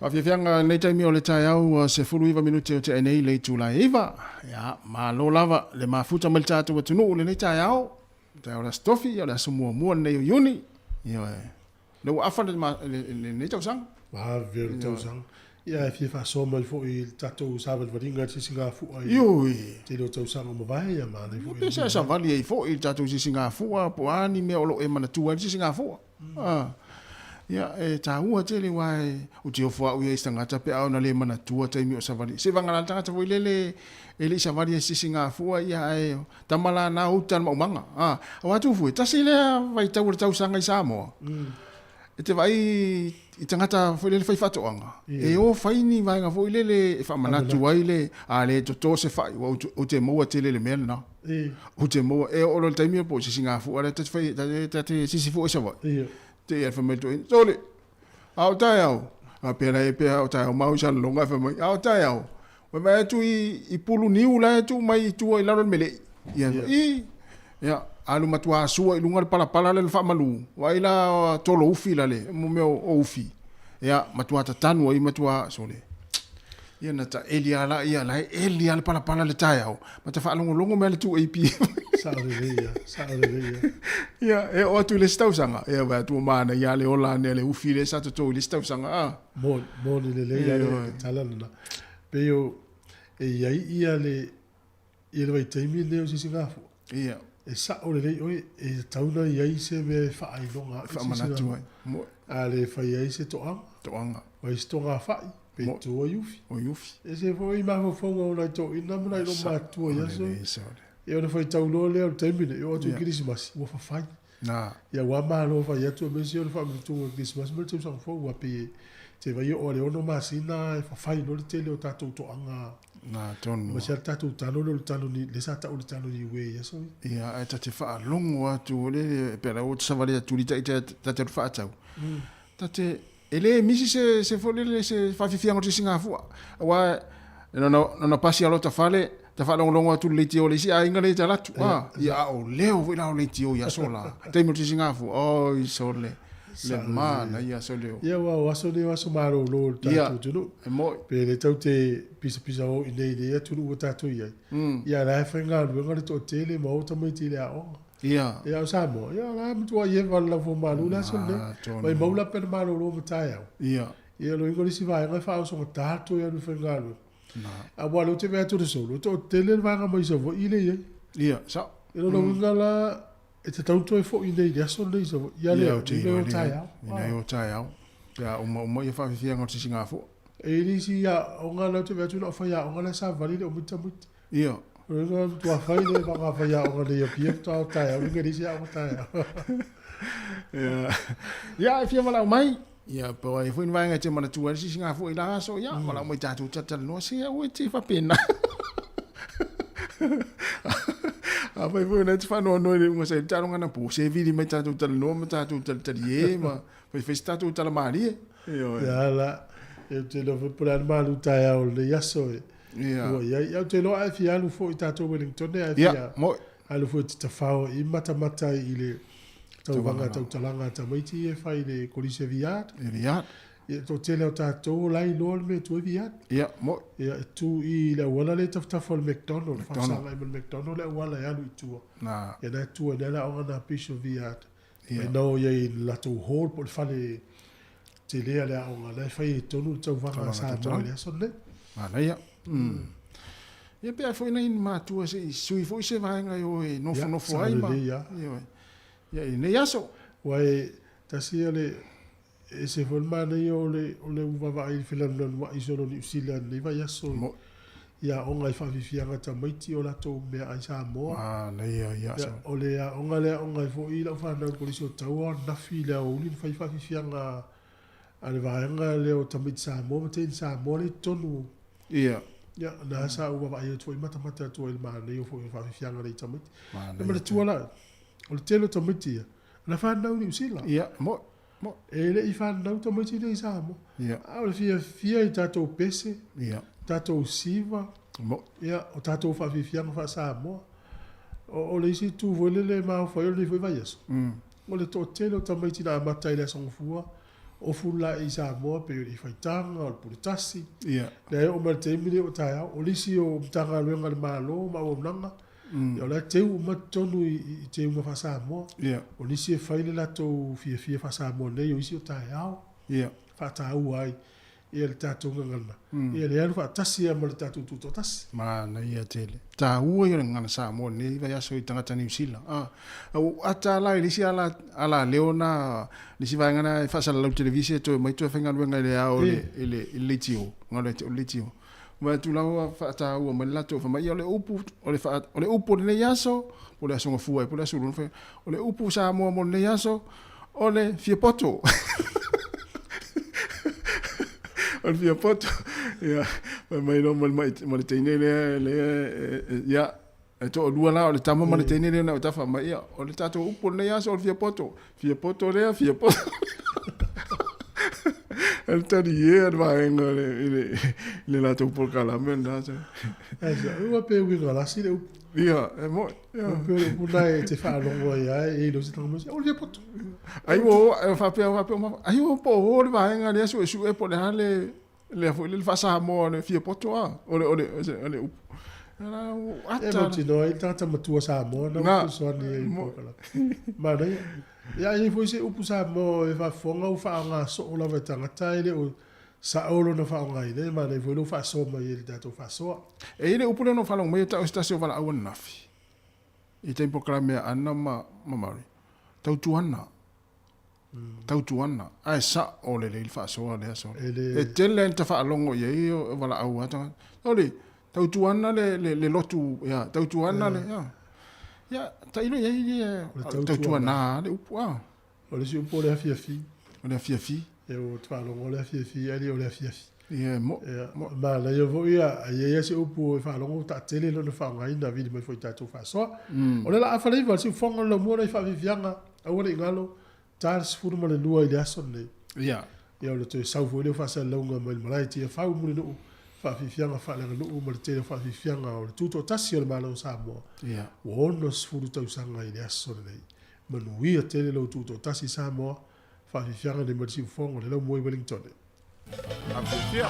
Faafiafiaga i lenei taimi o le taeao ua 19 minute o tea nei le itula e 9. Ia, malo lava le mafuta mai le tatou atunuu i lenei taeao. Taeao o le Aso Tofi, ia o le aso muamua lenei o Iuni. Ioe. Lea ua afa lenei tausaga. Vave o le tausaga. Ia e fia faasoa mai foi i le tatou savalivaliga i le sisigafua i Ioe. tele o tausaga ua mavae, ia manaia foi. Pe sa e savali ai foi i le tatou sisigafua po o a ni mea o lo o e manatua ai le sisigafua. A. Ia, e taua tele aua e, ou te ofo au ia i se tagata pe a ona le manatua taimi o savali. Se vagana le tagata foi lele e le i savali ai i se sisigafua, ia ae tama la na uta le maumaga. A, aua tufu e tasi lea vaitau o le tausaga i Samoa. E te vaai i tagata foi lele faifaatoaga, e o fai ni vaega foi lele e faamanatu ai le, a le toto se fai, ua ou te maua tele i le mea lena. Ou te maua, e oo loa i le taimi po o se sigafua lea ta te fai, ta te sisifua i Savaii. Te i a fai mai le toeaina, Sole, a o taeao? Faapea la e pea o taeao mau i Salelologa ae fai mai, a o taeao? Ua vaai atu i pulu niu la e tuu mai i tua i lalo o le melei. Ia, i, ia, alu matua sua i luga le palapala lea le faamalu. Vaai la tolo ufi la le, mo mea o ufi. Ia, matua tatanu ai matua, sole. Ia na taeli lava la, ia la e eli lava le palapala i le taeao, ma ta faalogologo mai le 2AP. Sao lelei ia, sao lelei ia. Ia, e oo atu i le isi tausaga, ia vaai atu ua manaia lava le ola ane a le ufi lea sa toto i le isi tausaga, a. Moni, moni lelei lava le tala lena. Pei o, e i ai ia le, ia le vaitaimi lenei o Sisigafua. Ia. E sao lelei oe, e tatau ona i ai se mea e faailoga ai. Faamanatu ai. A le fai ai se toaga. Toaga. Fai se togafai, pe tua i ufi. O i ufi. E ese foi mafaufauga o nai toeaiina ma nai loomatua i aso ia. Ona faitau loa lea o le taimi lenei, oo atu i Kerisimasi, ua fafai. Ia ua malo fai atu aemaise o le faamatutuga o le Kerisimasi ma le tausaga fou, aua pei e te vai oo i le 6 masina e fafai loa le tele o tatou toaga. Na tonu. Aemaise lava le tatou talo lea o le talo lea sa tau o le talo niue i aso ia. Ia, ae ta te faalogo atu, o le pe la ua te savali atu i ta te alu faatau. Ta te E le misi se se foi lele se faafiafiaga o le sisigafua, aua na ona pasi lava lota fale, ta faalogologo atu i le leitio a le isi aiga lea i talaatu, a, ia a o leo foi la o leitio i aso la, taimi o le sisigafua, oi sole, le manaia aso leo. Ia aua o aso nei o aso malolo o le tatou atunuu. Ia, e moi. Pe le tatou te pisapisa o i nei i lenei atunuu ua tatou i ai, ia a o la e faigaluega le toatele ma o tamaiti i le aoga. Ia. Ia o Samoa, ia o la e matuai eva le laufomalu i le aso lenei. Maimau la pe na malolo ma taeao. Ia. Ia o le isi vaega e faaosogata le toe alu e faigaluega. Aua o lea ou te vaai atu i le solo, e toatele le vaega mai Savaii lea e i ai. Ia, sao. O lona uiga la, e tatau ona toe foi nei i le aso lenei i Savaii. Ia lea, i mea o taeao. I mea o taeao. Pe a uma uma ia faafiafiaga o le sisigafua. E i ai le isi aoga lea ou te vaai atu na o faiaoga la e savali le omai tamaiti. Ia. O le uiga matua fai le vaka faiaoga nei i Apia faatoa o taeao inga le isi aoga taeao. Ia. Ia, e fia valaau mai. Ia, po o ai foi ni vaega e te manatua ai le sisigafua i la aso, ia, valaau mai tatou talatalanoa, se aua e te faapena. Afai foi o lena e te faanoanoa i le iuga sa i le taaloga anapo, se vili mai tatou talanoa ma tatou talitalie ma faifai se tatou tala malie. Ioe. Ia la, ou te iloa foi po o le a le malu taeao o lenei aso e. Ia. Ua i ai. Ia, ou te iloa a e fia alu foi i tatou Wellington a e fia alu foi e te tafao i matamata ai i le tauvaga tautalaga a tamaiti ia e fai i le Kolisi e Viard. E Viard. Ia, toatele o tatou o la e iloa le mea e tu ai Viard. Ia, mo'i. Ia, e tu i le auala lea e tafatafa o le McDonald, faafesagai ma le McDonald le auala e alu i tua. Na. Ia, na e tu ai nei le aoga na Bishop Viard. Ia. Mai nao ia i le latou hall po o le fale tele a le aoga la e fai ai tonu le tauvaga a Samoa i le aso lenei. Manaia. Mm. Ia pe a foi nai matua se i sui foi se vaega e o e nofonofo ai ma. Ia, Ia, i lenei aso. Aua e tasi ia le ese foi le manaia o le o le vaavaai i le felanulanuai solo o Niu Sila i lenei vaiaso i aoga i faafiafiaga tamaiti o latou meaai Samoa. Manaia ia. Ia, o le aoga lea aoga ai foi lau fanau i le Kolisi o Taua ananafi i le aoauli na fai faafiafiaga a le vaega lea o tamaiti Samoa ma teine Samoa lea i totonu. Ia. Ia, na sa ou vaavaai atu foi matamata atu ai i le manaia foi o faafiafiaga nei tamaiti. Manaia. Manatua la, o le tele o tamaiti ia, na fanau i Niu Sila. Ia, mo Mo. E le i fanau tamaiti nei i Samoa. Ia. A o le fiafia i tatou pese. Ia. Tatou siva. Mo. Ia, o tatou faafiafiaga faa-Samoa. O, o le isi itu foi lele e mafaufau ai o lenei foi vaiaso. O le toatele o tamaiti na amata i le Aso Gafua, Ofu le laei i Samoa pei o le Ifaitaga, o le Puletasi. Ia. Lea e oo mai le taimi lenei o taeao, o nisi o Matagaluega a le Malo ma auaunaga, ia o la e teu uma totonu i teuga faa-Samoa. Ia. O nisi e fai le latou fiafia faa-Samoa nei, o isi o taeao. Ia. Faataua ai ia le tatou gagana, ia le alu faatasi lava ma le tatou tutoatasi. Manaia tele. Taua ia o le gagana Samoa i lenei vaiaso i tagata Niu Sila. A, ua ou ata la i le isi ala, alaleo na, le isi vaega na e faasalalau i televise e toe omai toe faigaluega i le ao i le, i le, i le leitio, galuega o le leitio. Vaai atu la ua faataua mai le latou fai mai, ia o le upu, o le faa, o le upu o lenei aso, po o le Aso Gafua ea po o le Aso Lua, o le upu Samoa mo lenei aso, O le fia poto. O le fia poto. Ia, fai mai loa ma le, ma le teine lea, lea, ia, e toalua la, o le tama ma le teine lea na tafa mai, ia, o le tatou upu o lenei aso o le fia poto. Fia poto lea, fia poto. E le tali ea le vaega le, i le, i le latou polokalame lena. Ua pe uiga lasi le upu. Ia, e mo'i. Ia. O pe o le upu lena e te faalogo ai lava e i lou se tagata mai, o le poto. Ai ua e faapea faapea ma ai ua po o le vaega lea suesue po o le a le lea foi le faa-Samoa o le fia poto a o le o le o le upu. Ata. E mautinoa ai le tagata matua Samoa na ua fesoasoani ai i le polokalame. Manaia. Ia a i ai foi se upu Samoa e faafofoga ua faaaoga soo lava e tagata e le o sao lona faaaogaina, e manaia foi lou faasoa mai ai i le tatou faasoa. E i ai le upu lea na ou faalogo mai e tau e se tasi o valaau ananafi i taimi polokalame a Anna ma Mary, tautuana, tautuana, ae sao lelei le faasoa lea solo. E tele lava ina ta faalogo i ai o valaau a tagata. Oli, tautuana le, le, le lotu, ia, tautuana le, ia. Ia, tailo i ai ia, tautuana le upu, a. O le isi upu o le afiafi. O le afiafi. Ia ua te faalogo o le afiafi ae le o le afiafi. Ia, mo. Ia, manaia foi ia, a i ai lava se upu e faalogo ua taatele lona faaaogaina, vili mai foi i tatou faasoa. O le la afa le 9, le siufofoga o le laumua nai faafiafiaga, aua ne i galo, ta le 12 i le aso lenei. Ia. Ia o le toe sau foi lea o faasalalauga mai le malae i Tiafau, Mulinuu, faafiafiaga faaleaganuu ma le tele o faafiafiaga o le Tutoatasi o le Malo o Samoa. Ia. Ua 60 tausaga i le aso lenei. Manuia tele lou tutoatasi Samoa, faafiafiaga nei ma le siufofoga o le laumua i Wellingtone. Afiafia.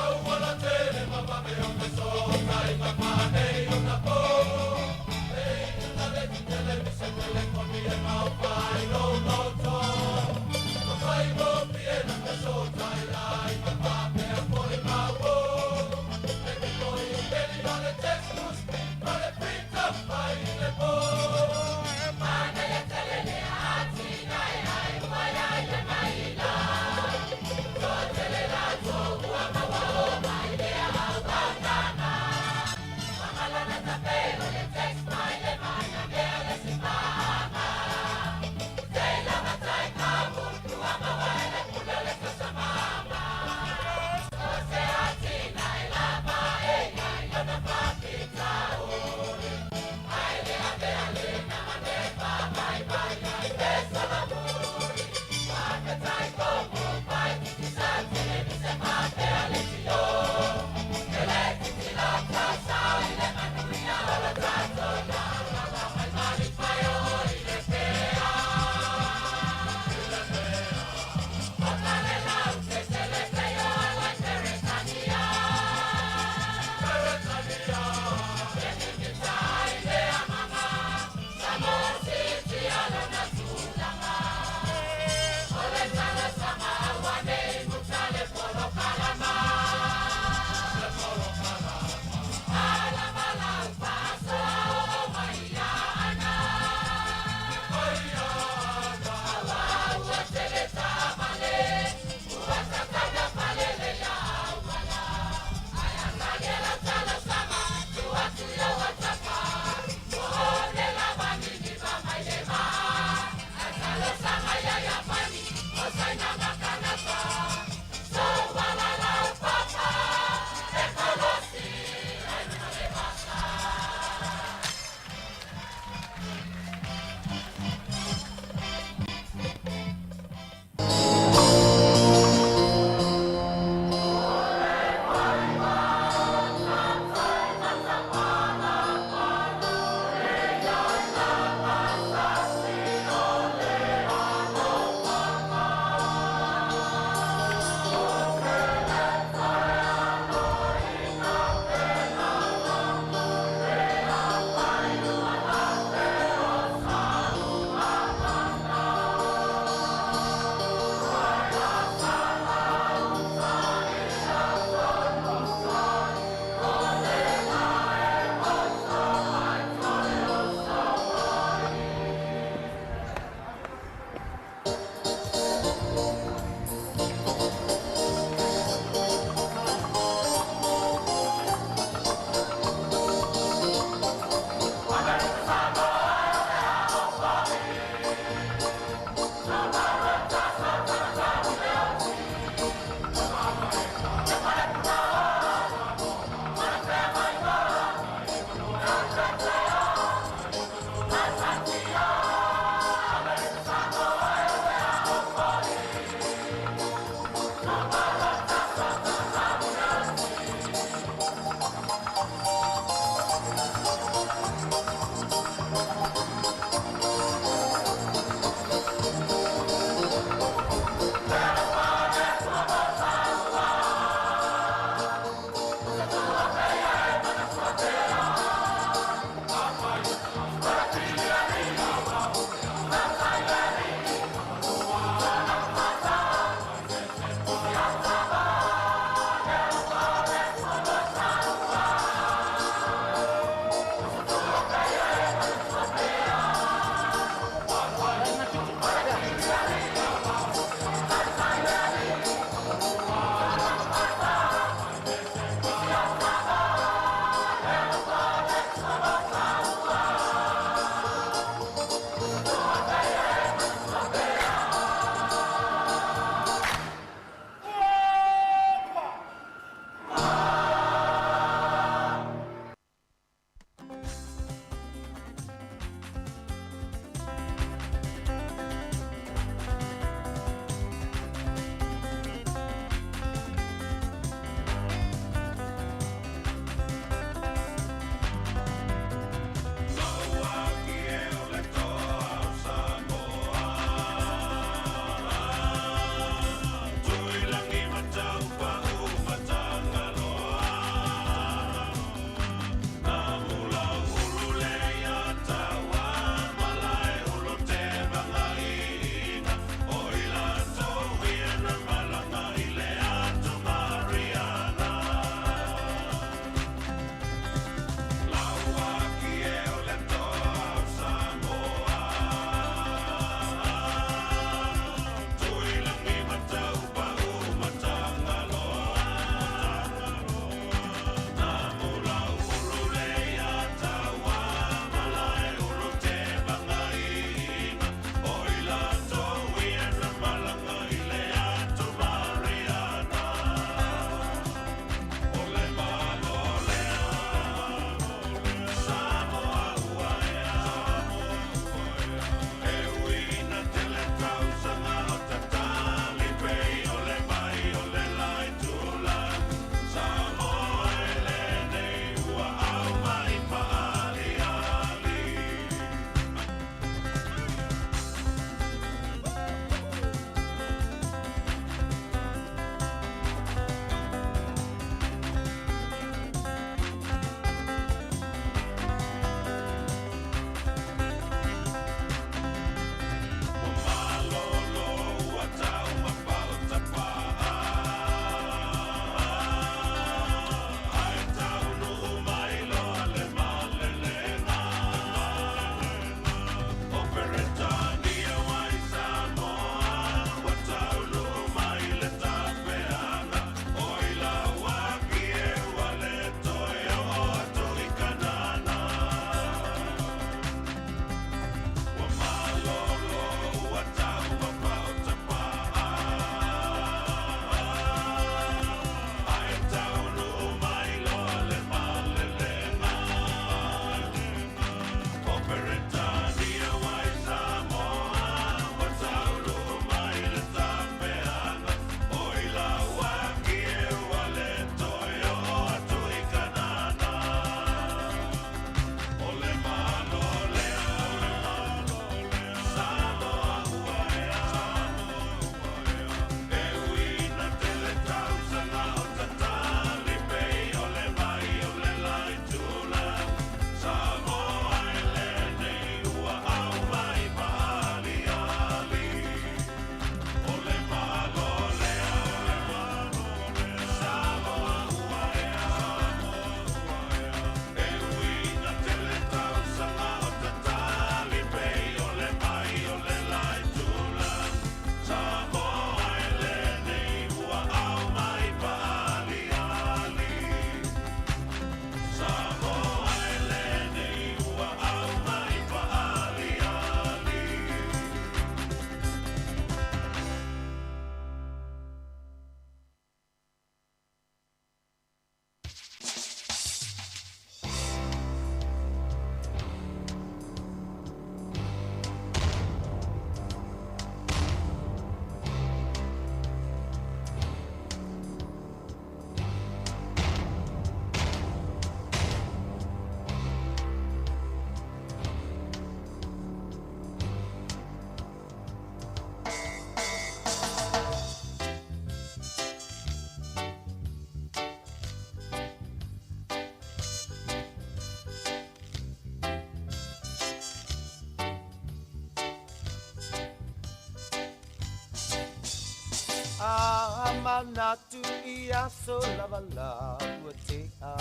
A manatu i aso lava la ua tea.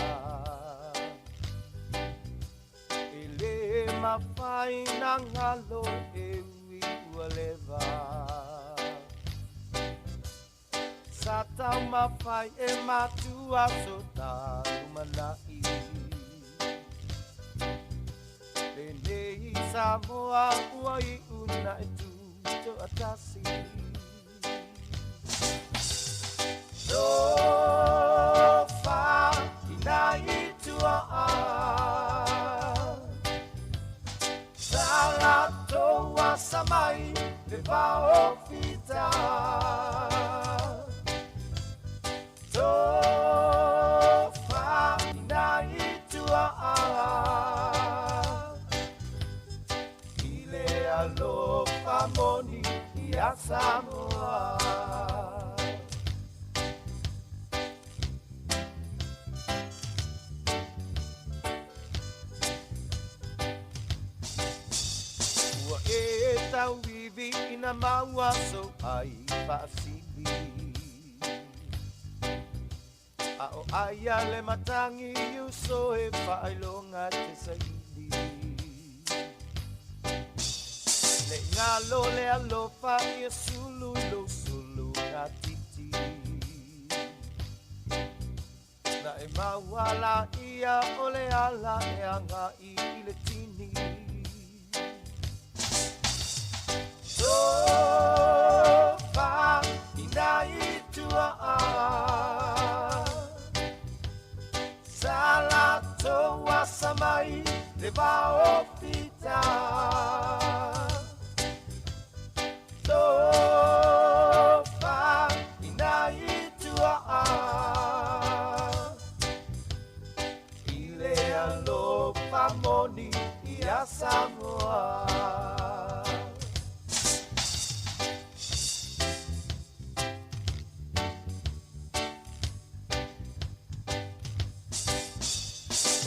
E lē mafai na galo e ui ua leva. Sa taumafai e matua so ta lumanaʻi. Lenei Samoa ua iʻu na e tutoʻatasi. Tofa i nā i tuaʻa. Sa latou asa mai le vao fita. Tofa i nā i tuaʻa. I le alofa moni iā Samoa. Ua e tauivi ina maua so ai faasili. A o aia le matagi uso e faailoga te saili. Le galo le alofa ia sulu i lou sulu gatiti. Na e maua laia o le ala e agaʻi i le tini. Tofa i nā i tuaʻa. Sa latou asa mai le vao fita. Tofa i nā i tuaʻa. I le alofa moni iā Samoa.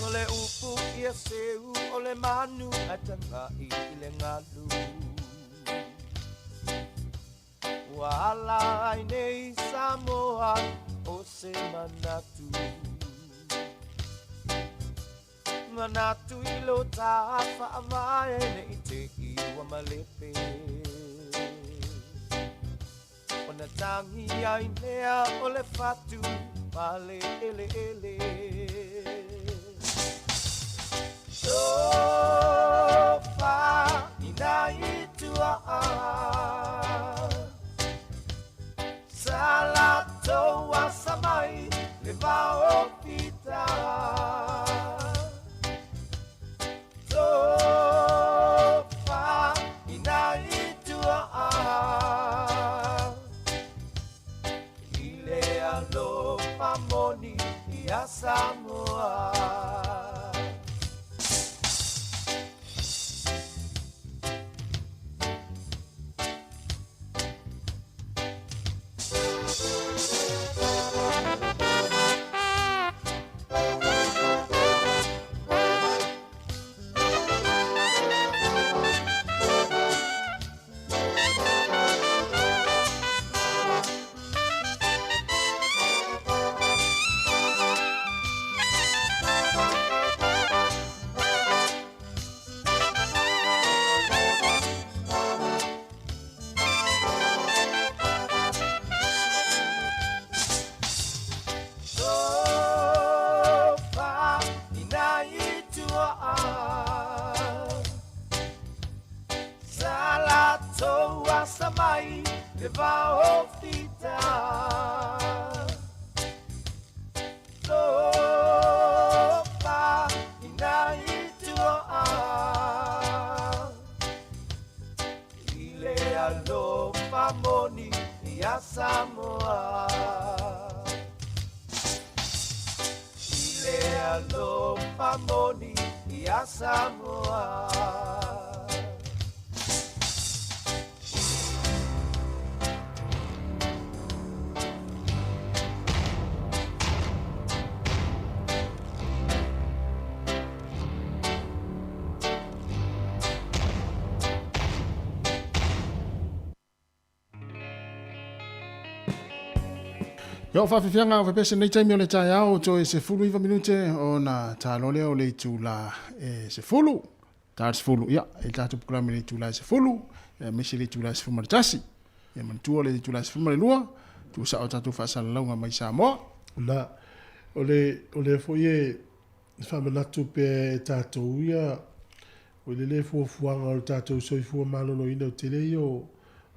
O le upu ia seu o le manu ae tagaʻi i le galu. Ua ala ai nei Samoa o se manatu. Manatu i lo ta faavae nei te i ua malepe. Ona tagi ai lea o le fatu pale eleele. Tofa i nā i tuaʻa. Sa latou asa mai le vao fita. Tofa i nā i tuaʻa. I le alofa moni iā Samoa. Tofa i nā i tuaʻa. Sa latou asa mai le vao fita. Tofa i nā i tuaʻa. I le alofa moni iā Samoa. I le alofa moni iā Samoa. Ia, o faafiafiaga o fepese lenei taimi o le taeao, toe 19 minute ona talo lea o le itula e 10. Ta le 10, ia, e tatou polokalame i le itula e 10, aemaise le itula e 11. Ia manatua le itula e 12, tuusao tatou faasalalauga mai Samoa. Na, o le, o lea foi e faamanatu pea e tatou ia, o le le fuafuaga o le tatou soifua maloloina, o tele ia o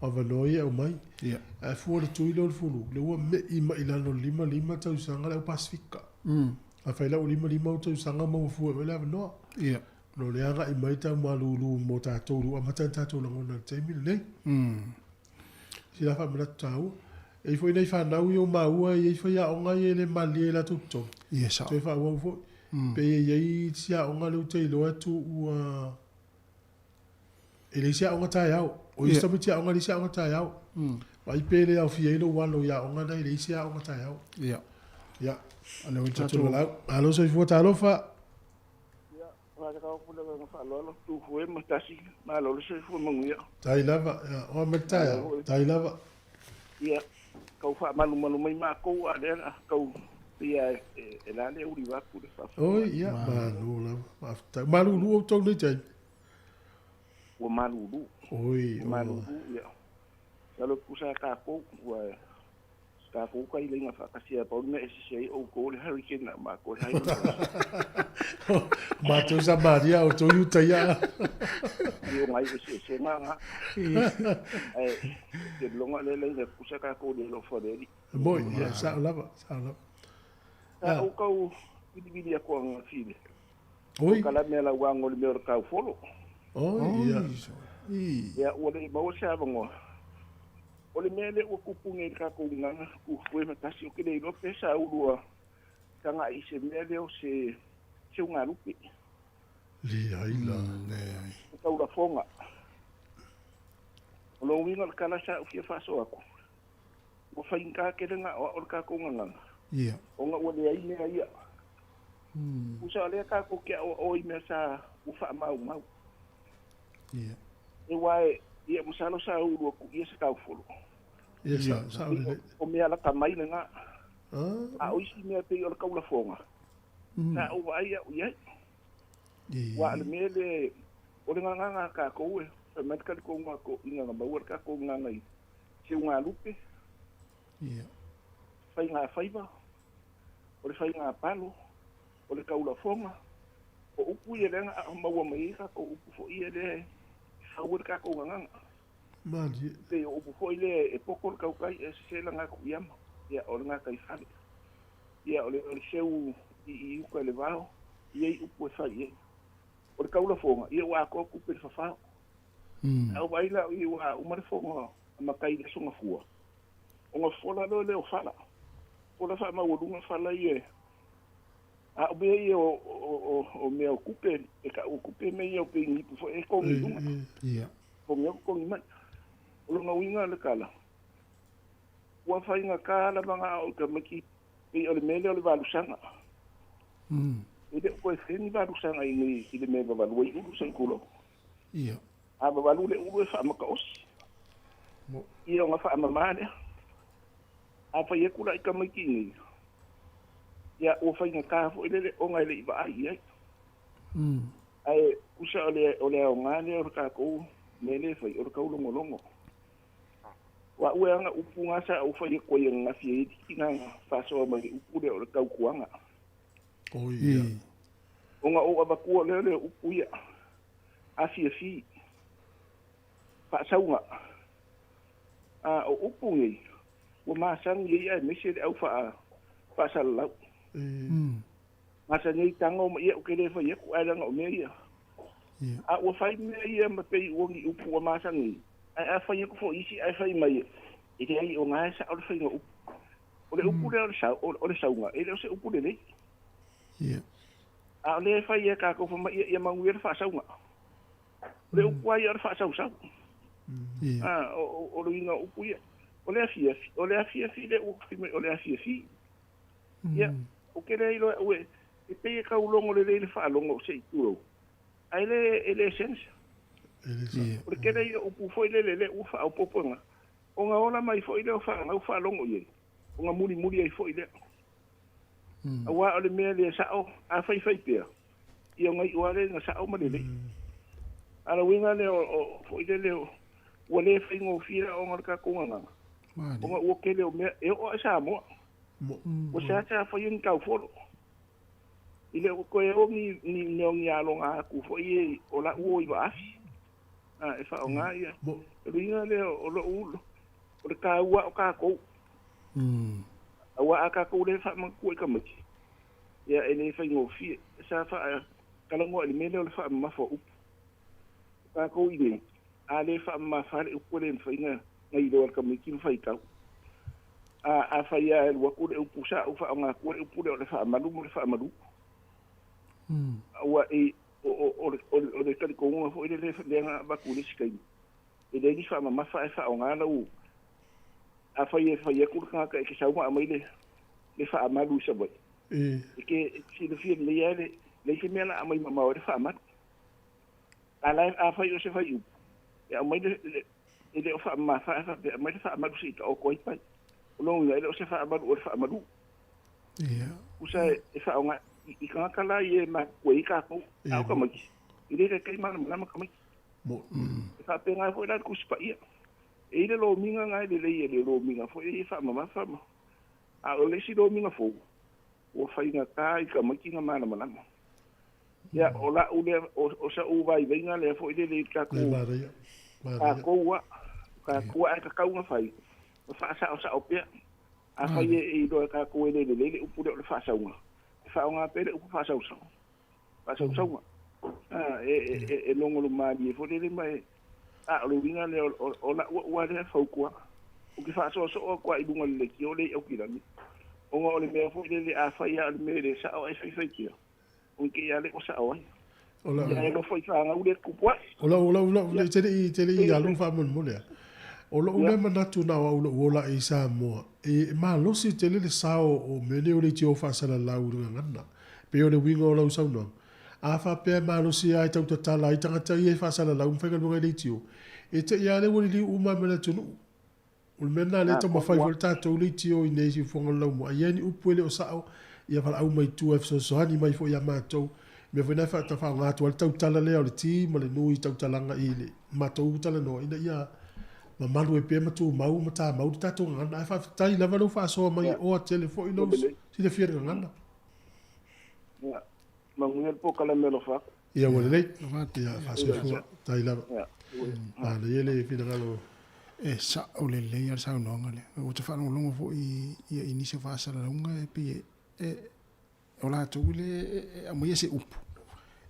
avanoa ia e aumai. Ia. Ae fua le tui lea o le fulu, lea ua me'i mai i lalo o le 55 tausaga le au Pasefika. Afai la ua 55 ou tausaga ma ua fua e oe le avanoa. Ia. O lea agai mai tau malulu mo tatou, ua amata ona tatou lagona i le taimi lenei. Sila faamanatu taua. E i ai foi nai fanau ia ua maua e i ai faiaoga ia e le malilie i latou totogi. Ia sao. Toe faaauau foi. Pe e i ai si aoga lea ou te iloa atu ua e leai se aoga taeao. O isi tamaiti aoga e leai se aoga taeao. Vaai pe le aofia ai lou alo i aoga na e leai se aoga taeao. Ia. Ia. O lea ua tatou. Malo soifua talofa. Ia, faatakaua pule agaga faaaloalo, Tufue ma Tasi, malo le soifua manuia. Tai lava, ia, oa mai le taeao, tai lava. Ia, kau faamalumalu mai makou a lea la kau pia e la le uli vaku le faafofoga. Oi, ia, malo lava, faafetai. Malulu outou nei taimi? Ua malulu. Oi, ua malulu, ia. Masalo pusa takou, ua takou ka ilaiga faatasi a pau le mea e sese ai outou o le hurricane a o matou o le high Matou Samaria, outou Iutaia. I o ngai eseesega ga. Ae te loga le laiga pusa takou le alofa o le Alii. Moi, ia, sao lava, sao lava. Sa ou kau vilivili atu ananafi i le Oi. polokalame a lau ago i le mea o le taufolo. Oi, ia. Ia, ua le maua se avanoa. O le mea lea ua tupu nei i le tatou gaga tufue ma tasi, ou te le iloa pe sa ulu a tagai i se mea lea o se seugalupe. Leai la. Leai. O taulafoga. O lona uiga o le tala sa ou fia faasoa atu, ua faigata tele ona aoao le tatou gagaga. Ia. Ona ua leai mea ia. Tusa o lea tatou te aoao i mea sa ua faamaumau. Ia. E aua e, ia masalo sa ulu atu ia se taufolo. Ia, sa, sa o lelei. O mea lata mai lena. A o isi mea pei o le taulafoga, sa ou vaai au i ai. Aua o le mea lea, o le gagaga a tatou e fai mai le talitonuga a toeaiina na maua le tatou gagaga i seugalupe, Ia. faigafaiva, o le faigapalo, o le taulafoga, o upu ia lea na maua mai ai tatou upu foi ia lea e fau ai le tatou gagaga. Malie. Pei o upu foi lea e poto le tautai e sese le gatuiama, ia o le gataifale. Ia o le, o le seu i, i uka i le vao, e i ai upu e fai i ai. O le taulafoga, ia ua atoa tupe i le fafao. A ou vaai la au i ua uma le fono a matai i le Aso Gafua, ona fola loa lea o fala. Fola faamaualuga fala ia a o mea ia o mea o tupe, e tau o tupe mea ia o peinipu foi e togi i luga. Ia. Togi atu togi mai. O lona uiga o le tala, ua faigata lava ona ao i tamaiti pei o le mea lea o le valusaga. E le o toe fai ni valusaga i nei i le mea e vavalu ai ulu se i tulou. Ia. A vavalu le ulu e faamataosi. Ia ona faamama lea. A fai atu la i tamaiti i nei, ia ua faigata foi lele ona e le i vaai i ai. Ae tusa o le, o le aoga lea o le tatou mea lea e fai, o le taulogologo. O au e ana upu na sa ou fai atu ai ananafi e i ai tina na faasoa mai i le upu lea o le tautuaga. Oi, ia. Ona ou avatua lea o le upu ia, afiafi, faasauga. A o upu nei, ua masani ai aemaise le au faasalalau. Masani ai tago ma ia, ou te le fai atu, ae leaga o mea ia. A ua fai mea ia ma pei ua ni upu ua masani ai, ae a fai atu foi isi ae fai mai, e leai o na e sao le faiga upu. O le upu lea o le sau, o le sauga, e le o se upu lelei. A o lea e fai e tatou fai mai, ia, ia manuia le faasauga. O le upu lava ia o le faasausau. A, o le uiga o upu ia. O le afiafi, o le afiafi lea ua fai mai o le afiafi. Ia, ou te le iloa au e, e pei e tau logo lelei le faalogo se i tulou, ae le, e le sense. O le tele ia o upu foi lele lea ua faaopoopo ina, ona ola mai foi lea o fanau faalogo i ai. Ona mulimuli ai fo'i lea. Auā o le mea lea sa'o, a faifai pea, ia ona iu lava lea ina sa'o ma lelei. A o le uiga lea o fo'i lele ua le faigofie le aoga o le tatou gagana, ona ua tele o mea e oo lava i Samoa. Ua seasea faia ni taufolo. E le o toe o ni mea o ni aloga atu foi ia o la ua o i vaafi e faaaoga ia. O le uiga lea o lou o le taua o tatou. Aua a tatou le faamanatua i tamaiti, ia e le faigofie. Sa faatalanoa i le mea lea o le faamamafa o upu. O tatou i inei, a le faamamafa lava le upu e le mafai ona iloa e le tamaiti ma faitau. A afai lava e alu atu le upu sa ou faaaoga atua le upu lea o le faamalu ma le faamalu. Aua e o le talitonuga foi lea na avatu i le isi taimi, e leai ni faamamafa ae faaaoga lau. Afai e fai atu le tagata e te sau ma aumai le faamalu i Savaii, e te silafia lelei lava e leai se mea o le a aumai mamao ai le faamalu. A la afai o se fuaiupu, e aumai le, e le o faamamafa ae faapea, aumai le faamalu se i taoto ai pai. O lona uiga, e le o se faamalu o le faamalu. Tusa e faaaoga i tagata la ia e matutua i ai tatou, a o tamaiti, e le taitai malamalama tamaiti. E faapena foi la le Tusi Paia. E i ai le lomiga na e lelei e le lomiga foi e faamamafa ma, a o le isi lomiga fou, ua faigata i tamaiti na malamalama. Ia, o la'u lea, o sa'u vaivaiga lea foi lele i le tatou, tatou a, tatou a, ae tatau ona fai, ma faasaosao pea. Afai e iloa e tatou e le lelei le upu lea o le faasauga, e faaaoga pea le upu faasausau, faasausauga. A, e logolo malie foi lele ma e, a o le uiga lea o la'u a'u lava lea fautuaga. Ou te faasoosoo atu lava i luga o le leitio lea i Aukilani, ona o le mea foi lele afai lava o le mea e le sa'o ae faifai pea, O te ia le o sa'o ai. Ia e nofo i fanau le tupu ae. O lau, lau, lau, le te lei, te lei alu faamolemole a. O lo'u lea manatu na o au lo'u ola i Samoa, e malosi tele le sao o mea nei o leitio faasalalau i le gagana. Pei o le uiga o lau saunoaga, a faapea e malosi lava e tau tatala ai tagata ia e faasalalau ma faigaluega i leitio, e te i lava lea ua liliu uma ai ma le atunuu. O le mea lena lea e taumafai foi le tatou leitio i inei i Siufofoga o le Laumua, a i ai ni upu e le o sao, ia valaau mai i tua e fesoasoani mai foi ia matou. O le mea foi lena e faaaoga atu ai le tautala lea o le ti ma le nu i tautalaga i le matou talanoa ina ia mamalu ai pea ma tumau ma tamau le tatou gagana. Ae faafetai lava lou faasoa mai e oa tele foi lou silafia i le gagana. Ia, manuia le polokalame alofa atu. Ia ua lelei. Ia faasoifua. Tai lava. Manaia le finagalo. E sa'o lelei a le saunoaga lea. Ua te faalogologo foi ia i nisi o faasalalauga e pei e o latou le e aumaia se upu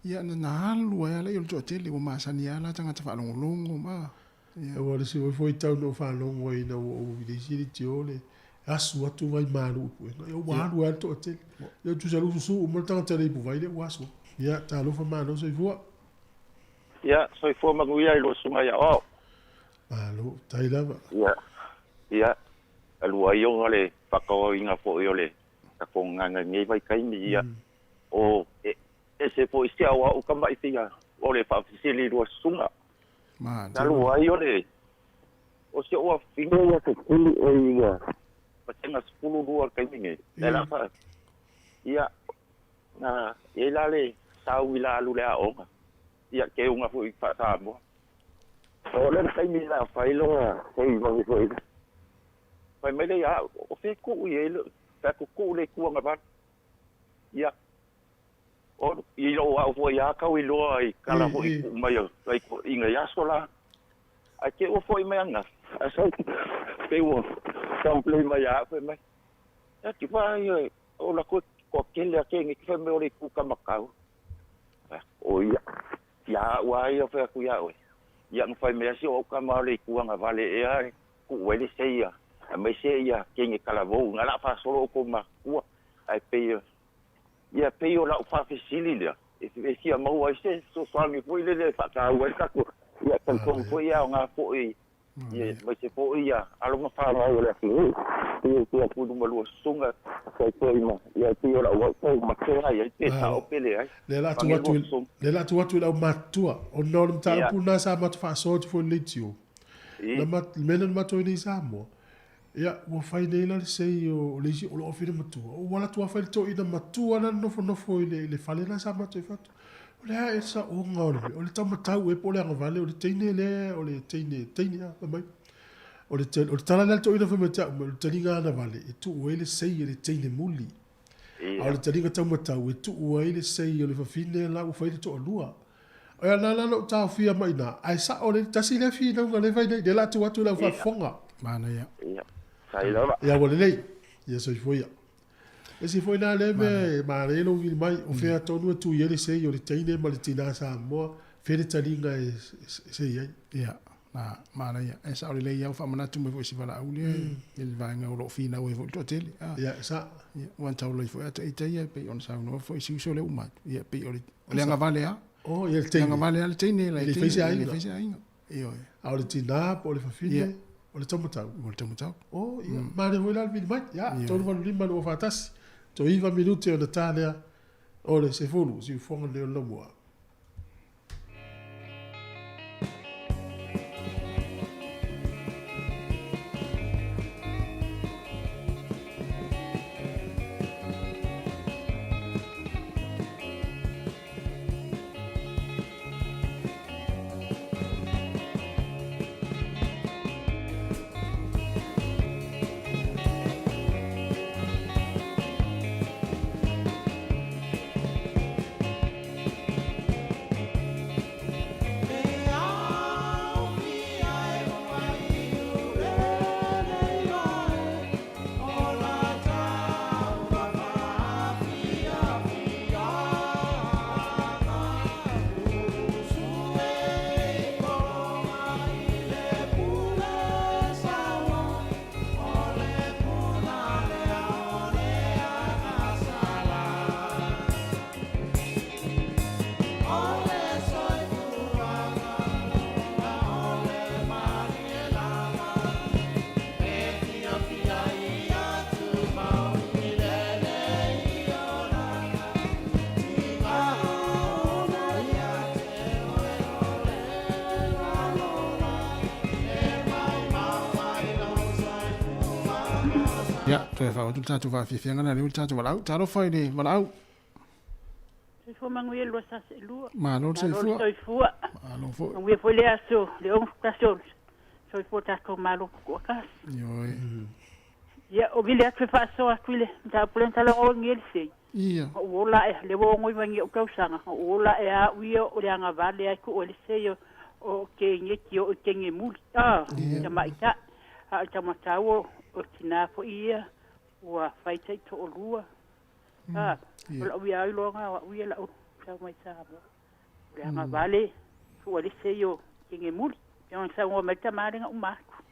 ia na na alu ai lava lea o le toatele ua masani lava la tagata faalogologo ma ia. Aua o le isi foi tau na ou faalogo ai ina ua ou i le isi leitio le asu atu vai malu i puega. Ia ua alu ai le toatele. Ia tusa le ususu uma le tagata le ipuvai lea ua asu atu. Ia talofa malo soifua. Ia, soifua manuia i lou susuga ia Oao. Malo, faafetai lava. Ia, ia, talu ai ona le faatauaina foi o le tatou gagana i lenei vaitaimi, ia, o, e, ese foi si au au tamaiti ia, o le faafesili i lua susuga. Talu ai o le, o si ou afafine ia fesili e ia vasega 12 i le taimi nei, e la fa, ia, na i ai la le sau i la alu i le aoga, ia keuga foi faa-Samoa. O le taimi la fai lona sei foi fai mai le ia o fe ku i le ta ku ku le ku nga va ia o i lo au foi ia kau i loa i kala foi ku mai ai ku i nga aso la ai ke o foi mai anga a sau pe o complain mai ia foi mai ia ti fa ia o la ko ko kele ake ngi fa me o le ku ka makau o ia ia ua ia fa ku ia o ia nga fai mea si o ka ma le ku nga vale e ai ku wele se ia a mai se ia ke ngi kala vou nga la fa solo ko ma ua ai pe ia pe o la fa fesili lea e fia mau ai se so so mi foi le le fa ka ua ka ku ia ka ko foi ia nga foi ia mai se foi ia alo ma fa mai o le atunuu ia ia ku ma lua susuga kai foi ma ia pe o la ua ko ma ke ai pe sa o pele ai Le la tu atu le la tu atu i le aumatutua ona o le mataupu lena sa matou faasoa atu foi i le leitio. Na mat, le mea lena na matou ai nei i Samoa. Ia, ua fai nei la le sei o le isi o lou afine matua, ua alu atu lava fai le toeaina matua la e nofonofo i le, i le fale la sa matou i fatu. O le a ea le saoga o le mea, o le taumatau ea po o le agavale, o le teine lea, o le teine, teine a, fai mai. O le, o le tala lea a le toeaina fai mai te au, o le taliga agavale e tuu ai le sei e le teine muli. A o le taliga taumatau e tuu ai le sei o le fafine la ua fai le toalua. O ia la la lou taofia mai ina, ae sao lelei, tasi lea finauga lea e fai nei, lea la a tuu atu i lau faafofoga. Manaia. Ia, fai lava. Ia ua lelei. Ia soifua ia. Isi foi la lea mea e manaia lou vili mai, o fea tonu e tu i ai le sei o le teine ma le tinā Samoa, fea le taliga e sei ai. Ia, na, manaia. E sao lelei au faamanatu mai foi i si valaau lea i le vaega o lo o finau ai foi le toatele. Ia, e sao. Ia, ua taula ai foi a ita ia e pei ona saunoa foi si uso lea ua uma atu. Ia, e pei o le, o le agavale lava. Oh, ia le teine. Le agavale lava le teine, E le fai se aiga. E le fai se aiga. Ioe. A o le tinā po o le fafine, o le taumatau. O le taumatau. Oh, ia, manaia foi la le vili mai. Ia, 385 241, toe 9 minute ona ta lea o le 10, siufofoga lenei o le laumua. Ia, toe faaauau atu le tatou faafiafiaga lea o le tatou valaau. Talofa i le valaau. Soifua manuia le 2022. Malo le soifua. Malo le soifua. Malo foi. Manuia foi le aso, le 61 o soifua tatou malo tutoatasi. Ioe. Ia, o vili atu e faasoa atu i le mataupu lea na talanoagia i le sei. Ia. Na ou ola ae, lea ua 69 ou tausaga, na ou ola ae a au ia o le agavale ai tuu ai le sei o ke ki o i kenge muli. Ah, tamaitai. A o le taumatau o tinā foi ia ua fai taitoalua. A, o la'u ia iloaga o a'u ia la'u sau mai Samoa. O le agavale tuu ai le sei o kenge muli. Ia ona saunoa mai le tama lea na uma atu.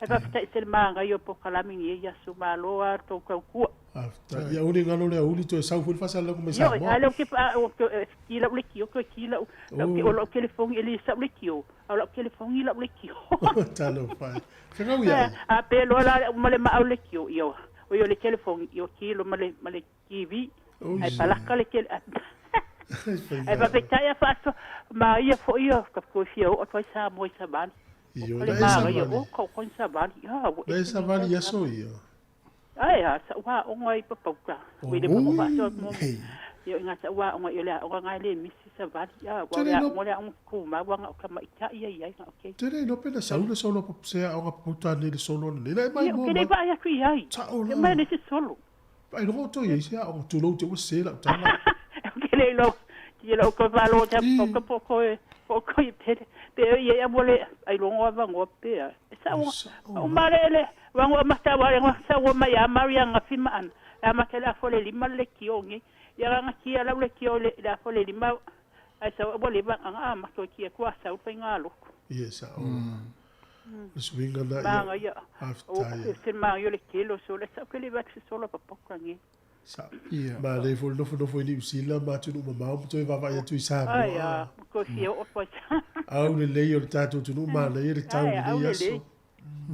Ae faafetai tele magaia o polokalame i nei aso. Malo lava le tou tautua. Faafetai. Ia aua ne i galo le aoauli toe sau foi le faasalaga mai Ioe, Samoa. a lea ou te fa- ou te ki lau leitio, toe ki lau, lau, o lau telefoni e le sau leitio, a o lau telefoni lau leitio. Talofa e. Fegau ia ai. A pe loa la le uma le maau leitio, ia, o ia o le telefoni, ia ki loa ma le, ma le TV, ae palaka le tele, ae faafetai a faasoa, maia foi ia, ka toe fia oo atu ai Samoa i Savali. Ioe, O le na e maia, savali. o ka o Savali, a, ua Na e ese nei savali i tausaga. aso ia. Ae a, sa'u aoga i Papauta, ua ile ma faasoa mo ia i ngā sa'u aoga i o le aoga ngā le misi savali, a, ua o Tele le ilo aoga le aoga tumau aga o tamaitai ia i ai nga o keiki. Tele ilo pe na sau le solo pa se aoga Papauta nei le solo nei la e mai Ia, moa ke le mai. vaai atu i ai. Sao E la. mai le se solo. Ai logo to i se aoga tulou te ua se lau tala. Ke le ilo, ki lau ko valo ta po ko po ko e po ko i pele. Pe ia ia mo le ai longo ava ngo pe a. E sa o o mare le wango mata wa ngo sa o mai a Maria nga fima an. A ma le afo le lima le ki o ngi. Ia nga ki ala le ki o le le afo le lima. Ai sa o le va nga ma to ki ko sa o nga lo. Ia sao. Le suiga na Manga ia. ia. O Faafetai. se manga le kilo so le sa ke le va se solo pa po ka ngi. Sa. Ma le fo nofo nofo i Niu Sila ma atunuu mamao ma toe vaavaai atu i Ai Samoa. a ko si o po sa. Au lelei o le tatou atunuu manaia le tau Ai au lenei aso. lelei.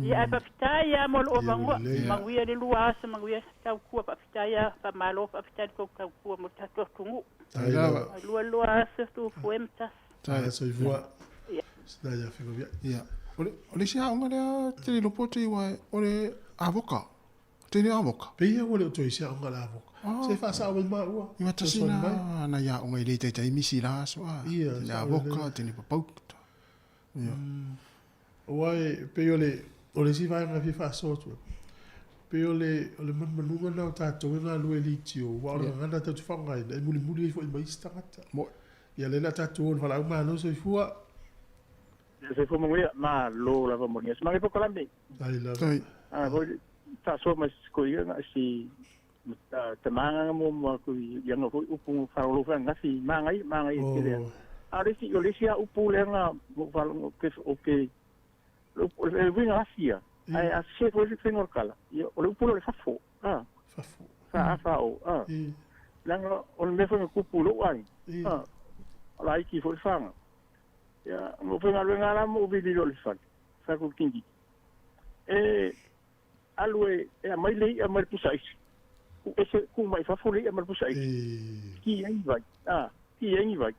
Ia ai faafetai ia mo loo Ia vagoa. lelei. Manuia le lua aso, manuia taukua faafetai ia faamalo faafetai le tou taukua mo le tatou atunuu. Tai lava. Lua lua aso tufue ma tasi. Tai soifua. Ia. Sina ia fegauiai. Ia. O le, o le isi aoga lea te le iloa po o te iua o le Avoka. Tene avoka. Pe ia ua le o toe se aoga le avoka. Se faasao mai maua. I matasi na na ia aoga i le taitai misi la aso a. Ia, Tene sao avoka, lelei. tene papauta. Ia. Aua e pei o le o le isi vaega e fia faasoa atu ai, pei o le o le manumanuga lena o tatou e galulue i le itio, aua o le gagana tatou te faaaogaina e mulimuli ai foi ma isi tagata. Ia lea o le a tatou o i le valaau malo soifua. Ia soifua manuia, malo lava mo le aso. Malie polokalame. Ai lava. A foi faasoa ma si na si tama mo mo ku ia nga foi upu fa lo fa ngasi mangai mangai ke le. A le si o le si a upu le nga mo fa lo ke o ke le winga asia. Ai a se foi le fengo kala. Ia o le upu le fafo. Ah. Fafo. Fa fa o. Ah. Langa o le mea foi kupu lo ai. Ah. O la iki foi fanga. Ia mo foi ngaluenga la mo vili lo le fale. Fa ku kingi. E alu e a mai le a mai pusa isi. Ku ese ku mai fafo le a mai pusa isi. Ki ai vai. Ah, ki ai vai.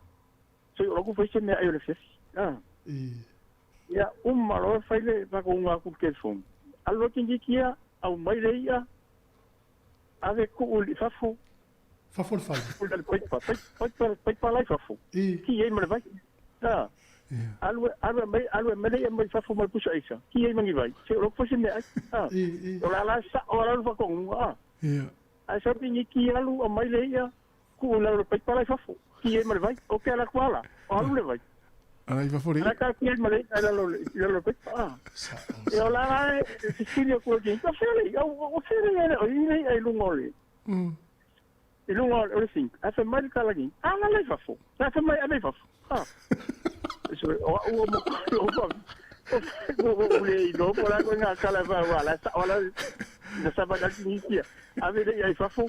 So o ku foi se me ai o le fesi. Ah. Ia malo fai le va ko nga ku telefone. Alu kingi kia au mai le ia ave ku le fafo. Fafo le fale. Pai pai pai pai pai lai fafo. Ki ai mai vai. Ah. Alu alu mai alu mai le mai fafo mai pusa isa. Ki ai mangi vai. Se o foi se me ai. Ah. O la la sa o la fa ko ah. Ia. Ai sa pingi ki alu a mai le ia ku la pai pai lai fafo. Ki ai mai vai. O ke ala kuala. O alu le vai. Ala i fafo le. Ala ka ki ai mai ala lo lo pai. Ah. E o la la Sicilia ku ki ka fele. O o fele le o i ai lungo le. I lunga o le sink. A fe mai le kalagi. Ala le fafo. A fe mai a fafo. Ah. So o o mo o o o le no por la nga kala va wala sa wala na sa ba ni kia. A ve le ai fafo.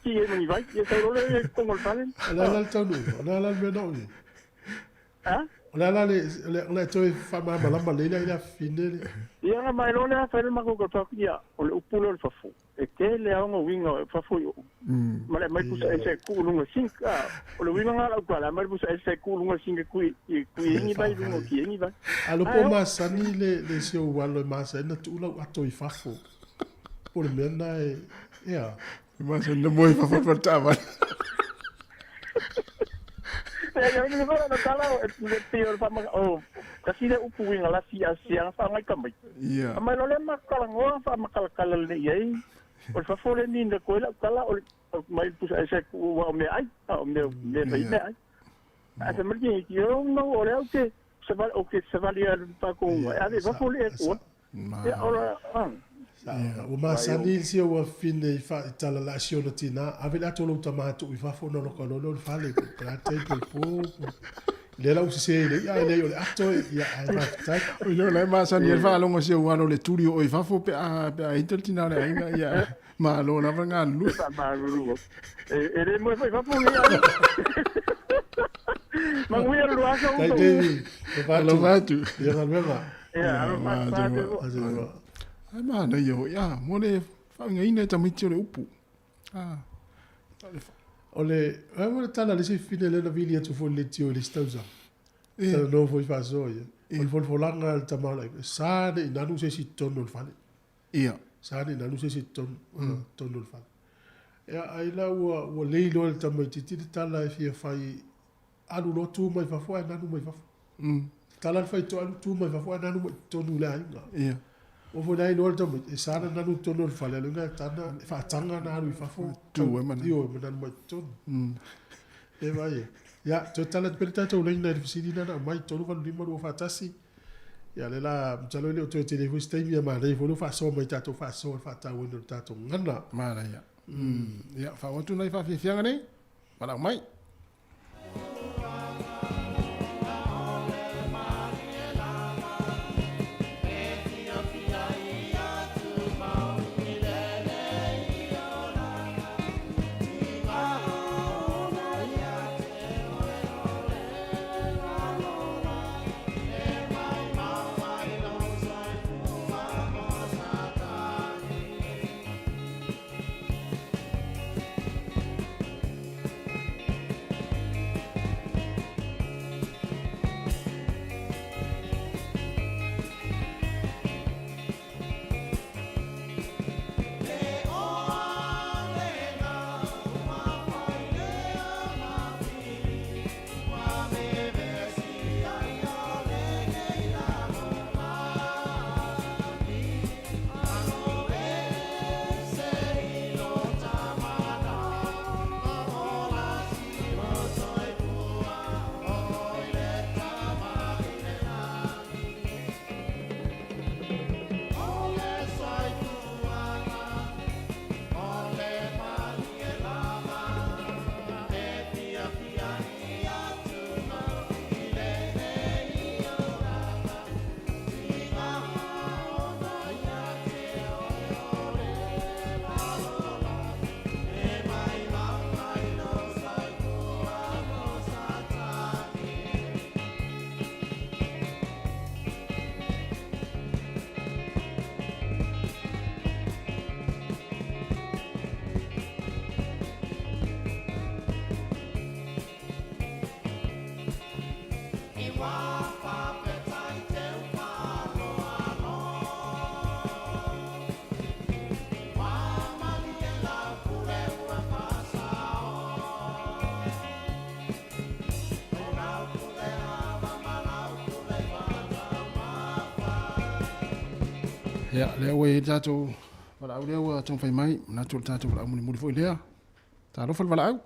Ki e mani vai. E sa lo le kongo fale. Ala la tanu. Ala la me no. Ah? O la la le le toe fa ma la ma le la fine le. Ia nga mai lo le fa le ma ko ko ia o le upu le fafo. E ke le aonga winga fafo yo. Ma le mai pusa ese ku lunga sink a o le winga la ko la mai pusa ese ku lunga sink ku i ku ni vai lunga ki ni vai. Alo po masani le le se o walo masa na tu la ato i fafo. Po le mena e ia. Ma se no moi fafo pa tava. Ya ni fa na tala le pio fa ma o kasi le upu winga la si asia fa ngai kamai. Ia. Mai lo le makala ngoa fa makala kala le iai. O fa fo le ni na koela kala o mai pusa ese ku wa me ai o me me me ai. A se marki ki o no o le o ke se va o ke se va le pa ko a ve va fo le ko. Ya ora ah. O masani si o fine fa tala la si o tina ave la tolo tamato i fa fo no lo lo fale ko plate po po. Le la usise le ia le o le ato ia ai fa tai. O lo le masani el fa longo si o alo le turi o i fa fo pe a pe a intel tina le ainga ia ma lo na nga lu. Ma lu. E le mo fa fo le. Ma ngui lo asa o. Tai David. Lo va tu. Ia ga mema. Ia lo va. Ai ma na yo ia mo le fa ngai ta miti o le upu. Ah. O le ai mo tala le se fine le na vili atu fo le tio le stausa. Sa no fo fa so ia. O le fo langa le tamala sa de nanu se si tono le fale. Ia. Sa de nanu se si tono tono le fale. Ia ai la ua ua le lo le tamaiti ti tala e fia fai alu lo tu mai fa fo nanu mai fa fo. Tala fai to alu tu mai fa fo nanu mai tonu le ai. Ia. O fo nei lo tamaiti e sa nanu tono le fale le tana fa tanga nanu i fa fo. Tu e mana. Io e nanu mai tonu. E vai. Ia to tala pe tatou le na fisili na mai tonu fa lima ro fa tasi. Ia le la talo le o te telefone stay mi ma le fo fa so mai tatou fa so fa tau no tatou ngana. Mana ia. Ia fa watu nei fa fianga nei. Wala mai. Ia, lea ua i ai le tatou valaau lea ua taumafai mai, manatu o le tatou valaau mulimuli foi lea. Talofa le valaau.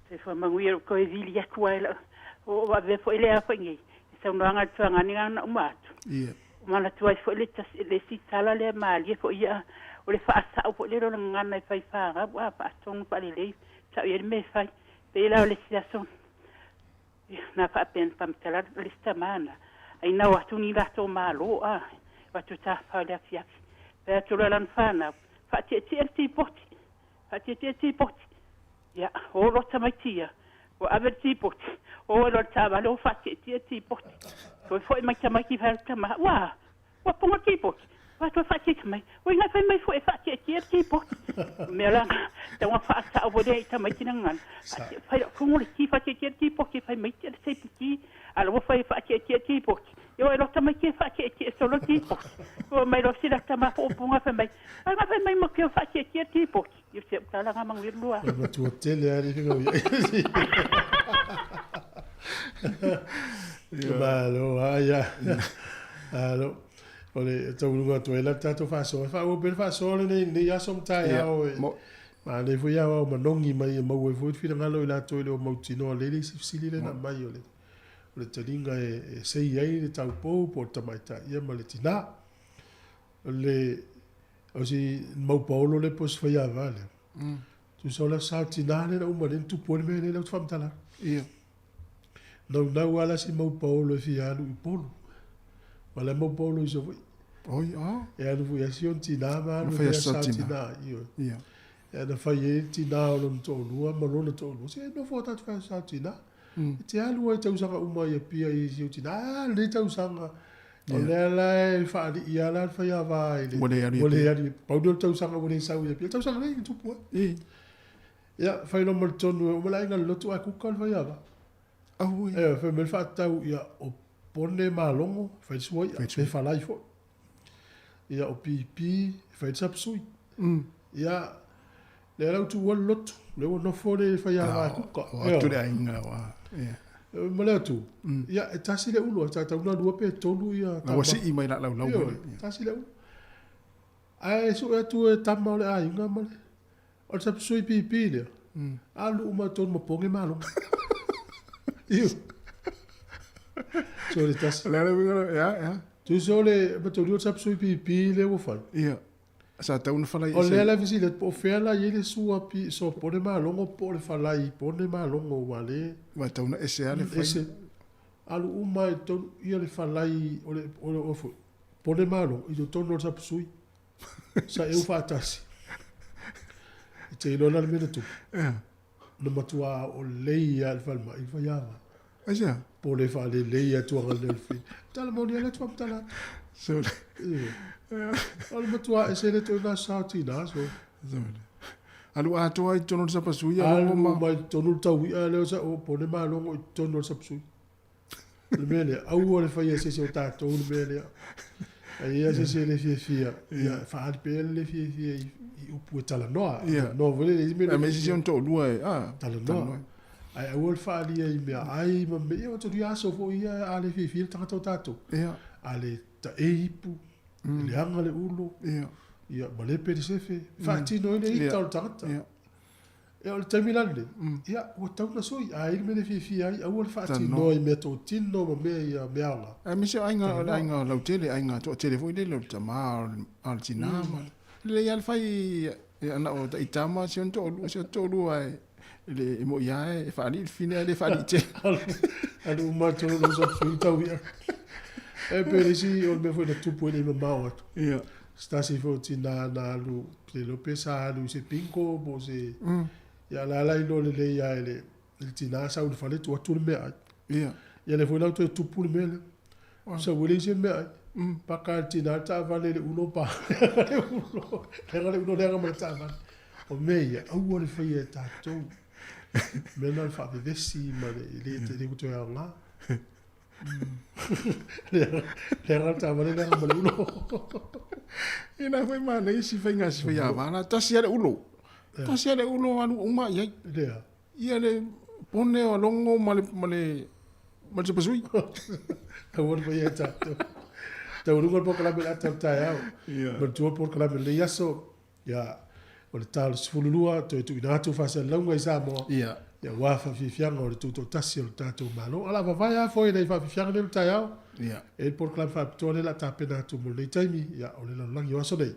Soifua manuia lou toe vili atu ai lau o avea foi lea foi nei i saunoaga a le Tuagani na ona uma atu. Ia. Manatua ai foi le tasi le isi tala lea malie foi ia o le faasao foi lea o le gagana e fai fanau a faatonu faalelei tau i ai le mea e fai. Pei la o le isi aso na faapea na faamatala le isi tama na ai na o atu ni latou malo a o atu tafafao i le afiafi. Fai atu loa lana fanau faatietie le tipoti, faatietie le tipoti. Ia, o loa tamaiti ia, ua ave le tipoti, o ai loa i le taavale ua faatietie le tipoti. Toe foi mai tamaiti fai atu tama, ua, ua poga le tipoti. Ua toe faatietie mai, oi na fai mai foi e faatietie le tipoti. O mea la na, tau na faasao foi lea i tamaiti na gagana, fai lau tumu le ti faatietie le tipoti, fai mai tia le safety, a o la ua fai e faatietie le tipoti. Ia oi loa tamaiti e faatietie solo le tipoti. Ua mai loa sila tama puupuga fai mai, ai na fai mai ma keu faatietie le tipoti. Ia se tala nga manuia le lua. E matua tele lava le faiga o i ai. Malo lava ia. Alo. O le taunuuga atu ai la le tatou faasoa. E faaauau pea le faasoa lenei i lenei aso ma taeao e manaia foi aoao manogi mai e maua ai foi le finagalo o i latou e le o mautinoa lelei le isi fesili lea na aumai o le o le taliga e sei ai le taupou po o le tamaitai ia ma le tinā. O le O si mau paolo lea po o si faiava lea. Tusa o le aso Sa o le tinā lea na uma lea na tupu ai le mea lea lea ou te faamatala atu. Ia. Naunau lava la si mau paolo e fia alu i Upolu. Aua o la e mau paolo i Savaii. Oi, ah. E alu foi lava si ona tinā ma alu e fai aso Sa o tinā. Ioe. Ia. Ia na fai ai le tinā o lona toalua ma lona toalua. Se nofo lava tatou fai aso Sa o tinā. E te alu ai i tausaga uma i Apia i si ou tinā, a lenei tausaga. O lea la e faalii lava la le faiava i le... Ua le alu i Apia. Ua le alu i Apia. Pau lea o le tausaga ua le sau i Apia. O le tausaga nei na tupu ai. Ia, fai loa ma le tonu e uma le aiga i le lotu ae kuka le faiava. Auē. Ioe, fai mai le faatatau, ia, o pone ma logo, fai le suai'a, pe falai foi. Ia, o pipi, fai le sapsui. Ia, lea la ua tuua le lotu, lea ua nofo le faiava e kuka. O atu le aiga ua, ia. Ma le atu, ia, e tasi le ulu, sa tatau ona lua pe tolu ia tama. Ua sii mai la laulau. Ioe, tasi le ulu. Ae sue atu e tama o le aiga ma le, o le sapsui pipi lea, alu uma i totonu ma poge ma logo. Ioe. So le tasi. O le a le uiga, ia, ia. Tusa o le mataulia o le sapsui pipi lea ua fai. Ia. Sa tau na falai ese. O lea la e fesili atu po o fea la e i ai le sua pi so pone malogo po o le falai pone malogo ua le. Ua tau na ese lava le fai. Ese. Alu uma i totonu ia le falai o le o le foi pone malogo i totonu o le sapasui. Sa eu faatasi. E te iloa la le mea na tupu. Ea. Na matua o lelei lava i le falemai i le faiava. Aisea? Po o le faalelei atu aga lea o le fili. Tala moni ala atu faamatala atu. Sole. O le matua ese le ituaiga sa o tinā so. Sole. Alu atoa i totonu o le sapasui a logo ma. Alu mai totonu le taui'a lea o sa o pone malogo i totonu o le sapasui. O le mea lea, aua le faia e se isi o tatou le mea lea. A i ai se isi e le fiafia, ia faaali pea le le fiafia i upu e talanoa. Talanoa foi lele, e i ai mea le Aemaise si ona toalua e, a, talanoa. Ae aua le faaalia i mea ai ma mea, ia ua tau aso foi ia a le fiafia le tagata o tatou. A le taei ipu, e leaga le ulo, ia malepe le sefe, faatino ai le ita o le tagata. Ia, o le taimi la lenei, ia, ua tatau ona sui. A i ai le mea e fiafia ai, aua le faatinoa i mea totino ma mea ia, mea aoga. Aemaise o aiga, o le aiga lautele, aiga toatele foi lele, o le tama, o le tina ma le. Lelei lava le fai ia na o taitama si ona toalua, si ona toalua e le e moi lava e faalii le fine ae le faalii tele. Alu uma atu o le sui tau ia. E pe le isi o le mea foi na tupu e le i mamao atu. Ia. Se tasi foi o tinā na alu, te iloa pe sa alu i se bingo po o se, ia la la iloa lelei lava e le tinā sau i le fale tuu atu le meaai. Ia. Ia lea foi la ua toe tupu le mea lea. Sau ai le isi meaai, paka e le tinā le taavale i le ulo pa, leaga le ulo, leaga le ulo leaga ma le taavale. O mea ia, aua le faia e tatou. O mea na o le faavevesi ma le, e le, le toe aoga. Leaga le taavale leaga ma le ulo. Ia na foi manaia si faiga si faiava la tasi lava le ulo. Tasi lava le ulo alu uma i ai. Lea. Ia le pone o logo ma le ma le ma le sapasui. Aua le faia e tatou. Taualuga le polokalame i le ata o le taeao. Manatua le polokalame o lenei aso, ia, o le ta o le 12, toe tuuina atu faasalalauga i Samoa, ia, aua faafiafiaga o le tutoatasi o le tatou Malo. A o le a vavae lava foi nai faafiafiaga nei o le taeao. Ia. E i ai le polokalame faapitoa lea o le a tapena atu mo lenei taimi, ia, o le lalolagi o aso nei.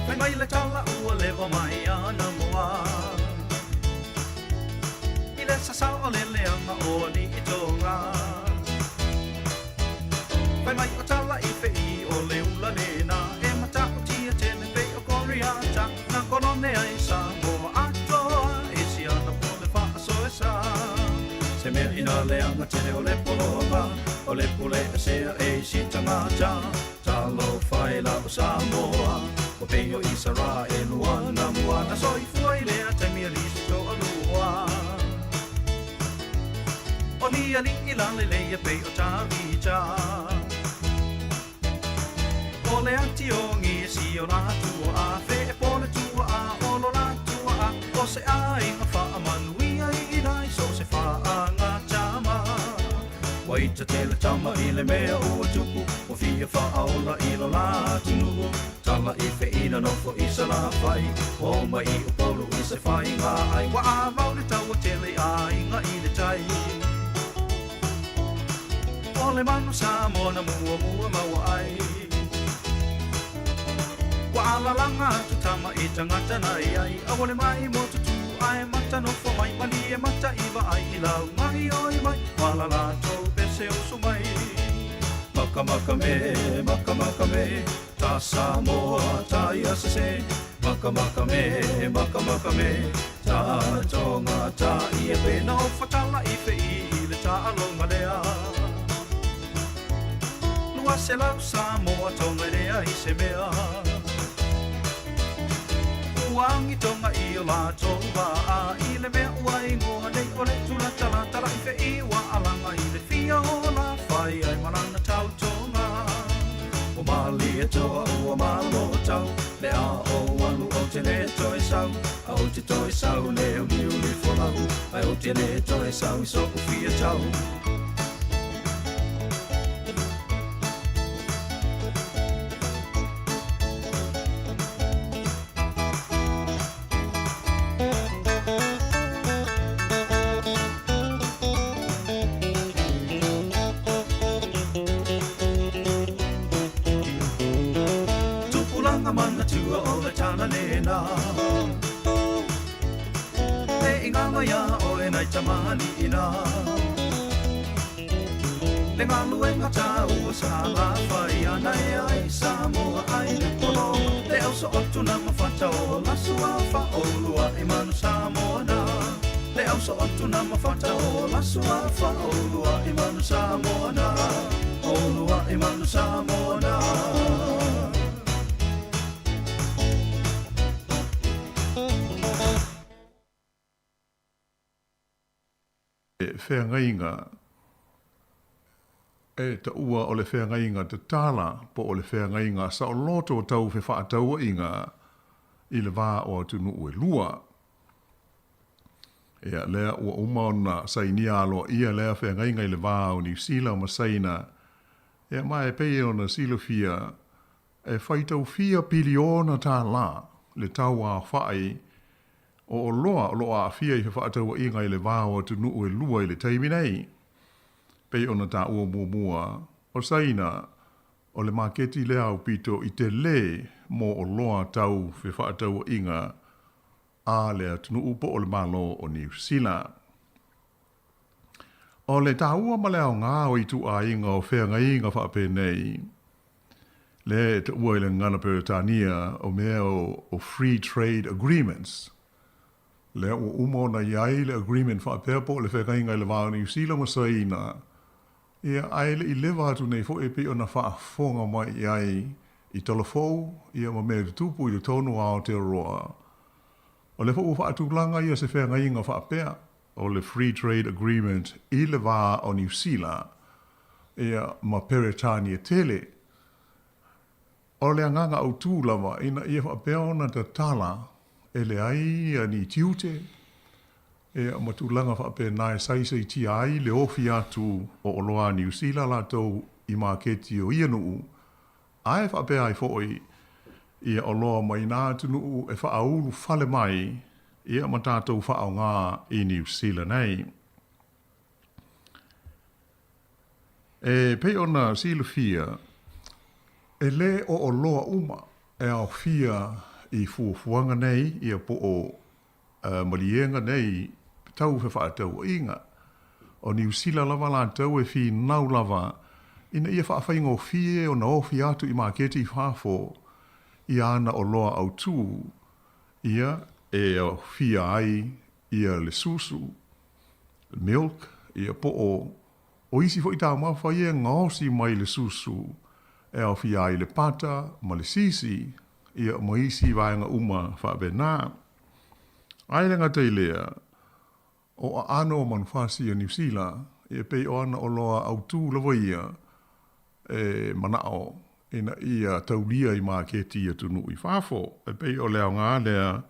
Fai mai le tala ua leva mai ana moa I le sasao o le leaga o alii toga Fai mai o tala i fei o le ula lena E matautia tele pei o Koriata Na kolone ai Samoa atoa E siana po le faasoesa Se mea ina leaga tele o le pologa O le pule esea e isi tagata Talofa e la o Samoa Ua pei o Isaraelu anamua Na soifua i lea taimi alii se toalua O ni alii lalelei e pei o Tavita O le ati o ngisi o la tuaa Fe e po le tuaa olo la tuaa O se aiga faamanuia i lai so o se faaga tama Ua ita tele tama i le mea ua tupu Ua fia faaola i lo la atunuu Tala i feina nofo i Salafai Ua o mai i Upolu i se faiga ai Ua avau le taua tele aiga i le tai O le manu Samoa na muamua maua ai Ua alalaga atu tama i tagata na iai Aua le mai motu tu ae mata nofo mai Malie mata i vaai i lau gaoioi mai Ma la latou pese usu mai Makamaka me, makamaka me Ta Samoa, ta ia sese Makamaka me, makamaka me Ta Tonga, ta ia pe Na ofa tala i fei i le taaloga lea. 200 Samoa Tonga e leai se mea. Ua agitoga i o latou vaa i le mea ua igoa nei o le Tulatalatalaife'i ua alaga i le fia o la fai ai ma lana tautoga. Ua Malietoa ua Malotau le a ou alu ou te le toe sau, a ou te toe sau le uliuli folau, ae ou te le toe sau i so'u fia tau. Tupulaga manatua o le tala lena. Le i galo iā oe nai tamalii la. Le galuega taua sa lafaia na ea ai Samoa ai le pologa. Le au so'otu na mafata o la suafa o ulua'i manu Samoa na. Le au so'otu na mafata o la suafa o ulua'i manu Samoa na. O ulua'i manu Samoa na. Feagaiga e taua o le feagaiga tatala po o le feagaiga saoloto tau fefaatauaiga i le va o atunuu e lua. Ia, lea ua uma ona sainia aloaia lea feagaiga i le va o Niu Sila ma Saina, ia ma e pei ona silafia e faitaufia piliona tālā le tau aofai o oloa o lo o aafia i fefaatauaiga i le va o atunuu e lua i le taimi nei. Pei ona taua muamua, o Saina, o le maketi lea aupito i telē mo oloa tau fefaatauaiga a le atunuu po o le Malo o Niu Sila. O le taua ma le aoga o ituaiga o feagaiga faapenei, lea e taua i le gagana Peretania o mea o Free Trade Agreements, lea ua uma ona i ai le agreement faapea po o le feagaiga i le va o Niu Sila ma Saina, ia, ae le i leva atu nei foi e pei ona faafofoga mai i ai i tala fou, ia, ma mea e tutupu i totonu o Aotearoa. O lea foi ua faatulaga ia se feagaiga faapea o le Free Trade Agreement i le va o Niu Sila ia ma Peretania tele. O le agaga autū lava ina ia faapea ona tatala e leai ni tiute ia ma tulaga faapena e saisaitia ai le ofi atu o oloa a Niu Sila latou i maketi o ia nuu, ae faapea ai foi ia oloa mai nā atunuu e faaulu fale mai ia ma tatou faaaoga i Niu Sila nei. E pei ona silafia, e lē o oloa uma e aofia i fuafuaga nei ia po o maliega nei tau fefaatauaiga. O Niu Sila lava latou e finau lava ina ia faafaigofie ona ofi atu i maketi i fafo i ana oloa autū ia e aofia ai ia le susu, milk, ia po o o isi foi taumafa ia e gaosi mai le susu e aofia ai le pata ma le sisi, ia ma isi vaega uma faapena. Ae le gata i lea, o aano o manufasi a Niu Sila, ia pei o ana oloa autū lava ia e manao ina ia taulia i maketi i atunuu i fafo. E pei o le aoga lea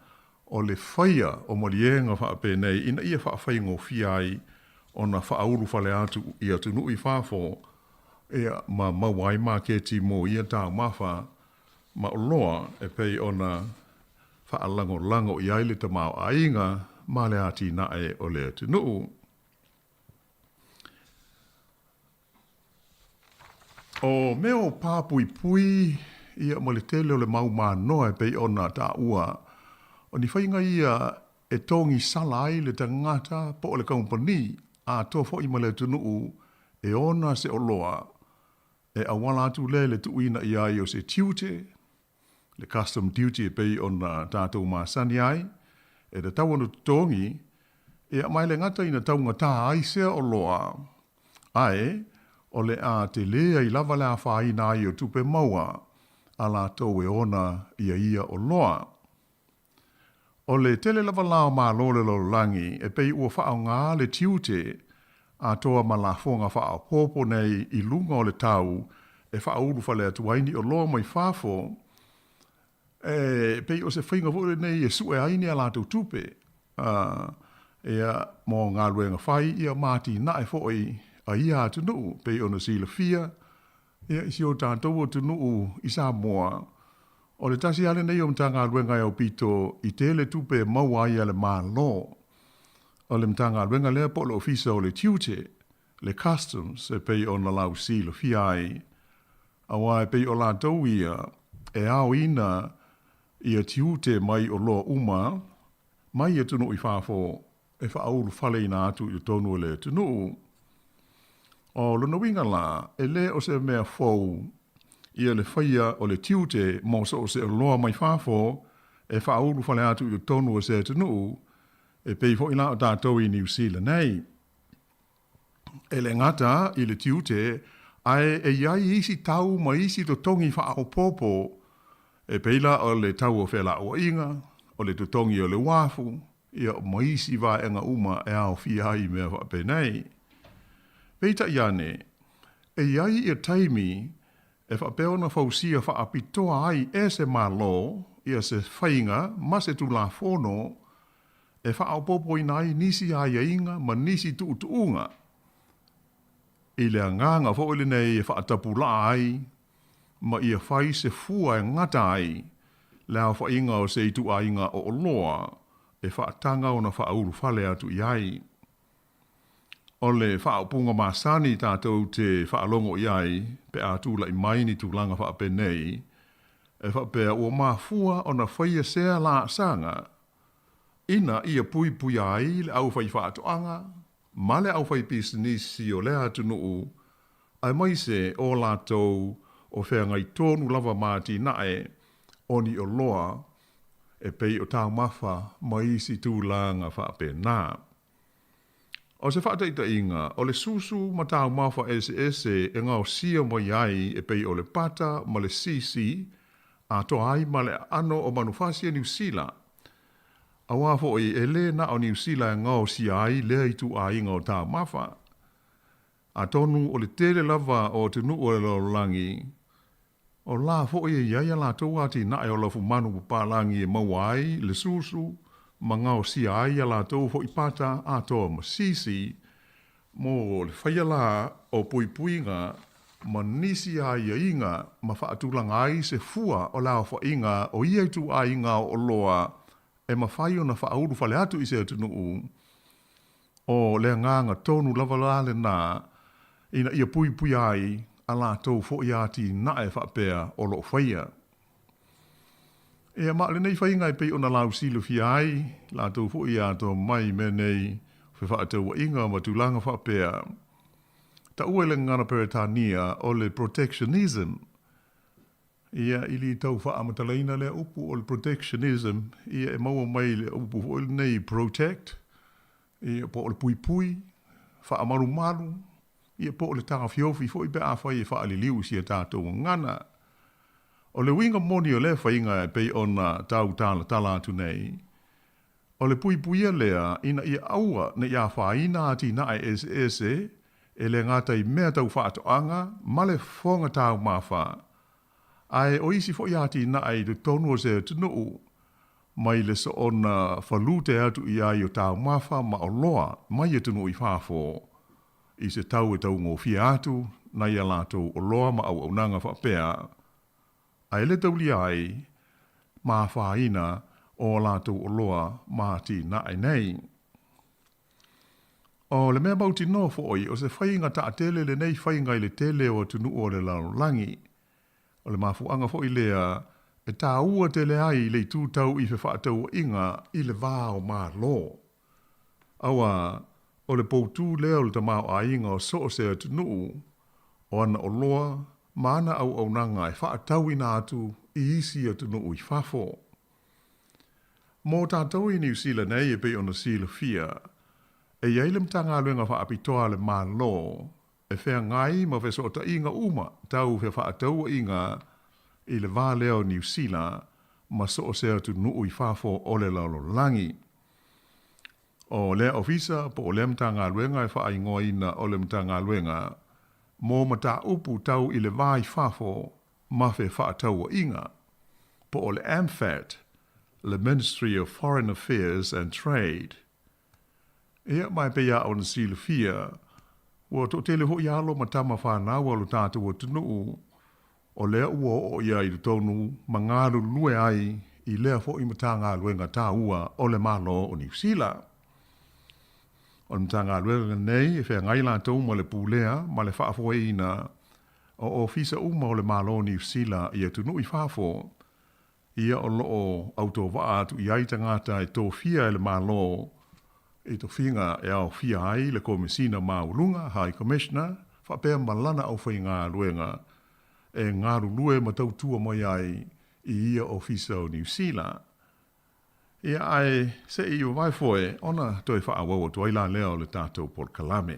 o le faia o maliega faapenei ina ia faafaigofie ai ona faaulufale atu i atunuu i fafo ia ma maua ai maketi mo ia taumafa ma oloa e pei ona faalagolago i ai le tamaoaiga ma le atinae o le atunuu. O mea o pāpuipui ia ma le tele o le mau manoa e pei ona taua, o ni faiga ia e togisala ai le tagata po o le kamupani atoa foi ma le atunuu e ona se oloa e auala atu lea i le tuuina i ai o se tiute, le custom duty e pei ona tatou masani ai, e tatau ona totogi, ia, ma e le gata ina taugatā ai sea oloa, ae o le a telē ai lava le afaina ai o tupe maua a latou e ona ia ia oloa. O le tele lava la o Malo o le lalolagi e pei ua faaaoga le tiute atoa ma lafoga faaopoopo nei i luga o le tau e faaulufale atu ai ni oloa mai fafo, e pei o se faiga foi lenei e sue ai ni a latou tupe ia, mo galuega fai ia ma atinae foi a ia atunuu, pei ona silafia Ia, i si o tatou atunuu i Samoa, o le tasi lava lenei o Matagaluega e aupito i tele tupe e maua ai a le Malo. O le Matagaluega lea po o le Ofisa o le Tiute, le Customs e pei ona lausilafia ai, aua e pei o latou ia e aoina ia tiute mai oloa uma mai atunuu i fafo e faaulufaleina atu i totonu o le atunuu. O lona uiga la, e le o se mea fou ia le faia o le tiute mo so o se oloa mai fafo e faaulufale atu i totonu o se atunuu, e pei foi la o tatou i Niu Sila nei. E le gata i le tiute, ae e i ai isi tau ma isi totogi faaopoopo, e pei la o le tau o felauaiga, o le totogi o le uafu, ia ma isi vaega uma e aofia ai i mea faapenei. Peitai ane, e i ai ia taimi e faapea ona fausia faapitoa ai e se Malo ia se faiga ma se Tulafono e faaopoopoina ai nisi aiaiga ma nisi tuutuuga i le agaga foi lenei e faatapulaa ai ma ia fai se fua e gata ai le aofaiga o se ituaiga o oloa e faataga ona faaulufale atu i ai. O le faaupuga masani tatou te faalogo i ai pe a tulai mai ni tulaga faapenei, e faapea ua mafua ona faia sea laasaga ina ia puipuia ai le aufaifaatoaga ma le aufaipisinisi o lea atunuu aemaise o latou o feagai tonu lava ma atinae o ni oloa e pei o taumafa ma isi tulaga faapena. O se faataitaiga, o le susu ma taumafa eseese e gaosia mai ai e pei o le pata ma le sisi, atoa ai ma le aano o manufasi a Niu Sila. Aua foi e lē na o Niu Sila e gaosia ai lea ituaiga o taumafa. Atonu o le tele lava o atunuu o le lalolagi, O la foi e i ai a latou atinae o lafumanu papalagi e maua ai le susu ma gaosia ai a latou foi pata atoa ma sisi mo le faia la o puipuiga ma nisi aiaiga ma faatulaga ai se fua o le aofaiga o ia ituaiga o oloa e mafai ona faaulufale atu i se atunuu. O le agaga tonu lava la lena ina ia puipuia ai a latou foi atinae faapea o lo o faia. Ia, ma o lenei faiga e pei ona lausilafia ai latou foi e atoa mai i mea nei o fefaatauaiga ma tulaga faapea, taua i le gagana Peretania o le protectionism. Ia, i le tau faamatalaina lea upu o le protectionism, ia e maua mai i le upu foi lenei protect, ia po o le puipui, faamalumalu, ia po o le taofiofi foi pe afai e faaliliu i si a tatou gagana. O le uiga moni o lea faiga e pei ona tau talatala atu nei, o le puipuia lea ina ia aua ne i afaina atinae eseese e le gata i mea tau faatoaga ma le fofoga taumafa, ae o isi foi atinae i totonu o se atunuu, mai le soona falute atu i ai o taumafa ma oloa mai atunuu i fafo, i se tau e taugofie atu nai a latou oloa ma auaunaga faapea, ae le taulia ai ma afaina o a latou oloa ma atinae nei. O le mea mautinoa foi, o se faiga taatele lenei faiga i le tele o atunuu o le lalolagi. O le mafuaaga foi lea e taua tele ai le itu tau i fefaatauaiga i le va o Malo. Aua o le poutū lea o le tamaoaiga o so o se atunuu, o ana oloa ma ana auaunaga e faatauina atu i isi atunuu i fafo. Mō tātou i Niu Sila nei e pei ona silafia, e i ai le Matagaluega Faapitoa a le Malo. e feagai ma fesootaiga uma tau fefaatauaiga i le va lea o Niu Sila ma so o se atunuu i fafo o le lalolagi. O lea ofisa po o lea Matagaluega e faaigoaina o le Matagaluega mo Mataupu Tau i le Va i Fafo ma Fefaatauaiga, po o le MFAT, le Ministry of Foreign Affairs and Trade. Ia, ma e pei lava ona silafia, ua toatele foi alo ma tama fanau a lo tatou atunuu o lea ua oo ia i totonu ma galulue ai i lea foi Matagaluega taua o le Malo o Niu Sila. O le Matagaluega lenei e feagai latou ma le pulea ma le faafoeina o ofisa uma o le Malo o Niu Sila i atunuu i fafo, ia o lo o autovaa atu i ai tagata e tofia e le Malo i tofiga e aofia ai le Komesina Maualuga, High Commissioner, faapea ma lana aufaigaluega e galulue ma tautua mai ai i ia ofisa o Niu Sila. Ia ae se i vavae foe ona toe faaauau atu ai la lea o le tatou polokalame.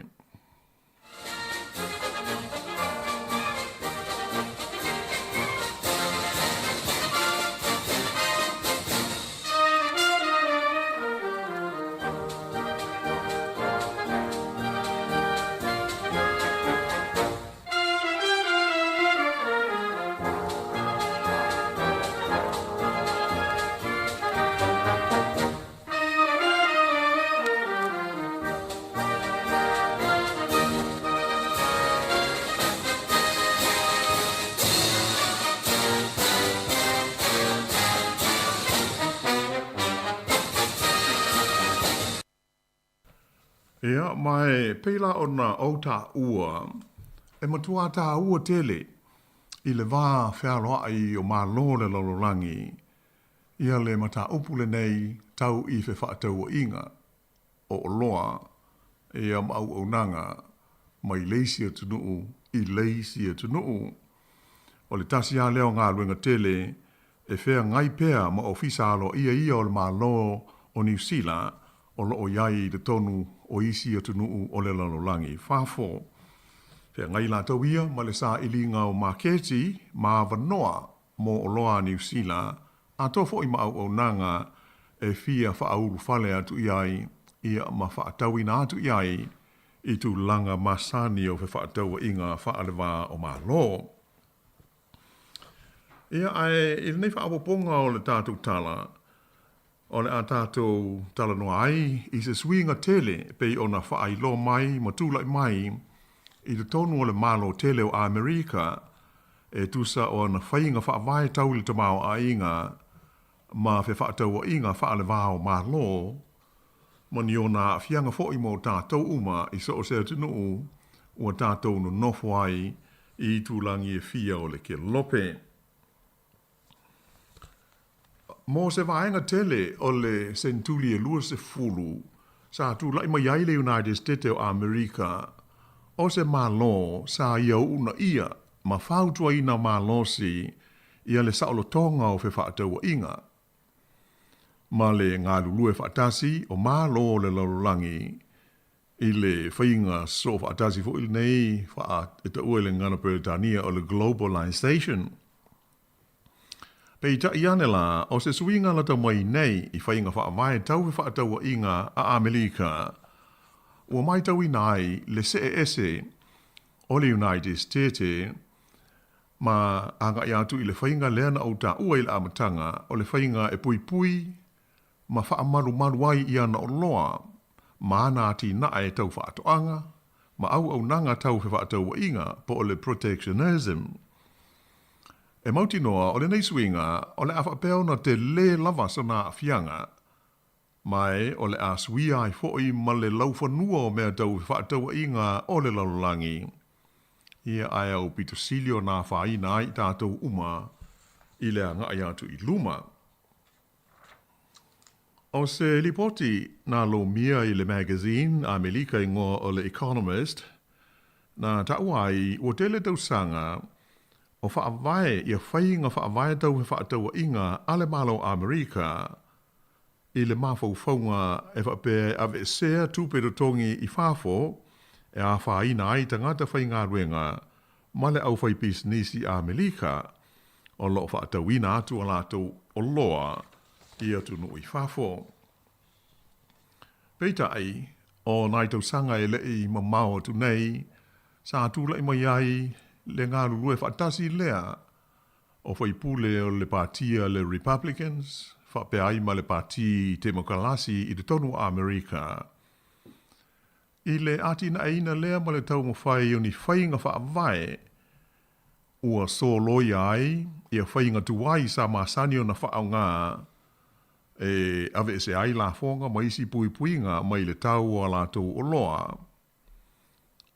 Ia, ma e pei la ona ou taua, e matua tāua tele i le va fealoai o Malo o le lalolagi ia le mataupu lenei tau i fefaatauaiga o oloa ia ma auaunaga mai le isi atunuu i le isi atunuu. O le tasi lava lea o galuega tele e feagai pea ma ofisa aloaia ia o le Malo o Niu Sila o lo o i ai i totonu o isi atunuu o le lalolagi i fafo. Feagai latou ia ma le sailiga o maketi ma avanoa mo oloa a Niu Sila, atoa foi ma auaunaga e fia faaulufale atu i ai ia ma faatauina atu i ai i tulaga masani o fefaatauaiga faale-va o Malo. Ia, ae i lenei faaopoopoga o le tatou tala, o le a tatou talanoa ai i se suiga tele e pei ona faailoa mai ma tulai mai i totonu o le Malo tele o Amerika e tusa o ana faiga faavae tau i le tamaoaiga ma fefaatauaiga faale-va-o-Malo ma ni ona aafiaga foi mo tatou uma i so o se atunuu ua tatou nonofo ai i itulagi e fia o le kelope. Mo se vaega tele o le sentuli e 20 sa tulai mai ai le United Stete o Amerika, o se Malo sa ia uunaia ma fautuaina malosi ia le saolotoga o fefaatauaiga ma le galulue faatasi o Malo o le lalolagi i le faiga soo faatasi foi lenei faa e taua i le gagana Peretania o le globalization. Peitai ane la, o se suiga lata mai nei i faiga faavae tau fefaatauaiga a Amelika, ua matauina ai le see ese o le United Stete ma agai atu i le faiga lea na ou taua i le amataga, o le faiga e puipui ma faamalumalu ai i ana oloa ma ana atinae tau faatoaga ma auaunaga tau fefaatauaiga po o le protectionism. E mautinoa o lenei suiga o le a faapea ona telē lava sona aafiaga, ma e o le a suia ai foi ma le laufanua o mea tau fefaatauaiga o le lalolagi. Ia ae aupito sili ona afaina ai i tatou uma i le agai atu i luma. O se lipoti na lomia i le magazine Amelika igoa o le Economist, na taua ai ua tele tausaga o faavae ia faiga faavae tau fefaatauaiga a le Malo o Amerika i le mafaufauga e faapea e aveesea tupe totogi i fafo e afaina ai tagata faigaluega ma le aufaipisinisi Amelika o lo o faatauina atu a latou oloa i atunuu i fafo. Peitai, o nai tausaga e le i mamao atu nei, sa tulai mai ai le galulue faatasi lea o faipule o le Pātia le Republicans faapea ai ma le Pāti Temokalasi i totonu o Amerika. I le atinaeina lea ma le taumafai o ni faiga faavae ua soloia ai ia faiga tuai sa masani ona faaaoga e aveese ai lafoga ma isi puipuiga mai le tau o a latou oloa.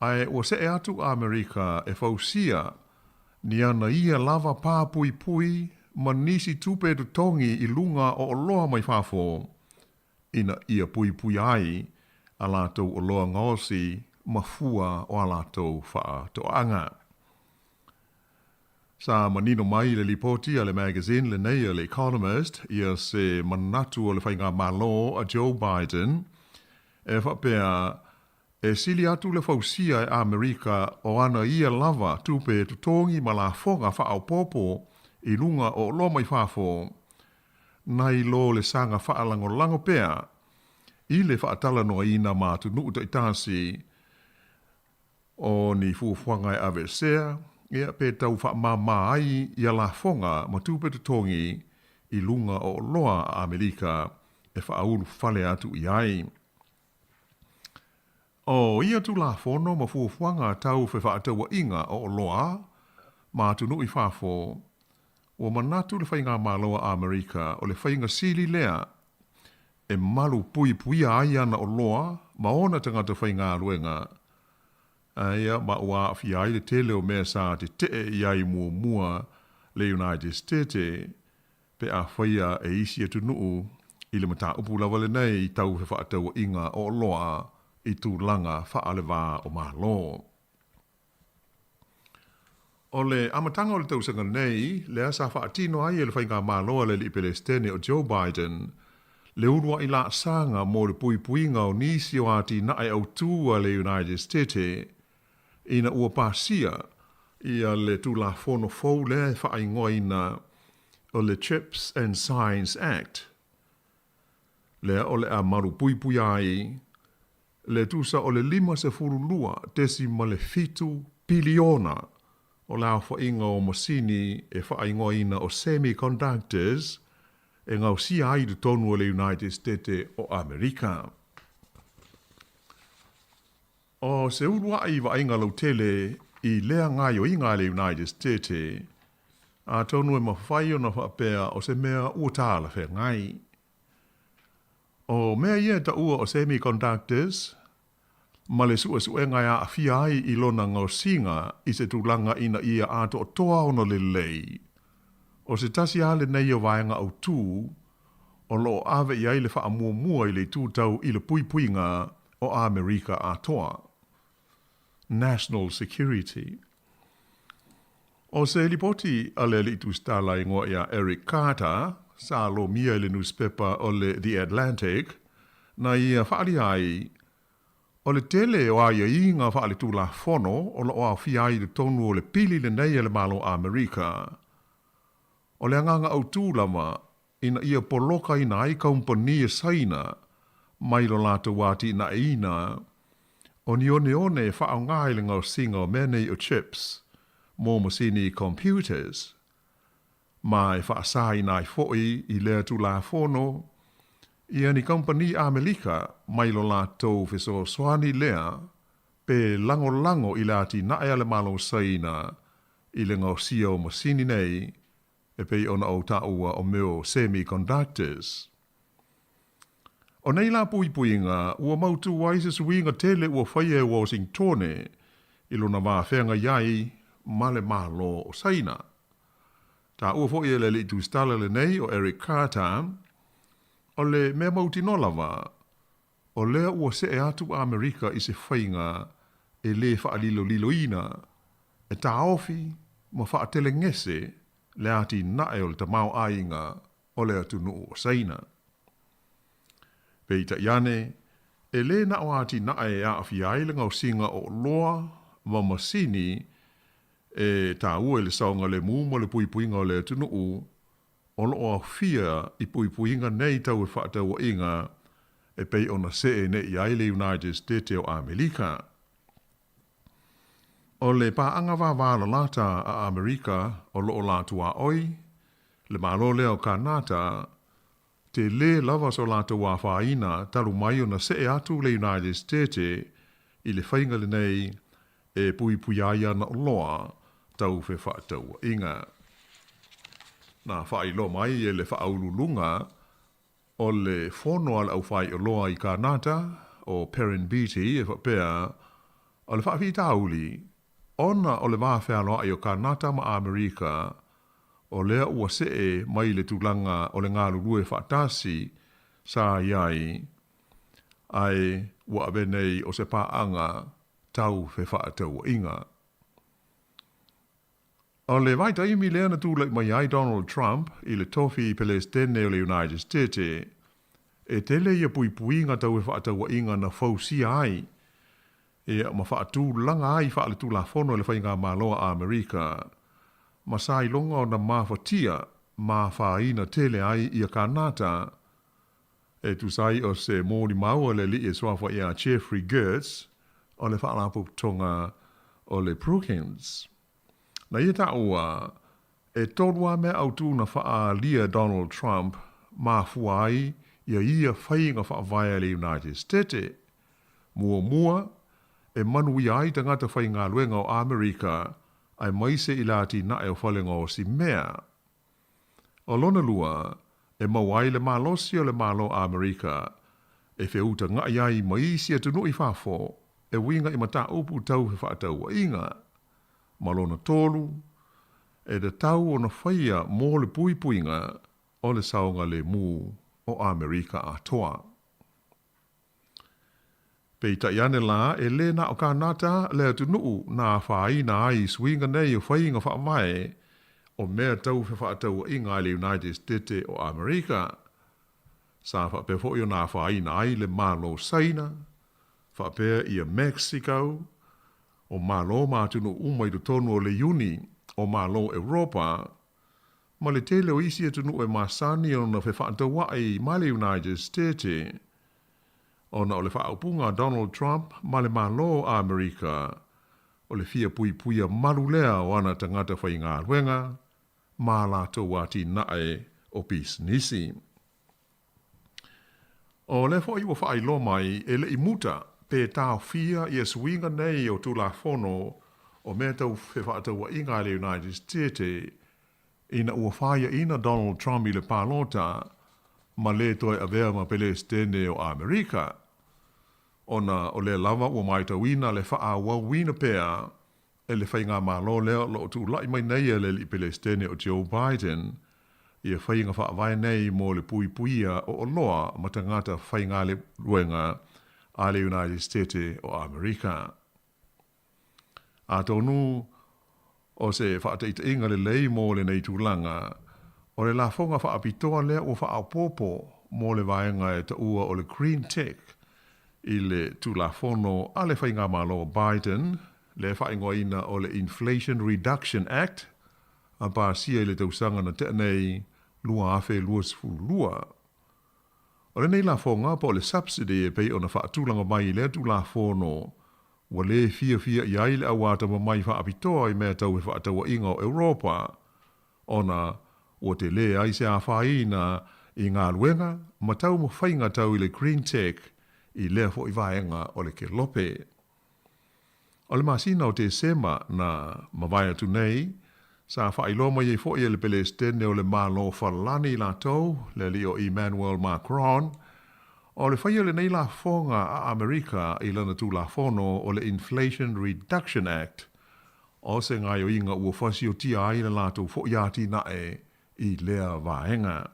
Ae ua see atu a Amerika e fausia ni ana ia lava pā puipui ma nisi tupe totogi i luga o oloa mai fafo ina ia puipuia ai a latou oloa gaosi ma fua o a latou faatoaga. Sa manino mai i le lipoti a le magazine lenei a le Economist ia se manatu o le faigamalo a Joe Biden e faapea e sili atu le fausia e Amerika o ana ia lava tupe totogi ma lafoga faaopoopo i luga o oloa mai fafo nai lo le saga faalagolago pea i le faatalanoaina ma atunuu taitasi o ni fuafuaga e aveesea, ia, pe tau faamāmā ai ia lafoga ma tupe totogi i luga o oloa a Amerika e faaulufale atu i ai. O ia Tulafono ma fuafuaga tau fefaatauaiga o oloa ma atunuu i fafo, ua manatu le Faigamalo a Amerika o le faiga sili lea e malu puipuia ai ana oloa ma ona tagata faigaluega, aia ma ua aafia ai le tele o mea sa tetee i ai muamua le United Stete pe a faia e isi atunuu i le mataupu lava lenei tau fefaatauaiga o oloa i tulaga faalevā o Malo. O le amataga o le tausaga nei, lea sa faatino ai e le Faigamalo a le Alii Pelesitene o Joe Biden le uluai laasaga mo le puipuiga o nisi o atinae autū a le United Stete ina ua pasia ia le Tulafono fou lea e faaigoaina o le Chips and Science Act, lea o le a malupuipuia ai le tusa o le 52.7 piliona o le aofaiga o masini e faaigoaina o semiconductors e gaosia ai i totonu o le United Stete o Amerika. O se uluai vaaiga lautele i lea gaoioiga a le United Stete, atonu e mafai ona faapea o se mea ua talafeagai. O mea ia e taua o semiconductors ma le suesuega e aafia ai i lona gaosiga i se tulaga ina ia atoatoa ona lelei, o se tasi lava lenei o vaega autū o lo o ave i ai le faamuamua i le itu tau i le puipuiga o Amerika atoa. National Security. ʻO se lipoti a le aliʻi tusitala igoa iā Eric Carter, sa lomia i le nusipepa o le The Atlantic, na ia faaalia ai, o le tele o aiaiga faaletulafono o lo o aofia ai i totonu o le pili lenei a le Malo Amerika. O le agaga autū lava ina ia polokaina ai kaumpani a Saina mai lo latou atinaeina o ni oneone e faaaoga i le gaosiga o mea nei o chips mo masini computers, ma e faasaina ai foi i lea Tulafono ia ni kaumpani Amelika mai lo latou fesoasoani lea pe lagolago i le atinae a le Malo Saina i le gaosia o masini nei e pei ona ou taua o mea o semiconductors. O nei la puipuiga, ua mautū ai se suiga tele ua faia e Washingtone i lona vā feagai ai ma le Malo o Saina. Taua foi e le alii tusitala lenei o Eric Carter, o le mea mautinoa lava, o lea ua see atu a Amerika i se faiga e lē faaliloliloina, e taofi ma faatelegese le atinae o le tamaoaiga o le atunuu o Saina. Peitai ane, e lē na o atinae e aafia ai le gaosiga o oloa ma masini e tāua i le saogalemu ma le puipuiga o le atunuu o loo aofia i puipuiga nei tau fefaatauaiga e pei ona see nei ai le United States o Amerika. O le paaga vāvālalata a Amerika o loo la tuaoi, le Malo lea o Kanata, telē lava so latou afaina talu mai ona see atu le United States i le faiga lenei e puipuia ai ana oloa tau fefaatauaiga. Na faailoa mai e le Faauluuluga o le Fono a le Aufaioloa i Kanata, o Perrin Beatty, e faapea, o le faafitauli, ona o le va fealoai o Kanata ma Amerika, o lea ua see mai le tulaga o le galulue faatasi sa i ai, ae ua ave nei o se paaga tau fefaatauaiga. O le vaitaimi lea na tulai mai ai Donald Trump i le tofi Pelesitene o le United States, e tele ia puipuiga tau fefaatauaiga na fausia ai ia ma faatulaga ai faaletulafono e le Faigamalo a Amerika, ma sa iloga ona mafatia ma afaina tele ai ia Kanata. E tusa ai o se molimau a le alii e suafa iā Jeffrey Gertz o le Faalapotopotoga o le Brookings. Na ia taua, e tolu lava mea autū na faaalia Donald Trump mafua ai ia ia faiga faavae a le United States. Muamua, e manuia ai tagata faigaluega o Amerika aemaise i le atinae o falegaosi mea. O lona lua, e maua ai le malosi o le Malo Amerika e feutagaʻi ai ma isi atunuu i fafo e uiga i mataupu tau fefaatauaiga. Ma lona tolu, e tatau ona faia mo le puipuiga o le saogalemu o Amerika atoa. Peitai ane lā, e lē na o Kanata le atunuu na afaina ai i suiga nei o faiga faavae o mea tau fefaatauaiga a le United States o Amerika. Sa faapea foi ona afaina ai le Malo Saina, faapea ia Mexico, o Malo ma atunuu uma i totonu o le Iuni o Malo Europa, ma le tele o isi atunuu e masani ona fefaatauai ma le United States. Ona o le faaupuga a Donald Trump ma le Malo o Amerika, o le fia puipuia malu lea o ana tagata faigaluega ma a latou atinae o pisinisi. O lea foi ua faailoa mai e le i muta pe taofia ia suiga nei o Tulafono o mea tau fefaatauaiga a le United States Ina ua faiaina Donald Trump i le palota ma lē toe avea ma Pelesitene o Amerika, ona o lea lava ua maitauina le faaauauina pea e le faigamalo lea o lo o tulai mai nei e le alii Pelesitene o Joe Biden ia faiga faavae nei mo le puipuia o oloa ma tagata faigaluega a le United States o Amerika. Atonu o se faataitaiga lelei mo lenei tulaga, o le lafoga faapitoa lea ua faaopoopo mo le vaega e taua o le Green Tech i le Tulafono a le Faigamalo Biden, lea e faaigoaina o le Inflation Reduction Act, a pasia i le tausaga na tea nei 2022. O lenei lafoga po o le subsidy e pei ona faatulaga mai i lea Tulafono, ua lē fiafia i ai le auatamamai faapitoa i mea tau fefaatauaiga o Europa, ona ua telē ai se afaina i galuega ma taumafaiga tau i le Green Tech i lea foi vaega o le kelope. O le masina o Tesema na mavae atu nei, sa faailoa mai ai foi e le Pelesitene o le Malo Falani latou, le alii o Emmanuel Macron, o le faia lenei lafoga a Amerika i lana Tulafono o le Inflation Reduction Act, o se gaoioiga ua fasiotia ai le latou foi atinae i lea vaega.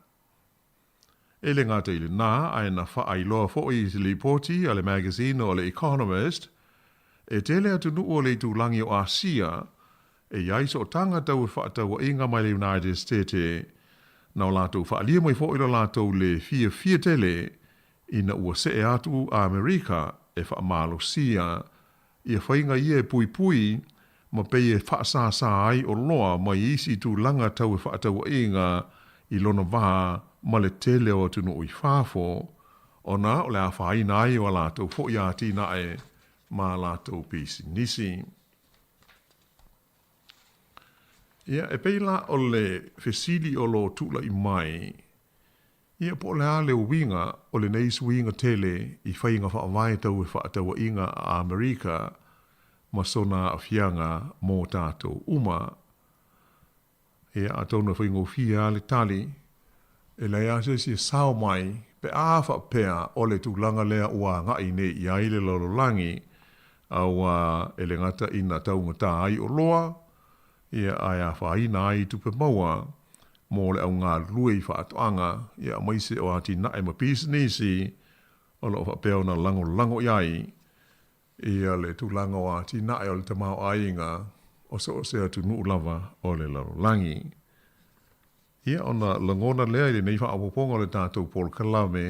E le gata i lenā, ae na faailoa foi i se lipoti a le magazine o le Economist, e tele atunuu o le itulagi o Asia e i ai sootaga tau fefaatauaiga mai le United States, na o latou faaalia mai foi lo latou lē fiafia tele ina ua see atu a Amerika e faamalosia ia faiga ia e puipui ma pei e faasāsā ai oloa mai isi tulaga tau fefaatauaiga i lona va ma le tele o atunuu i fafo, ona o le afaina ai o a latou foi atinae ma a latou pisinisi. Ia, e pei la o le fesili o lo o tula'i mai, Ia, po o le a le uiga o lenei suiga tele i faiga faavae tau fefaatauaiga a Amerika ma sona aafiaga mo tatou uma? Ia, atonu e faigofie lava le tali, e leai lava se isi e sao mai pe a faapea o le tulaga lea ua agai nei i ai le lalolagi, aua e le gata ina taugata ai oloa, ia, ae afaina ai tupe maua mo le au galulue i faatoaga, ia, aemaise o atinae ma pisinisi o lo o faapea ona lagolago i ai ia le tulaga o atinae o le tamaoaiga o so o se atunuu lava o le lalolagi. Ia, ona lagona lea i lenei faaopoopoga o le tatou polokalame,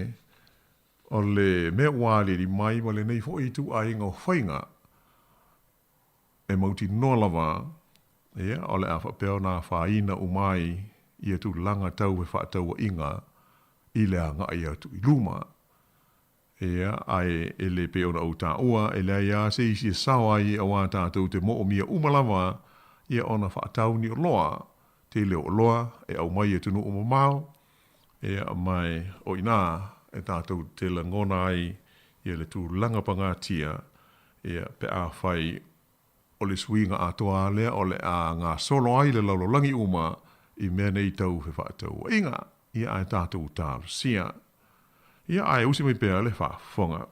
o le mea ua aliali mai ma lenei foi ituaiga o faiga, E mautinoa lava, ia, o le a faapea ona afaina uma ai ia tulaga tau fefaatauaiga i le agai atu i luma. Ia, ae e le pei ona ou taua, e leai lava se isi e sao ai auā tatou te moomia uma lava ia ona faatau ni oloa, tele o oloa e aumai i atunuu mamao, ia, ma o i inā e tatou te lagona ai ia le tulaga pagatia Ia, pe afai o le suiga atoa lava lea o le a gasolo ai le lalolagi uma i mea nei tau fefaatauaiga, ia ae tatou talosia. Ia, ae usi mai pea le faafofoga.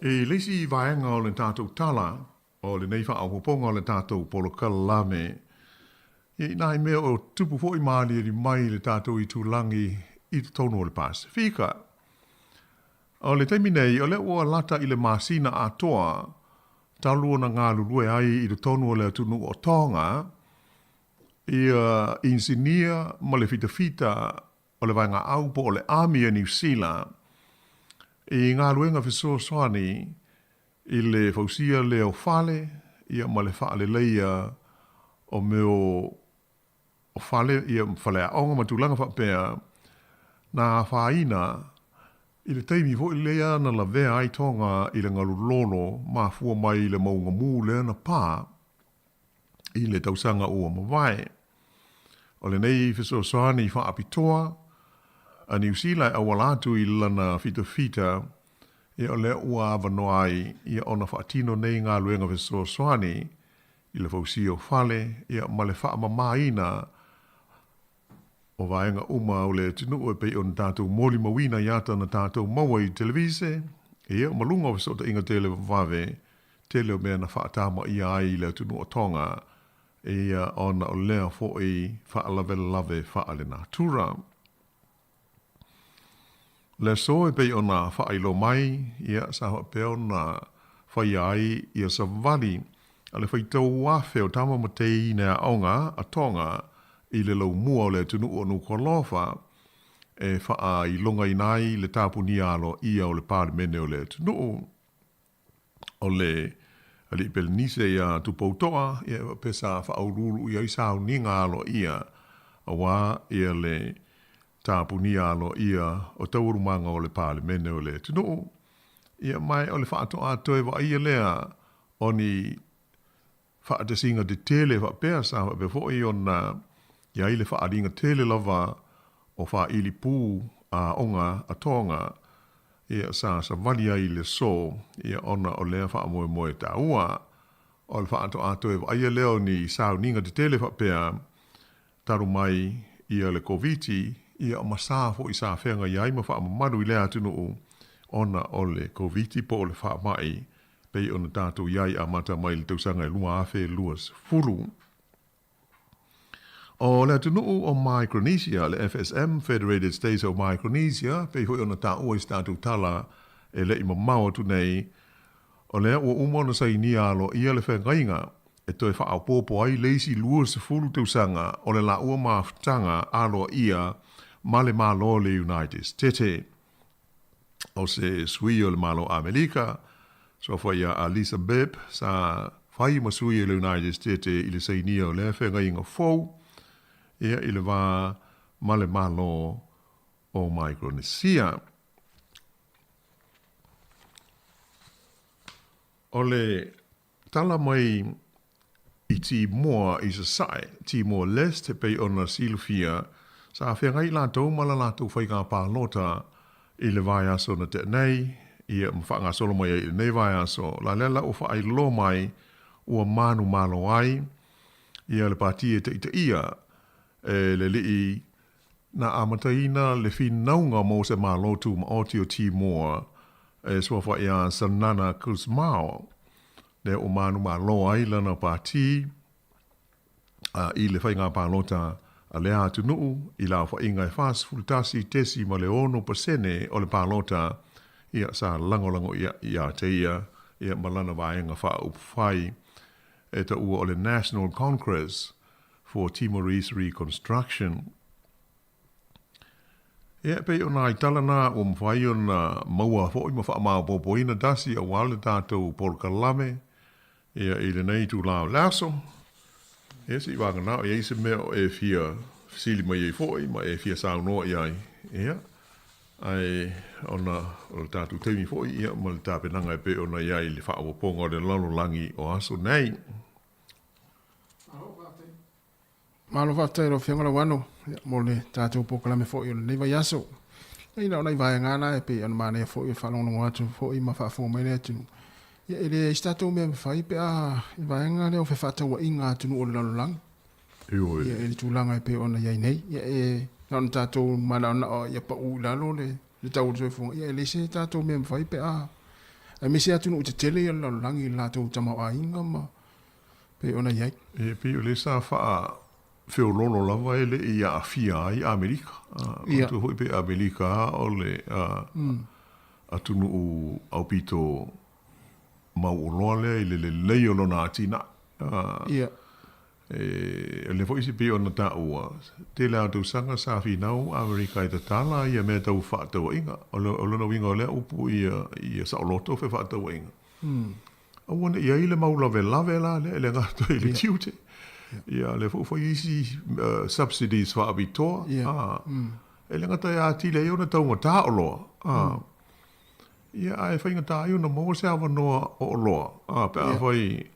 I le isi vaega o le tatou tala, o lenei faaopoopoga o le tatou polokalame, ia i nai mea o tupu foi ma aliali mai i le tatou itulagi i totonu o le Pasefika. O le taimi nei, o lea ua lata i le masina atoa talu ona galulue ai i totonu o le atunuu o Tonga ia inisinia ma le fitafita o le Vaegaau po o le Army a Niu Sila i galuega fesoasoani i le fausia lea o fale ia ma le faaleleia o mea o fale ia faleaoga ma tulaga faapea na afaina i le taimi foi lea na lavea ai Tonga i le galu lolo mafua mai i le mauga mū lea na pā i le tausaga ua mavae. O lenei fesoasoani faapitoa a Niu Sila e auala atu i lana fitafita, ia o lea ua avanoa ai ia ona faatino nei galuega fesoasoani i le fausia o fale ia ma le faamamaina o vaega uma o le atunuu e pei ona tatou molimauina i ata na tatou maua i televise, ia ma luga o fesootaiga televavave, tele o mea na faatamaia ai i le atunuu o Tonga, ia ona o lea foi faalavelave faalenatura. Le aso e pei ona faailoa mai, ia, sa faapea ona faia ai ia savali a le faitau afe o tama ma teine aoga a Tonga i le laumua o le atunuu o Nukualofa e faailogaina ai le tapunia aloaia o le Palemene o le atunuu. O le Alii Pelenise iā Tupouto'a, ia e faapea sa faauluulu i ai sauniga aloaia auā ia le tapunia aloaia o taualumaga o le Palemene o le atunuu. Ia ma o le faatoa toe vaaia lea o ni faatasiga tetele faapea sa faapea foi ona i ai le faaaliga tele lava o faaili pū a aoga a Tonga ia sa savali ai i le aso ia ona o lea faamoemoe taua. O le faatoa toe vaaia lea o ni sauniga tetele faapea talu mai ia le Koviti ia ma sa foʻi sa feagai ai ma faamamalu i lea atunuu ona o le Koviti po o le faamai pei ona tatou i ai amata mai i le tausaga e 2020. O le atunuu o Micronesia, le FSM, Federated States of Micronesia, pei foi ona taua i se tatou tala e le i mamao atu nei, o lea ua uma ona sainia aloaia le feagaiga e toe faaopoopo ai le isi 20 tausaga o le laua mafutaga aloaia ma le Malo o le United Stete. O se sui o le Malo Amelika, suafa ia Alisa Bibb, sa fai ma sui o le United Stete i le sainia o lea feagaiga fou, ia i le va ma le Malo o Micronesia. O le tala mai i Timoa i Sasae, Timor Leste, pei ona silafia, sa feagai latou ma la latou faiga palota i le vaiaso na tea nei, ia ma faagasolo mai ai i lenei vaiaso. La lea la ua faailoa mai ua manumalo ai ia le pati e taitaia e le alii na amataina le finauga mo se Malo Tumaoti o Timoa e suafa iā Xanana Gusmao, lea ua manumalo ai lana pati i le faiga palota a lea atunuu i le aofaiga e 41.6% o le palota, ia, sa lagolago ia te ia, ia ma lana vaega faaupufai e taua o le National Congress for Timorese Reconstruction. Ia, e pei o nai tala na ua mafai ona maua foi ma faamaopoopoina tasi aua le tatou polokalame, ia, i lenei itula o le aso. Ia, se i vagana o i ai se mea o e fia fesili mai ai foi ma e fia saunoa i ai, ia, ae ona o le tatou taimi foi, ia, ma le tapenaga e pei ona i ai i le faaopoopoga o le lalolagi o aso nei. Malo faafetai i lau Afioga Lauano mo le tatou polokalame foi o lenei vaiaso. Ia na o nai vaega na e pei ona manaia foi e faalogologo atu foi ma faafofoga mai le atunuu. Ia e leai se tatou mea e mafai pe a i vaega lea o fefaatauaiga a atunuu o le lalolagi. Ioe. Ia i le tulaga e pei ona i ai nei. Ia e na ona tatou manaonao ia pau i lalo le le tau o le soifuaga, ia e leai se tatou mea e mafai pe a aemaise atunuu tetele ia o le lalolagi i le latou tamaoaiga ma pei ona i ai. E pei o lea sa faafeoloolo lava e le i aafia ai Amerika. Manatua foi pei Amerika lava o le atunuu aupito mauoloa lea i le lelei o lona atinae. E o lea foi pei ona taua, tele lava o tausaga sa finau Amerika e tatala ia mea tau fefaatauaiga. O lona uiga o lea upu ia saoloto fefaatauaiga. Aua ne i ai le mau lavelave la lea e le gata i le tiute. Ia, lea foi ua fai isi subsidies faapitoa. E le gata e atili ai ona taugata oloa. Ia, ae faigata ai ona maua se avanoa o oloa, pe afai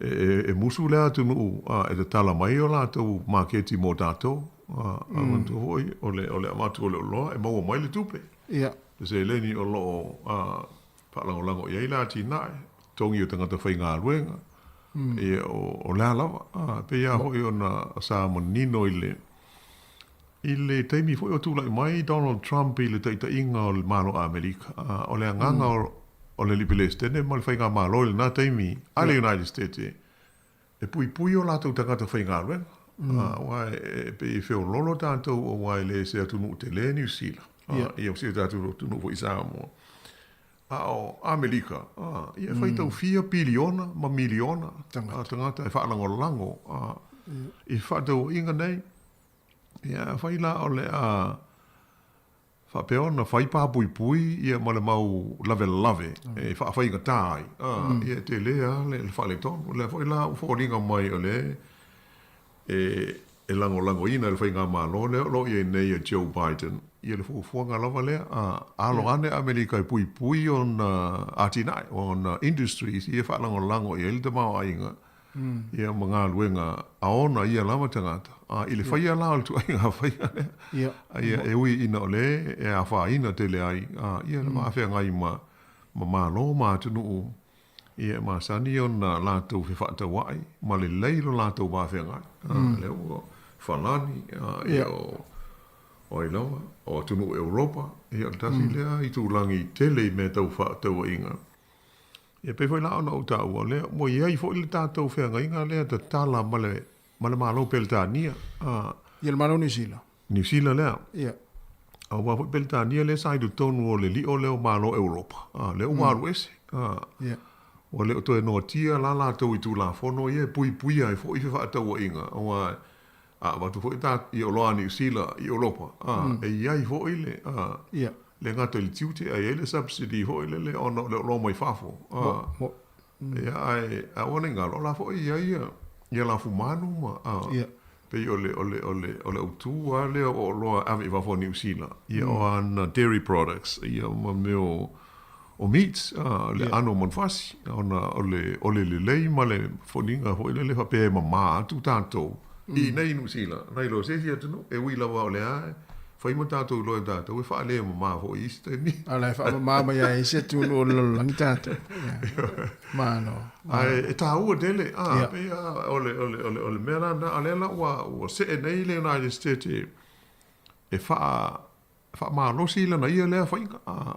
e musu le atunuu e tatala mai o latou maketi mo tatou. A manatua foi, o le avatu o le oloa e maua mai le tupe. Le seleni o lo o faalagolago i ai le atinae, totogi o tagata faigaluega, ia, o le a lava. E pei lava foi ona sa manino i le I le taimi foi o tulai mai Donald Trump i le taitaiga o le Malo Amerika, o le agaga o le Alii Peresetene ma le Faigamalo i lena taimi a le United States e puipui o latou tagata faigaluega, aua e pei e feoloolo tatou aua e le se atunuu tele Niu Sila, ia o si o tatou atunuu foi i Samoa. A o Amerika, ia e faitau fia piliona ma miliona tagata e faalagolago i fefaatauaiga nei. Ia, afai la o le a faapea ona fai papuipui ia ma le mau lavelave e faafaigata ai, ia e tele lava le faaletonu. O lea foi la ua foliga mai o lea e lagolagoina e le faigamalo lea o lo o i ai nei a Joe Biden ia le fuafuaga lava lea, alo ane Amerika e puipui ona atinae, ona industries ia e faalagolago i ai le tamaoaiga ia ma galuega a ona ia lava tagata, a i le faia la o le tuaiga faia lea, ia e ui ina o lea e afaina tele ai, a ia le vaafeagai ma ma Malo ma atunuu ia e masani ona latou fefaatauai ma lelei lo latou vaafeagai, a lea ua falani, a ia o. O ai lava, o atunuu Europa, ia o le tasi lea itulagi tele i mea tau fefaatauaiga. Ia pei foi la ona ou taua, o lea ua i ai foi le tatou feagaiga lea tatala ma le, ma le Malo Peretania. A. Ia le Malo o Niu Sila. Niu Sila lea. Ia. Aua foi Peretania lea sa i totonu o le lio lea o Malo Europa. A, lea ua alu ese. A. Ia. Ua le o toe noatia la latou i Tulafono ia e puipuia ai foi fefaatauaiga, aua A avatu foi ta i oloa a Niu Sila i Olopa, a, e i ai foi le, a, le gata i le tiute, ae i ai le subsidy foi lele ona o le oloa mai fafo, a. Ia, ae aua ne i galo, o la foi e i ai ia, ia lafumanu ma, a, pei o le, o le, o le, o le autū lava lea o oloa e ave i fafo a Niu Sila, ia o ana dairy products, ia ma mea o, o meats, a, le aano o manufasi, ona o le, o le lelei ma le foliga foi lele faapea e mamā atu tatou i inei i Niu Sila, nai lo se isi atunuu, e ui lava o lea e fai ma tatou iloa e tatou e faalemamā foi i isi taimi. A o la e faamamā mai lava e isi atunuu o le lalolagi tatou. Malo. Ae e tāua tele, a, pei lava o le, o le, o le, o le mea la lena, a o lea la ua, ua see nei le United States e faa, faamalosi lana ia lea faiga. A,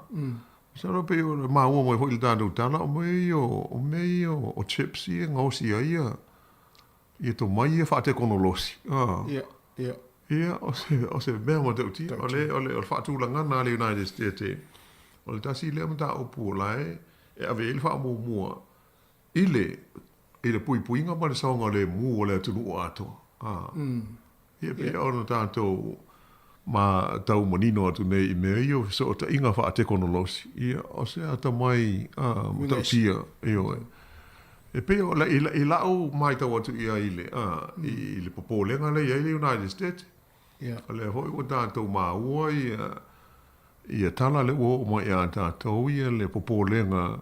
masalo pei o le maua mai foi i le tatou tala, o mea ia o, o mea ia o chips ia e gaosi ai ia, ia tomai ia faatekonolosi. A, Ia, ia. Ia, o se, o se mea matautia. O le, o le, o le faatulagana a le United States, o le tasi lea mataupu o la e, e ave i ai le faamuamua i le, i le puipuiga ma le saogalemu o le atunuu atoa. A, ia pei ona tatou ma tau manino atu nei i mea ia o fesootaiga faatekonolosi, ia o se atamai a, matautia, ioe. E pei o, i, i lau matau atu i ai i le, a, i le popolega lea e i ai le United States, o lea foi ua tatou maua ia, ia tala lea ua oo mai ia tatou ia le popolega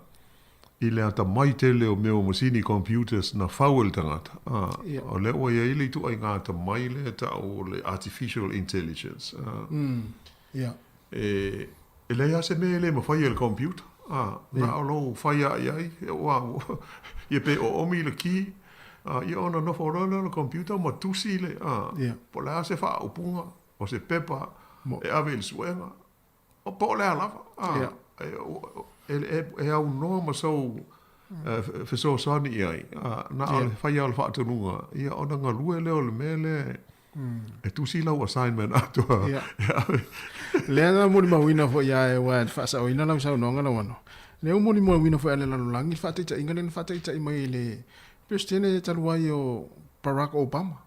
i le atamai tele o mea o masini computers na fau e le tagata, a, o lea ua i ai le ituaiga atamai lea e tau o le artificial intelligence, a, e, e leai lava se mea e le mafai e le computer, a, na o lou fai lava i ai, aua ia pe oomi le key, a, ia ona nofo loa lea o le computer ma tusi le, a, po o le a se faaupuga o se pepa e ave i le suega. O po o le a lava, a, e aunoa ma sou fesoasoani i ai, a, na o le fai lava o le faatonuga, ia ona galue lea o le mea lea e tusi lau assignment atoa. Ia. Lea na molimauina foi ia e aua e faasaoina lau saunoaga Lauano. Lea ua molimauina foi a le lalolagi le faataitaiga lea na faataitai mai e le Peresetene talu ai o Barack Obama.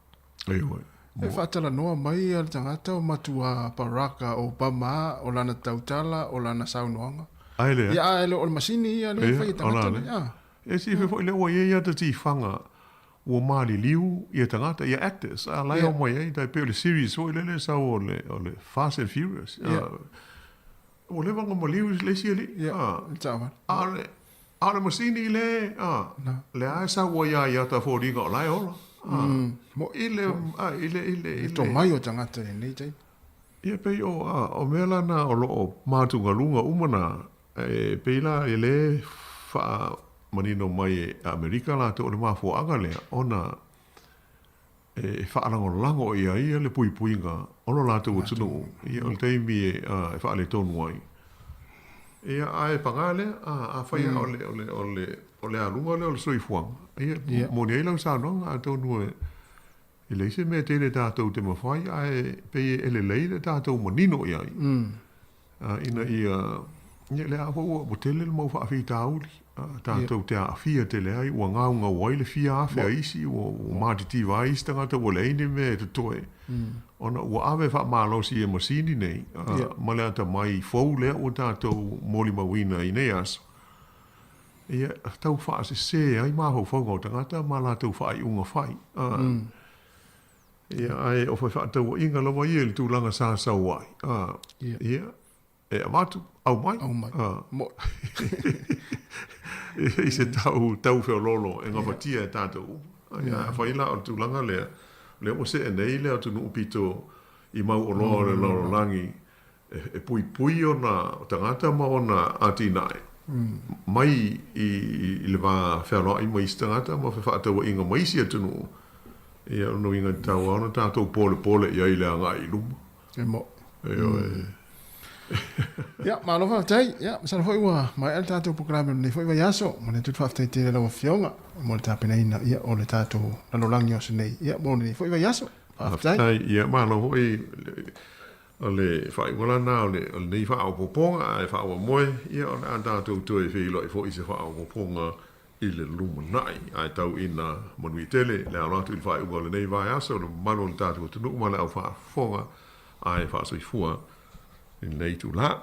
Ioe. E faatalanoa mai le tagata o matua Barack Obama o lana tautala, o lana saunoaga. Ai lea. Ia, a e le o le masini ia lea e fai e tagata nei. Ia. E silafia foi lea ua i ai ata tifaga ua maliliu ia tagata, ia actors, a la e omai ai, tai pei o le series foi lele e sau o le, o le Fast and Furious. Ia. Ua leva ona maliu le isi alii. Ia, le taavale. A o le, a o le masini le, a, lea e sau ai lava i ata foliga o la e ola. A, i le, a, i le, i le, i le. Tomai o tagata i lenei taimi. Ia pei o, a, o mea la na o lo o matugaluga uma na, e pei la e le faamanino mai e Amerika latou o le mafuaaga lea ona e faalagolago i ai ia le puipuiga o lo latou atunuu, ia o le taimi e faaletonu ai. Ia, ae paga lea, afai lava o le, o le, o le, o le aluga lea o le soifuaga, ia, moni ai lau saunoaga, atonu e leai se mea tele tatou te mafai, ae pei e lelei le tatou manino i ai. Ina ia, ia lea foi ua tele le mau faafitauli, tatou te aafia tele ai, ua gaugau ai le fia afe a isi, ua matitiva ai isi tagata ua leai ni mea e totoe, ona ua ave faamalosi e masini nei, ma le atamai fou lea ua tatou molimauina i nei aso, ia tau faasese ai mafaufauga o tagata ma latou faaiuga fai. Ia, ae o fefaatauaiga lava ia i le tulaga sa sau ai. A, ia, e avatu, aumai. Aumai. A, Mo. I se tau, tau feoloolo e gafatia e tatou uma. Ia, afai la o le tulaga lea, lea ua see nei le atunuu pito i mau oloa o le lalolagi e puipui ona tagata ma ona atinae mai i le va fealoai ma isi tagata ma fefaatauaiga ma isi atunuu, ia o lona uiga e tatau lava ona tatou polepole i ai i le agai i luma. E moʻi. Ioe. Ia, malo faafetai. Ia, masalo foi ua maea le tatou polokalame o lenei foi vaiaso. Momoli atu le faafetai tele i lau Afioga mo le tapenaina ia o le tatou lalolagi o aso nei ia mo lenei foi vaiaso. Faafetai. Faafetai. Ia, malo foi o le faaiuga lana o lenei faaopoopoga ae faamoemoe ia o le a tatou toe feiloai foi i se faaopoopoga i le lumanai. Ae tau ina manuia tele le alo atu i le faaiuga o lenei vaiaso i le mamalu o le tatou atunuu ma le au faafofoga ae faasoifua i lenei itula.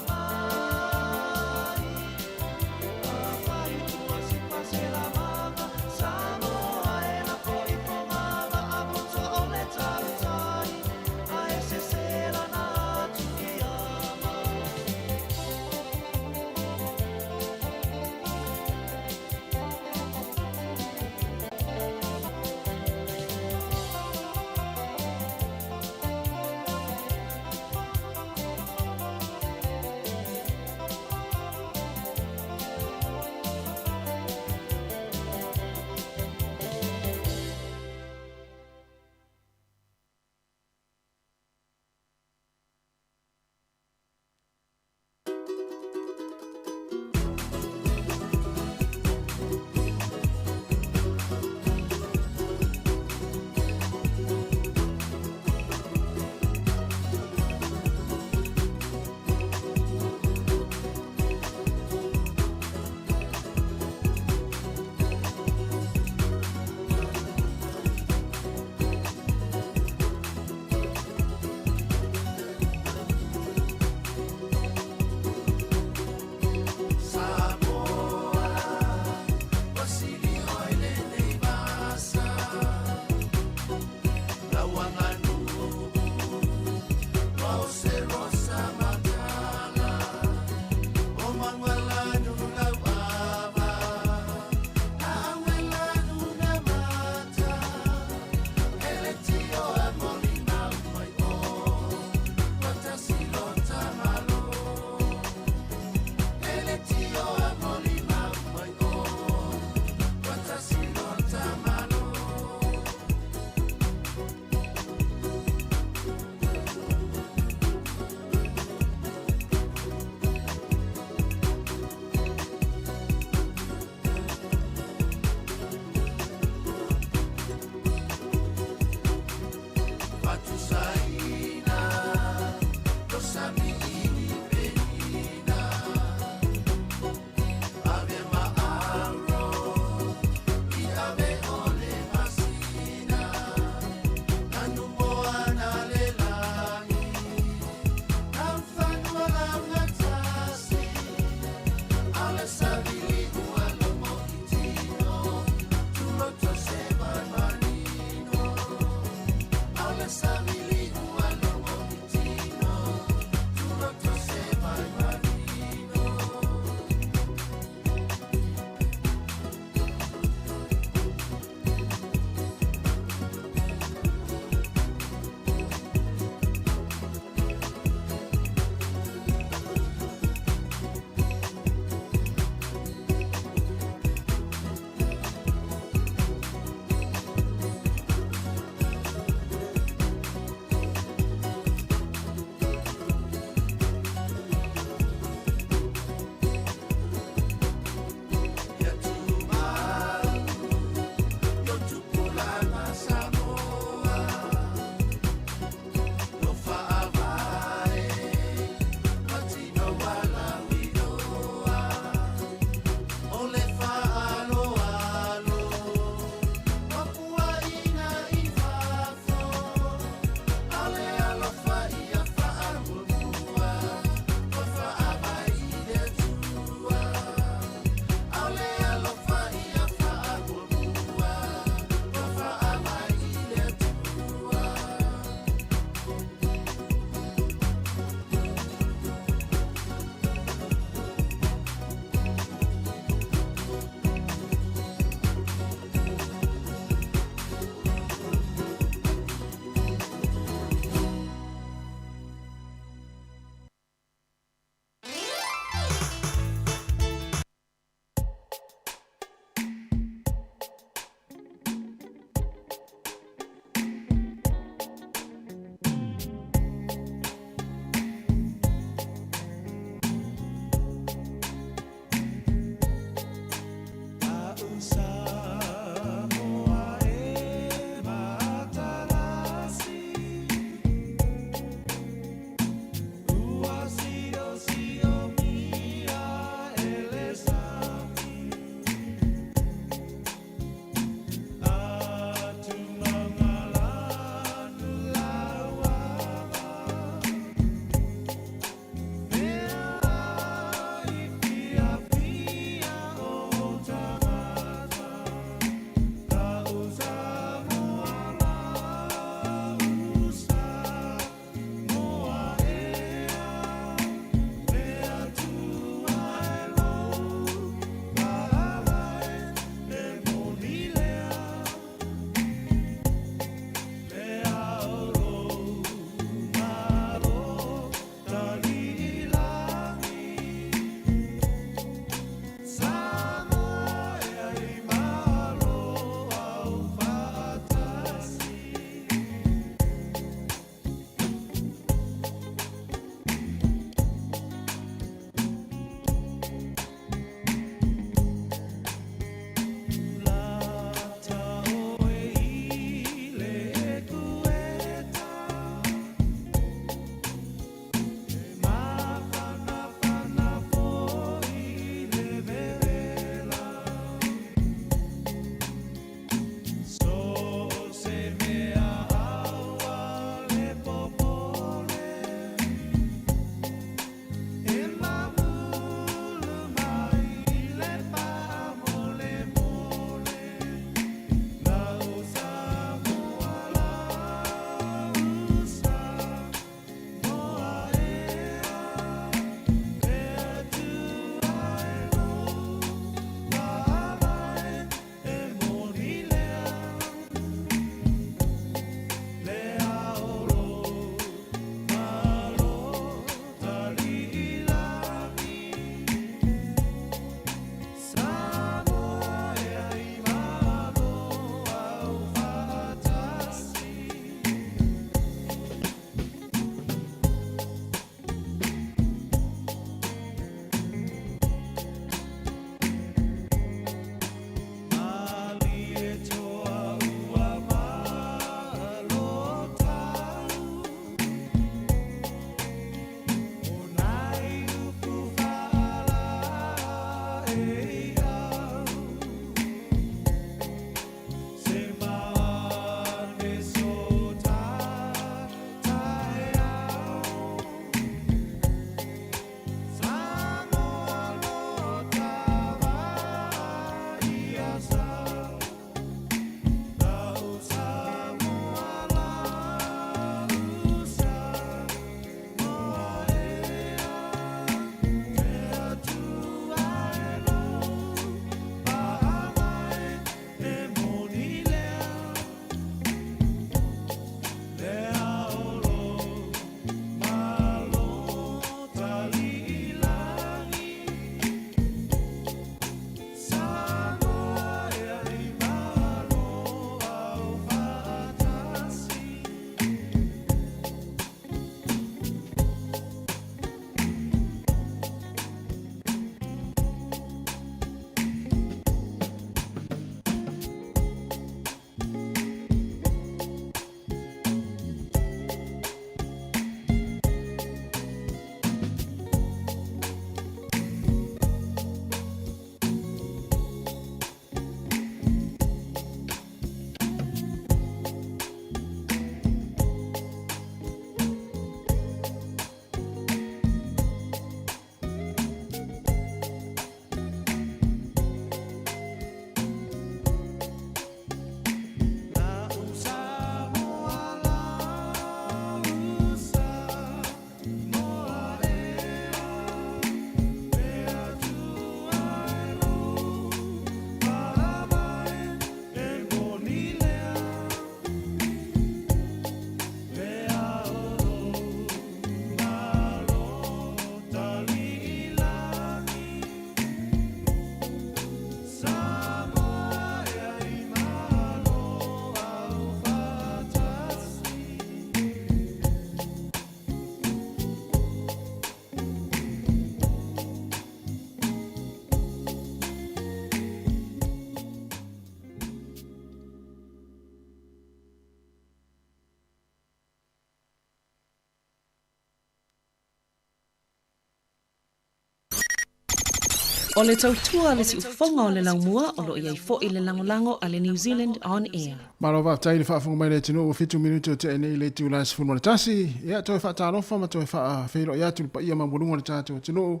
O le tautua a le siufofoga o le laumua o lo o i ai foi le lagolago a le New Zealand On Air. Malo faafetai i le faafofoga mai le atunuu ua 7 minute o tea nei i le itula e 11. Ia, toe faatalofa ma toe faafeiloai atu i le paia maualuga o le tatou atunuu.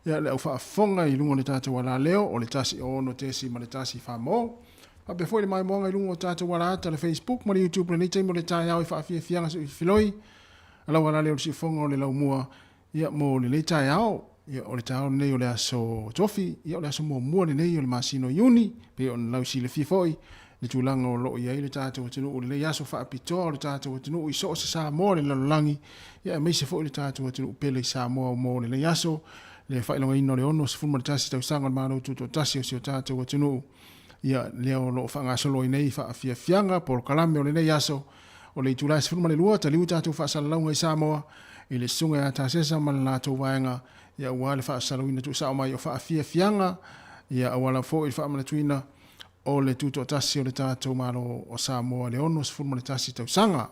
Ia, le au faafofoga i luga o le tatou alaleo o le 106.1 Famo. Faapea foi le maimoaga i luga o tatou alaata le Facebook ma le YouTube i lenei taimi o le taeao i faafiafiaga seufiloi a lau alaleo o le siufofoga o le laumua ia mo lenei taeao. Ia, o le taeao lenei o le aso Tofi, ia o le aso muamua lenei o le masina o Iuni, pei ona lausilafia foi le tulaga o lo o i ai le tatou atunuu i lenei aso faapitoa o le tatou atunuu i so o se Samoa o le lalolagi, ia aemaise foi le tatou atunuu pele i Samoa mo lenei aso, le faailogaina o le 61 tausaga o le Malo Tutoatasi o si o tatou atunuu. Ia, lea o lo o faagasolo ai nei faafiafiaga, polokalame o lenei aso, o le itula e 12, taliu tatou faasalalauga i Samoa, i le Susuga ia Tasesa ma le latou vaega, ia aua le faasalalauina tuusao mai o faafiafiaga, ia auala foi i le faamanatuina o le tutoatasi o le tatou Malo o Samoa i le 61 tausaga.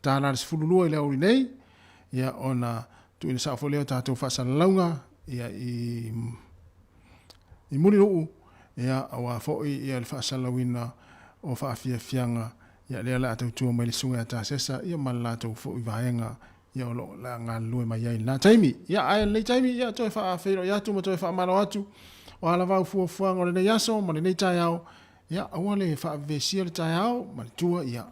Tala le 12 i le aoauli nei, ia ona tuuina sao foi lea o tatou faasalalauga ia i i Mulinuu, ia aua foi ia le faasalalauina o faafiafiaga ia lea o le a tautua mai le Susuga ia Tasesa ia ma le latou foi vaega ia o lo o galulue mai ai i lena taimi. Ia, ae lenei taimi, ia, toe faafeiloai atu ma toe faamalo atu, o a lava au fuafuaga o lenei aso ma lenei taeao, ia, aua le faavevesia le taeao ma le tua, ia,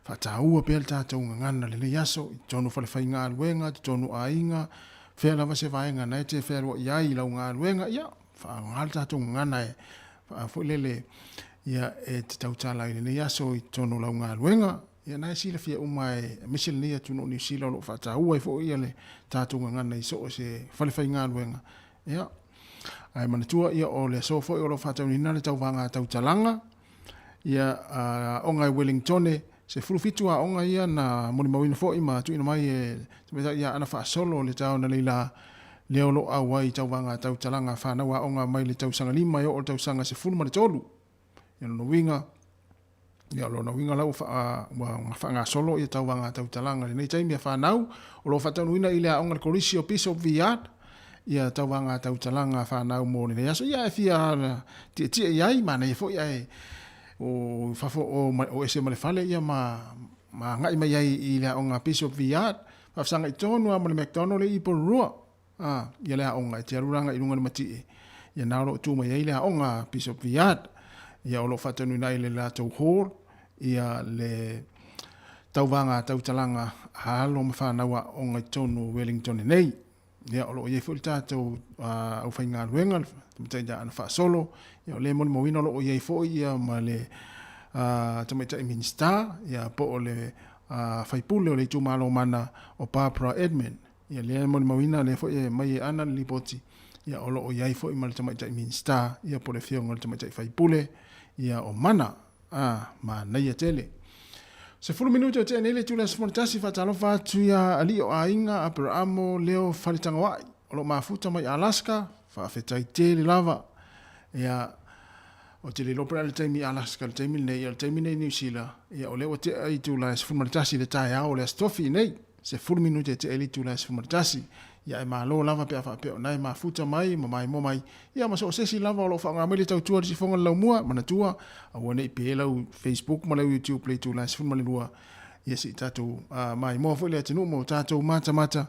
faataua pea le tatou gagana i lenei aso, i totonu o falefaigaluega, totonu o aiga, fea lava se vaega na e te fealuai ai i lau galuega, ia, faaaoga le tatou gagana e, foi lele, ia, e te tautala ai i lenei aso i totonu o lau galuega. Ia na e silafia uma e aemaise lenei atunuu o Niu Sila o lo o faataua ai foi le tatou gagana i so o se falefaigaluega. Ia, ae manatua ia o le aso foi o lo o faataunuuina le tauvaga tautalaga ia aoga i Wellingtone, 17 aoga ia na molimauina foi ma tuuina mai e tamaitai ia Ana Faasolo le taona leila lea o lo o auai i tauvaga tautalaga fanau aoga mai le tausaga 5 e oo i le tausaga 13. Ia lona uiga, Ia, o lona uiga la ua ua faagasolo ia tauvaga tautalaga i lenei taimi a fanau, o lo o faataunuuina i le aoga le Kolisi o Bishop Viard, ia tauvaga tautalaga a fanau mo lenei aso. Ia, e fia tietie i ai, manaia foi ae o fafo o, o ese ma le fale ia ma, ma agai mai ai i le aoga Bishop Viard, faafesagai tonu lava ma le McDonald i Porirua. A, ia le aoga e te alu la i luga i le matie, ia na o lo o tu mai ai le aoga a Bishop Viard, ia o lo o faataunuuina ai le latou hall, ia le tauvaga tautalaga a alo ma fanau aoga i totonu o Wellington nei. Ia o lo o i ai foi le tatou aufaigaluega, le tamaitai ia Ana Faasolo, ia o lea e molimauina o lo o i ai foi ia ma le tamaitai Minisita, ia po o le faipule o le itumalo mana o Barbara Edmund. Ia lea e molimauina lea foi e mai e Ana le lipoti, ia o lo o i ai foi ma le tamaitai Minisita, ia po o le afioga i le tamaitai faipule, ia o Mana, a, manaia tele. 10 minute o tea nei le itula e 11, faatalofa atu ia alii o aiga Aperaamo Leo Faletagaoai, o lo o mafuta mai Alaska, faafetai tele lava. Ia, ou te le iloa po o le a le taimi i Alaska i le taimi lenei, ia o le taimi lenei i Niu Sila, ia o lea ua tea itula e 11 i le taeao o le Aso Tofi nei. 10 minute e tea ai le itula e 11. Ia ae malo lava pe a faapea o na e mafuta mai ma maimoa mai, ia ma so o se isi lava o lo o faaaoga mai le tautua i le sifoga o le laumua, manatua, aua ne i pe lau Facebook ma lau YouTube i le itula e 12, ia se i tatou maimoa foi le atunuu ma o tatou matamata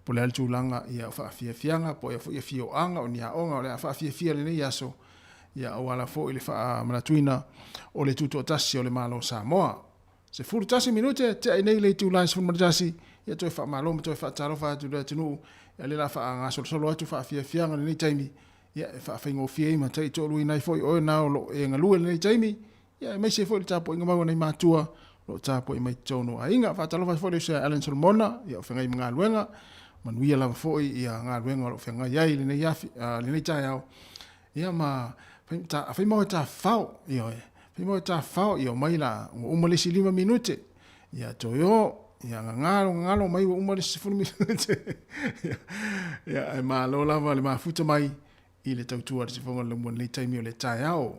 po o le a le tulaga ia o faafiafiaga po o ea foi afioaga o ni aoga o le a faafiafia i lenei aso, ia auala foi le faamanatuina o le tutoatasi o le Malo o Samoa. 11 minute, tea i nei le itula e 11, ia toe faamalo ma toe faatalofa atu i le atunuu, ia lea la faagasolosolo atu faafiafiaga lenei taimi, ia e faafaigofie ai ma taitoaluaina ai foi oe na o lo o e galue lenei taimi, ia aemaise ai foi le tapuaiga mau a nai matua o lo o tapuai mai totonu o aiga. Faatalofa atu foi le uso ia Alan Solomona, ia o feagai ma galuega, manuia lava foi ia galuega o lo o feagai ai lenei afi, lenei taeao, Ia ma fai mau e tafafao, ioe, fai mau e tafafao, ia omai la, ua uma le isi 5 minute, ia toe o, ia gagalo, gagalo mai ua uma le isi 10 minute. Ia, ae malo lava le mafuta mai i le tautua a le sifoga o le laumua i lenei taimi o le taeao.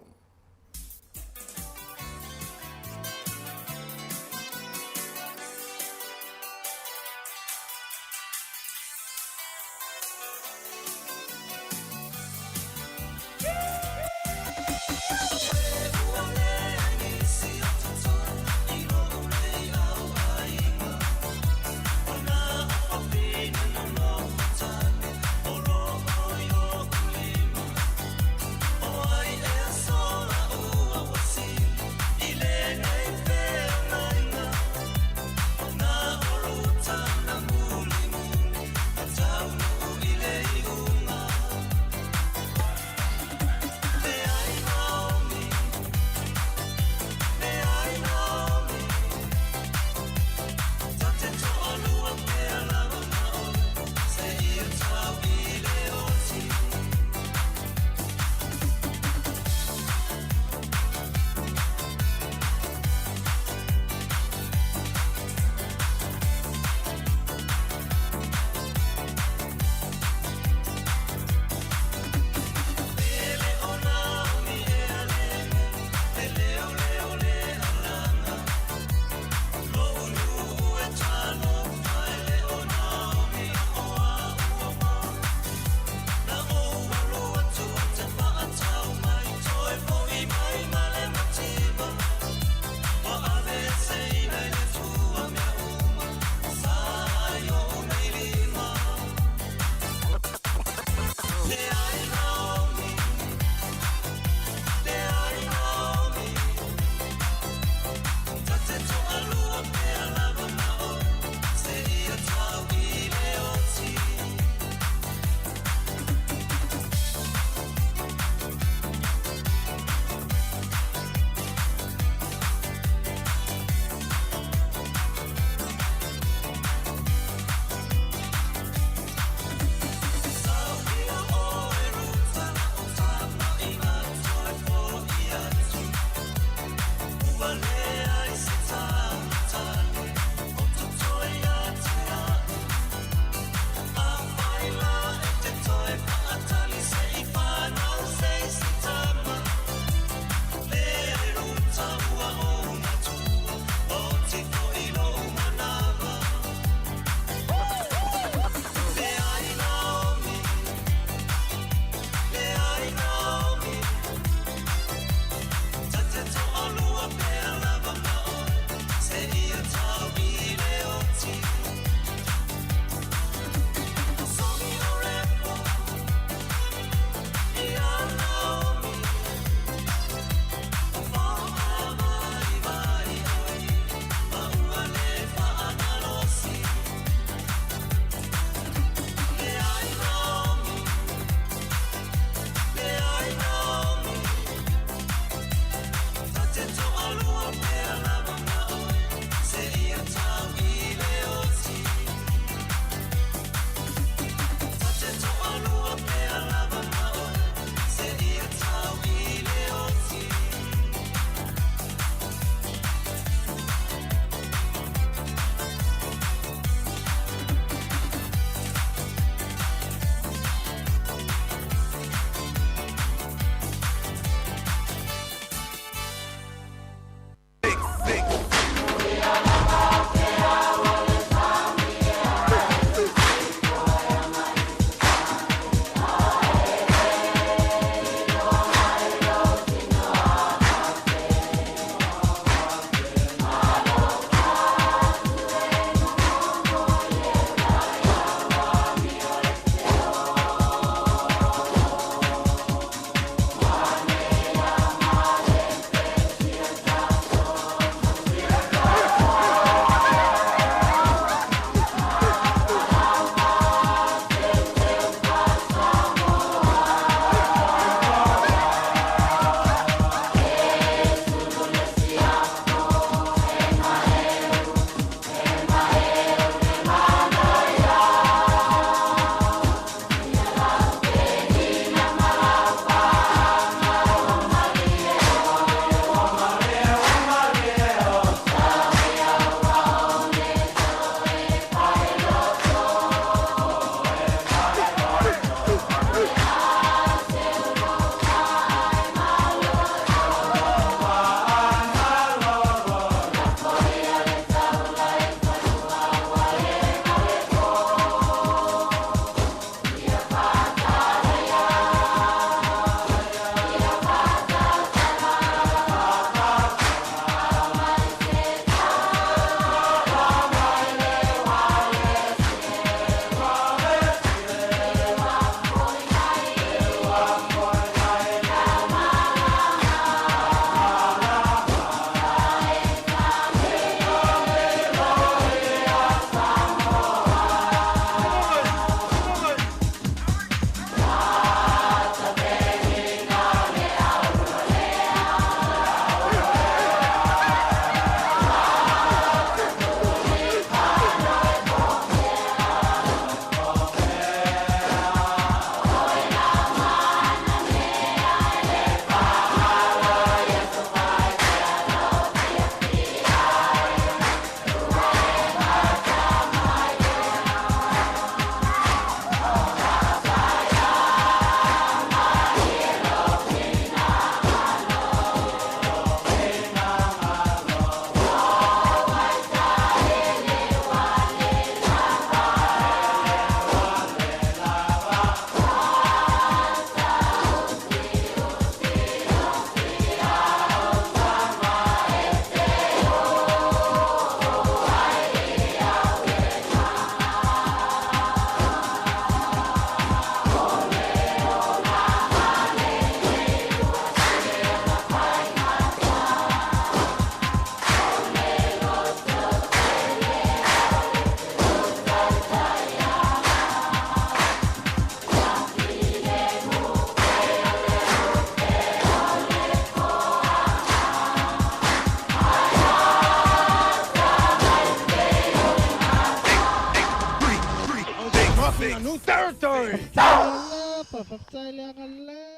new territory!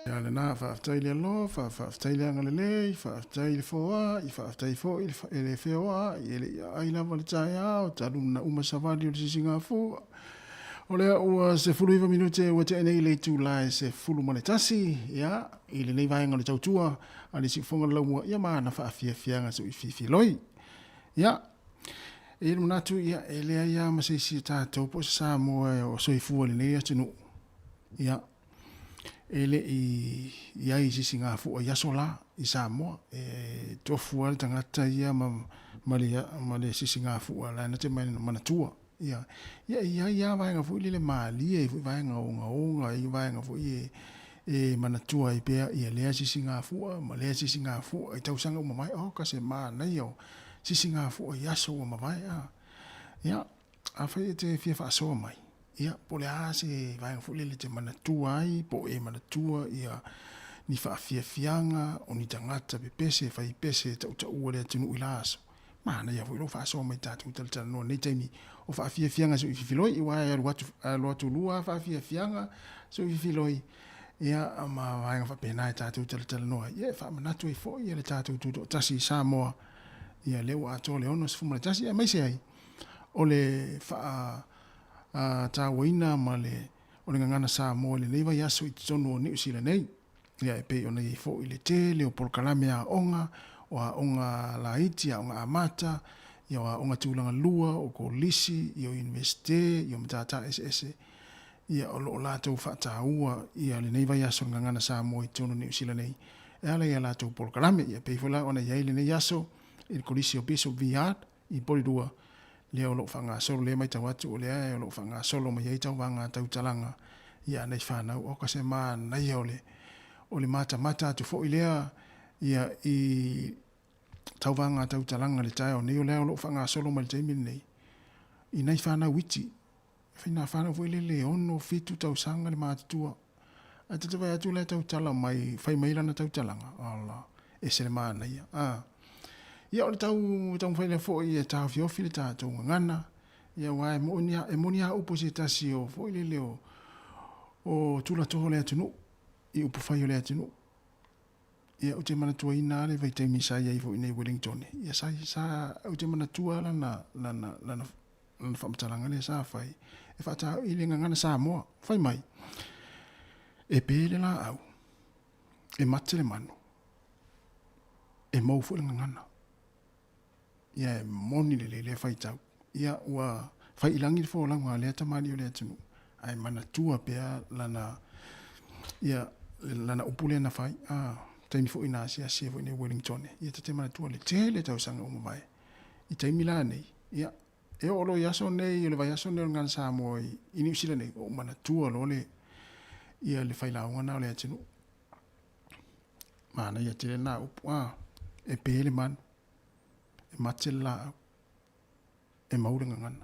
Ia lena, faafetai le alofa, faafetai le agalelei, faafetai le foai, faafetai foi i le feoai, e le i aai lava le taeao talu na uma savali o le sisigafua. O lea ua 19 minute ua tea nei le itula e 11, ia, i lenei vaega o le tautua a le Siufofoga o le Laumua, ia ma ana faafiafiaga soifiifiloi. Ia, e i ai le manatu, ia, e leai lava ma se isi o tatou po o se Samoa o soifua i lenei atunuu, ia, e le i i ai i se isi gafua i aso la i Samoa. E tofu lava le tagata ia ma, ma le, ma le sisi gafua la na te manatua. Ia, ia e i ai lava vaega foi lele malie, e foi vaega ogaoga, e i ai vaega foi e, e manatua ai pea ia lea sisigafua ma lea sisigafua i tausaga ua mavae. Oh, ka se manaia o sisigafua i aso ua mavae. A. Ia, afai e te fia faasoa mai, ia, po o le a se vaega foi lele e te manatua ai, po o e manatua ia ni faafiafiaga o ni tagata pepese, fai pese tautaua le atunuu i la aso. Manaia foi lou faasoa mai tatou talatalanoa nei taimi o faafiafiaga soififiloi aua e alu atu alu atu lua faafiafiaga soififiloi ia ma vaega faapena e tatou talatalanoa ai ia e faamanatu ai foi ia le tatou tutoatasi i Samoa ia lea ua atoa le 61 aemaise ai o le faa tauaina ma le o le gagana Samoa i lenei vaiaso i totonu o Niu Sila nei. Ia e pei ona i ai foi le tele o polokalame aoga, o aoga laiti, aoga amata, ia o aoga tulaga lua, o kolisi, ia o Iunivesite, ia o matata eseese, ia o lo o latou faataua ia lenei vaiaso o le Gagana Samoa i totonu o Niu Sila nei e ala i a latou polokalame. Ia e pei foi la ona i ai lenei aso i le Kolisi o Bishop Viard i Porirua, lea o lo o faagasolo, lea e matau atu o lea o lo o faagasolo mai ai tauvaga tautalaga ia nai fanau. Oka se manaia o le, o le matamata atu foi lea ia i tauvaga tautalaga i le taeao nei, o lea o lo o faagasolo mai i le taimi lenei i nai fanau iti. Fai nā fanau foi lele e 6, 7 tausaga le matutua. Ae ta te vaai atu la e tautala mai, fai mai lana tautalaga, ala, ese le manaia. A. Ia o le tau taumafai lea foi e taofiofi le tatou gagana, ia aua e moni a, e moni a upu se tasi o foi lele o, o tulatoa o le atunuu, i upu fai o le atunuu. Ia ou te manatuaina lava le vaitaimi sa i ai foi i nei Wellington, ia sa, sa, ou te manatua lana, lana, lana, lana faamatalaga lea sa fai e faata i le gagana Samoa. Fai mai, e pe le laau, e mate le manu, e mou foi le gagana. Ia e moni lelei lea faitau. Ia ua fai i lagi le folauga a lea tamalii o le atunuu, ae manatua pea lana, ia, lana upu lea na fai. A, taimi foi na asiasi ai foi nei Wellington, ia ta te manatua le tele tausaga ua mavae. I taimi la nei, ia, e oo loa i aso nei, o le vaiaso nei o le Gagana Samoa i, i Niu Sila nei, ua ou manatua loa le, ia le failauga na o le atunuu. Manaia tele lena upu, a, e pe le manu, e mate le laau, e mau le gagana.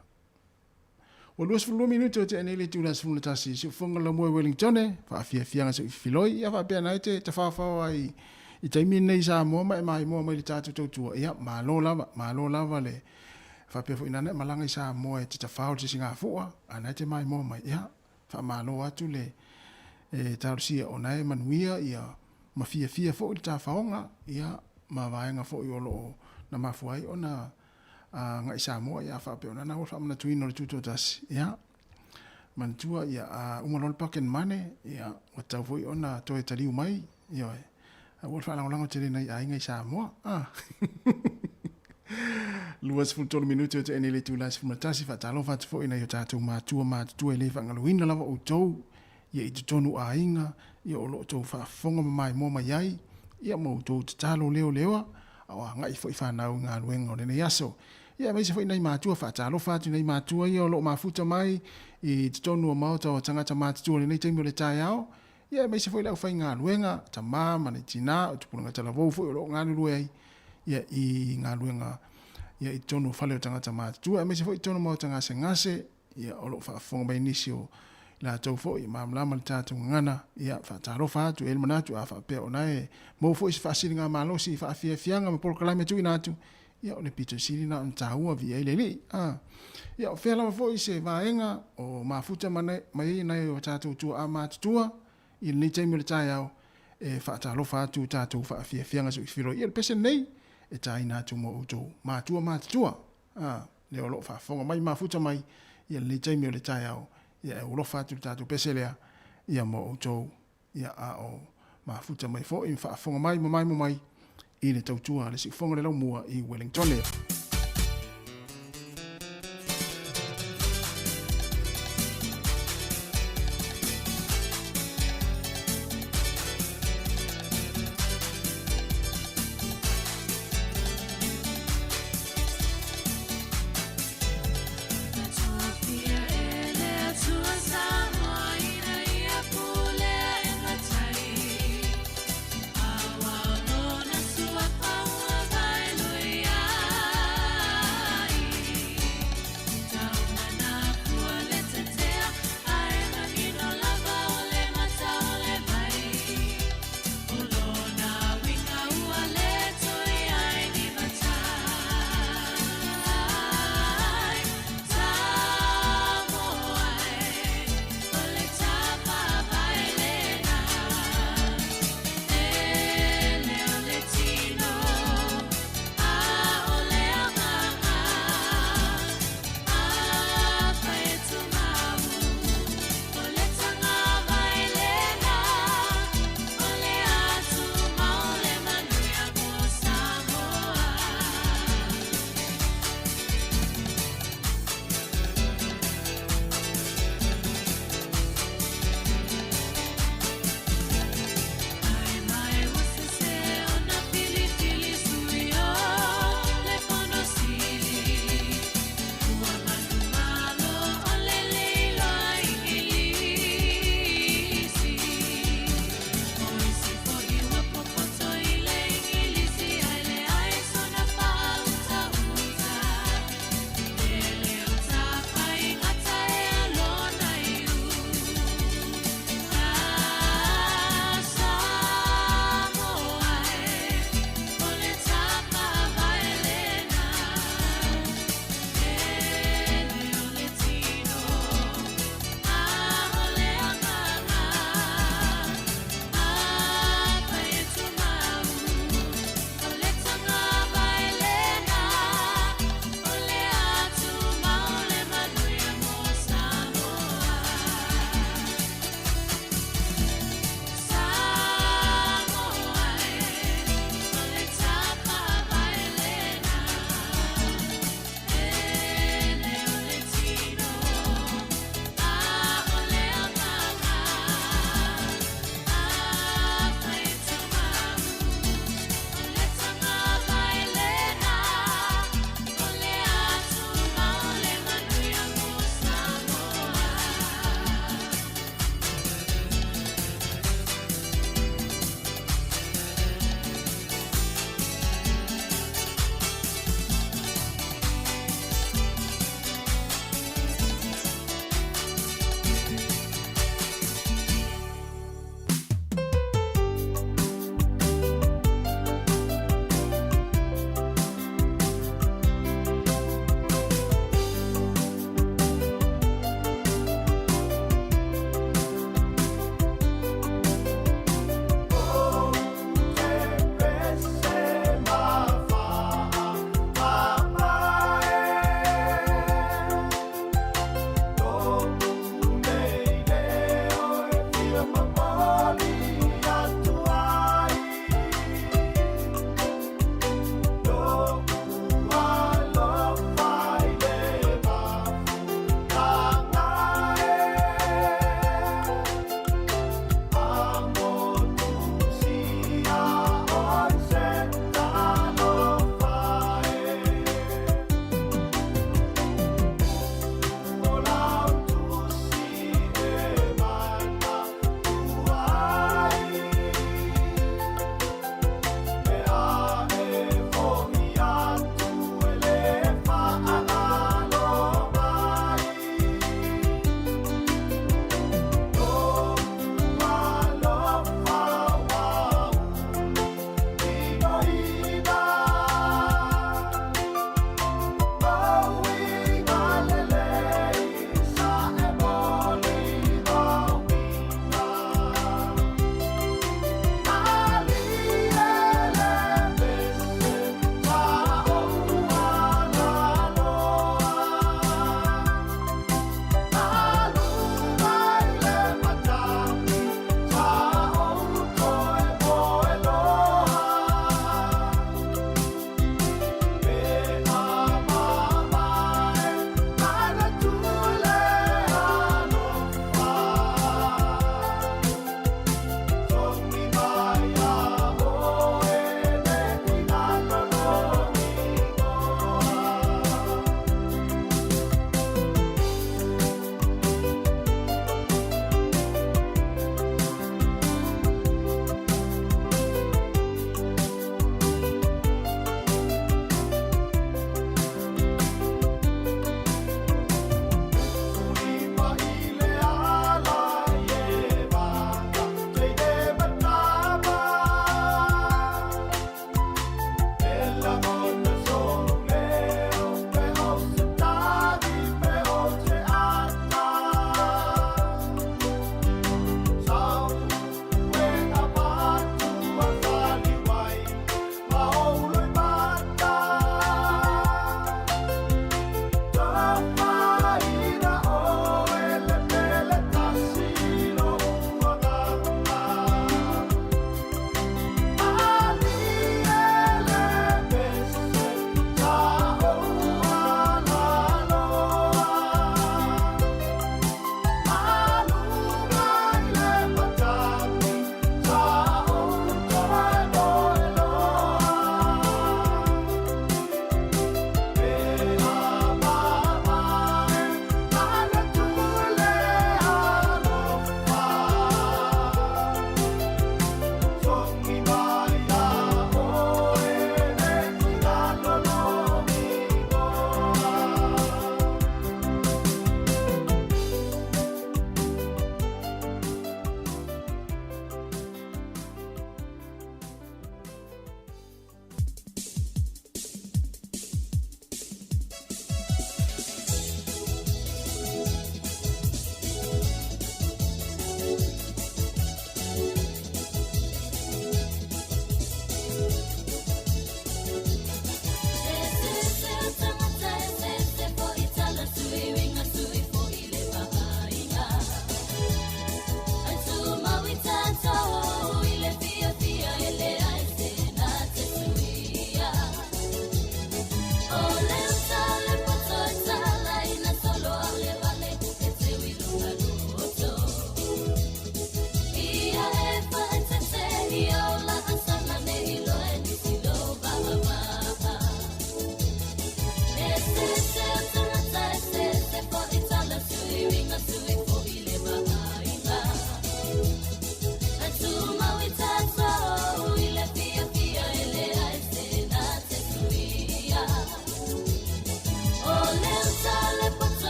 Ua 22 minute o tea nei le itula 11 i siufofoga Laumua i Wellingtone, faafiafiaga se uififiloi, ia faapea na e te tafaofao ai i taimi nei i Samoa ma e maimoa mai le tatou tautua. Ia, malo lava, malo lava le faapea foi nana e malaga i Samoa e te tafao le sisigafua, a na e te maimoa mai. Ia, faamalo atu le e talosia ona e manuia ia ma fiafia foi le tafaoga, ia, ma vaega foi o lo o na mafua ai ona agai Samoa, ia, faapea ona na ua faamanatuina o le Tutoatasi, ia, manatua, ia, a uma loa le paken mane, ia, ua tatau foi ona toe taliu mai, ioe, aua le faalagolago tele i nai aiga i Samoa, a. 23 minute o te ene le itula 11, faatalofa atu foi i nai o tatou matua matutua e le faagaloina lava outou, ia i totonu aiga, ia o lo o outou faafofoga ma maimoa mai ai, ia ma outou tatalo leoleoa, a o agai foi fanau i galuega o lenei aso. Ia aemaise foi nai matua, faatalofa atu i nai matua ia o lo o mafuta mai i totonu o maota o tagata matutua i lenei taimi o le taeao, ia aemaise foi le aufaigaluega, tama ma nai tina, o tupulaga talavou foi o lo o galulue ai ia i galuega ia i totonu o fale o tagata matutua, aemaise foi i totonu o maota gasegase, ia o lo o faafofoga mai nisi o i latou foi e malamalama le tatou gagana, ia faatalofa atu, e i ai le manatu a faapea o la e maua foi se faasiligamalosi i faafiafiaga ma polokalame tuuina atu, Ia, o le pito sili lena ona taua, viia ai le Alii. A. Ia, o fea lava foi se vaega o mafuta mai ai nai o tatou tuaa matutua i lenei taimi o le taeao, e faatalofa atu tatou faafiafiaga soifilo ia le pese lenei e taina atu mo outou matua matutua. A, lea o lo o faafofoga mai mafuta mai i lenei taimi o le taeao, ia e alofa atu le tatou pese lea ia mo outou, ia a o mafuta mai foi ma faafofoga mai ma maemo mai i le tautua a le siufofoga o le laumua i Wellingtone.